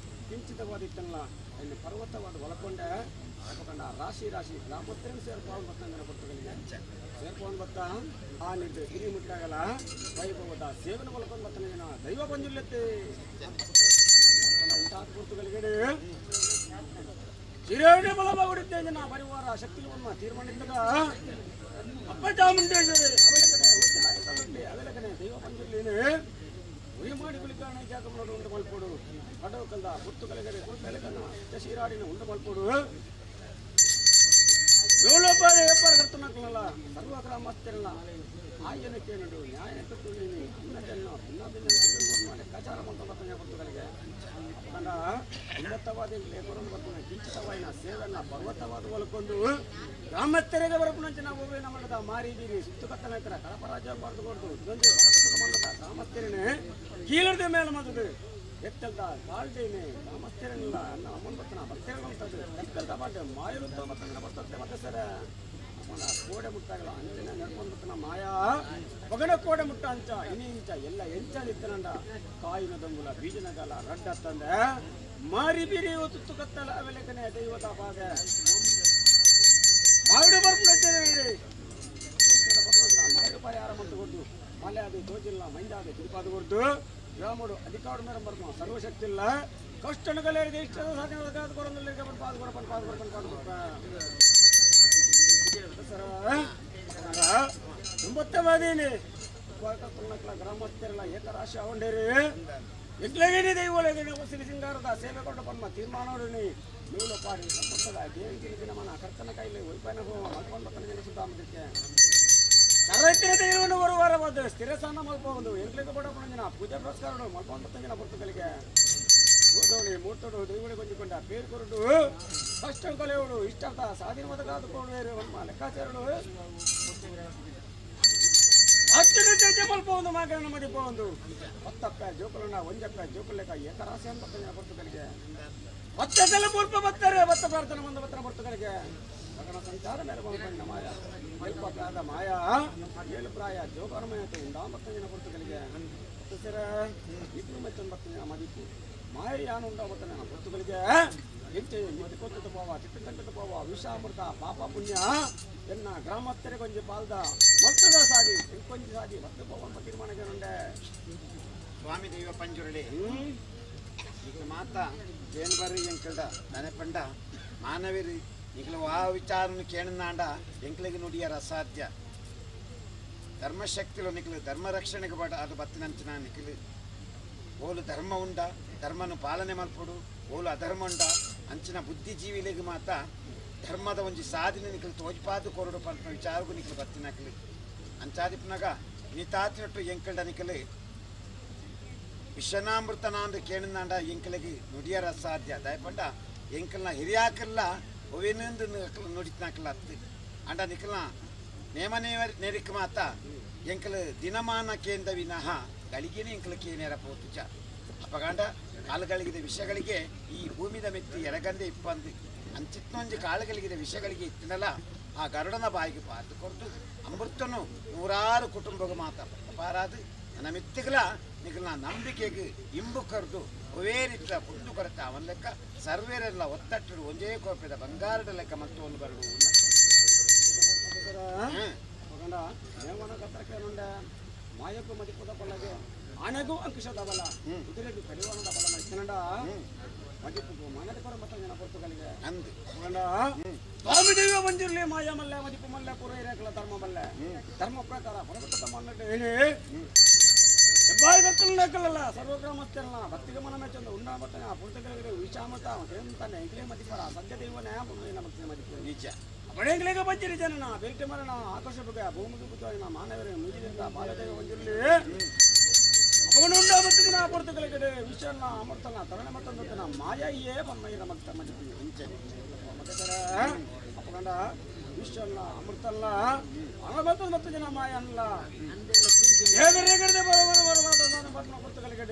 Speaker 6: ಕಿಂಚಿತವಾದಿತ್ತಲ್ಲ ಅಲ್ಲಿ ಪರ್ವತವಾದ ಒಳಕೊಂಡೆ ಹಾಕೊಂಡ ರಾಶಿ ರಾಶಿ ಗ್ರಾಮಸ್ಥರನ್ನು ಸೇರ್ಕೊಂಡು ಬರ್ತಾನೆ ಪುಸ್ತಕಗಳಿಗೆ ಸೇರ್ಕೊಂಡು ಬರ್ತಾ ಆ ನಿರ್ದ ಹಿರಿ ಮುಟ್ಟಾಗಲ್ಲ ವೈಭವದ ಸೇವನೆ ಒಳಕೊಂಡು ಬರ್ತಾನೆ ಜನ ದೈವ ಬಂದಿಲ್ಲತ್ತೆ ಇಂತಹ ಪುಸ್ತಕಗಳಿಗೆ ಚಿರೇಣಿ ಬಲ ಹೊಡಿದ್ದೆ ಜನ ಪರಿವಾರ ಶಕ್ತಿ ತೀರ್ಮಾನಿದ್ದಾಗ ಅಪ್ಪ ಚಾಮುಂಡೇಶ್ವರಿ ಅವೆಲ್ಲ ಕಡೆ ಅವೆಲ್ಲ ಕಡೆ ದೈವ ಬಂದಿರ್ಲೇನೆ ಉರಿ ಮಾಡಿ ಕುಳಿಕಾಣ ಜಾಗಮನೋಡು ಉಂಡು ಮಲ್ಪೋಡು ಕಡವು ಕಲ್ದ ಪುತ್ತು ಕಲೆಗಡೆ ಕುಳಿತಲೆಕನ ಶೀರಾಡಿನ ಉಂಡು ಮಲ್ಪೋಡು ಏಳೊಬ್ಬರೇ ವ್ಯಾಪಾರ ಕರ್ತನಕ್ಕಲ್ಲ ಸರ್ವ ಗ್ರಾಮಸ್ಥರಲ್ಲ ಆಯನ ಕೇಳುಡು ನ್ಯಾಯ ಕಟ್ಟುನಿ ಅನ್ನದನ್ನು ಭಿನ್ನ ಭಿನ್ನ ಲೆಕ್ಕಾಚಾರ ಮಂತ ಬರ್ತಾನೆ ಪುಸ್ತಕಗಳಿಗೆ ಅಪ್ಪಂಡ ಉನ್ನತವಾದ ಲೇಖರನ್ನು ಬರ್ತಾನೆ ಕಿಂಚಿತವಾಯಿನ ಸೇವನ್ನ ಪರ್ವತವಾದ ಒಲ್ಕೊಂಡು ಗ್ರಾಮಸ್ಥರಿಗೆ ಬರಪುನಂಚೆ ನಾವು ನಮ್ಮ ಮಾರಿದೀರಿ ಸುತ್ತುಕತ್ತನ ಇತರ ಕಳಪರಾಜ ಬರೆದು ಕೊಡ್ದು ಇದೊಂದು ಬಡಕತ್ತ ಗ್ರಾಮಸ್ಥರನೇ ಕೀಳರ್ದ ಮೇಲೆ ಮಾತದು ಎತ್ತಲ್ದ ಕಾಲ್ಡೇನೆ ಗ್ರಾಮಸ್ಥರನಿಲ್ಲ ಅನ್ನ ಅಮ್ಮನ ಬರ್ತನ ಭಕ್ತರು ಎತ್ತಲ್ದ ಬಾಡ್ಡೆ ಮಾಯರುತ್ತ ಬರ್ತನ ಬರ್ತದೆ ಮತ್ತೆ ಸರ ಅಮ್ಮನ ಕೋಡೆ ಮುಟ್ಟಾಗಲ್ಲ ಅಂಚನೆ ನಡ್ಕೊಂಡು ಬರ್ತಾನ ಮಾಯಾ ಮಗನ ಕೋಡೆ ಮುಟ್ಟ ಅಂಚ ಇನಿ ಇಂಚ ಎಲ್ಲ ಎಂಚಾದಿತ್ತನಂಡ ಕಾಯಿನ ದಂಗುಲ ಬೀಜನಗಲ ರಡ್ಡ ತಂದೆ ಮಾರಿ ಬೀರಿ ತುತ್ತು ಕತ್ತಲ ಅವೆಲೆಕನೆ ದೈವದ ಬಾಧೆ ಮಾವಿಡು ಬರ್ಪುನಂಚನೆ ಮಾವಿಡು ಪರಿಹಾರ ಮಂತು ಕೊಡ್ದು ಮಲೆ ಅದು ತೋಜಿಲ್ಲ ಮಂಜಾದ ತಿರುಪಾದ ಕೊಡ್ದು ಗ್ರಾಮಡು ಅಧಿಕಾರ ಮೇರೆ ಬರ್ತಾವ ಸರ್ವಶಕ್ತಿ ಇಲ್ಲ ಕಷ್ಟನಗಲೇರಿಗೆ ಇಷ್ಟದ ಸಾಧನೆ ಕೊರಂದಲ್ಲಿ ಪಾದ ಕೊರಪನ್ ಪಾದ ಕೊರಪನ್ ಪಾದ ಕೊರಪ ಒಂಬತ್ತವಾದೇನೆ ಗ್ರಾಮಸ್ಥರೆಲ್ಲ ಏಕರಾಶಿ ಅವಂಡೇರಿ ಎಗ್ಲೇನಿ ದೈವಲೇನೆ ಸಿರಿ ಸಿಂಗಾರದ ಸೇವೆ ಕೊಟ್ಟ ಪನ್ಮ ತೀರ್ಮಾನೋಡಿನಿ ನೂಲು ಪಾಡಿ ಸಂಪತ್ತದ ದೇವಿ ದಿನಮನ ಕರ್ತನ ಕೈಲಿ ಒಯ್ಪಾನ ಮಲ್ಕೊಂಡು ಬರ್ತಾನೆ ಜನ ಸುದ್ದಾಮದಕ್ಕೆ ಸರ್ವೈತಿರ ದೈವವನ್ನು ಬರುವಾರವಾದ ಸ್ಥಿರಸ್ಥಾನ ಮಲ್ಪಬಹುದು ಎಂಟ್ಲಿಗೆ ಬಡ ಜನ ಪೂಜೆ ಪುರಸ್ಕಾರ ಮಲ್ಕೊಂಡು ಬರ್ತಾನೆ ಜನ ಪುರ್ತಗಳಿಗೆ ಮೂರ್ತೋಡಿ ಮೂರ್ತೋಡು ದೈವಳಿ ಕೊಂಜಿಕೊಂಡ ಪೇರು ಕೊರಡು ಕಷ್ಟ ಕೊಲೆಯೋಡು ಇಷ್ಟಾರ್ಥ ಸಾಧೀನವಾದ ಕಾದುಕೊಂಡು ನಮ್ಮ ಲೆಕ್ಕಾಚಾರಡು ಅಚ್ಚುನ ಚೇಚೆ ಮಲ್ಪೊಂದು ಮಾಕರಣ ಮದಿಪೊಂದು ಪತ್ತಪ್ಪ ಜೋಕುಲನ ಒಂಜಪ್ಪ ಜೋಕುಲೆಕ ಏಕರಾಶಿ ಅಂತ ಪುರ್ತಗಳಿಗೆ ಪತ್ತದೆಲ್ಲ ಪೂರ್ಪ ಬತ್ತಾರೆ ಬತ್ತ ಪ್ರಾರ್ಥನೆ ಬಂದ ಬತ್ತನ ಪುರ್ತಗಳಿಗೆ ಮಗನ ಸಂಚಾರ ಮೇಲೆ ಬಂದ ಮಾಯ ಪ್ರಾಯದ ಮಾಯಾ ಏಳು ಪ್ರಾಯ ಜೋಗರಮಯತೆ ಉಂಡಾಂಬತ್ತಂಜಿನ ಪುರ್ತಗಳಿಗೆ ಸರ ಇಬ್ರು ಮತ್ತೊಂಬತ್ತಂಜಿನ ಮದಿಪು ಮಾಯ ಯಾನು ಉಂಡಾಬತ್ತನ ಪುರ್ತಗಳಿಗೆ ಎಂಟೆ ಮಿತಿ ಕೊತ್ತದ ಪೋವ ಚಿತ್ತಂಟದ ಪೋವ ವಿಷಾಮೃತ ಪಾಪ ಪುಣ್ಯ ಎನ್ನ ಗ್ರಾಮಸ್ಥರೆ ಕೊಂಜಿ ಪಾಲ್ದ ಮೊತ್ತದ ಸಾದಿ ಕೊಂಜಿ ಸಾದಿ ಮತ್ತೆ ಪೋವ ತೀರ್ಮಾನಕ್ಕೆ ಉಂಡೆ
Speaker 2: ಸ್ವಾಮಿ ದೈವ ಪಂಜುರಳಿ ಈಗ ಮಾತಾ ಏನು ಬರ್ರಿ ಎಂಕಲ್ಡ ನೆನಪಂಡ ಮಾನವಿರಿ ನಿಖಲ ಆ ವಿಚಾರನು ಕೇಳನಾಂಡ ಎಂಕ್ಲಿಗೆ ನುಡಿಯರ ಅಸಾಧ್ಯ ಧರ್ಮಶಕ್ತಿಲು ನಿಖಲು ಧರ್ಮ ರಕ್ಷಣೆಗೆ ಬಡ ಅದು ಬತ್ತಿನಂಚಿನ ನಿಖಲು ಓಲು ಧರ್ಮ ಉಂಡ ಧರ್ಮನು ಪಾಲನೆ ಮಲ್ಪಡು ಓಲು ಅಧರ್ಮ ಉಂಡ ಅಂಚಿನ ಬುದ್ಧಿಜೀವಿಲಿಗೆ ಮಾತ ಧರ್ಮದ ಒಂಜಿ ಸಾಧನೆ ನಿಖಲು ತೋಜ್ಪಾದು ಕೊರಡು ಪಂಪಿನ ವಿಚಾರಗೂ ನಿಖಲು ಬತ್ತಿನಕ್ಲಿ ಅಂಚಾದಿಪ್ಪನಾಗ ನೀತಾತಿನಟ್ಟು ಎಂಕಲ್ಡ ನಿಖಲು ವಿಷನಾಮೃತನಾಂದು ಕೇಳಿನಾಂಡ ಎಂಕಲಿಗೆ ನುಡಿಯರ ಸಾಧ್ಯ ದಯಪಂಡ ಎಂಕಲ್ನ ಹಿರಿಯಾಕಲ್ಲ ಒವೇನಂದು ನುಡಿತನಾಕಲ್ಲ ಅತ್ತು ಅಂಡ ನಿಕಲ್ನ ನೇಮ ನೆರಿಕ ಮಾತ ಎಂಕಲ್ ದಿನಮಾನ ಕೇಂದ ವಿನಃ ಗಳಿಗೆನೇ ಎಂಕಲ ಕೇನೇರ ಪೋತುಚ ಅಪಗಾಂಡ ಕಾಲುಗಳಿಗಿದ ವಿಷಗಳಿಗೆ ಈ ಭೂಮಿದ ಮೆತ್ತಿ ಎರಗಂದೆ ಇಪ್ಪಂದು ಅಂಚಿತ್ನೊಂಜಿ ಕಾಳುಗಳಿಗಿದ ವಿಷಗಳಿಗೆ ಇತ್ತಿನಲ್ಲ ಆ ಗರುಡನ ಬಾಯಿಗೆ ಪಾತು ಕೊಡ್ತು ಅಮೃತನು ನೂರಾರು ಕುಟುಂಬಗ ಮಾತ ಪಾರಾದು ನನ್ನ ಮೆತ್ತಿಗಲ ನಿಗಲ ನಂಬಿಕೆಗೆ ಇಂಬು ಕರೆದು ಒವೇ ರೀತಿಯ ಕುಂದು ಕೊರತೆ ಅವನ ಲೆಕ್ಕ ಸರ್ವೇರೆಲ್ಲ ಒತ್ತಟ್ಟು ಒಂದೇ ಕೋಪದ ಬಂಗಾರದ ಲೆಕ್ಕ ಮತ್ತು ಒಂದು ಬರಡು
Speaker 6: ಮಾಯಕ್ಕೂ ಮದಿಪುದ ಕೊಲ್ಲಗೆ ಆನೆಗೂ ಅಂಕುಶದ ಬಲ ಕುದುರೆಗೂ ಕಡಿವಾಣದ ಬಲ ಮೈತನಂಡ ಮದಿಪು ಮಾನದ ಕೊರ ಮತ್ತ ಜನ ಪೊರ್ತುಗಲಿಗೆ ಸ್ವಾಮಿ ದೈವ ಬಂದಿರಲಿ ಮಾಯ ಮಲ್ಲೆ ಮದಿಪು ಮಲ್ಲೆ ಪೂರೈರೇಕಲ ಧರ್ಮ ಮಲ್ಲೆ ಧರ್ಮ ಪ್ರಕಾರ ಹೊರಬಿಟ್ಟ ಮನ್ನಟ್ಟು ಹೇಳಿ ಹೆಬ್ಬಾಯಿಗತ್ತಲ್ಲ ಸರ್ವಗ್ರಾಮಸ್ಥರಲ್ಲ ಭಕ್ತಿಗೆ ಮನ ಮೆಚ್ಚಂದ ಉಂಡ ಮತ್ತ ಆ ಪುರ್ತಗಳಿಗೆ ವಿಷಾಮತ ತಾನೆ ಎಂಕ್ಲೇ ಮದಿಪರ ಸದ್ಯ ದೈವನೇ ಭಕ್ತಿ ಮದಿಪು
Speaker 2: ನಿಜ
Speaker 6: ಬಡಂಗ್ಲಿಗೆ ಬಂದಿರಿ ಜನನ ಬೇಟೆ ಮರಣ ಆಕಾಶ ಬಗ್ಗೆ ಭೂಮಿಗೆ ಬುದ್ಧನ ಮಾನವರ ಮುಗಿದಿಂದ ಬಾಲದೇವ ಬಂದಿರಲಿ ಅವನುಂಡ ಮತ್ತಿನ ಪೊರ್ತುಗಳಿಗೆ ವಿಷನ ಅಮೃತನ ತರಣೆ ಮತ್ತೊಂದನ ಮಾಯೆಯೇ ಬಮ್ಮೈರ ಮತ್ತ ಮದಿಪು
Speaker 2: ಇಂಚೆ
Speaker 6: ಅಪ್ಪಗಂಡ ವಿಷನ ಅಮೃತಲ್ಲ ಅಮೃತ ಮತ್ತು ಜನ ಮಾಯ ಅಲ್ಲ ಪೊರ್ತುಗಳಿಗೆ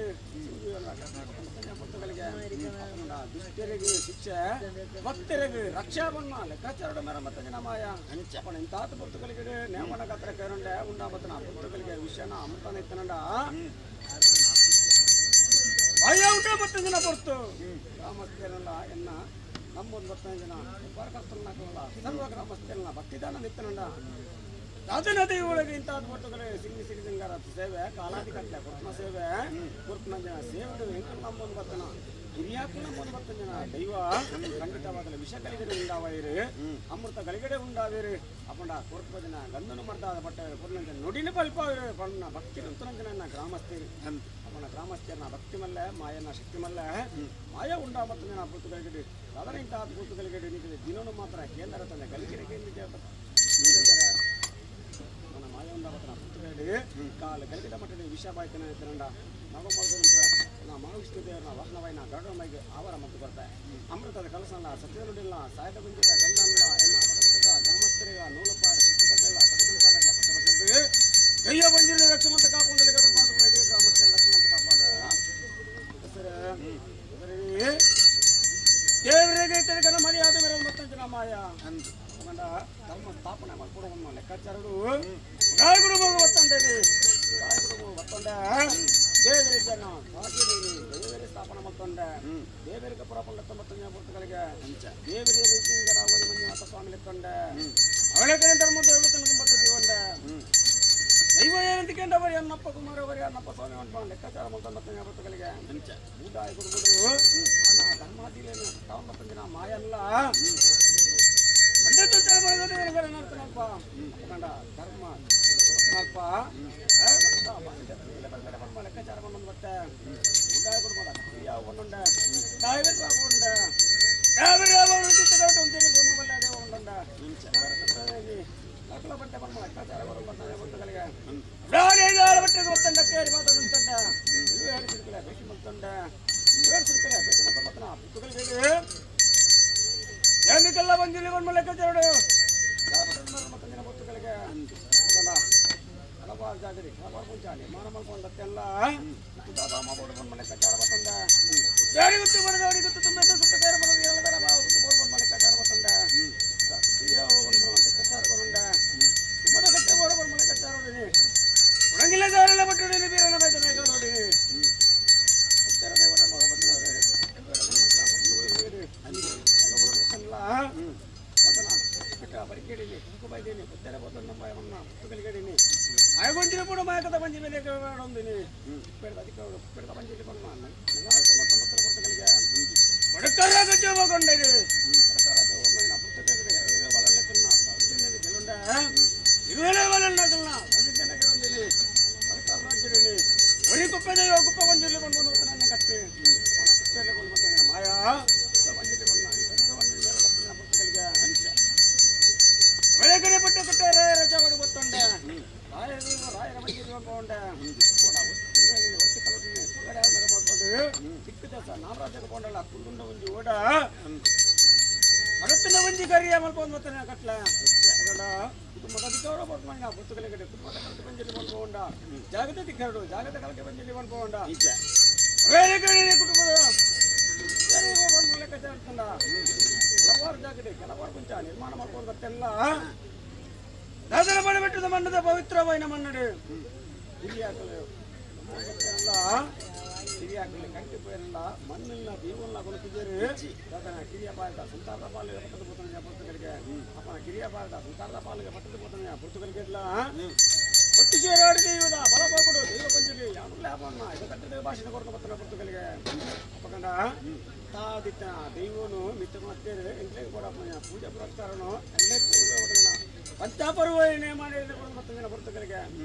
Speaker 6: ದುಷ್ಟರಿಗೆ ಶಿಕ್ಷೆ ಭಕ್ತರಿಗೆ ರಕ್ಷಾ ಬಣ್ಣ ಲೆಕ್ಕಾಚಾರ ಮೇರ ಮತ್ತೆ ಜನ ಮಾಯ ಅಂಚ ಇಂತಾತ ಪೊರ್ತುಗಳಿಗೆ ನೇಮನ ಗಾತ್ರ ಕೇರಂಡೆ ಉಂಡ ಮತ್ತನ ಪೊರ್ತುಗಳಿಗೆ ವಿಷಯನ ಅಮೃತನ ಇತ್ತನಂಡ ಮಾಯ ಉಂಡ ಮತ್ತೆ ಜನ ಪೊರ್ತು ಗ್ರಾಮಸ್ಥರಲ್ಲ ಎನ್ನ ನಮ್ಮೊಂದು ಬರ್ತಾನೆ ಜನ ಬರಕರ್ತನಾಕಲ್ಲ ಸರ್ವ ಗ್ರಾಮಸ್ಥರಲ್ಲ ಭಕ್ತಿದಾನ ನಿತ್ತನಂಡ ರಾಜನ ದೇವೊಳಗೆ ಇಂತಹ ಪೊರ್ತುಗಳೇ ಸಿಂಗಿ ಸಿರಿಸಿಂಗಾರ ಸೇವೆ ಕಾಲಾದಿ ಕಟ್ಲೆ ಕೊರ್ತನ ಸೇವೆ ಕೊರ್ತನ ಜನ ಸೇವೆ ಎಂಕಲ್ ನಮ್ಮೊಂದು ಬರ್ತನ ಹಿರಿಯಾಕು ನಮ್ಮೊಂದು ಬರ್ತನ ಜನ ದೈವ ಖಂಡಿತವಾಗಲ ವಿಷ ಗಳಿಗಡೆ ಉಂಡಾವೈರು ಅಮೃತ ಗಳಿಗಡೆ ಉಂಡಾವಿರು ಅಪ್ಪಂಡ ಕೊರ್ಪ ಜನ ಗಂಧನು ಮರ್ದಾದ ಬಟ್ಟೆ ಕೊರ್ನ ನುಡಿನ ಪಲ್ಪಾವಿರು ಪಣ್ಣ ಭಕ್ತಿ ಜನ ಗ್ರಾಮಸ್ಥರು ಅಪ್ಪನ ಗ್ರಾಮಸ್ಥರನ್ನ ಭಕ್ತಿ ಮಲ್ಲೆ ಮಾಯನ ಶಕ್ತಿ ಮಲ್ಲೆ ಮಾಯ ಉಂಡ ಮತ್ತು ಜನ ಪೊರ್ತುಗಳಿಗಡೆ ಸಾಧಾರಣ ಇಂತಹ ಪೊರ್ತುಗಳಿಗಡೆ ನಿಮಗೆ ದಿನನು ಮಾತ್ರ ಕೇಂದ್ರ ತಂದೆ ಗಲಿಗೆಡೆ ಕೇಂದ್ರ మన మాయ ఉందా పుట్టుగాడి కాలు కలిగిన మట్టడి ವಿಷ ಬಾಯ್ತನ ಇತ್ತರಂಡ ನವ నా ಮಹಾವಿಷ್ಣು ದೇವರನ ವಾಹನವಾಯಿನ ಗರುಡಮೈಗೆ ಆವರ ಮತ್ತು ಕೊಡ್ತಾರೆ ಅಮೃತದ ಕಲಸಲ್ಲ ಸತ್ಯನುಡಿಲ್ಲ ಸಾಯದ ಗುಂಜಿದ ಗಂಧಲ್ಲ ಎಲ್ಲ ಬಡಪದ ಗ್ರಾಮಸ್ಥರಿಗ ನೂಲಪಾರ ಸುತ್ತಗಲ್ಲ ಸದಗುಂತಾರಗ ಪಟ್ಟಮಸೆದ್ದು ದೈವ ಬಂದಿರಲಿ ಲಕ್ಷ್ಮಂತ ಕಾಪುಂದಲಿಗ ಇಡೀ ಗ್ರಾಮಸ್ಥರ ಲಕ್ಷ್ಮಂತ ಕಾಪಾದ ದೇವರಿಗೆ ತಿರುಗನ ಮರ್ಯಾದೆ ಮೇರೆ ಮತ್ತೊಂದು ಮಾಯ ಅಂದ ಧರ್ಮ ಸ್ಥಾಪನೆ ಮಾಡ್ಕೊಡೋ ಲೆಕ್ಕಾಚಾರಡು ಗಾಯಗುಡು ಒತ್ತಂಡೇರಿ ಗಾಯಗುಡು ಒತ್ತಂಡ ದೇವರಿಗೆ ಜನ ದೇವರಿಗೆ ಸ್ಥಾಪನೆ ಮಾಡ್ಕೊಂಡೆ ದೇವರಿಗೆ ಪುರಪಂಡ ಮತ್ತೊಂದು ಪುಸ್ತಕಗಳಿಗೆ ದೇವರಿಗೆ ರೀತಿಯಿಂದ ರಾವಳಿ ಮಂಜುನಾಥ ಸ್ವಾಮಿ ಲೆಕ್ಕೊಂಡೆ ಅವಳ ಕಡೆ ಧರ್ಮದ ಮತ್ತು ಜೀವಂಡೆ ದೈವ ಏನಂತ ಕೇಂದ್ರವರಿ ಅನ್ನಪ್ಪ ಕುಮಾರವರಿ ಅನ್ನಪ್ಪ ಸ್ವಾಮಿ ಉಂಟು ಲೆಕ್ಕಾಚಾರ ಮಾಡ್ಕೊಂಡು ಮತ್ತೊಂದು ಪುಸ್ತಕಗಳಿಗೆ ಊಟ ಗುರುಗಳು ಧರ್ಮಾದಿಲೇನು ಮತ್ತೊಂದು ಮಾಯಲ್ಲ ಧರ್ಮ ಲೆಕ್ಕಾಚಾರ ಬತ್ತೆ ಏನಿಗೆಲ್ಲ ಬಂದಿಲ್ಲ ಲೆಕ್ಕಾಚಾರ ಪುಸ್ತಕಗಳಿಗೆ ಹಲವಾರು ಜಾಗರಿ ಹಲವಾರು ಮುಂಚಾನೆ ಮಾನ ಮಾಡ್ಕೊಂಡತ್ತೆಲ್ಲ ಲೆಕ್ಕಾಚಾರ ಬತ್ತಂದ ಜಾರಿ ಗೊತ್ತು ಬರೆದವರಿಗೆ ಗೊತ್ತು ತುಂಬ ಸುತ್ತ ಬೇರೆ ಬರೋದು ಹೇಳದರ ಗೊತ್ತು ಬೋರ್ಡ್ ಲೆಕ್ಕಾಚಾರ ಬತ್ತಂದ ಲೆಕ್ಕಾಚಾರ ಬರುಂಡ ನಿಮ್ಮದ ಕಟ್ಟೆ ಬೋರ್ಡ್ ಬಂದ ಲೆಕ್ಕಾಚಾರ ನೋಡಿನಿ ಉಣಗಿಲ್ಲ ಸಾರೆಲ್ಲ ಬಿಟ್ಟು ಬೀರನ ಬೈತನ ನೋಡಿನಿ ಉತ್ತರ ದೇವರ ಬರಿಕೇಡಿನಿ ಕುಂಕುಬೈದೀನಿ ಉತ್ತರ ಬೋತನ್ನ ಪುಸ್ತಕಗಳಿಗೇಡಿನಿ ಆಯಗೊಂಜಿನ ಕೂಡ ಮಾಯಕದ ಬಂಜಿ ಮೇಲೆ ಒಂದಿನಿ ಬೇಡ ಅದಕ್ಕೆ ಬೇಡ ಬಂಜಿಲಿ ಬಂದ ಮತ್ತು ಪುಸ್ತಕಗಳಿಗೆ ಬಡಕರ ಗಜ್ಜಗೊಂಡಿರಿ ಒರಿ ಕುಪ್ಪೆ ಕುಪ್ಪ ಬಂಜಿಲಿ ಬಂದು ನನ್ನ ಕಟ್ಟಿ ಕುಪ್ಪೆಯಲ್ಲಿ ಕೊಂಡು ಮಾಯಾ ಬಂಜಿಲಿ ಬಂದ ಪುಸ್ತಕಗಳಿಗೆ ಅಂಚ ಬೆಳಗಡೆ ಪಟ್ಟು ಕಟ್ಟಾರೆ ರಜಾವಡಿ ಗೊತ್ತುಂಡೆ ರಾಯರ ರಾಯರ ಮಂಜಿಲಿ ಬಂದೆ ದೇಶ ನಾಮರಾಜಕ್ಕೆ ಪೋಂಡಲ್ಲ ಕುಂಡುಂಡ ಒಂಜಿ ಓಡ ಅಗತ್ತಿನ ಒಂಜಿ ಕರಿಯ ಮಲ್ಪೊಂದು ಬತ್ತನೆ ಕಟ್ಲ ಅಗಡ ಕುಟುಂಬದ ಅಧಿಕಾರ ಬರ್ಮಣ್ಣ ಪುಸ್ತಕಲೆ ಕಡೆ ಕುಟುಂಬದ ಕಲ್ಕೆ ಬಂಜಲಿ ಮಲ್ಪೊಂಡ ಜಾಗದ ದಿಕ್ಕರಡು ಜಾಗದ ಕಲ್ಕೆ ಬಂಜಲಿ ಮಲ್ಪೊಂಡ ಬೇರೆ ಕಡೆ ಕುಟುಂಬದ ಬೇರೆ ಬಂದು ಲೆಕ್ಕ ಚಾರ್ತಂಡ ಹಲವಾರು ಜಾಗಡೆ ಕೆಲವಾರು ಕೊಂಚ ನಿರ್ಮಾಣ ಮಾಡ್ಕೊಂಡು ಬತ್ತೆಲ್ಲ ದಾದರ ಬಡಬೆಟ್ಟದ ಮಣ್ಣದ ಪವಿತ್ರವಾಯಿನ ಮನ್ನಡು ಹಿರಿಯಾಕಲು ಹಿರಿಯಾಕಲು ಕಂಟಿಪೋಯಲ್ಲ ಮಣ್ಣಿನ ದೀವನ್ನ ಕೊಡುತ್ತಿದ್ದರು ದಾದನ ಕಿರಿಯ ಪಾಲದ ಸಂಸಾರದ ಪಾಲಿಗೆ ಪಟ್ಟದ ಪೋತನ ಪುಸ್ತಕಗಳಿಗೆ ಅಪ್ಪನ ಕಿರಿಯ ಪಾಲದ ಸಂಸಾರದ ಪಾಲಿಗೆ ಪಟ್ಟದ ಪೋತನ ಪುಸ್ತಕಗಳಿಗೆಲ್ಲ ಒಟ್ಟು ಸೇರಾಡಿ ದೈವದ ಬಲ ಹೋಗ್ಬಿಡು ದೈವ ಪಂಚಲಿ ಯಾರು ಲಾಭ ಇದು ಕಟ್ಟದ ಭಾಷೆ ಕೊಡ್ತಾ ಬರ್ತಾನೆ ಪುಸ್ತಕಗಳಿಗೆ ಅಪ್ಪಕಂಡ ತಾದಿತ್ತ ದೈವನು ಮಿತ್ರ ಮತ್ತೆ ಎಂಟ್ಲಿಗೆ ಕೊಡ ಪೂಜೆ ಪುರಸ್ಕಾರನು ಪಂಚಾಪರ್ವ ಮಾಡಿ ಬರ್ತಾನೆ ಪುಸ್ತಕಗಳಿಗೆ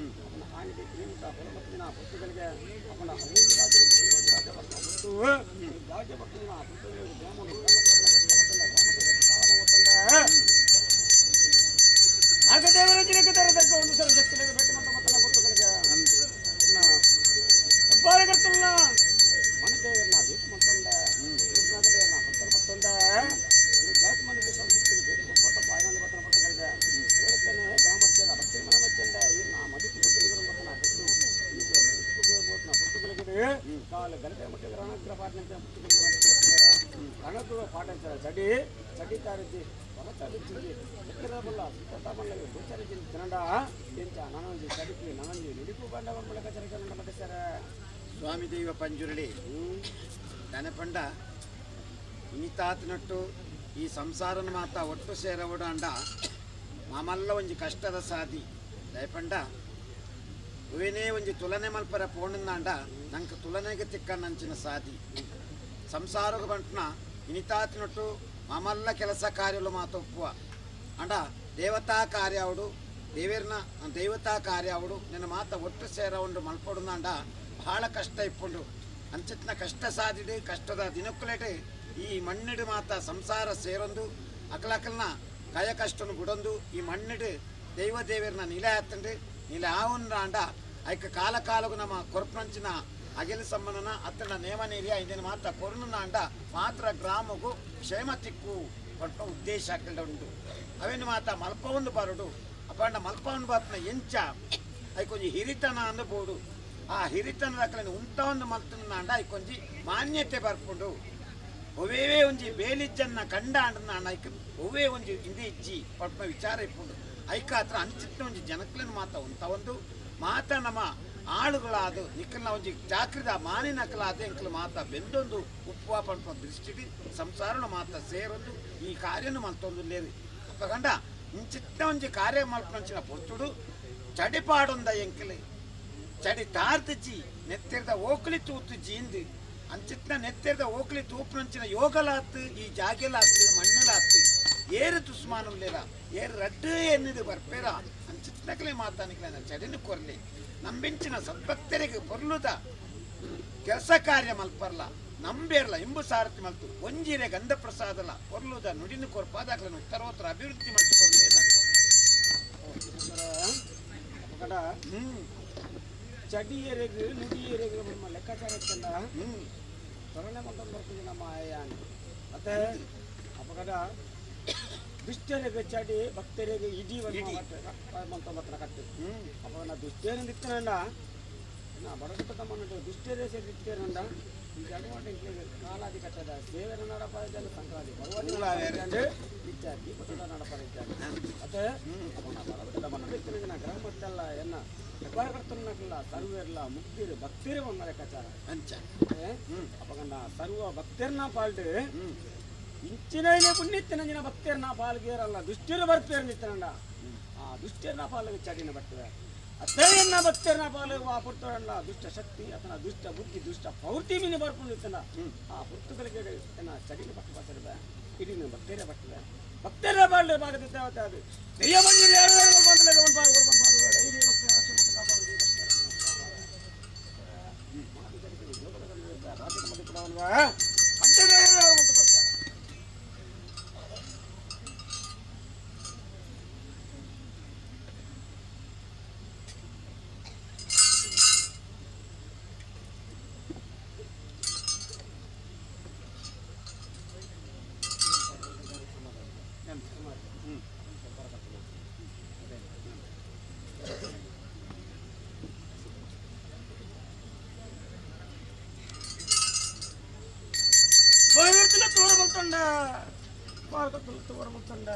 Speaker 6: ಅವನ ಆನಿಗೆ ಶ್ರೀಮುಖ ಹೊರಬರ್ತಿನ ಪುಸ್ತಕಗಳಿಗೆ ಅವನ ರಾಜರು ರಾಜ ಬರ್ತಾ ರಾಜ್ಯ ಬರ್ತಿನ ಪುಸ್ತಕಗಳಿಗೆ ನಾಗದೇವರ ಜಿರಕ್ಕೆ ತರತಕ್ಕ ಒಂದು ಸಲ ಶಕ್ತಿಗೆ ಭೇಟಿ ಮಾಡ್ತಾ ಬರ್ತಾನೆ ಪುಸ್ತಕಗಳಿಗೆ ಹೆಬ್ಬಾರಕರ್ತಲ್ಲ ಮನದೇವರನ್ನ ಭೇಟಿ ಮಾಡ್ಕೊಂಡೆ ನಾಗದೇವರನ್ನ ಭಕ್ತರ ಬರ್ತಂದೆ ಜಾಸ್ತಿ ಮನೆ ಶಕ್ತಿಗೆ ಭೇಟಿ ಕೊಟ್ಟ ಬಾಯನಲ್ಲಿ ಬರ್ತಾನೆ ಪುಸ್ತಕಗಳಿಗೆ ಹೇಳ್ತೇನೆ ಗ್ರಾಮಸ್ಥರ ಭಕ್ತಿ ಮನ ಮಚ್ಚಂಡೆ ಇವ್ರನ್ನ ಮದಿತು ಪುಸ್ತಕಗಳಿಗೆ ಕಾಲು ಗಲಭೆ ಮುಟ್ಟಿದ ರಣಗ್ರ ಪಾಠ ಪುಸ್ತಕಗಳಿಗೆ ರಣಗ್ರ ಪಾಠ ಚಡಿ ಚಡಿ ತಾರಿದ್ದಿ ಹೊರತಾದಿಚ್ಚಿದ್ದಿ ಎಕ್ಕರಬಲ್ಲ ಸುತ್ತ ಗೋಚರಿಸಿ ತಿನ್ನಡ ಎಂಚ ನಾನೊಂಜಿ ಚಡಿಪಿ ನಾನೊಂಜಿ ನುಡಿಪು ಬಂಡ ಮೂಲಕ ಚರಿಕೆ ಮತ್ತೆ ಸರ
Speaker 2: ಸ್ವಾಮಿ ದೈವ ಪಂಜುರಳಿ ದನಪಂಡ ಇನಿತಾತನಟ್ಟು ಈ ಸಂಸಾರನ ಮಾತ ಒಟ್ಟು ಸೇರವಡು ಅಂಡ ಮಾಮಲ್ಲ ಒಂಜಿ ಕಷ್ಟದ ಸಾದಿ ದಯಪಂಡ ಹೂವಿನೇ ಒಂಜಿ ತುಲನೆ ಮಲ್ಪರ ಪೋಣಂದಾಂಡ ನಂಗೆ ತುಲನೆಗೆ ತಿಕ್ಕಣ್ಣಂಚಿನ ಸಾದಿ ಸಂಸಾರಗ ಬಂಟ್ನ ಇನಿತಾತಿನೊಟ್ಟು ಮಾಮಲ್ಲ ಕೆಲಸ ಕಾರ್ಯಲು ಮಾತೊಪ್ಪುವ ಅಂಡ ದೇವತಾ ಕಾರ್ಯಾವಡು ದೇವೇರ್ನ ದೇವತಾ ಕಾರ್ಯಾವಡು ನಿನ್ನ ಮಾತ ಒಟ್ಟು ಸೇರವಂಡು ಮಲ್ಪೊಡುಂದಾಂಡ ಬಹಳ ಕಷ್ಟ ಇಪ್ಪುಂಡು ಅಂಚಿತ್ನ ಕಷ್ಟ ಸಾದಿಡು ಕಷ್ಟದ ದಿನಕ್ಕುಲೇಟು ಈ ಮಣ್ಣಿಡು ಮಾತ ಸಂಸಾರ ಸೇರೊಂದು ಅಕಲಕಲ್ನ ಕಾಯ ಕಷ್ಟನು ಬಿಡೊಂದು ಈ ಮಣ್ಣಿಡು ದೈವ ದೇವರನ್ನ ನಿಲೆ ಆತಂಡು ನಿಲೆ ಆವುಂಡ ಐಕ ಕಾಲ ಕಾಲಗು ನಮ್ಮ ಕೊರ್ಪಂಚಿನ ಅಗೆಲ ಸಮ್ಮನನ ಅತ್ತನ ನೇಮ ನೀರಿಯ ಇದನ್ನು ಮಾತ್ರ ಕೊರುನಾಂಡ ಮಾತ್ರ ಗ್ರಾಮಗೂ ಕ್ಷೇಮ ತಿಕ್ಕು ಪಟ್ಟ ಉದ್ದೇಶ ಹಾಕಂಡ ಉಂಟು ಅವೇನು ಮಾತ ಮಲ್ಪವನ್ನು ಬರಡು ಅಪ್ಪಂಡ ಮಲ್ಪವನ್ನು ಬಾತ್ನ ಎಂಚ ಐಕೊಂಜಿ ಹಿರಿತನ ಅಂದು ಬೋಡು ಆ ಹಿರಿತನದ ಅಕಲನ್ನು ಉಂಟ ಒಂದು ಮಲ್ತನಾಂಡ ಐಕೊಂಜಿ ಮಾನ್ಯತೆ ಬರ್ಪುಂಡು ಒವೇವೇ ಒಂಜಿ ಬೇಲಿಜ್ಜನ್ನ ಕಂಡ ಅಂಡನಾಂಡ ಐಕ ಒವೇ ಒಂಜಿ ಇಂದಿ ಇಜ್ಜಿ ಪಟ್ನ ವಿಚಾರ ಇಪ್ಪುಂಡು ಐಕ ಹತ್ರ ಅಂಚಿತ್ತ ಒಂಜಿ ಜನಕ್ಲನ್ನು ಮಾತ ಉಂಟ ಒಂದು ಮಾತ ನಮ್ಮ ಆಳುಗಳಾದ ನಿಕ್ಕಲ್ನ ಒಂಜಿ ಜಾಕ್ರಿದ ಮಾನಿನಕಲಾದ ಎಂಕಲ್ ಮಾತ ಬೆಂದೊಂದು ಉಪ್ಪುವ ಪಂಪ ದೃಷ್ಟಿಗೆ ಸಂಸಾರನ ಮಾತ ಸೇರೊಂದು ಈ ಕಾರ್ಯನು ಮಲ್ತೊಂದು ಲೇರು ಅಪ್ಪಗಂಡ ಇಂಚಿತ್ತ ಒಂಜಿ ಕಾರ್ಯ ಮಲ್ಪಂಚಿನ ಪೊರ್ತುಡು ಚಡಿಪಾಡೊಂದ ಎಂಕಲೆ ಚಡಿ ತಾರ್ತಿಜಿ ನೆತ್ತಿರದ ಓಕ್ಲಿ ತೂತು ಜೀಂದು ಅಂಚಿತ್ನ ನೆತ್ತಿರದ ಓಕ್ಲಿ ತೂಪುನಂಚಿನ ಯೋಗಲಾತ್ ಈ ಜಾಗೆಲಾತ್ ಮಣ್ಣಲಾತ್ ಏರು ದುಸ್ಮಾనం ಲೇರ ಏರು ರಡ್ಡು ಎನ್ನಿದು ಬರ್ಪೇರ ಅಂಚಿತ್ನಕಲೆ ಮಾತಾನಿಕಲ ಚಡಿನ ಕೊರ್ಲಿ ನಂಬಿಂಚಿನ ಸದ್ಭಕ್ತರಿಗೆ ಪೊರ್ಲುದ ಕೆಲಸ ಕಾರ್ಯ ಮಲ್ಪರ್ಲ ನಂಬೇರ್ಲ ಇಂಬು ಸಾರಥಿ ಮಲ್ತು ಒಂಜಿರೆ ಗಂಧ ಪ್ರಸಾದಲ ಪೊರ್ಲುದ ನುಡಿನ ಕೊರ್ಪಾದಾಕ್ಲನು ಉತ್ತರೋತ್ತರ ಅಭಿವೃದ್ಧಿ ಮಲ್ತು ಕೊರ್ಲೇ
Speaker 6: ಚಡಿಯರೆಗು ನುಡಿಯರೆಗು ನಮ್ಮ ಲೆಕ್ಕಾಚಾರ ಇತ್ತಲ್ಲ ತೊರಣೆ ಮಂತಂದು ಬರ್ತೀವಿ ನಮ್ಮ ಆಯಾನ್ ಮತ್ತೆ ಅಪಗಡ ದುಷ್ಟರಿಗೆ ಚಡಿ ಭಕ್ತರಿಗೆ ಇಡೀ ಮಂತೊಂಬತ್ತರ ಕಟ್ಟು ಅವಾಗ ನಾ ದುಷ್ಟೇರಿಂದ ಇತ್ತನಂಡ ನಾ ಬಡಗುತ್ತ ತಮ್ಮನ್ನು ದುಷ್ಟರೇ ಸೇರಿ ಇತ್ತೇನಂಡ ಈ ಜಡವಾಟ ಕಾಲಾದಿ ಕಟ್ಟದ ಸೇವೆನ ನಡಪಾಯಿದ್ದ ಸಂಕ್ರಾಂತಿ ಭಗವಂತ ಇಚ್ಛಾ ದೀಪದ ನಡಪಾಯಿದ್ದ ಮತ್ತೆ ಅವಾಗ ನಾ ಬಡಗುತ್ತ ತಮ್ಮನ್ನು ಇತ್ತನ ನಾ ಗ್ರಾಮತ್ತಲ್ಲ ಎನ್ನ ಕರ್ತನಲ್ಲ ಸರ್ವೇರ್ಲ ಮುಕ್ತಿರು ಭಕ್ತಿರು ಒಂದು ಲೆಕ್ಕಾಚಾರ
Speaker 2: ಅಂಚ
Speaker 6: ಅವಾಗ ನಾ ಸರ್ವ ಭಕ್ತಿರ್ನ ಪಾಲ್ಡು ಇಂಚಿನ ಪುಣ್ಯತ್ತಿನ ಭಕ್ತಿಯರ್ನ ಪಾಲ್ಗೇರಲ್ಲ ದುಷ್ಟಿರು ಬರ್ಪೇರ್ ನಿತ್ತನಂಡ ಆ ದುಷ್ಟಿರ್ನ ಪಾಲಿಗೆ ಚಡಿನ ಬರ್ತವೆ ಅತ್ತೇನ ಭಕ್ತಿಯರ್ನ ಪಾಲಿಗೆ ಆ ಪುರ್ತರಲ್ಲ ದುಷ್ಟ ಶಕ್ತಿ ಅಥವಾ ದುಷ್ಟ ಬುದ್ಧಿ ದುಷ್ಟ ಪೌರ್ತಿ ಮೀನು ಬರ್ಕೊಂಡಿರ್ತನ ಆ ಪುರ್ತುಗಳಿಗೆ ಚಡಿನ ಪಟ್ಟು ಬರ್ತದೆ ಇಡೀ ಭಕ್ತಿಯರೇ ಬರ್ತದೆ ಭಕ್ತಿಯರ ಬಾಳ್ರೆ ಭಾಗದ ದೇವತೆ ಅದು ದೆಯ್ಯ ಬಂದಿಲ್ಲ ವರಮುತ್ತಂಡ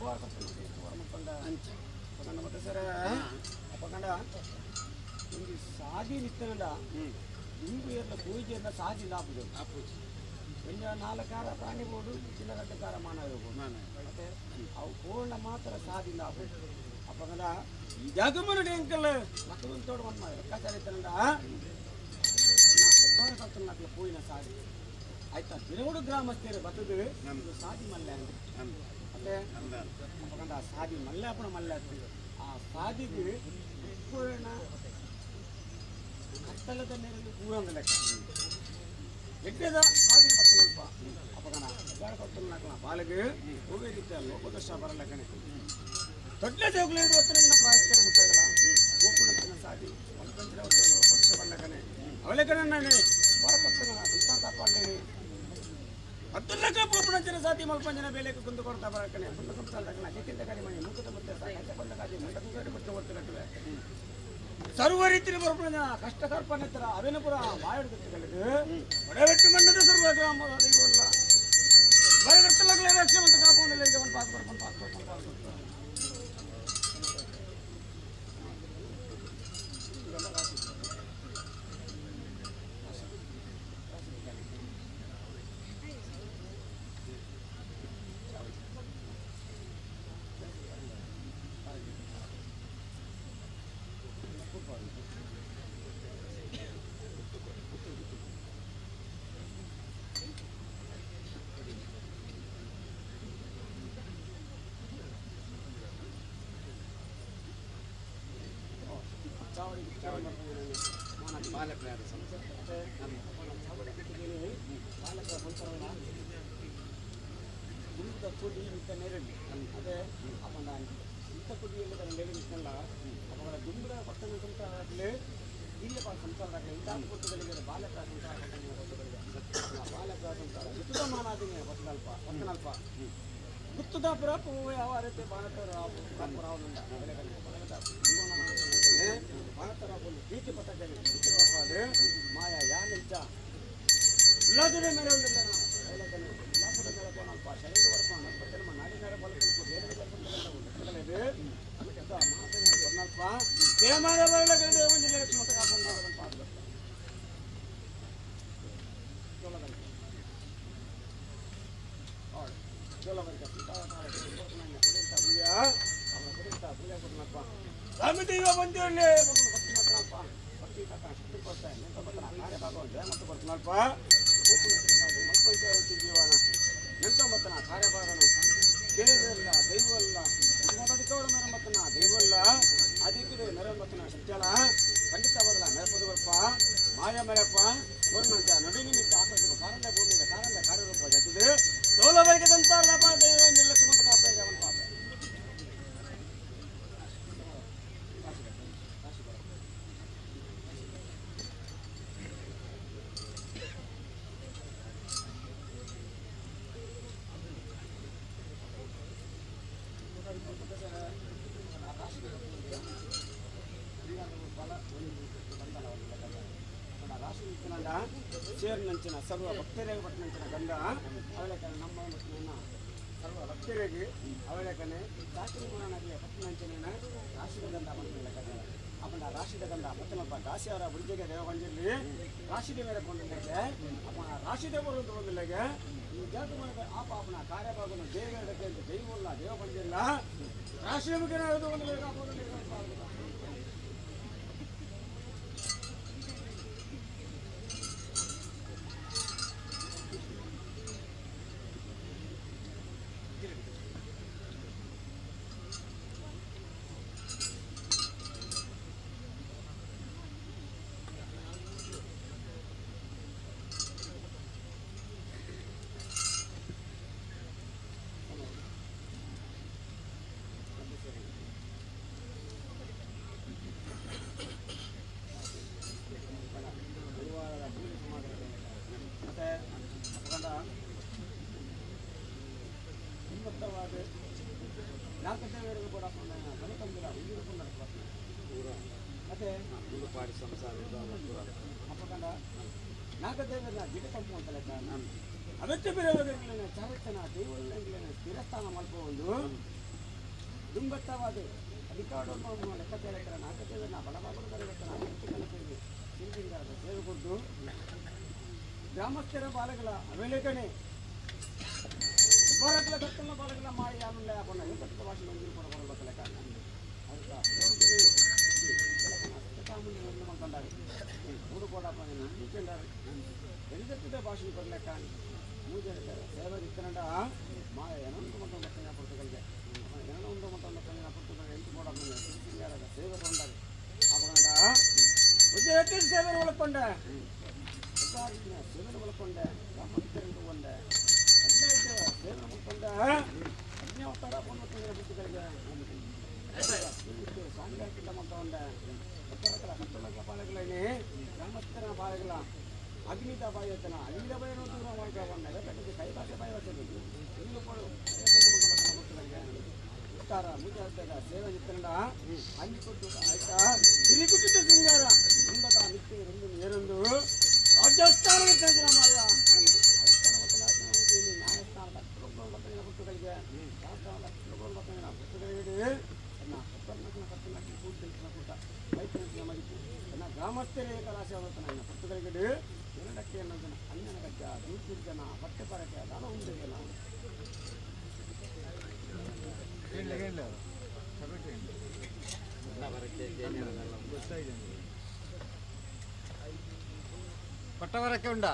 Speaker 6: ವರಮುತ್ತಂಡ ಅಪ್ಪಕಂಡ ಮತ್ತೆ ಸರ ಅಪ್ಪಕಂಡ ಒಂದು ಸಾದಿ ನಿತ್ತನಂಡ ದಿಂಬು ಏರ್ಲ ಪೂಜೆ ಏರ್ಲ ಸಾದಿ ಲಾಪುಜು ಒಂಜ ನಾಲ್ಕಾರ ಪ್ರಾಣಿ ಬೋಡು ಚಿನ್ನಗಟ್ಟಕಾರ ಮಾನವ ಮತ್ತೆ ಅವು ಪೂರ್ಣ ಮಾತ್ರ ಸಾದಿ ಲಾಪು ಅಪ್ಪಕಂಡ ಈ ಜಾಗಮನ ಎಂಕಲ್ ಮಕ್ಕಳು ತೋಡು ಒಂದು ಲೆಕ್ಕಾಚಾರ ಇತ್ತನಂಡ ಕಲ್ತನಾಕ್ಲ ಪೂಯಿನ ಸಾದಿ ಆಯ್ತಾ ತಿರುಗುಡು ಗ್ರಾಮಸ್ಥರು ಬತ್ತದು ಸಾದಿ ಮಲ್ಲೆ ಮತ್ತೆ ಅಪ್ಪಕಂಡ ಆ ಸಾದಿ ಮಲ್ಲೆ ಅಪ್ಪಣ ಮಲ್ಲೆ ಆಗ್ತದೆ ಆ ಸಾದಿಗೆ ಪೂರ್ಣ ಕತ್ತಲದ ನೀರಲ್ಲಿ ಪೂರಂದ ಲೆಕ್ಕ ಎಡ್ಡೆದ ಸಾದಿ ಬತ್ತನಲ್ಪ ಅಪ್ಪಕಣ ಕಲ್ತನಾಕ್ಲ ಬಾಲಿಗೆ ಹೋಗೇ ರೀತಿಯ ಲೋಕದರ್ಶ ಬರಲೆಕ್ಕನೆ ತೊಟ್ಲೆ ಜೋಗ್ಲೇದು ಒತ್ತನ ಪ್ರಾಯಸ್ಥರ ಮುಟ್ಟಗಲ ಗೋಪುಣತ್ತಿನ ಸಾದಿ ಮಲ್ಪಂಚರ ಲೋಕದರ್ಶ ಬರಲೆಕ್ಕನೆ ಅವಲೆಕ್ಕನೆ ನಾನು ಹೊರಪಟ್ಟನ ಸಂಸಾರ ತಕ್ಕೊಂಡೇನೆ ಹತ್ತು ಪೋಪುಣಂಚಿನ ಸಾತಿ ಮಲ್ಪಂಜನ ಬೇಲೆಗೆ ಕುಂದು ಕೊಡ್ತಾ ಬರಕನೆ ಕುಂದು ಸಂಸಾರ ತಕ್ಕನ ಕೆತ್ತಿಂದ ಕಡಿ ಮಣಿ ಮುಖದ ಮತ್ತೆ ಸಾಕಂಡ ಕಾಜಿ ಮಂಟದ ಕಡೆ ಬಿಟ್ಟು ಹೊತ್ತು ಕಟ್ಟುವೆ ಸರ್ವ ರೀತಿಯ ಬರಪುಣ ಕಷ್ಟ ಕರ್ಪಣೆತ್ತರ ಅವೇನಪುರ ಬಾಯಡ್ದು ಒಡವೆಟ್ಟು ಮಣ್ಣದ ಸರ್ವ ಗ್ರಾಮ ದೈವಲ್ಲ ಬರಗಟ್ಟಲಗ್ಲೇ ರಕ್ಷೆ ಅಂತ ಕಾಪೊಂದಿಲ್ಲ ಈಗ ಒಂದು ಪಾಸ್ ಬರ್ಕೊಂಡು ಪಾಸ್ ಬರ್ಕೊಂಡು ಪಾಸ್ ಬರ್ಕೊಂಡು ಸೇರಿನಂಚಿನ ಸರ್ವ ಭಕ್ತರಿಗೆ ಪಟ್ಟಣಂಚಿನ ಗಂಧ ಅವಲೇಕನ ನಮ್ಮ ಸರ್ವ ಭಕ್ತರಿಗೆ ಅವಲೇಕನೆ ಚಾಕರಿ ಗುಣನಾಗಲಿ ಪಟ್ಟಣಂಚಿನ ರಾಶಿದ ಗಂಧ ಪಟ್ಟಣ ಅಪ್ಪನ ರಾಶಿದ ಗಂಧ ಮತ್ತೊಬ್ಬ ದಾಸಿಯವರ ಬುರ್ಜಿಗೆ ದೇವಗೊಂಡಿರಲಿ ರಾಶಿದ ಮೇಲೆ ಕೊಂಡಿಲ್ಲಗೆ ಅಪ್ಪನ ರಾಶಿದ ಬರುವುದು ಒಂದಿಲ್ಲಗೆ ಈ ಜಾತ ಆಪ ಅಪ್ಪನ ಕಾರ್ಯಭಾಗನು ದೇವಕ್ಕೆ ದೈವಲ್ಲ ದೇವ ಬಂದಿಲ್ಲ ರಾಶಿಯ ಮುಖೇನ ಒಂದು ಅವೆತ್ತ ಬಿರವಗರ್ಗಳನ್ನ ಚಾರಚನ ದೇವರುಗಳನ್ನ ಸ್ಥಿರಸ್ಥಾನ ಮಲ್ಪೊಂದು ದುಂಬತ್ತವಾದ ಅಧಿಕಾರವನ್ನು ಲೆಕ್ಕಚಾರಕರ ನಾಕತೆಯನ್ನ ಬಲವಾಗುವುದರ ಸೇವೆ ಕೊಟ್ಟು ಗ್ರಾಮಸ್ಥರ ಬಾಲಗಳ ಅವೇಲೇಖನೆ ಬರಕಲ ಕತ್ತಲ ಬಾಲಗಳ ಮಾಯ ಯಾನುಲ್ಲ ಯಾಪನ್ನ ಏಕತ್ವ ಭಾಷೆ ಮಂಜೂರು ಕೊಡ ಬರಬೇಕಲ್ಲ ಕಾರಣ ಮೂರು ಕೋಡ ಎಳಿದತ್ತಿದ ಭಾಷೆ ಕೊಡಲೆಕ್ಕ ಮೂಜೆ ಸೇವೆ ಇತ್ತನಂಡ ಮಾಯ ಏನೊಂದು ಮಟ್ಟ ಪುರ್ತಗಳಿಗೆ ಏನೊಂದು ಮಟ್ಟ ಪುರ್ತಗಳು ಎಂಟು ಕೋಡ ಸೇವೆ ಕೊಂಡಾಗ ಅಪಗಂಡ ಸೇವೆ ಒಳಕೊಂಡೆ ಸೇವೆ ಒಳಕೊಂಡೆ ಗ್ರಾಮಸ್ಥರಿಂದ ಒಂಡೆ ಹದಿನೈದು ಸೇವೆ ಮುಕ್ಕೊಂಡೆ ಅಗ್ನಿ ಅವತಾರ ಪುಸ್ತಕಗಳಿಗೆ ಸ್ವಾಮಿ ಮಂತವಂಡೆ ಉತ್ತರಕಲ ಕತ್ತಲಕ ಬಾಲಗಳೇ ಗ್ರಾಮಸ್ಥರ ಬಾಲಗಳ ಅಗ್ನಿದ ಬಾಯತನ ಅಗ್ನಿದ ಬಾಯ ದೂರ ಮಾಡ್ಕೊಂಡೆ ಕೈಲಾಸ ಬಾಯ ಉತ್ತರ ಮುಜಾದಾಗ ಸೇವೆ ಚಿತ್ತನಡ ಅಲ್ಲಿ ಕೊಟ್ಟು ಆಯ್ತಾ ಹಿರಿಕುಟ್ಟಿದ್ದ ಸಿಂಗಾರ ಮುಂದದ ಮಿತ್ತಿ రెండు ಏರೊಂದು ರಾಜ್ಯಸ್ಥಾನ ಮಾಯ ನ್ಯಾಯಸ್ಥಾನದ ಪುಸ್ತಕಗಳಿಗೆ ಗ್ರಾಮಸ್ಥರೇ ಕಲಾಶೆ ಪುಸ್ತಕಗಳಿಗೆ ಎರಡಕ್ಕೆ ಅಣ್ಣನ ಗಜ್ಜ ದೂರು ಜನ ಬಟ್ಟೆ ಪರಕೆ ದಾನ ಉಂಟು
Speaker 4: ಪಟ್ಟವರಕ್ಕೆ ಉಂಡಾ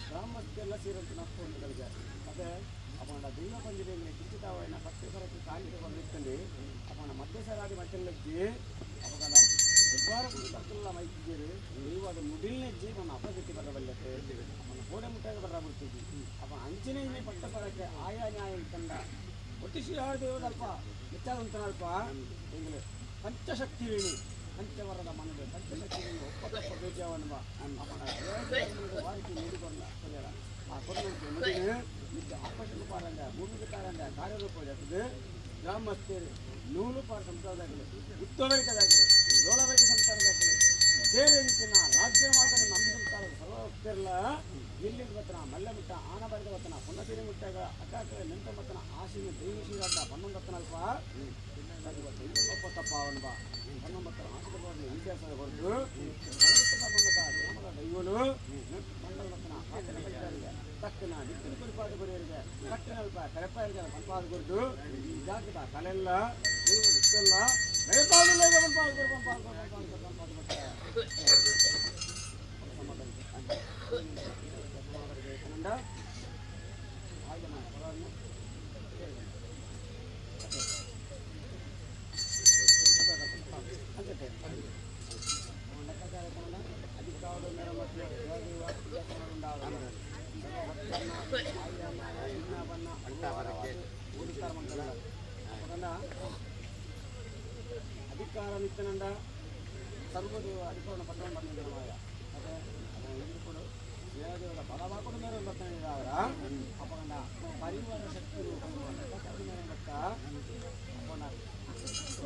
Speaker 6: ಗ್ರಾಮಸ್ಥೆಲ್ಲ ಸೇರಂತ ನಪ್ಪುಗಳಿಗೆ ಅದೇ ಅಪನ ದೈವ ಪಂಜರೆ ಕಿಚ್ಚಿತಾವೈನ ಪತ್ತೆ ಸರಕ್ಕೆ ಕಾಲಿಗೆ ಬಂದಿತ್ತಂడి ಅಪನ ಮಧ್ಯಸರಾದಿ ಮಚ್ಚಲ್ಲಜ್ಜಿ ಅಪಗಲ ದುಬ್ಬಾರ ಕುಡಿತಲ್ಲ ಮೈಕಿದ್ದೀರಿ ದೈವದ ಮುಡಿಲ್ನೆಜ್ಜಿ ನನ್ನ ಅಪಗತಿ ಬರಬಲ್ಲತೆ ಅಪನ ಕೋಡೆ ಮುಟ್ಟಾಗ ಬರ ಬಿಡ್ತಿದ್ವಿ ಅಪ ಅಂಚಿನ ಇನ್ನೇ ಪಟ್ಟ ಪರಕ್ಕೆ ಆಯಾ ನ್ಯಾಯ ತಂಡ ಒಟ್ಟಿಸಿ ಯಾವ ದೇವದಲ್ಪ ಹೆಚ್ಚಾದಂತನಲ್ಪ ಎಂಗಲೇ ಪಂಚಶಕ್ತಿ ವೇಣಿ ಪಂಚವರದ ಮನದೆ ಪಂಚಶಕ್ತಿ ಒಪ್ಪತಪ್ಪ ಬೇಜಾವನ್ನುವ ಅಪನ ವಾರಿಕೆ ನೀಡಿಕೊಂಡ ಆ ಕೊಡಲು ಆಕರ್ಷಣ ಪಾರಂಡ ಭೂಮಿಗೆ ತಾರಂಡ ಕಾರ್ಯರೂಪ ಜಾತದೆ ಗ್ರಾಮಸ್ಥರು ನೂಲು ಪಾರ ಸಂಸಾರದಾಗಲಿ ಉತ್ತವರಿಕದಾಗಲಿ ಲೋಳವರಿಕ ಸಂಸಾರದಾಗಲಿ ಸೇರಿಂಚಿನ ರಾಜ್ಯ ಮಾತ್ರ ನಂಬಿ ಸಂಸಾರದ ಸರ್ವಕ್ತಿರಲ್ಲ ಎಲ್ಲಿಂದ ಬತ್ತನ ಮಲ್ಲ ಮುಟ್ಟ ಆನ ಬರೆದ ಬತ್ತನ ಪುನತಿರಿ ಮುಟ್ಟಾಗ ಅಕ್ಕಾಕ ನೆಂಟ ಬತ್ತನ ಆಶಿನ ದೈವಶೀರಾದ ಪನ್ನೊಂದತ್ತನಲ್ಪ ದೈವಪ್ಪ ತಪ್ಪ ಅವನ್ಬ ಪನ್ನೊಂಬತ್ತರ ಆಶೀರ್ವಾದ ಇತಿಹಾಸದ ಹೊರತು ಗ್ರಾಮದ ದೈವನು ಮಂಡಲ ಬತ್ತನ ತಕ್ಕನ ದಿಕ್ಕಿನ ಕುರಿಪಾದ ಗುರಿಯರಿಗೆ ಕಟ್ಟಿನಲ್ಪ ಕರೆಪಾಯರಿಗೆ ಪಂಪಾದ ಗುರುದು ಈ ಜಾಗದ ಕಲೆಲ್ಲ ದೈವ ಇಷ್ಟೆಲ್ಲ ನೈಪಾದಿಲ್ಲ ಪಂಪಾದ ಗುರು ಪಂಪಾದ ಗುರು ಪಂಪಾದ ಅಧಿಕಾರ ನಿತ್ತನಂಡ ಸರ್ವದೇವ ಅಧಿಕಾರನ ಪಟ್ಟಣ ಬಂದಿದ್ದಾಯ ಅದೇ ಎದುರುಕೊಡು ದೇವದೇವರ ಬಲವಾಕೊಂಡು ಮೇರೆ ಬರ್ತಾನೆ ಅಪಗಂಡ ಪರಿವಾರ ಶಕ್ತಿ ಮೇರೆ ಬರ್ತ ಅಪನ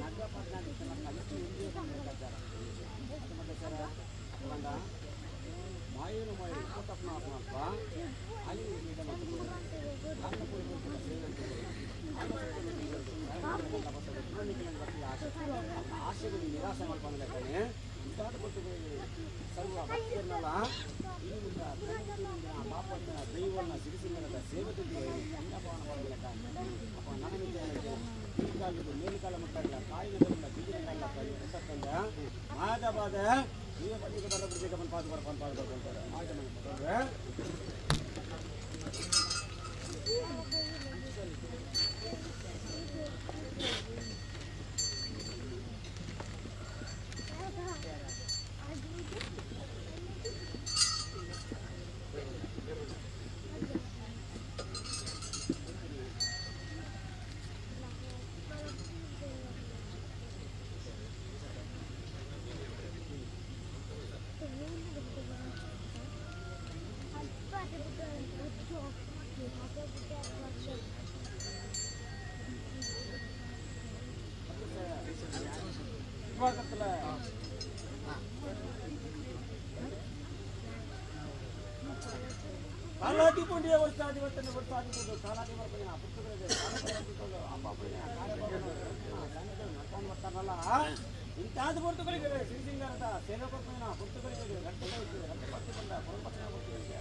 Speaker 6: ನಗಪಟ್ಟಣ ಕಲಿತು ಅಪಗಂಡ ಮಾಯನು ಮಾಯ ಇಪ್ಪತ್ತಪ್ಪನ ಅಲ್ಲಿ ಆಶೆಗಳು ನಿರಾಸೆ ಮಾಡ್ಕೊಂಡ್ರೆ ಕೊಟ್ಟು ಸರ್ವ ಭಕ್ತರನ್ನೆಲ್ಲ ಪಾಪನ್ನ ದೈವನ್ನ ಸಿರಿಸಿಂಗದ ಸೇವೆ ಕೀಳ್ಕಾಲಿದ್ದು ಮೇಲುಕಾಲ ಮುಟ್ಟಾಗಿಲ್ಲ ಕಾಯಿನ ಬೀಜಿನ ಮುಟ್ಟಕ್ಕಂದ ಮಾದವಾದ ದೈವ ಪಟ್ಟಿಗೆ ಬರ ಬಿಡ್ಬೇಕ ಪಾದ ಬರ್ಕೊಂಡು ಪಾದ ಬರ್ಕೊಂತಾರೆ ಆಯ್ತು. ಸುಭಾಕರ್ತಲ ಕಾಲಾಟಿ ಪುಂಡಿಯ ವರ್ಷಾಧಿಪತ್ಯನ ವರ್ಷಾಧಿಪತಿ ಕಾಲಾಟಿ ಬರ್ಪಣೆ ಪುಸ್ತಕಗಳಿಗೆ ನಡ್ಕೊಂಡು ಬರ್ತಾರಲ್ಲ ಇಂತಾದ ಪುರ್ತುಗಳಿಗೆ ಶ್ರೀಸಿಂಗಾರದ ಸೇವೆ ಕೊಡ್ತಾನ ಪುರ್ತುಗಳಿಗೆ ರಕ್ತ ರಕ್ತ ಪತ್ತಿ ಬಂದ ಪರಪತ್ನ ಪುರ್ತುಗಳಿಗೆ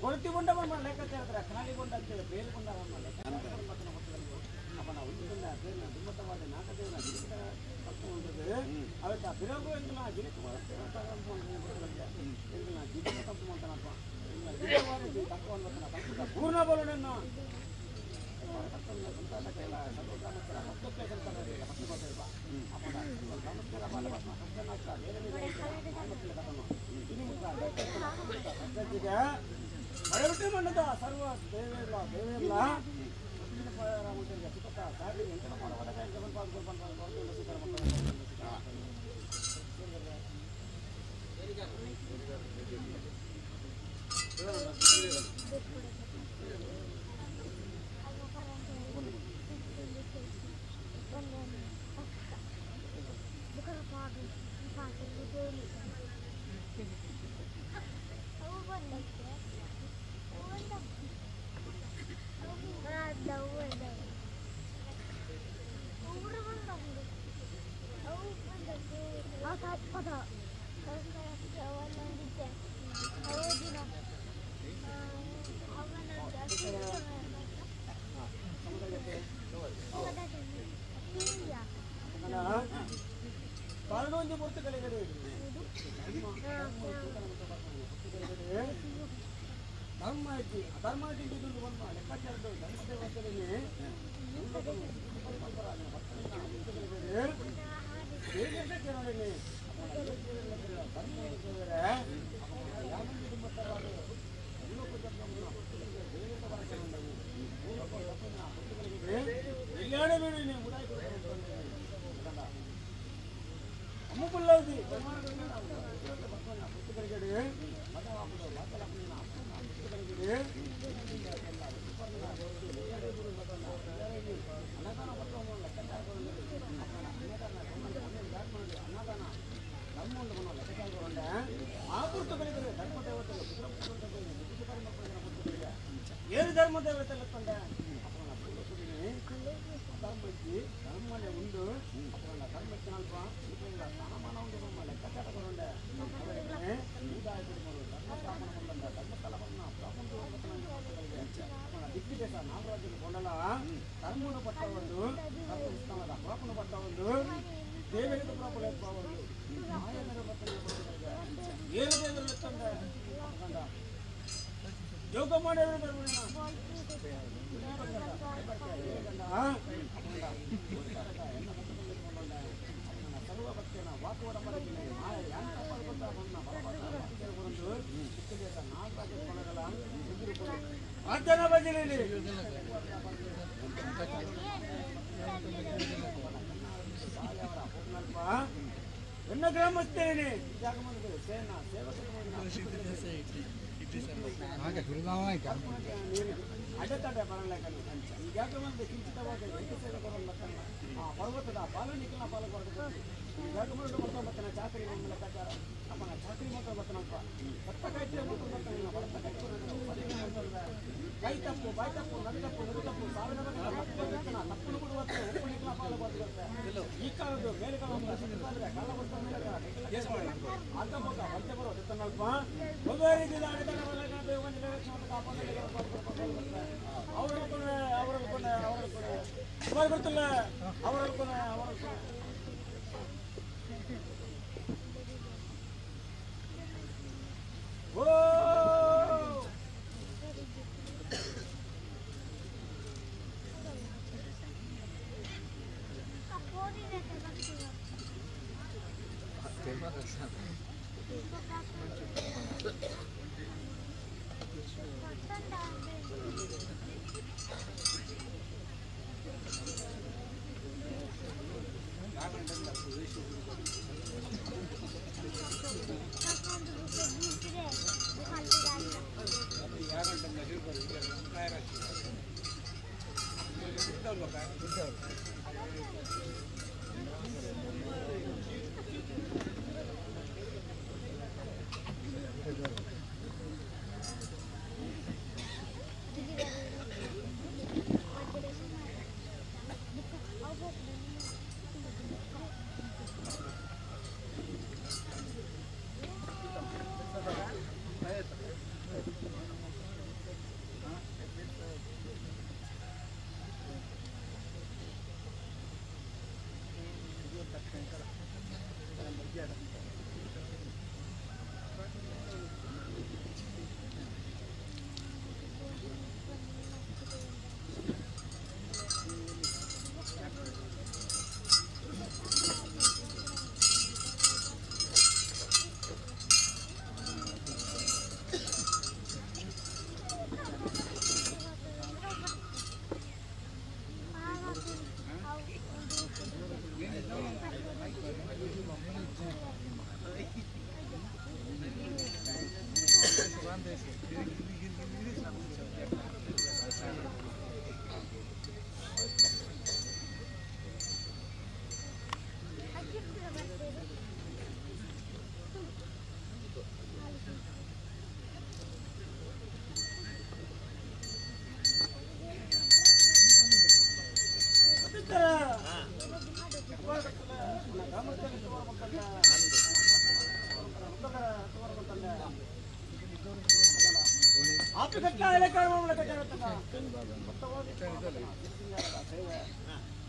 Speaker 6: ಕೊರತಿ ಬಂಡ ಬಂದ ಲೆಕ್ಕಾಚಾರ ಖಾಲಿ ಗೊಂಡ ಅಂತೇಳಿ ಬೇರೆ ಗೊಂಡ ಬಂದ ಲೆಕ್ಕಾಚಾರ ಪುರ್ತುಗಳಿಗೆ ಅಪ್ಪನ ಉದ್ದಿನ ಬೇರೆ ದುಮ್ಮತವಾದ ನಾಟಕದೇವನ ಗಿರಿಕ ತಪ್ಪು ಉಂಟது ಅವತ್ತ ಬಿರಗು ಎಂದಲ ಗಿರಿಕ ಗಿರಿಕ ತಪ್ಪು ಮಾಡ್ತಾನಪ್ಪ ಪೂರ್ಣ ಬಲನನ್ನ ಮಣ್ಣದ ಸರ್ವ ದೇವೇಲ್ಲ ದೇವೇಲ್ಲ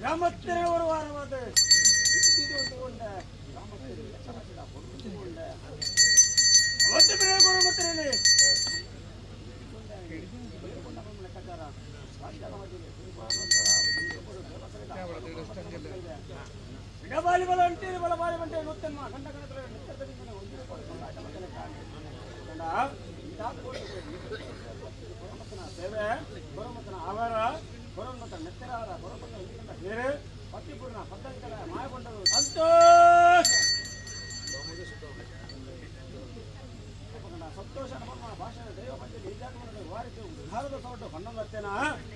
Speaker 6: ಗ್ರಾಮಸ್ಥರೇ ஒரு ವಾರವಾದ
Speaker 7: Ah!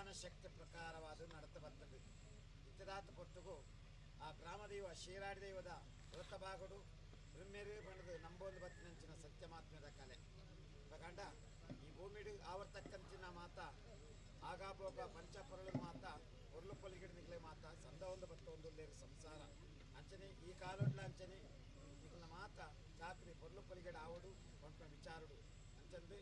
Speaker 2: ಅಧಿಷ್ಠಾನ ಶಕ್ತಿ ಪ್ರಕಾರವಾದ ನಡತ ಬರ್ತದೆ. ಇತ್ತದಾತ ಪೊಟ್ಟುಗು ಆ ಗ್ರಾಮದೈವ ಶೀರಾಡಿ ದೈವದ ವೃತ್ತ ಭಾಗಡು ಬ್ರಹ್ಮೇರು ಬಣ್ಣದ ನಂಬೊಂದು ಬತ್ತಿನಂಚಿನ ಸತ್ಯಮಾತ್ಮ್ಯದ ಕಲೆ ಪ್ರಕಾಂಡ ಈ ಭೂಮಿಡು ಆವರ್ತಕ್ಕಂಚಿನ ಮಾತ ಆಗಾಭೋಗ ಪಂಚಪೊರಳು ಮಾತ ಒರ್ಲು ಪೊಲಿಗಿಡ ನಿಗ್ಲೆ ಮಾತ ಸಂದ ಒಂದು ಬತ್ತ ಒಂದು ಸಂಸಾರ ಅಂಚನೆ ಈ ಕಾಲೊಡ್ಲ ಅಂಚನೆ ನಿಗ್ಲ ಮಾತ ಚಾಕ್ರಿ ಪೊರ್ಲು ಪೊಲಿಗಡ ಆವಡು ಪಂಪ ವಿಚಾರುಡು ಅಂಚಂದು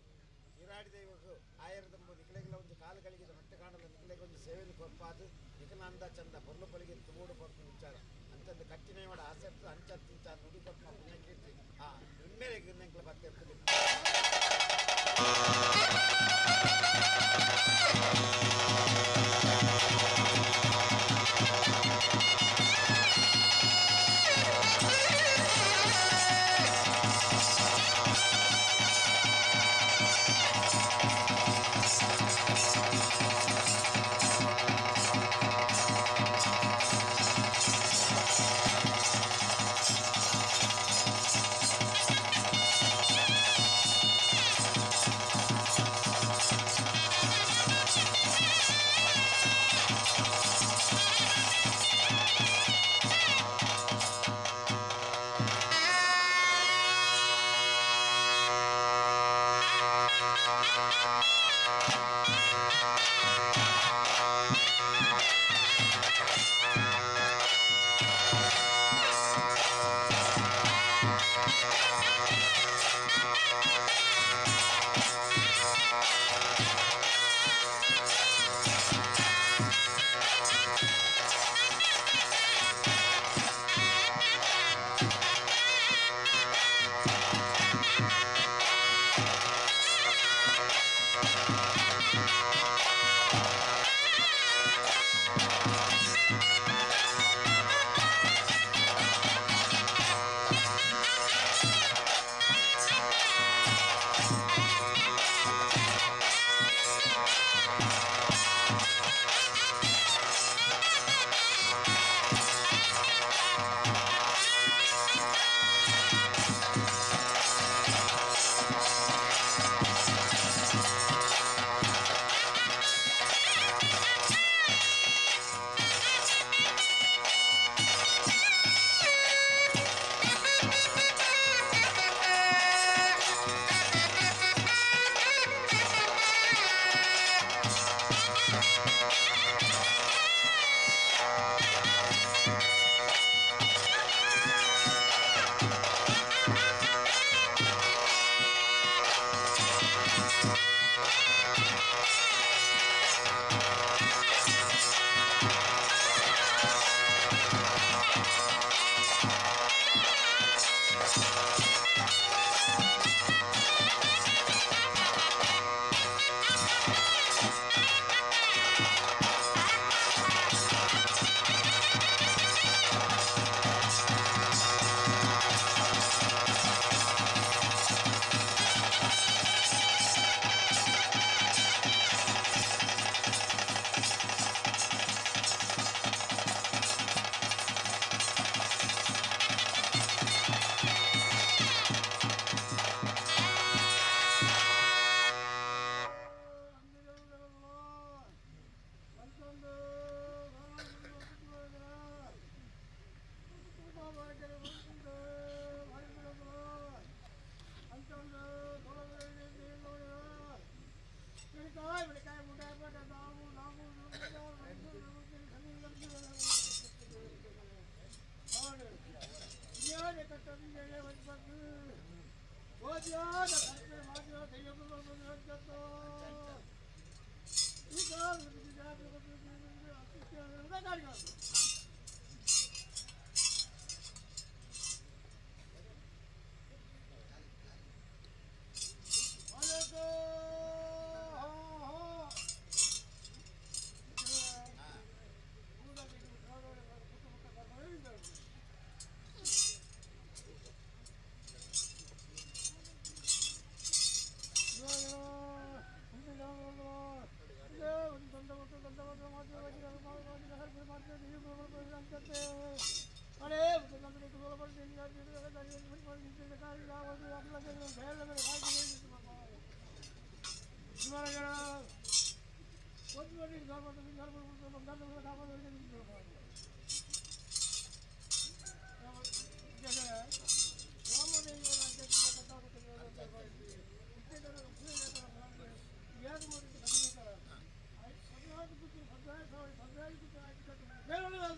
Speaker 2: ಈರಾಡಿ ದೈವకు ಆಯರದಂಬು ನಿಕ್ಲೆಗಳ ಒಂದು ಕಾಲುಗಳಿಗೆ ಮಟ್ಟ ಕಾಣಲು ನಿಕ್ಲೆಗೆ ಒಂದು ಸೇವೆಯನ್ನು ಕೊರ್ಪಾದು ನಿಖಲಾಂದ ಚಂದ ಪೊರ್ಲು ಪೊಲಿಗೆ ತೂಡು ಕೊರ್ಪ ವಿಚಾರ ಅಂತಂದು ಕಟ್ಟಿನ ಆಸಕ್ತಿ ಅಂಚ ತಿಂಚ ನುಡಿ ಕೊಪ್ಪ ಪುಣ್ಯಕೀರ್ತಿ ಆ ನಿಮ್ಮೇಲೆ ನೆಂಕ್ಲ ಬತ್ತಿರ್ತದೆ.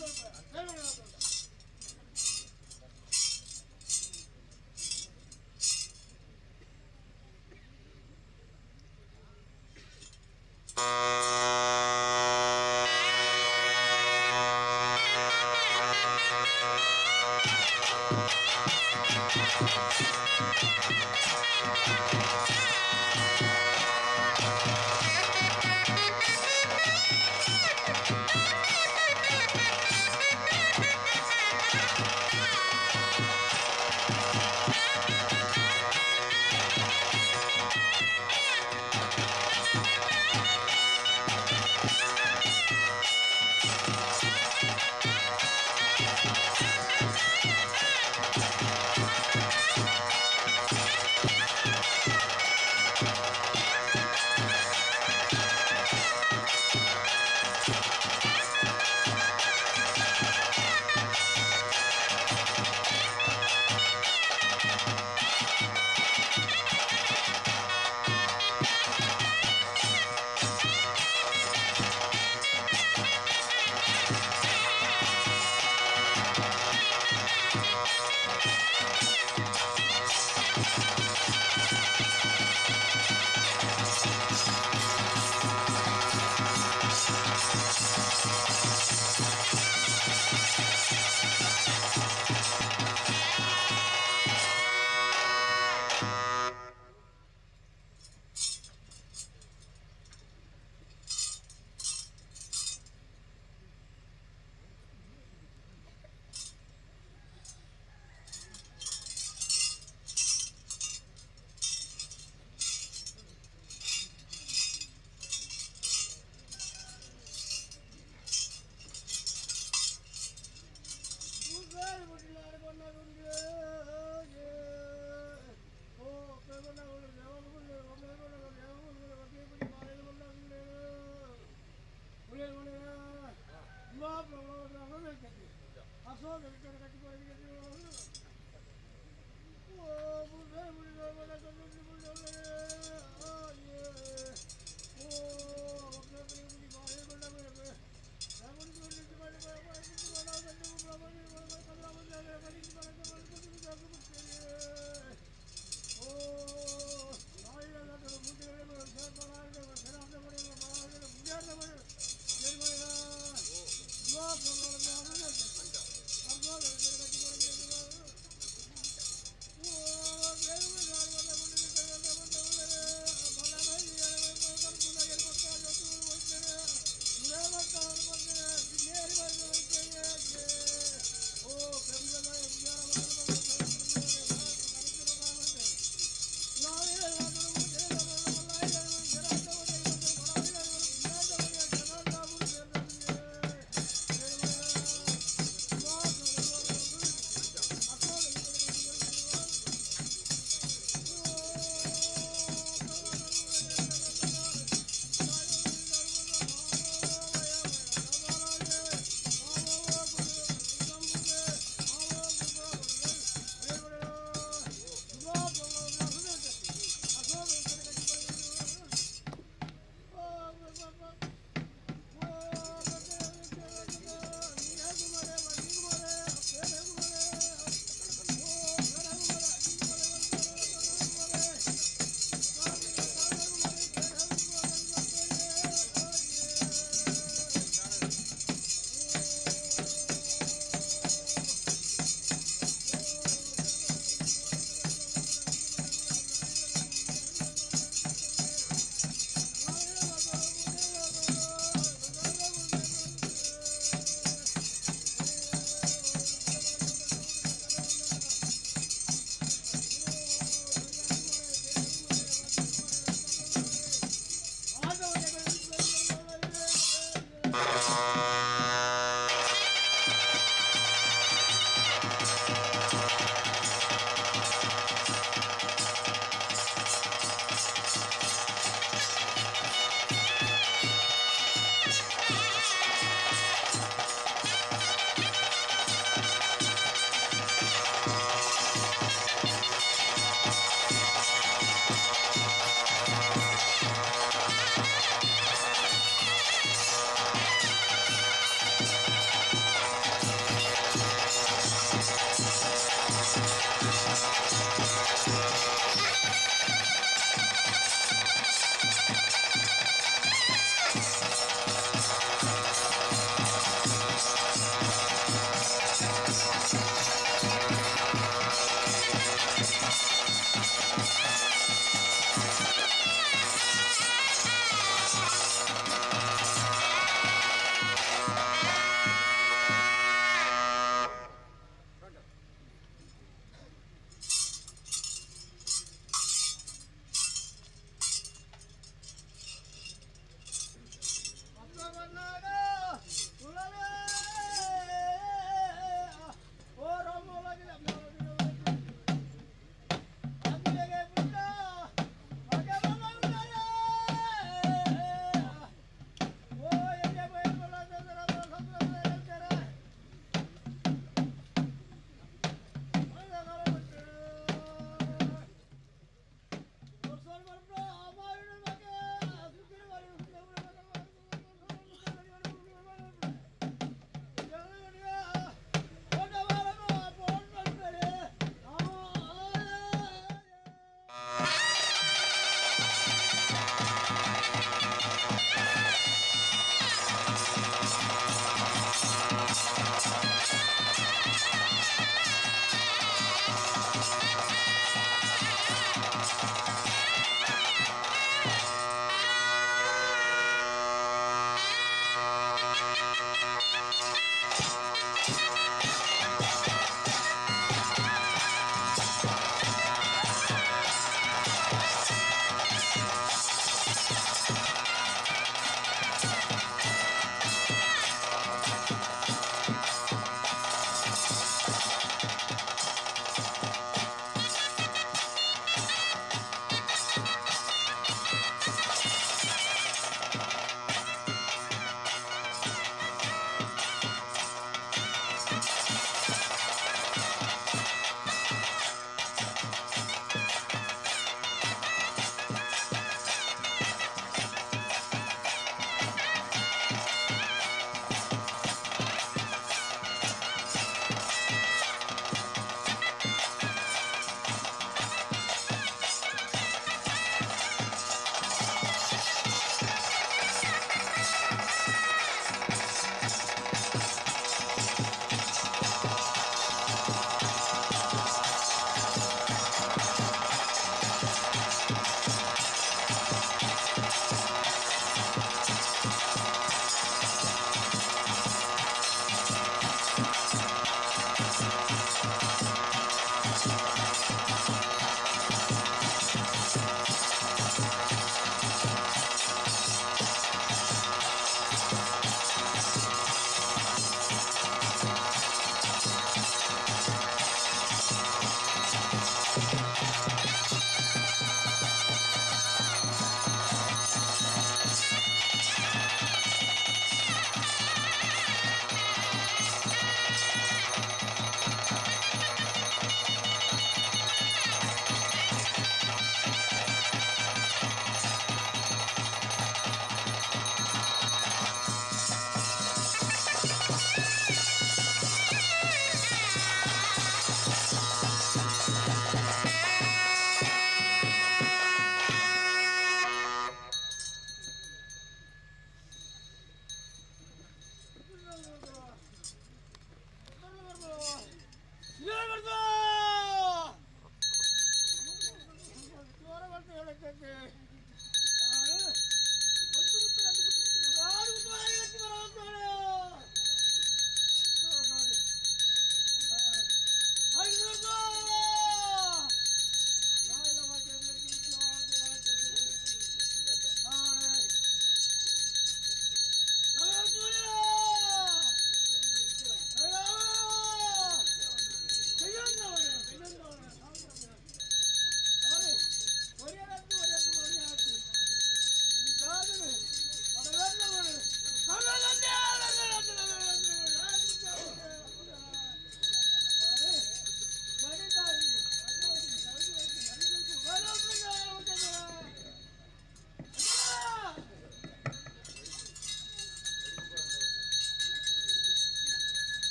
Speaker 6: Oh,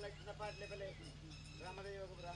Speaker 2: ಏರ್ಲೈಟ್ನ ಪಾಡ್ಲೆ ಬೆಲೆ ಗ್ರಾಮದೇವ ಗೊಬ್ಬರ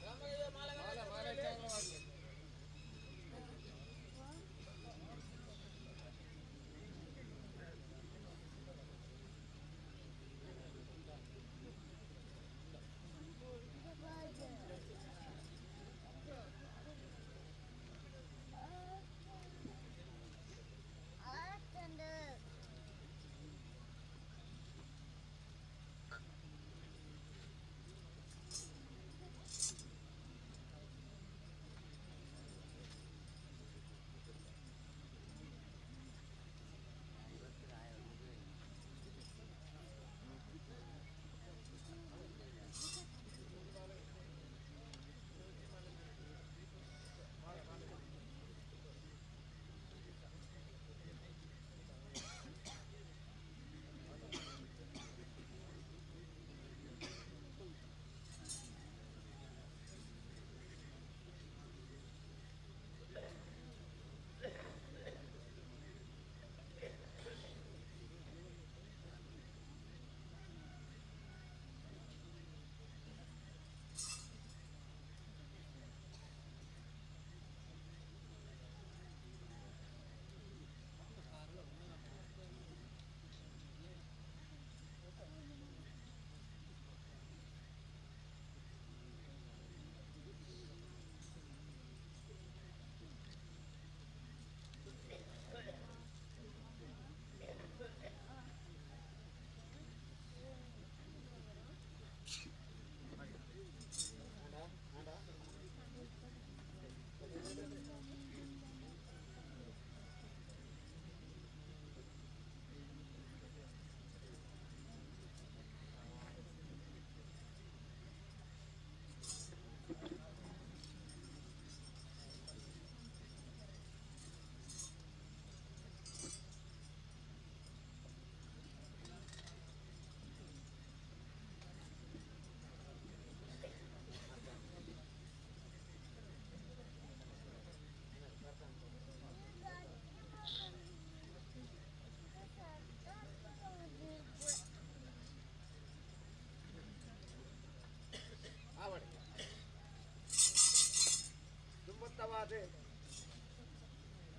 Speaker 2: ದುಂಬತ್ತವಾದ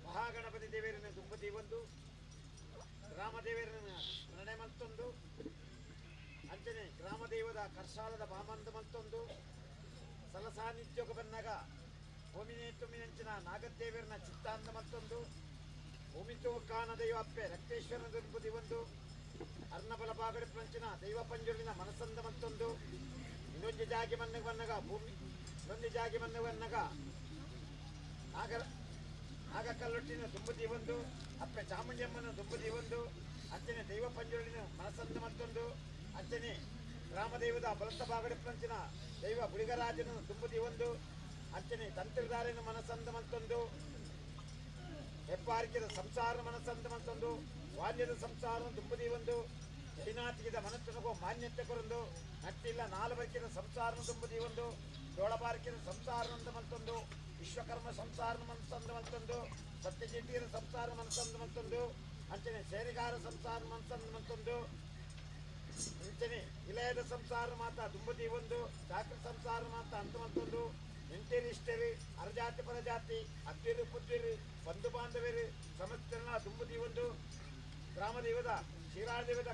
Speaker 2: ಮಹಾಗಣಪತಿ ದೇವರನ್ನ ದುಂಬತಿ ಒಂದು ಗ್ರಾಮದೇವರನ್ನ ಸ್ಮರಣೆ ಮತ್ತೊಂದು ಅಂಚನೆ ಗ್ರಾಮದೇವದ ಕರ್ಷಾಲದ ಬಾಮಂದ ಮತ್ತೊಂದು ಸಲಸಾನಿತ್ಯೋಗ ಬಂದಾಗ ಭೂಮಿನೇ ತುಮ್ಮಿನಂಚಿನ ನಾಗದೇವರನ್ನ ಚಿತ್ತಾಂದ ಮತ್ತೊಂದು ಭೂಮಿತೋಕಾನ ದೈವ ಅಪ್ಪೆ ರಕ್ತೇಶ್ವರನ ದುಂಬತಿ ಒಂದು ಅರ್ಣಬಲ ಬಾಗಡಿ ಪ್ರಂಚಿನ ದೈವ ಪಂಜುಳಿನ ಮನಸಂದ ಮತ್ತೊಂದು ಇನ್ನೊಂದು ಜಾಗಿ ಮನ್ನಗ ಬನ್ನಗ ಭೂಮಿ ಇನ್ನೊಂದು ಜಾಗಿ ಮನ್ನಗ ಬನ್ನಗ ನಾಗ ನಾಗ ಕಲ್ಲೊಟ್ಟಿನ ದುಂಬತಿ ಒಂದು ಅಪ್ಪೆ ಚಾಮುಂಡಿಯಮ್ಮನ ದುಂಬತಿ ಒಂದು ಅಂಚನೆ ದೈವ ಪಂಜುಳಿನ ಮನಸಂದ ಮತ್ತೊಂದು ಅಂಚನೆ ಗ್ರಾಮದೈವದ ಬಲತ್ತ ಬಾಗಡಿ ಪ್ರಂಚಿನ ದೈವ ಬುಳಿಗರಾಜನ ದುಂಬತಿ ಒಂದು ಅಂಚನೆ ತಂತ್ರಧಾರಿನ ಮನಸಂದ ಮತ್ತೊಂದು ಹೆಪ್ಪಾರಿಕೆದ ಸಂಸಾರ ಮನಸ್ಸಂದ ಮತ್ತೊಂದು ಬಾಲ್ಯದ ಸಂಸಾರ ದುಂಬದಿ ಒಂದು ಜೈನಾತಿಗೆದ ಮನಸ್ಸನಗೋ ಮಾನ್ಯತೆ ಕೊರೊಂದು ನಟ್ಟಿಲ್ಲ ನಾಲ್ವರ್ಕಿದ ಸಂಸಾರ ದುಂಬದಿ ಒಂದು ಜೋಳಬಾರಿಕೆದ ಸಂಸಾರ ಮತ್ತೊಂದು ವಿಶ್ವಕರ್ಮ ಸಂಸಾರ ಮನಸ್ಸಂದ ಮತ್ತೊಂದು ಸತ್ಯಜೆಟ್ಟಿಯರ ಸಂಸಾರ ಮನಸ್ಸಂದ ಮತ್ತೊಂದು ಅಂಚನೆ ಸೇರಿಗಾರ ಸಂಸಾರ ಮನಸ್ಸಂದ ಮತ್ತೊಂದು ಅಂಚನೆ ಇಲಯದ ಸಂಸಾರ ಮಾತ ದುಂಬದಿ ಒಂದು ಚಾಕ್ರ ಸಂಸಾರ ಮಾತ ಅಂತ ಮತ್ತೊಂದು ಎಂಟೇರಿ ಇಷ್ಟೇರಿ ಅರಜಾತಿ ಪರಜಾತಿ ಅದ್ವಿರು ಪುದ್ವಿರು ಬಂಧು ಬಾಂಧವರು ಸಮಸ್ತರನ್ನ ದುಂಬದಿ ಒಂದು ಗ್ರಾಮದೇವದ ಕ್ಷೀರಾದೇವದ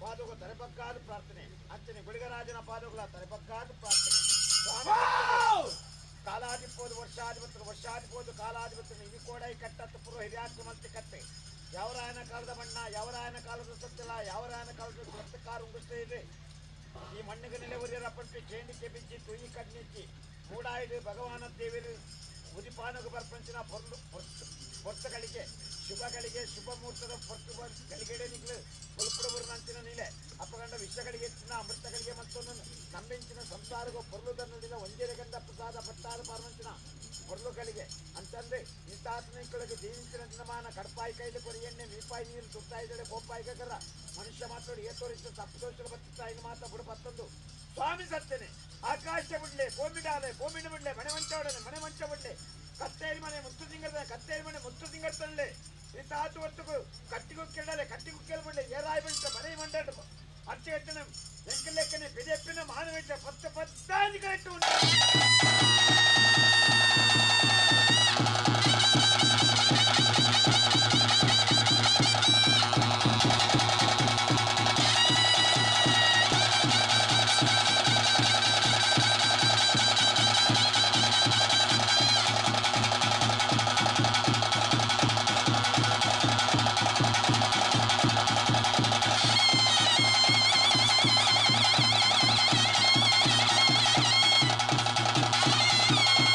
Speaker 2: ಪಾದಕ ತಲೆಬಗ್ಗಾದ ಪ್ರಾರ್ಥನೆ ಅಂಚನೆ ಗುಳಿಗರಾಜನ ಪಾದಗಳ ತಲೆಬಗ್ಗಾದ ಪ್ರಾರ್ಥನೆ. ಕಾಲಾದಿಪೋದು ವರ್ಷಾಧಿಪತ್ರ ವರ್ಷಾದಿಪೋದು ಕಾಲಾಧಿಪತ್ರ ಇವಿ ಕೋಡೈ ಕಟ್ಟತ್ತು ಪುರೋ ಹಿರಿಯಾತ್ಮ ಮಲ್ತಿ ಕಟ್ಟೆ ಯಾವರಾಯನ ಕಾಲದ ಮಣ್ಣ ಯಾವರಾಯನ ಕಾಲದ ಸತ್ತಿಲ್ಲ ಯಾವರಾಯನ ಕಾಲದ ಸತ್ತಕಾರ ಉಂಗುಸ್ತೇ ಇದೆ. ಈ ಮಣ್ಣಿಗೆ ನೆಲೆ ಉರಿಯರ ಪಂಪಿ ಕೇಂಡಿಕೆ ಬಿಚ್ಚಿ ತುಯಿ ಕಣ್ಣಿಚ್ಚಿ ಮೂಡಾಯಿಡು ಭಗವಾನ ದೇವರು ಉದಿಪಾನಗು ಬರ್ಪಂಚಿನ ಪೊರ್ಲು ಪೊರ್ತಗಳಿಗೆ ಶುಭಗಳಿಗೆ ಶುಭ ಮುಹೂರ್ತದ ಪೊರ್ತು ಗಳಿಗೆಡೆ ನಿಗ್ಲು ಪೊಲ್ಪುಡಬುರ್ನಂಚಿನ ನೀಲೆ ಅಪ್ಪಗಂಡ ವಿಷಗಳಿಗೆ ಹೆಚ್ಚಿನ ಅಮೃತಗಳಿಗೆ ಮತ್ತೊಂದು ನಂಬೆಂಚಿನ ಸಂಸಾರಗೂ ಪೊರ್ಲುದನ್ನುಡಿದ ಒಂಜೆರೆ ಗಂಧ ಪ್ರಸಾದ ಪಟ್ಟಾದ ಪಾರ್ವಂಚಿನ ಪೊರ್ಲುಗಳಿಗೆ ಅಂತಂದ್ರೆ ಇಂತಾತ್ಮಿಕಗಳಿಗೆ ಜೀವಿಂಚಿನ ದಿನಮಾನ ಕಡಪಾಯಿ ಕೈಲಿ ಕೊರಿ ಎಣ್ಣೆ ಮೀಪಾಯಿ ನೀರು ತುತ್ತಾಯಿದಳೆ ಗೋಪಾಯಿ ಗಗರ ಮನುಷ್ಯ ಮಾತಾಡಿ ಏತೋರಿಸ ತಪ್ಪು ದೋಷಗಳು ಬತ್ತಿತ್ತಾಯಿನ ಮಾತ ಬುಡು ಪತ್ತೊಂದು ಸ್ವಾಮಿ ಸತ್ತೇನೆ ಆಕಾಶ ಬಿಡ್ಲೆ ಭೂಮಿಡಾಲೆ ಭೂಮಿನ ಬಿಡ್ಲೆ ಮನೆ ಮಂಚ ಮನೆ ಮಂಚ ಬಿಡ್ಲೆ ಕತ್ತೇರಿ ಮನೆ ಮುತ್ತು ತಿಂಗಳ ಕತ್ತೇರಿ ಮನೆ ಮುತ್ತು ತಿಂಗಳ ತನ್ಲೆ ಈ ತಾತು ಹೊತ್ತುಕು ಕಟ್ಟಿಗೂ ಕೇಳಲೆ ಕಟ್ಟಿಗೂ ಕೇಳ್ಬಿಡ್ಲೆ ಏರಾಯಿ ಬಿಡ್ತ ಮನೆ ಮಂಡಾಟ ಅಚ್ಚ ಎಂಕಲೆಕ್ಕನೆ ಬೆದೆಪ್ಪಿನ ಮಾನವೇಶ ಪತ್ತ ಪತ್ತಾಜಿ ಕರೆಕ್ಟ್ ಉಂಟು.
Speaker 7: Thank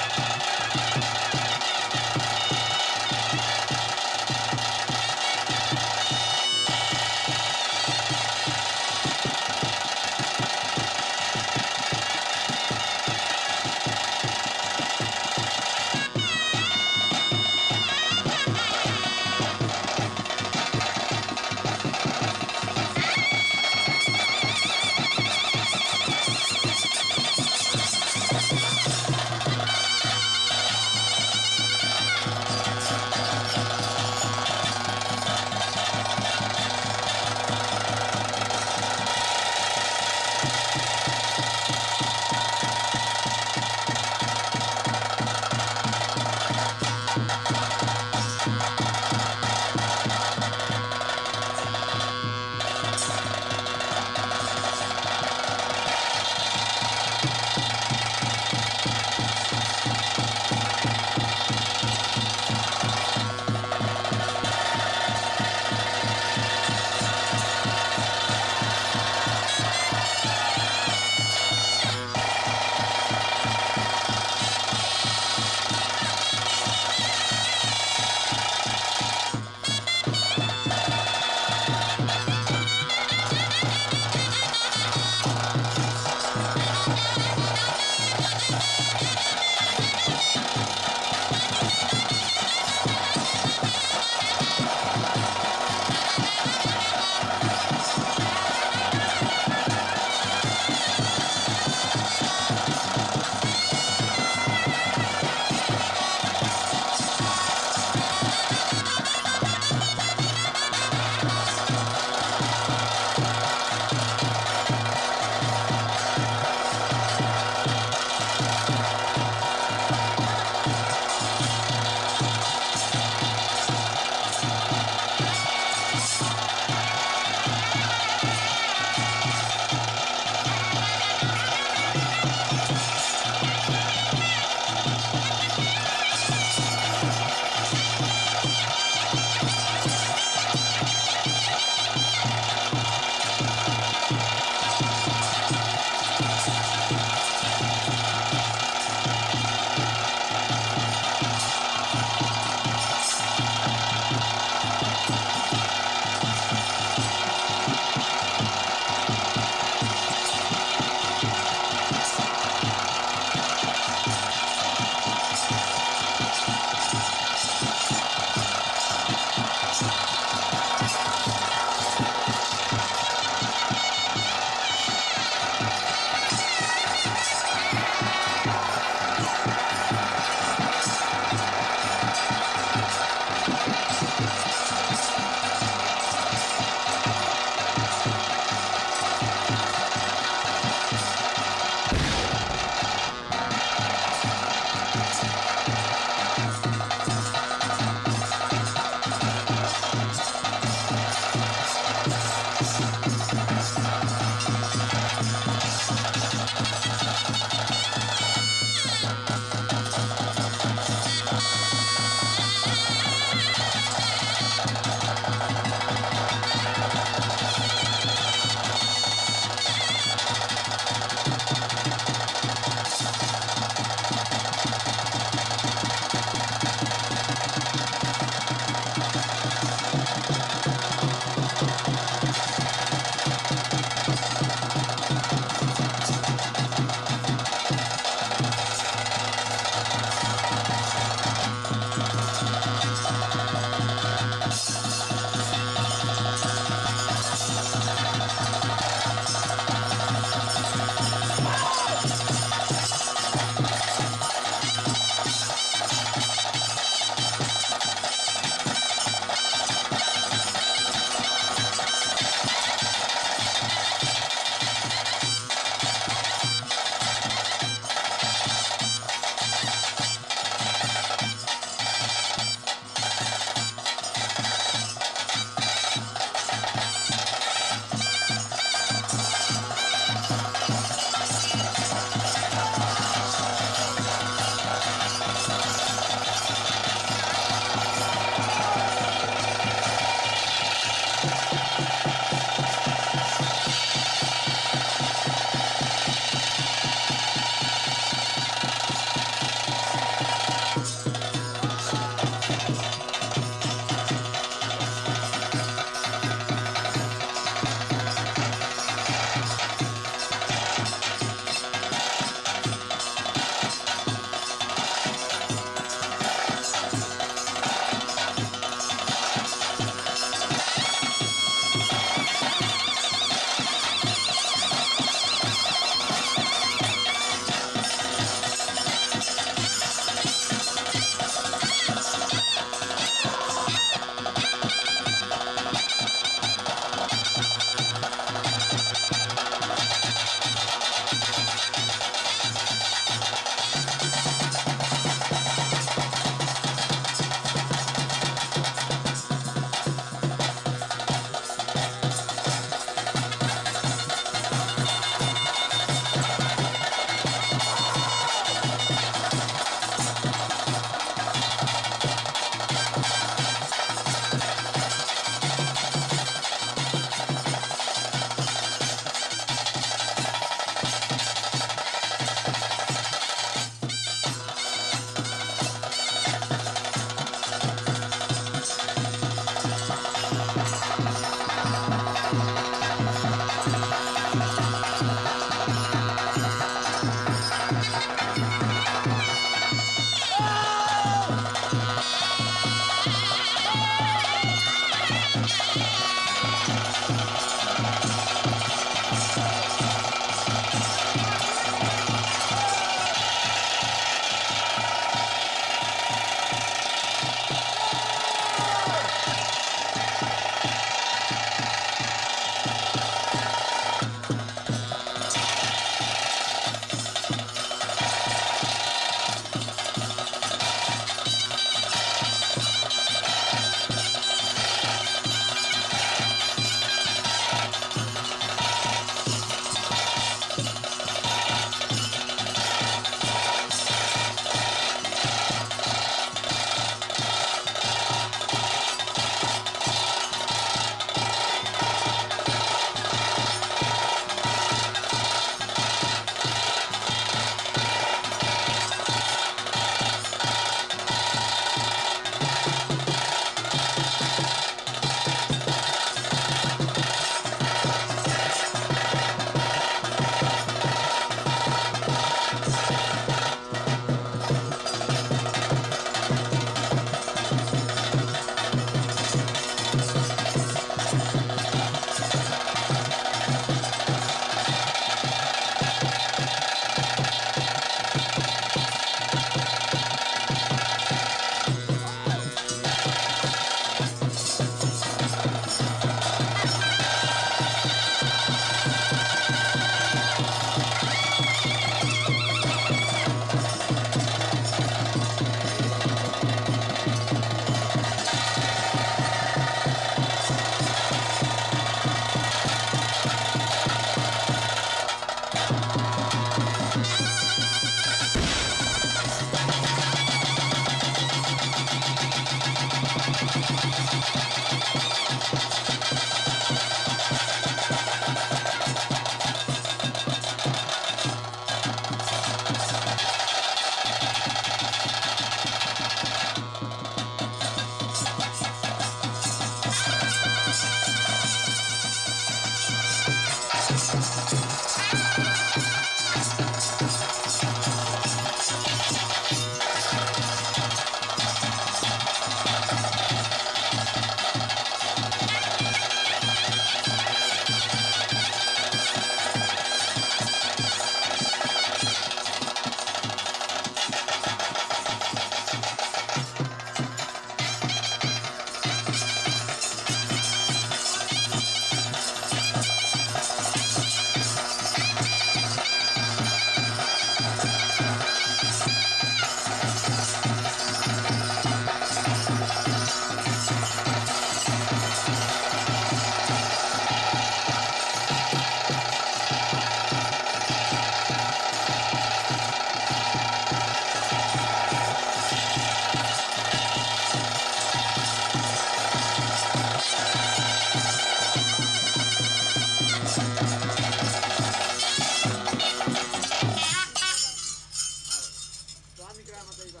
Speaker 2: ದೈವ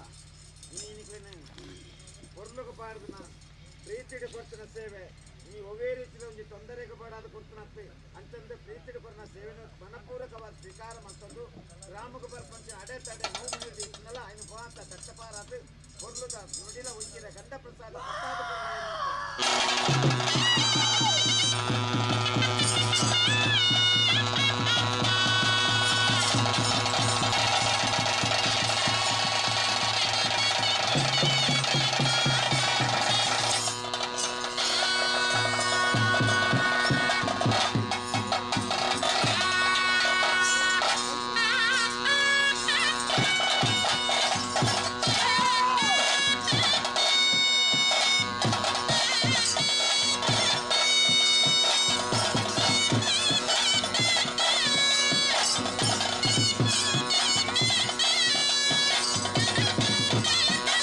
Speaker 2: ನೀನಿಕ್ಲೇನೆ ಪೊರ್ಲುಗು ಪಾಡ್ದನ ಪ್ರೀತಿಡು ಕೊರ್ತನ ಸೇವೆ ನೀ ಒವೇ ರೀತಿಯ ಒಂಜಿ ತೊಂದರೆಗೆ ಪಡಾದ ಕೊರ್ತನತ್ತೆ ಅಂತಂದು ಪ್ರೀತಿಡು ಕೊರ್ನ ಸೇವೆನ ಮನಪೂರ್ವಕವಾದ ಸ್ವೀಕಾರ ಮಾಡ್ತಂದು ಗ್ರಾಮಕ್ಕೆ ಬರ್ಪಂಚ ಅಡೆ ತಡೆ ನೋವು ನೀಡಿದ್ನಲ್ಲ ఆయన ಪಾತ ತಟ್ಟಪಾರಾದ ಪೊರ್ಲುದ ನುಡಿಲ ಉಂಚಿನ ಗಂಧ ಪ್ರಸಾದ ಪ್ರಸಾದ ಕೊರ್ನ.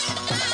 Speaker 7: Thank you.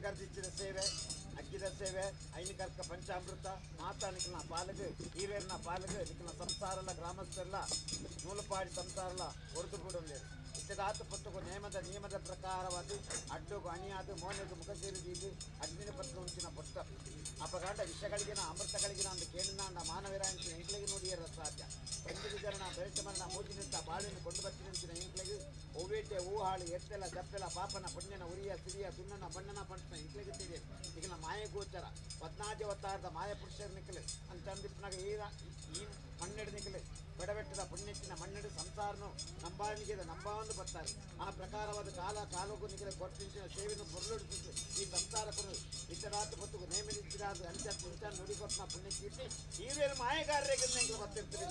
Speaker 2: ಗಂಗರ್ದಿಚ್ಚಿದ ಸೇವೆ ಅಗ್ಗಿದ ಸೇವೆ ಐನಿಕರ್ಕ ಪಂಚಾಮೃತ ಮಾತಾ ನಿಖಿಲ್ನ ಪಾಲಗು ಈವೇರ್ನ ಪಾಲಗು ನಿಖಿಲ್ನ ಸಂಸಾರಲ ಗ್ರಾಮಸ್ಥರೆಲ್ಲ ನೂಲುಪಾಡಿ ಸಂಸಾರಲ ಹೊರತು ಬಿಡೋದು ಇತ್ತದಾತು ಪತ್ತುಗು ನೇಮದ ನಿಯಮದ ಪ್ರಕಾರವಾದ ಅಡ್ಡುಗು ಅಣಿಯಾದು ಮೋನೆಗು ಮುಖಸೇರಿದೀದು ಅಗ್ನಿನ ಪತ್ರ ಉಂಚಿನ ಪೊಟ್ಟ ಅಪಗಾಂಡ ವಿಷಗಳಿಗಿನ ಅಮೃತಗಳಿಗಿನ ಅಂದು ಕೇಳಿನಾಂಡ ಮಾನವೀರಾಂಚಿನ ಎಂಕ್ಲೆಗೆ ನೋಡಿಯರ ಸಾಧ್ಯ ಪಂಚವಿಜರಣ ಬೆರಟಮರಣ ಮೂಜಿನಿಂತ ಬಾಳಿನ ಕೊಂಡು ಬತ್ತಿನಂಚಿನ ಎಂಕ್ಲೆಗೆ ಒವ್ವೇಟೆ ಹೂಹಾಳು ಎತ್ತೆಲ ದಪ್ಪೆಲ ಪಾಪನ ಪುಣ್ಯನ ಉರಿಯ ಸಿರಿಯ ಸುಣ್ಣನ ಬಣ್ಣನ ಪಂಟನ ಎಂಕ್ಲೆಗೆ ತಿಳಿಯ ಈಗಿನ ಮಾಯ ಗೋಚರ ಪದ್ನಾಜವತಾರದ ಮಾಯ ಪುರುಷರ ನಿಖಲು ಅಂತಂದಿಪ್ಪನಾಗ ಈ ಮಣ್ಣೆಡು ನಿಖಲು ಬಡವೆಟ್ಟದ ಪುಣ್ಯಚ್ಚಿನ ಮಣ್ಣೆಡು ಸಂಸಾರನು ನಂಬಾನಿಗೆ ನಂಬಾವಂದು ಬರ್ತಾರೆ ಆ ಪ್ರಕಾರವಾದ ಕಾಲ ಕಾಲಕ್ಕೂ ನಿಖಲ ಕೊಟ್ಟಿನ ಸೇವೆಯನ್ನು ಬೊರಳುಡಿಸಿತು ಈ ಸಂಸಾರಕ್ಕೂ ಇತರಾತ ಪೊತ್ತುಗು ನೇಮಿಸಿರಾದ ಅಂಚ ಕುಂಚ ನುಡಿಕೊಟ್ಟನ ಪುಣ್ಯಕೀರ್ತಿ ಈವೇನು ಮಾಯಗಾರರಿಗೆ ಎಂಕ್ಲು ಬರ್ತಿರ್ತೀರಿ.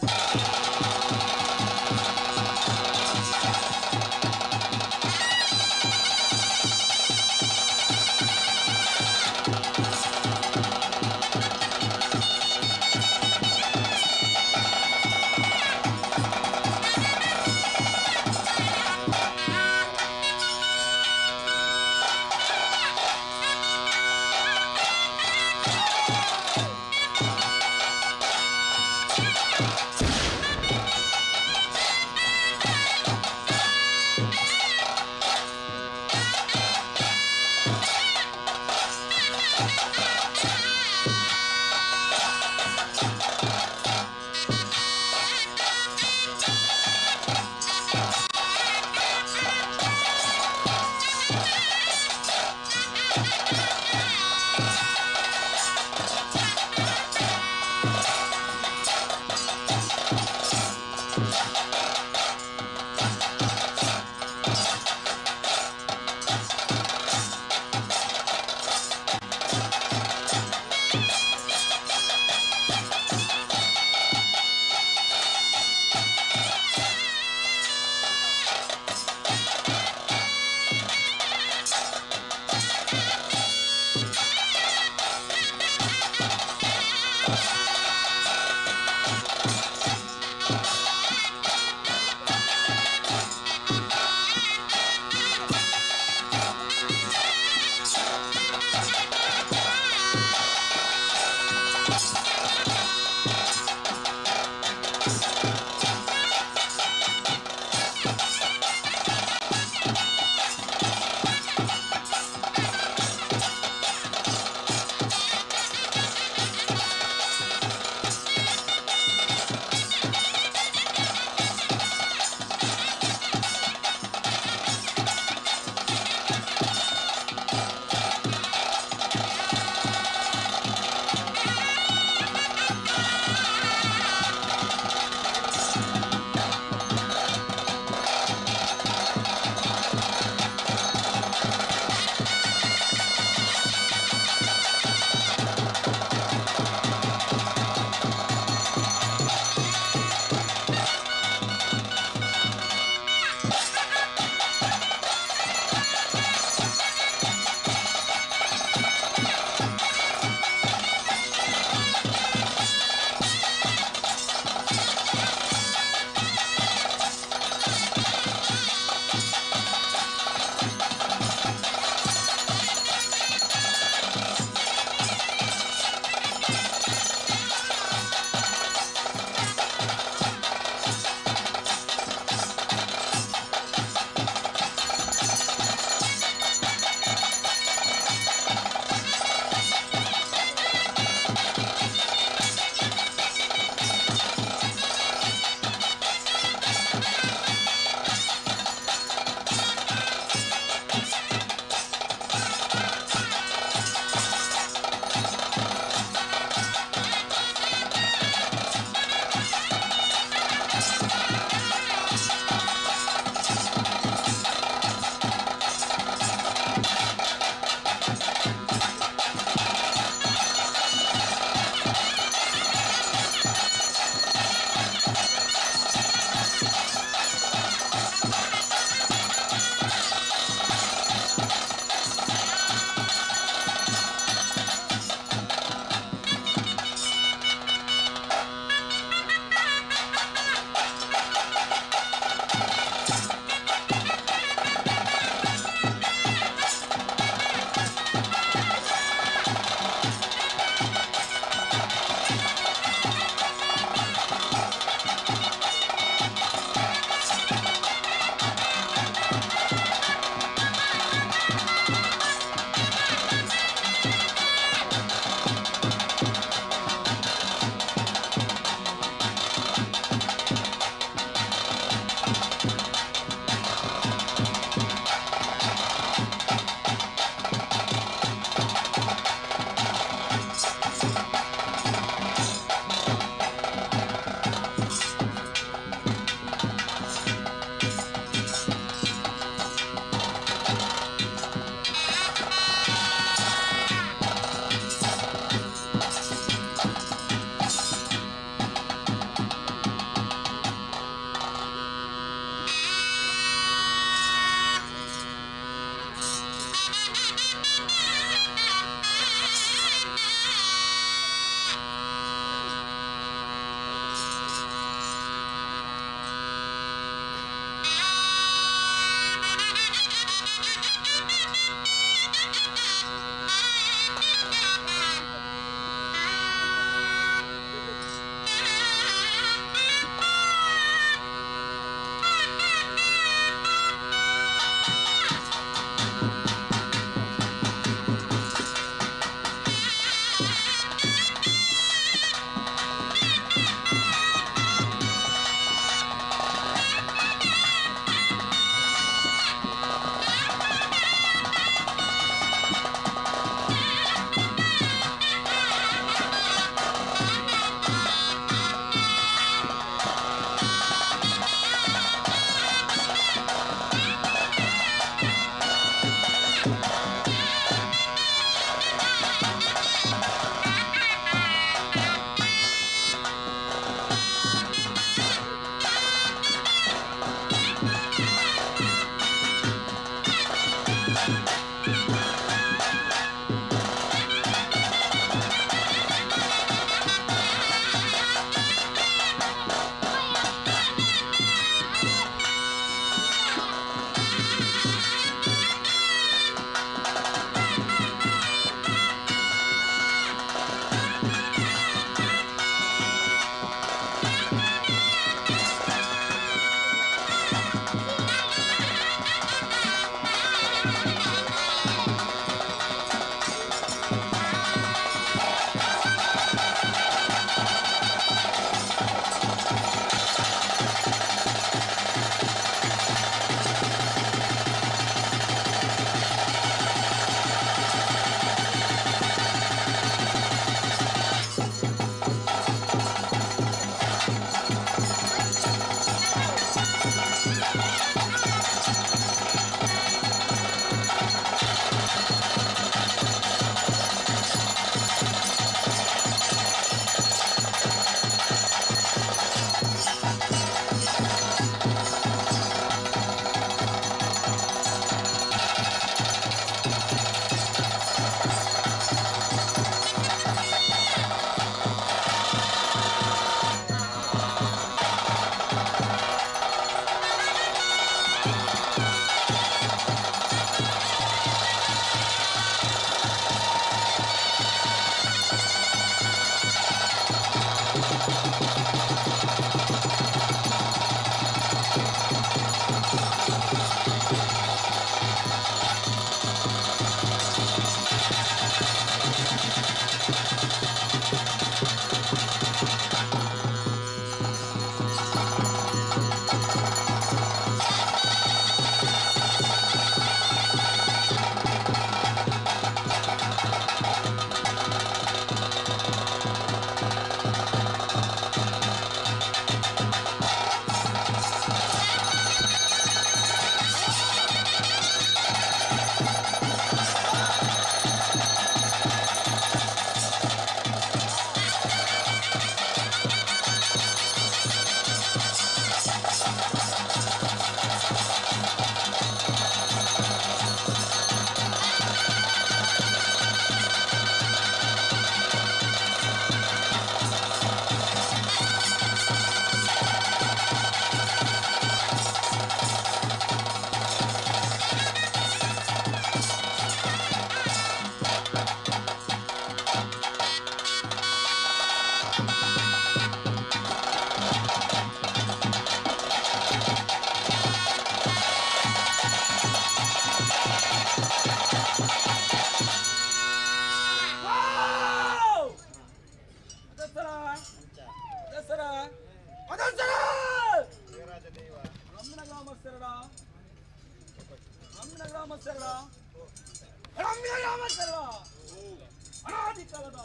Speaker 1: ಅನಾದಿ ಕಾಲದ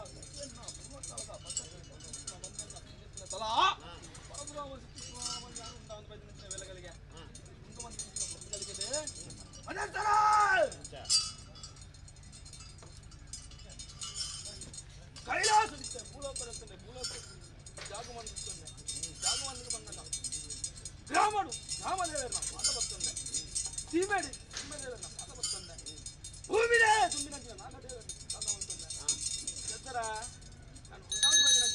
Speaker 1: ವೇಳೆಗಳಿಗೆ ಕೈಲಾಸ ಭೂಲೋಕದಂತೆ ಭೂಲೋಕ ಜಾಗಮಂದಿస్తుంది ಜಾಗಮಂದಿಗೆ ಬಂದ ಗ್ರಾಮಡು ಗ್ರಾಮದೇವರನ್ನ ಪಾದ ಬರ್ತಂದೆ ಸೀಮೆಡಿ ಸೀಮೆದೇವರನ್ನ ಪಾದ ಬರ್ತಂದೆ ಭೂಮಿನೇ ತುಂಬಿನ ನಾಗದೇವರನ್ನ ಪಾದ ಬರ್ತಂದೆ ಎತ್ತರ ನಾನು ಒಂದಾರು ಬಂದಿನ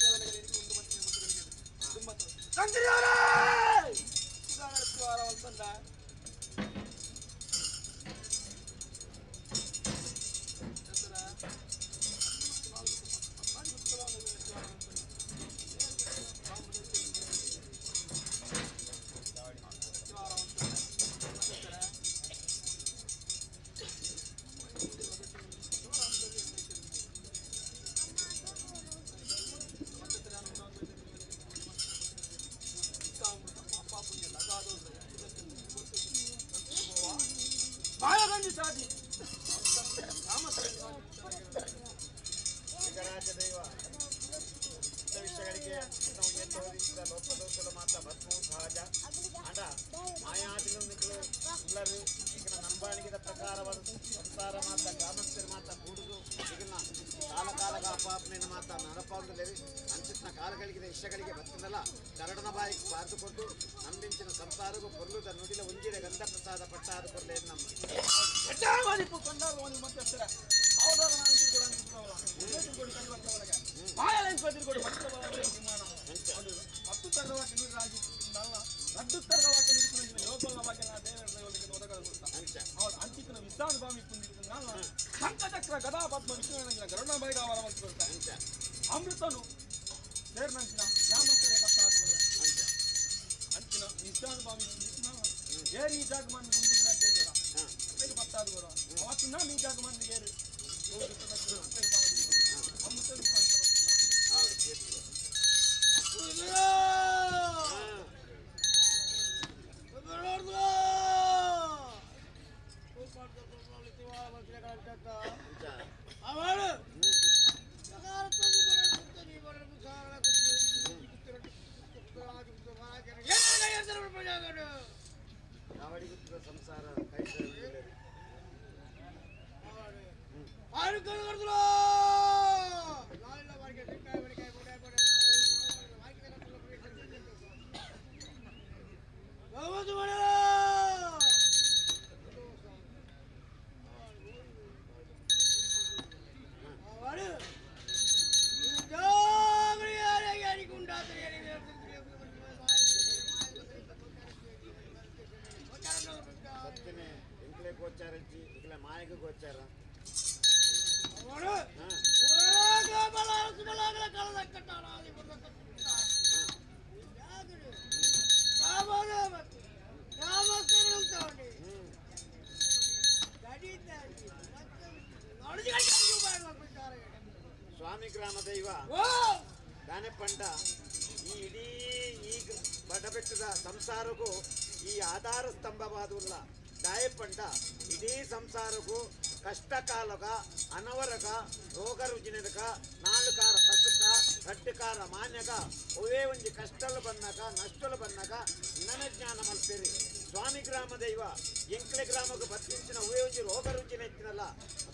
Speaker 1: ಒಂದು ಮಂದಿ ತುಂಬ ತಂತ್ರಿಯವರೇ ಅಂತಂದ
Speaker 2: ಇಷ್ಟಗಳಿಗೆ ಬತ್ತಿನಲ್ಲ ಕರಡನ ಬಾಯಿಗೆ ಬಾರಿದುಕೊಂಡು ನಂಬಿಂಚಿನ ಸಂಸಾರಗೂ ಕೊಲ್ಲುದ ನುಡಿಲ ಉಂಜಿರ ಗಂಧ ಪ್ರಸಾದ ಪಟ್ಟಾದ ಕೊರಲೆ ನಮ್ಮ
Speaker 1: ಅಮೃತನು ಅಂಚಿನ ನಿಜಾನುಭಾವಿ ಏರಿ ಈ ಜಾಗ ಮಂದಿ ಗುಂಡು ಪತ್ತಾದು ಅವತ್ತು ನಾನು ಈ ಜಾಗ ಮಂದಿ ಏರಿ
Speaker 2: ಸಂಸಾರ ಮಾಯಕ ಗೋಚಾರ ಸ್ವಾಮಿ ಗ್ರಾಮ ದೈವ ದಾನೆಪಂಡ ಈ ಇಡೀ ಈ ಬಡಬೆಟ್ಟದ ಸಂಸಾರಕ್ಕೂ ಈ ಆಧಾರ ಸ್ತಂಭವಾದುಲ್ಲ ದಾಯಪಂಡ ಇಡೀ ಸಂಸಾರಕ್ಕೂ ಕಷ್ಟ ಕಾಲಗ ಅನವರಗ ರೋಗ ರುಜಿನಕ ನಾಲ್ಕಾರ ಪಸುಕ ಗಡ್ಡುಕಾರ ಮಾನ್ಯಗ ಒವೇ ಒಂಜಿ ಕಷ್ಟಲು ಬಂದಾಗ ನಷ್ಟಲು ಬಂದಾಗ ನನ್ನ ಜ್ಞಾನ ಮಲ್ಪೇರಿ ಸ್ವಾಮಿ ಗ್ರಾಮ ದೈವ ಎಂಕ್ಲೆ ಗ್ರಾಮకు ಬತ್ತಿಂಚಿನ ಒವೇ ಒಂಜಿ ರೋಗ ರುಜಿನ ಎತ್ತಿನಲ್ಲ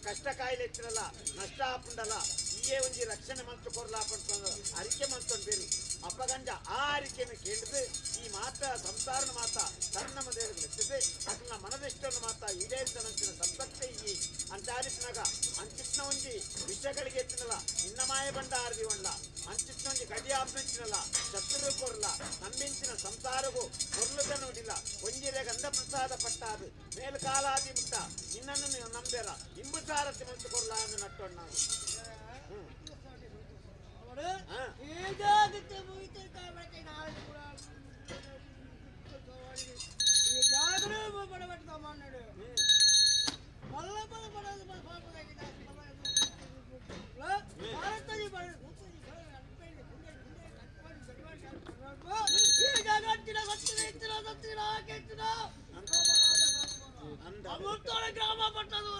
Speaker 2: ಕಷ್ಟ ಕಾಯಿಲೆ ಎತ್ತಿನಲ್ಲ ನಷ್ಟ ಆಪುಂಡಲ್ಲ ಈಯೇ ಒಂಜಿ ರಕ್ಷಣೆ ಮಂತು ಕೊರ್ಲಾಪಂತ ಅರಿಕೆ ಮಂತೊಂಬೇರಿ ಅಪ್ಪಗಂಜ ಆ ಅರಿಕೆಯನ್ನು ಕೇಳಿದು ಈ ಮಾತ ಸಂಸಾರನ ಮಾತ ತನ್ನಮ ದೇವರಿಗೆ ಅಕಲ್ನ ಮನದಿಷ್ಟನ್ನು ಮಾತ ಈಡೇರಿಸನಂಚಿನ ಸಂಪತ್ತೆ ಈ ಅಂತಾರಿಸಿನಾಗ ಅಂಚಿತ್ನ ಒಂಜಿ ವಿಷಗಳಿಗೆ ಎತ್ತಿನಲ್ಲ ನಿನ್ನ ಮಾಯ ಬಂಡ ಆರ್ದಿವಣ್ಣ ಅಂಚಿತ್ನ ಒಂಜಿ ಗಡಿ ಆಪ್ನಂಚಿನಲ್ಲ ಶತ್ರು ಕೊರ್ಲ ನಂಬಿಂಚಿನ ಸಂಸಾರಗೂ ಕೊರ್ಲುದ ನೋಡಿಲ್ಲ ಒಂಜಿರೆ ಗಂಧ ಪ್ರಸಾದ ಪಟ್ಟಾದು ಮೇಲ್ಕಾಲಾದಿ ಮುಟ್ಟ ನಿನ್ನನ್ನು ನಂಬೇರ ಇಂಬುಸಾರತಿ ಮಂತು ಕೊರ್ಲ ಅಂದು ನಟ್ಟೊಣ್ಣ.
Speaker 5: ಗ್ರಾಮ ಪಟ್ಟದು.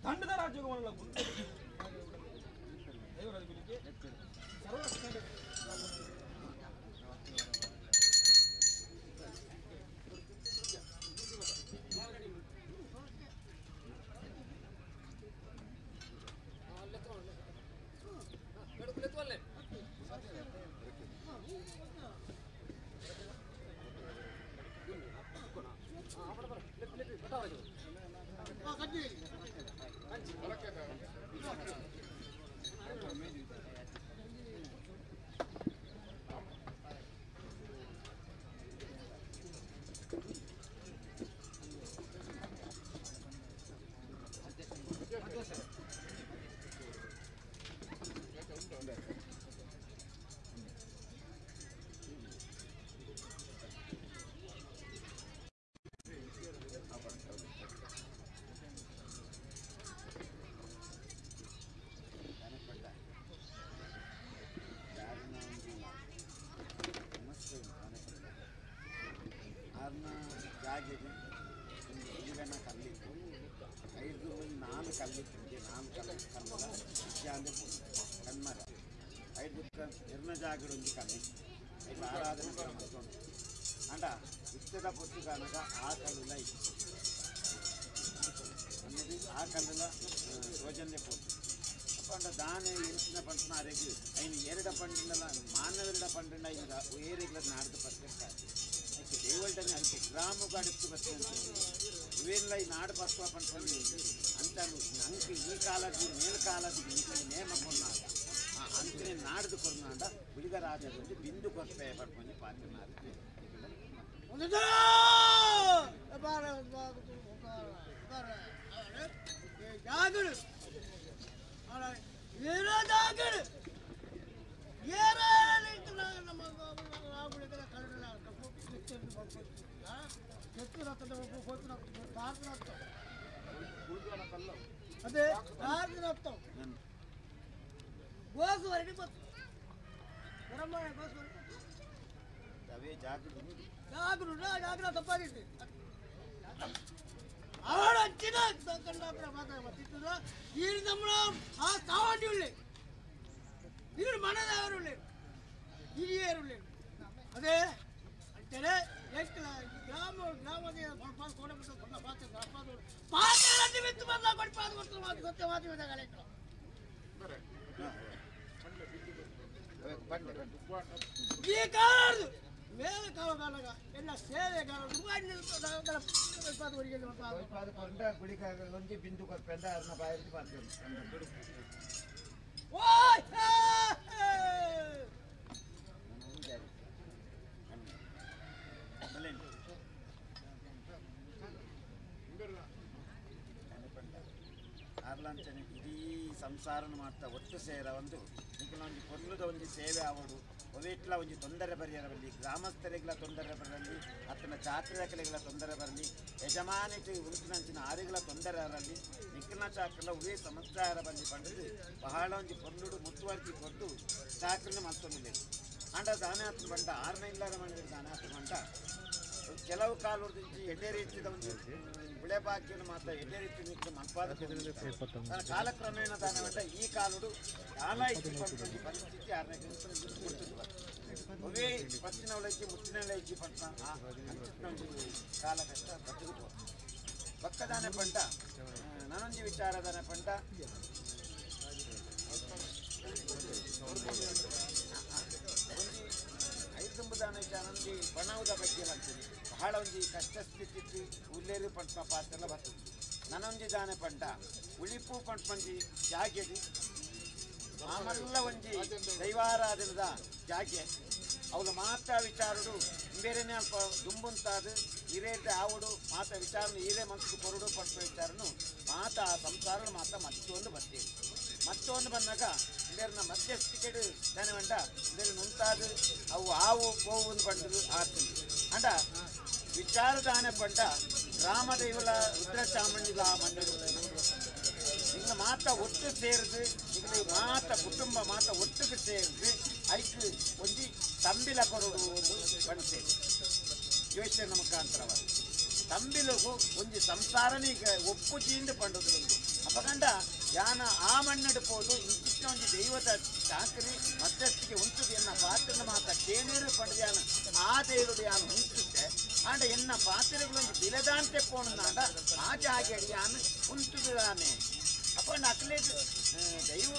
Speaker 1: ದಂಡದ ರಾಜ್ಯವನ್ನು ಸರ್ವ
Speaker 2: ನಿರ್ಣಜಾಗರೊಂದು ಕಲ್ಲಿ ಆರಾಧನೆ ಅಂಡ ಇತ್ತದ ಪೊತ್ತುಗಾನಗ ಆ ಕಲ್ಲುಲ ಇತ್ತು ಅನ್ನದು ಆ ಕಲ್ಲುಲ ಸೋಜನ್ಯ ಪೊತ್ತು ಅಪ್ಪಂಡ ದಾನೆ ಎಂಚಿನ ಪಂಟನ ಅರೆಗೆ ಐನು ಎರಡ ಪಂಡಿನಲ್ಲ ಮಾನವೆರಡ ಪಂಡಿನ ಐನು ಏರಿಗ್ಲ ನಾಡ್ದು ಪತ್ತಿರ್ತಾರೆ ಅದಕ್ಕೆ ದೇವಲ್ಟನೆ ಅದಕ್ಕೆ ಗ್ರಾಮಕ್ಕೆ ಅಡುತ್ತು ಬರ್ತೇನೆ ಇವೆಲ್ಲ ಈ ನಾಡು ಬಸ್ವ ಪಂಡ್ಕೊಂಡು ಅಂತ ನಂಗೆ ಈ ಕಾಲದ ಮೇಲ್ ಕಾಲದ ಈ ನೇಮ ಕೊನ್ನಾಗ ಅಂತಿನ ನಾಡ್ದು ಕೊರ್ನಾಂಡ ಬಿಳಿದ ರಾಜ ಬಿಂದು ಕೊರ್ಪೆ ಪಡ್ಕೊಂಡು ಪಾತ್ರ
Speaker 6: ಅದೇ ಅದೇ ಅಂತೇಳಿ ಗ್ರಾಮ ಗ್ರಾಮದ ಈ ಕಾಲದು ಮೇಲೆ ಕಾಲಗಾಲಗ ಎಲ್ಲ ಸೇವೆ
Speaker 2: ಒಂಜಿ ಬಿಂದು ಕೊರ್ಪೆಂದ ಅದನ್ನ ಬಾಯಲ್ಲಿ ಮಾಡ್ತೇವೆ. ಆರ್ಲಾಂಚನೆ ಇಡೀ ಸಂಸಾರನ ಮಾಡ್ತಾ ಒಟ್ಟು ಸೇರ ಒಂದು ಒಂದು ಕೊಲ್ಲದ ಒಂದು ಸೇವೆ ಆವಡು ಒವೆಟ್ಲ ಒಂಜಿ ತೊಂದರೆ ಬರಿಯರ ಬರಲಿ, ಗ್ರಾಮಸ್ಥರಿಗೆಲ್ಲ ತೊಂದರೆ ಬರಲಿ, ಅತ್ತನ ಚಾಕ್ರಿಗಳ ತೊಂದರೆ ಬರಲಿ, ಯಜಮಾನಿಗೆ ಉಂಟಿನಂಚಿನ ಆರಿಗಳ ತೊಂದರೆ ಇರಲಿ, ನಿಕ್ಕನ ಚಾಕ್ರಲ ಉವೇ ಸಮಸ್ಯೆ ಬರಲಿ ಪಂಡದು ಬಹಳ ಒಂಜಿ ಪೊರ್ಲುಡು ಮುತ್ತುವರ್ಜಿ ಕೊಟ್ಟು ಚಾಕ್ರನ ಮಲ್ತೊಂದಿಲ್ಲ. ಅಂಡ ದಾನೆ ಹತ್ತು ಬಂಡ ಆರನೇ ಇಲ್ಲದ ಮಾಡಿದ್ರೆ ದಾನೆ ಹತ್ತು ಬಂಡ ಕೆಲವು ಕಾಲುರ್ದಿಂಚಿ ಎಡ್ಡೆ ರೀತಿಯ ಒಂದು ಬಿಳೆ ಬಾಕಿಯನ್ನು ಮಾತ್ರ ಎಡ್ಡೆ ರೀತಿ ನಿಕ್ಕ ಮನ್ಪಾದ ಕಾಲಕ್ರಮೇಣ ದಾನ ಬಂಡ ಈ ಕಾಲುಡು ಕಾಲ ಇಚ್ಚಿಕೊಂಡು ಪರಿಸ್ಥಿತಿ ಆರನೇ ಅವೇ ಪತ್ತಿನ ಒಳಗೆ ಮುತ್ತಿನ ಇಜ್ಜಿ ಪಟ್ಟ ಅಂಚಿನ ಒಂಜಿ ಕಾಲ ಕಷ್ಟ ಬದುಕು ಪಕ್ಕದಾನೆ ಪಂಟ ನಾನೊಂಜಿ ವಿಚಾರದಾನೆ ಪಂಟ ಒಂಜಿ ಐದುಂಬುದಾನ ವಿಚಾರ ಒಂಜಿ ಬಣವುದ ಬಗ್ಗೆ ಅಂತೀನಿ ಬಹಳ ಒಂಜಿ ಕಷ್ಟ ಸ್ಥಿತಿ ಉಲ್ಲೇರು ಪಂಟ ಪಾತ್ರೆಲ್ಲ ಬರ್ತದೆ. ನನೊಂಜಿ ದಾನೆ ಪಂಟ ಉಳಿಪು ಪಂಪಂಜಿ ಜಾಗೆಡಿ ಆಮಲ್ಲ ಒಂಜಿ ದೈವಾರಾಧನದ ಜಾಗೆ ಅವಳು ಮಾತಾ ವಿಚಾರಡು ಬೇರೆನೇ ಅಲ್ಪ ದುಂಬುಂತಾದ ಹಿರೇದ ಆವಡು ಮಾತಾ ವಿಚಾರನು ಹಿರೇ ಮನಸ್ಸು ಕೊರಡು ಪಂಪ ವಿಚಾರನು ಮಾತಾ ಸಂಸಾರ ಮಾತಾ ಮತ್ತೊಂದು ಬರ್ತೀವಿ. ಮತ್ತೊಂದು ಬಂದಾಗ ಬೇರೆನ ಮಧ್ಯಸ್ಥಿಕೆಡು ದಾನೆ ಬಂಡ ಬೇರೆ ನುಂತಾದ ಅವು ಆವು ಕೋವು ಬಂಡದು ಆತು ಅಂಡ ವಿಚಾರದಾನೆ ಪಂಡ ರಾಮದೇವಲ ರುದ್ರ ಚಾಮುಂಡಿಲ ಮಂಡಳು ನಿಕಲು ಮಾತ ಒಟ್ಟು ಸೇರಿದು ನಿಕಲು ಮಾತ ಕುಟುಂಬ ಮಾತ ಒಟ್ಟಿಗೆ ಸೇರಿದು ಐಕ್ ಒಂಜಿ ತಂಬಿಲ ಕೊರಡು ಒಂದು ಬಣಸೆ ಯೋಚನೆ ಮುಖಾಂತರವಾದ ತಂಬಿಲಗು ಒಂಜಿ ಸಂಸಾರನೇ ಈಗ ಒಪ್ಪು ಚೀಂದು ಪಂಡದು ಅಪಗಂಡ ಯಾನ ಆ ಮಣ್ಣಡು ಪೋದು ಇಂಚಿನ ಒಂಜಿ ದೈವದ ಚಾಕರಿ ಮಧ್ಯಸ್ಥಿಗೆ ಉಂಟುದು ಎನ್ನ ಪಾತ್ರ ಮಾತ ಕೇನೇರು ಪಂಡದ್ಯಾನ ಆ ದೇವರು ಯಾನ ಉಂಟುತ್ತೆ ಆಂಡ ಎನ್ನ ಪಾತ್ರೆಗಳೊಂದು ಬಿಲದಾಂತೆ ಪೋಣನಾಡ ಆ ಜಾಗೆಡಿ ಯಾನ ಉಂಟುದಾನೆ ಅಪ್ಪ ಅಕ್ಲೇದು ದೈವ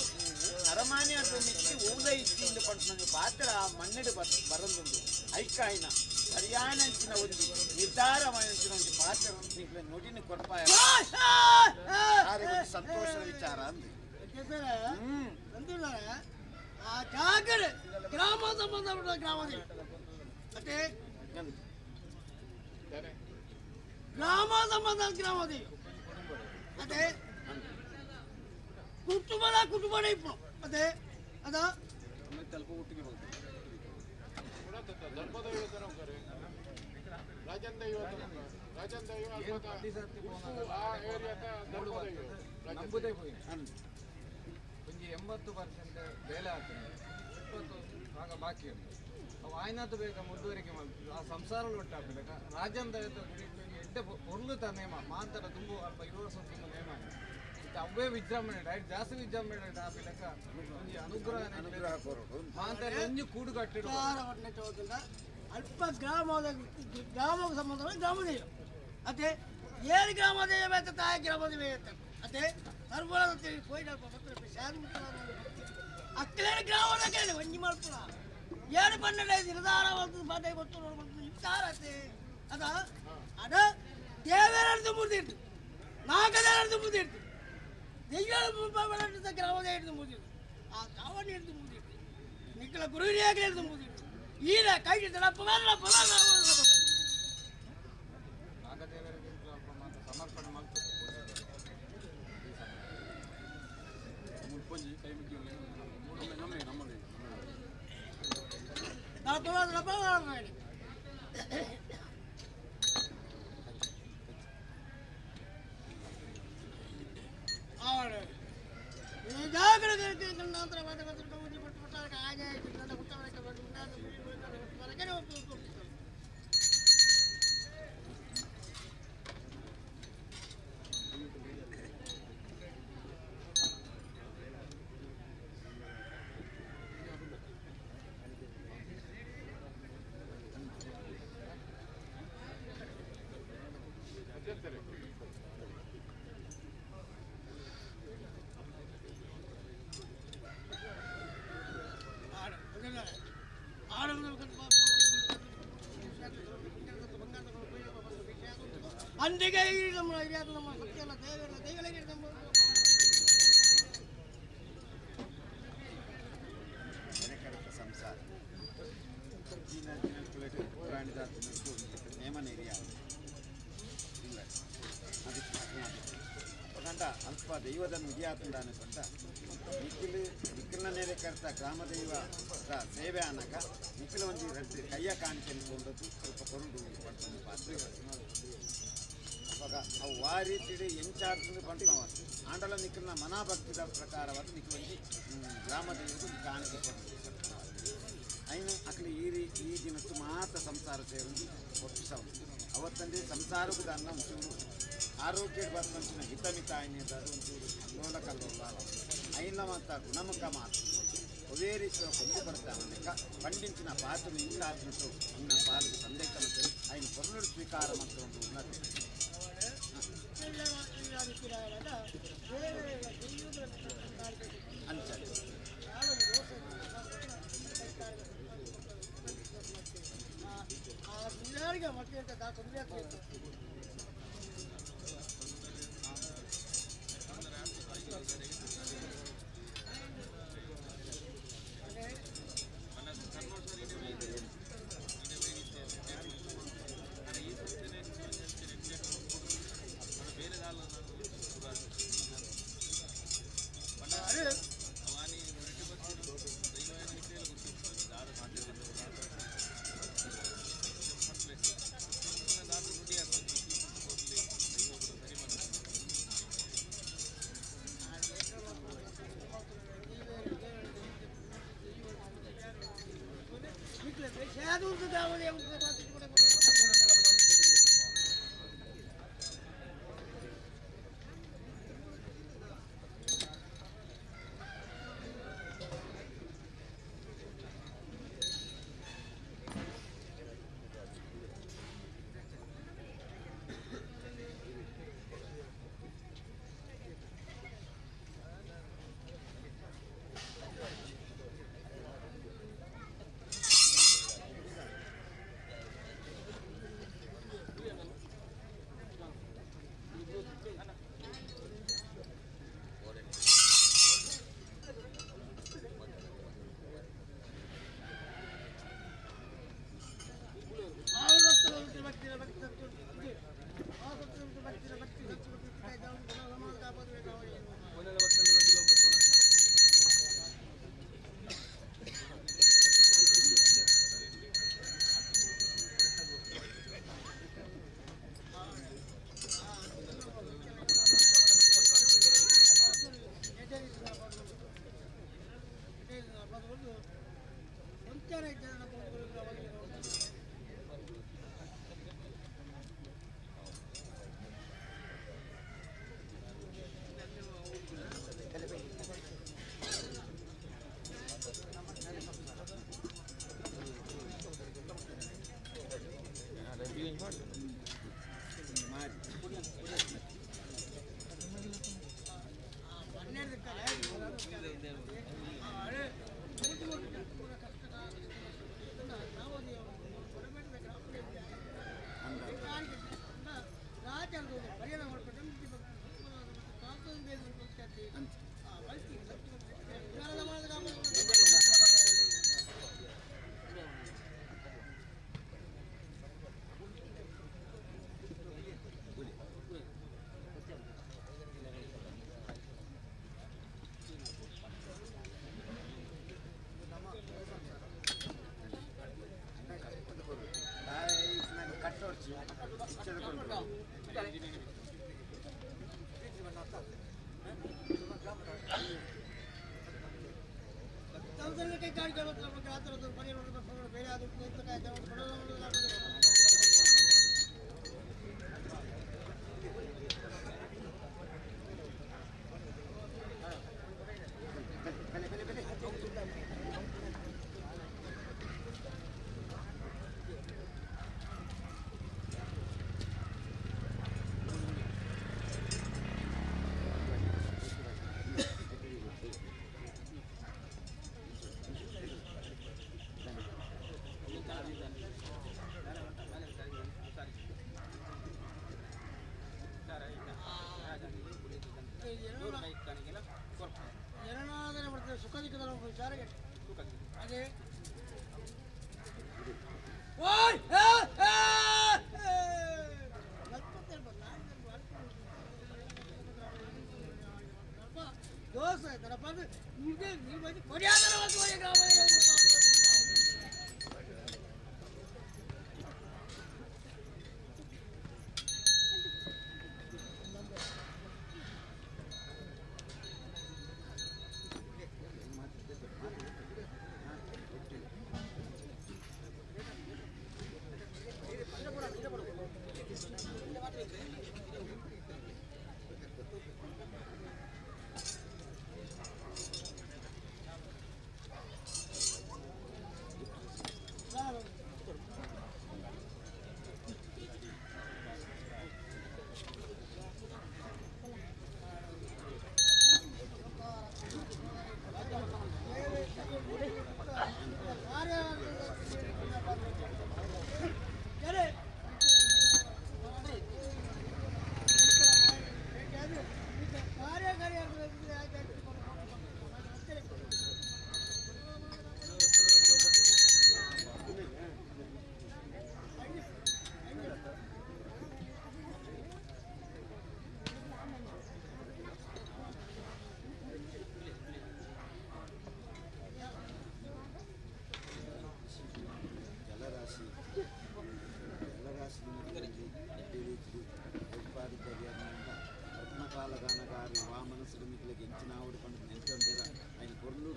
Speaker 2: ನರಮಾನ್ಯ ಮಿಕ್ಕಿ ಊಲ ಇಚ್ಚಿಂದು ಪಂಡ ಪಾತ್ರ ಆ ಮಣ್ಣಡು ಬರಂದುಂಡು ಐಕಾಯಿನ ಸರಿಯಾನಂಚಿನ ಒಂದು ನಿರ್ಧಾರವಾದಂಚಿನ ಒಂದು ಪಾತ್ರ ನುಡಿನ ಕೊರ್ಪಾಯ ಸಂತೋಷದ ವಿಚಾರ ಅಂದೆ.
Speaker 7: ಆ ಜಾಗರೆ ಗ್ರಾಮ ಸಂಬಂಧಪಟ್ಟ ಗ್ರಾಮದಲ್ಲಿ ಮತ್ತೆ ಗ್ರಾಮ ಸಂಬಂಧ ಗ್ರಾಮದಲ್ಲಿ ಮತ್ತೆ ಕುಟುಂಬದ ಕುಟುಂಬ ಇಪ್ಪು ಮತ್ತೆ ಅದ
Speaker 1: ನಂಬುದೇ ಹೋಗಿ ಒಂಜಿ 80% ಬೇಲೆ ಆಗ್ತದೆ, 20 ಭಾಗ ಬಾಕಿ ಉಂಟು. ಅವು ಆಯ್ನಾತು ಬೇಗ ಮುಂದುವರಿಕೆ ಮಾಡ್ತದೆ. ಆ ಸಂಸಾರ ಒಟ್ಟಾಗಬೇಕು. ರಾಜಂದ ಎಡ್ಡೆ ಪೊರ್ಲುತ ನೇಮ ಮಾಂತರ ತುಂಬ ಅಲ್ಪ 20 ವರ್ಷ ತುಂಬ ನೇಮ ಇತ್ತು. ಅವೇ ವಿಜೃಂಭಣೆ ಡೈಟ್ ಜಾಸ್ತಿ ವಿಜೃಂಭಣೆ ಆಪಿ ಲೆಕ್ಕ ಒಂಜಿ ಅನುಗ್ರಹ
Speaker 2: ಅನುಗ್ರಹ
Speaker 1: ಮಾಂತರ ಒಂಜಿ ಕೂಡು ಕಟ್ಟಿಡು
Speaker 7: ಅಲ್ಪ ಗ್ರಾಮದ ಗ್ರಾಮಕ್ಕೆ ಸಂಬಂಧ ಗ್ರಾಮದೇವ ಅದೇ ಏಳು ಗ್ರಾಮದೇವ ಬೇತ ತಾಯಿ ಗ್ರಾಮದೇವ ಅದೇ ಸರ್ವಲ ಅಕ್ಕಲೇ ಗ್ರಾಮದ ಕೇಳಿ ಒಂಜಿ ಮಾಡ್ತಾರ 7 12 ನಿರ್ಧಾರ ಬಾಟೆ ಗೊತ್ತು ಇರ್ತಾರತೆ ಅದ ಅದ ದೇವರ ಮುರಿದಿರ್ತು ನಾಗದೇವರದ್ದು ಮುರಿದಿರ್ತು ದೆಯ್ಯ ಗ್ರಾಮದ ಹಿಡಿದು ಮುರಿದಿರ್ತು ಆ ಕಾವಣ್ಣ ಹಿಡಿದು ಮುರಿದಿರ್ತು ನಿಕ್ಕಲ ಗುರುವಿನ ಹಿಡಿದು ಮುರಿದಿರ್ತು ಈರ ಕೈ
Speaker 1: ನಾಗದೇವರಿಗೆ ಸಮರ್ಪಣೆ ಮಾಡ್ತದೆ.
Speaker 7: ಅಂದಿಗೆ ನಮ್ಮ ನಮ್ಮ ಸತ್ಯಲ್ಲ ದೇವರ ದೈವಗಳಿಗೆ ನಮ್ಮ
Speaker 2: ಸಂಸಾರ ನೇಮನ ಏರಿಯಾ ಇಲ್ಲ ಅದಕ್ಕೆ ಗಂಡ ಅಲ್ಪ ದೈವದ ನುಡಿಯಾತಂದಾನೆ ಬಂದ ನಿಖಿಲ್ ನಿಖಿಲ್ನ ನೇರೆ ಕರ್ತ ಗ್ರಾಮ ದೈವ ಸೇವೆ ಆನಾಗ ನಿಖಿಲ ಒಂಜಿ ರಡ್ಡು ಕೈಯ ಕಾಣಿಕೆ ಕೊಂಡದ್ದು ಸ್ವಲ್ಪ ಕೊರುಡು ಪಡ್ಕೊಂಡು ಪಾತ್ರ ಅವಾಗ ಅವು ಆ ರೀತಿಯಲ್ಲಿ ಎಂಚಾಗ್ತದೆ ಪಂಟನವ ಆಂಡಲ ನಿಖಿಲ್ನ ಮನಾಭಕ್ತಿದ ಪ್ರಕಾರವಾದ ನಿಖಿಲ್ ಒಂಜಿ ಗ್ರಾಮ ದೈವದ ಕಾಣಿಕೆ ಕೊಟ್ಟು ಐನು ಅಕ್ಲಿ ಈ ರೀತಿ ಈ ದಿನತ್ತು ಮಾತ್ರ ಸಂಸಾರ ಸೇರಿ ಒಪ್ಪಿಸವು ಅವತ್ತಂದ್ರೆ ಸಂಸಾರಕ್ಕೂ ದಾನ ಒಂಚೂರು ಆರೋಗ್ಯ ಬಂచిన ಹಿತಮಿತ ಐನಿದಾರು ಒಂಚೂರು ಅಲ್ಲೋಲ ಕಲ್ಲೋಲ ಐನ ಮಾತ ಗುಣಮುಖ ಮಾತು ಒವೇ ರೀತಿಯ ಕೊಂದು ಬರ್ತಾವನಕ ಪಂಡಿಂಚಿನ ಪಾತ್ರ ಇಂಗಾತ್ಮತ್ತು ಇನ್ನ ಪಾಲಿಗೆ ಸಂದೇಶ ಮತ್ತು ಐನು ಪೊರ್ಲುಡು ಸ್ವೀಕಾರ ಮತ್ತು ಒಂದು ಉನ್ನತಿ ಅಂಚ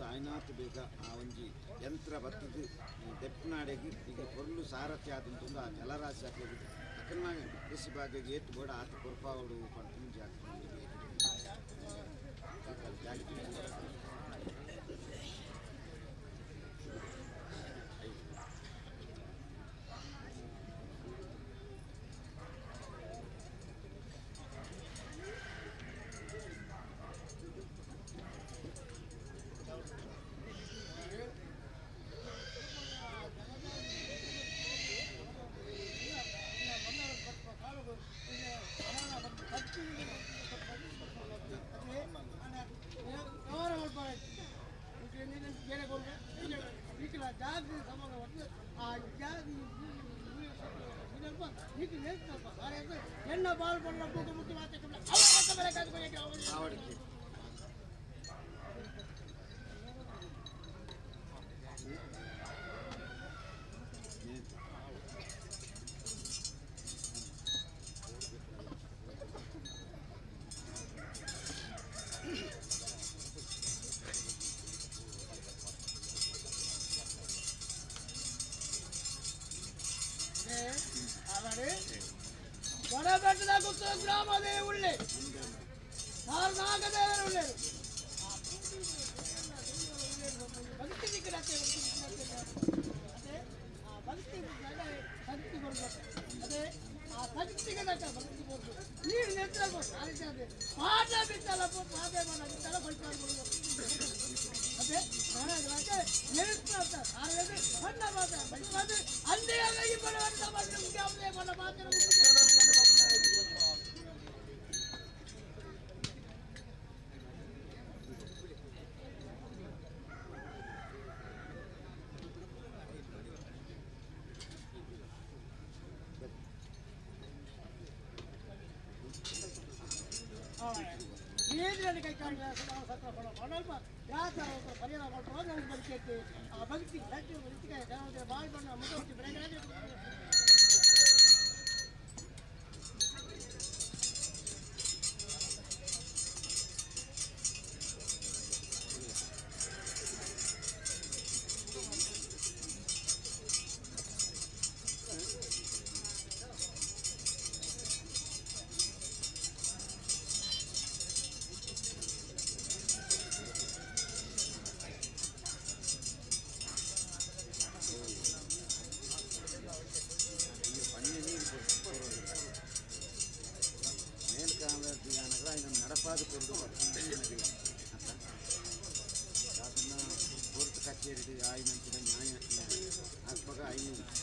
Speaker 2: ಆಯ್ನಾತ್ ಬೇಗ ಆ ಒಂಜಿ ಯಂತ್ರ ಬತ್ತದು ದೆಪ್ಪನಾಡೆಗೆ ಈಗ ಪೊರ್ಲು ಸಾರಥ್ಯ ಆದಂತಂದು ಆ ಜಲರಾಶಿ ಹಾಕಿ ಅಕಲ್ನ ಕೃಷಿ ಭಾಗ್ಯಗೆ ಏತು ಬೋಡ ಆತ ಕೊರ್ಪಾವಡು ಪಂಡು ಜಾಗ್ರತೆ.
Speaker 7: ಗ್ರಾಮದೇವುಳ್ಳೆ ನಾಗದೇವರುಳ್ಳೆ ಭಕ್ತಿ ಅದೇ ಆ ಭಕ್ತಿ ಭಕ್ತಿ ಬರ್ಬೇಕು ಅದೇ ಆ ಭಕ್ತಿಗೆ ಭಕ್ತಿ ಬರ್ಬೇಕು ನೀರು ನೆತ್ರ ಪಾಠ ಬಿತ್ತಲ್ಲ ಪಾದೆ ಬಿತ್ತಲ್ಲ ಅದೇ ಸಣ್ಣ ಮಾತು ಅಂದೇ ಮಾತು.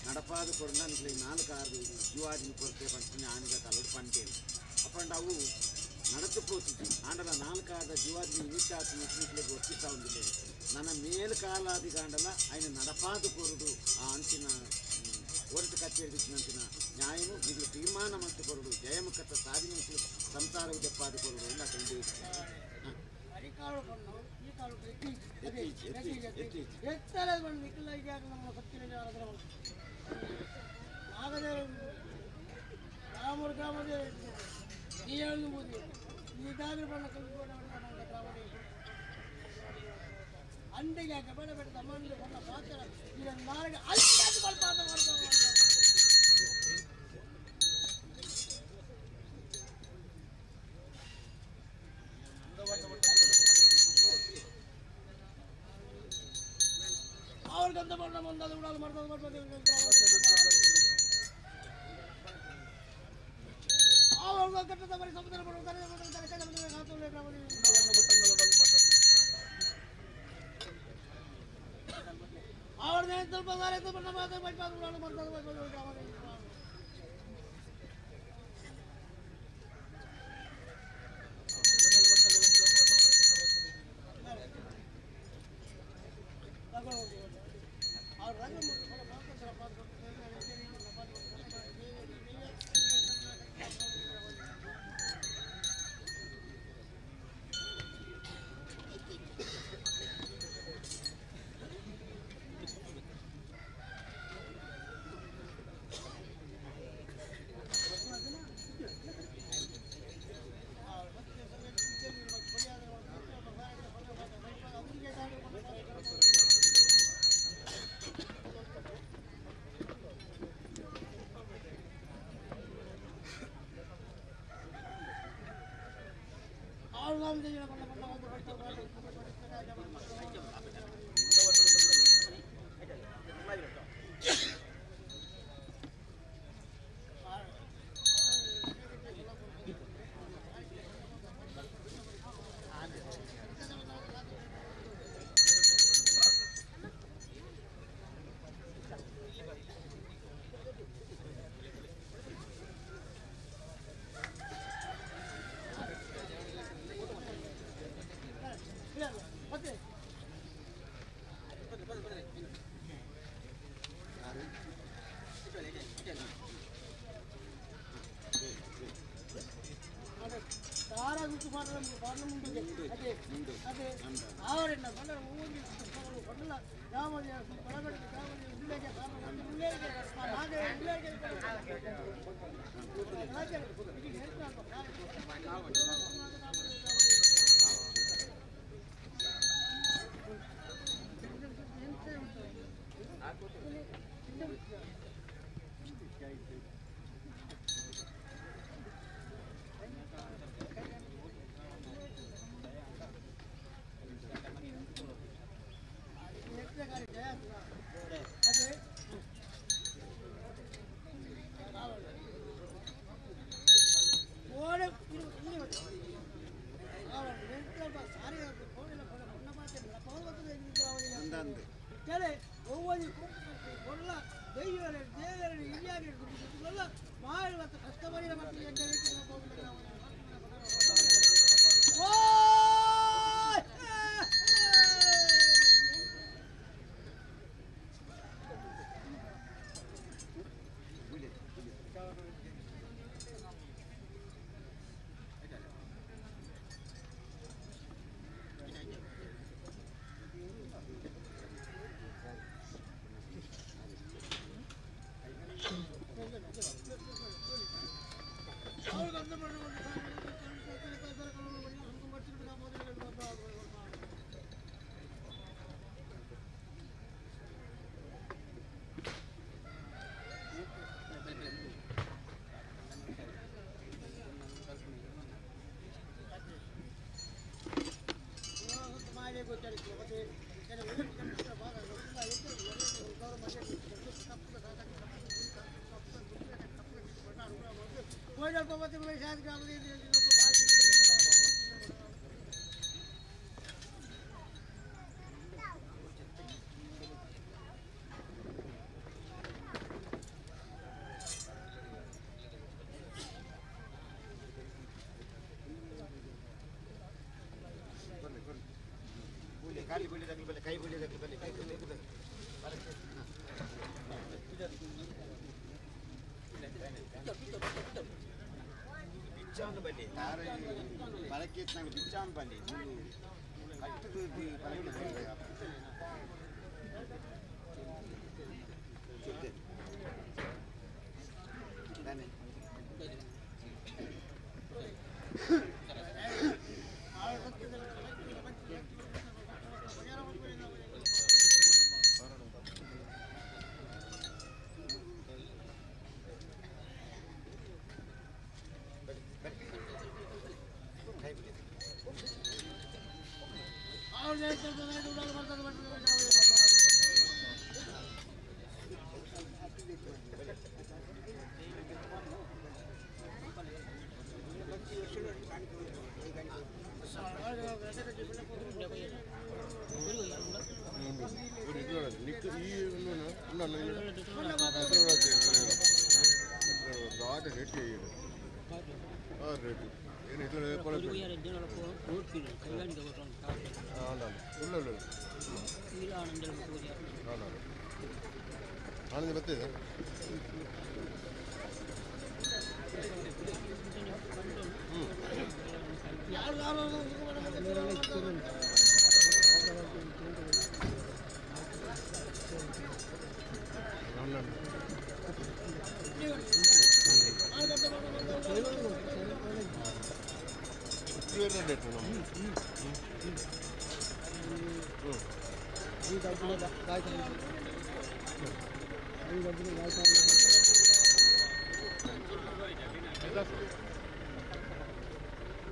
Speaker 2: ನಡಪಾದ ಕೊರನ ನಾಲ್ಕು ಆರು ಜೀವಾದಿನ ಕೊರತೆ ಪಂಚಿನ ಆನಿಗ ತಲಡು ಪಂಟೇನು ಅಪ್ಪಂಡ ಅವು ನಡತು ಪೋತಿದ್ವಿ ಆಂಡಲ ನಾಲ್ಕಾದ ಜೀವಾದಿನ ನಿಮಿತ್ತಾತಿ ನಿಟ್ಲಿಗೆ ಒತ್ತಿಸ್ತಾ ఉంದಿಲ್ಲ ನನ್ನ ಮೇಲ್ಕಾಲಾದಿ ಗಾಂಡಲ ఆయన ನಡಪಾದ ಕೊರಡು ಆ ಅಂಚಿನ ಹೊರಟು ಕಚೇರಿ ನ್ಯಾಯನು ಇದು ತೀರ್ಮಾನ ಮತ್ತು ಕೊರಡು ಜಯಮುಖತ ಸಾಧನೆ ಸಂಸಾರವು ದೆಪ್ಪಾದ ಕೊರಡು ಇಲ್ಲ ಕಂಡು ಖಾಲಿ ಬಳ್ಳಿ ತಗಲಿ ಬಲ್ಲೆ ಕೈ ಬಳ್ಳಿ ತಗಲಿ ಬಲ್ಲೆ ಕೈ ಬಳ್ಳಿ ಬಿಚ್ಚಾಂದು ಬಲ್ಲಿ ಪಲಕ್ಕೆ ಬಿಚ್ಚಾಂದು ಬಲ್ಲಿ ಕಟ್ಟದು ಪಲಕ್ಕೆ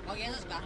Speaker 8: Okay, let's go.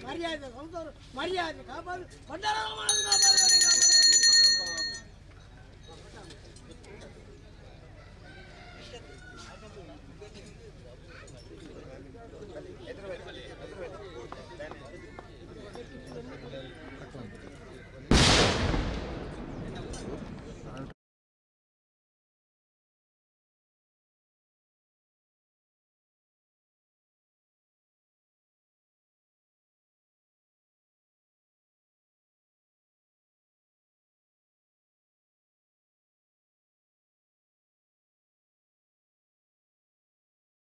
Speaker 7: ಮರ್ಯಾದೆ ಮರ್ಯಾದೆ ಕಾಪಾಡು.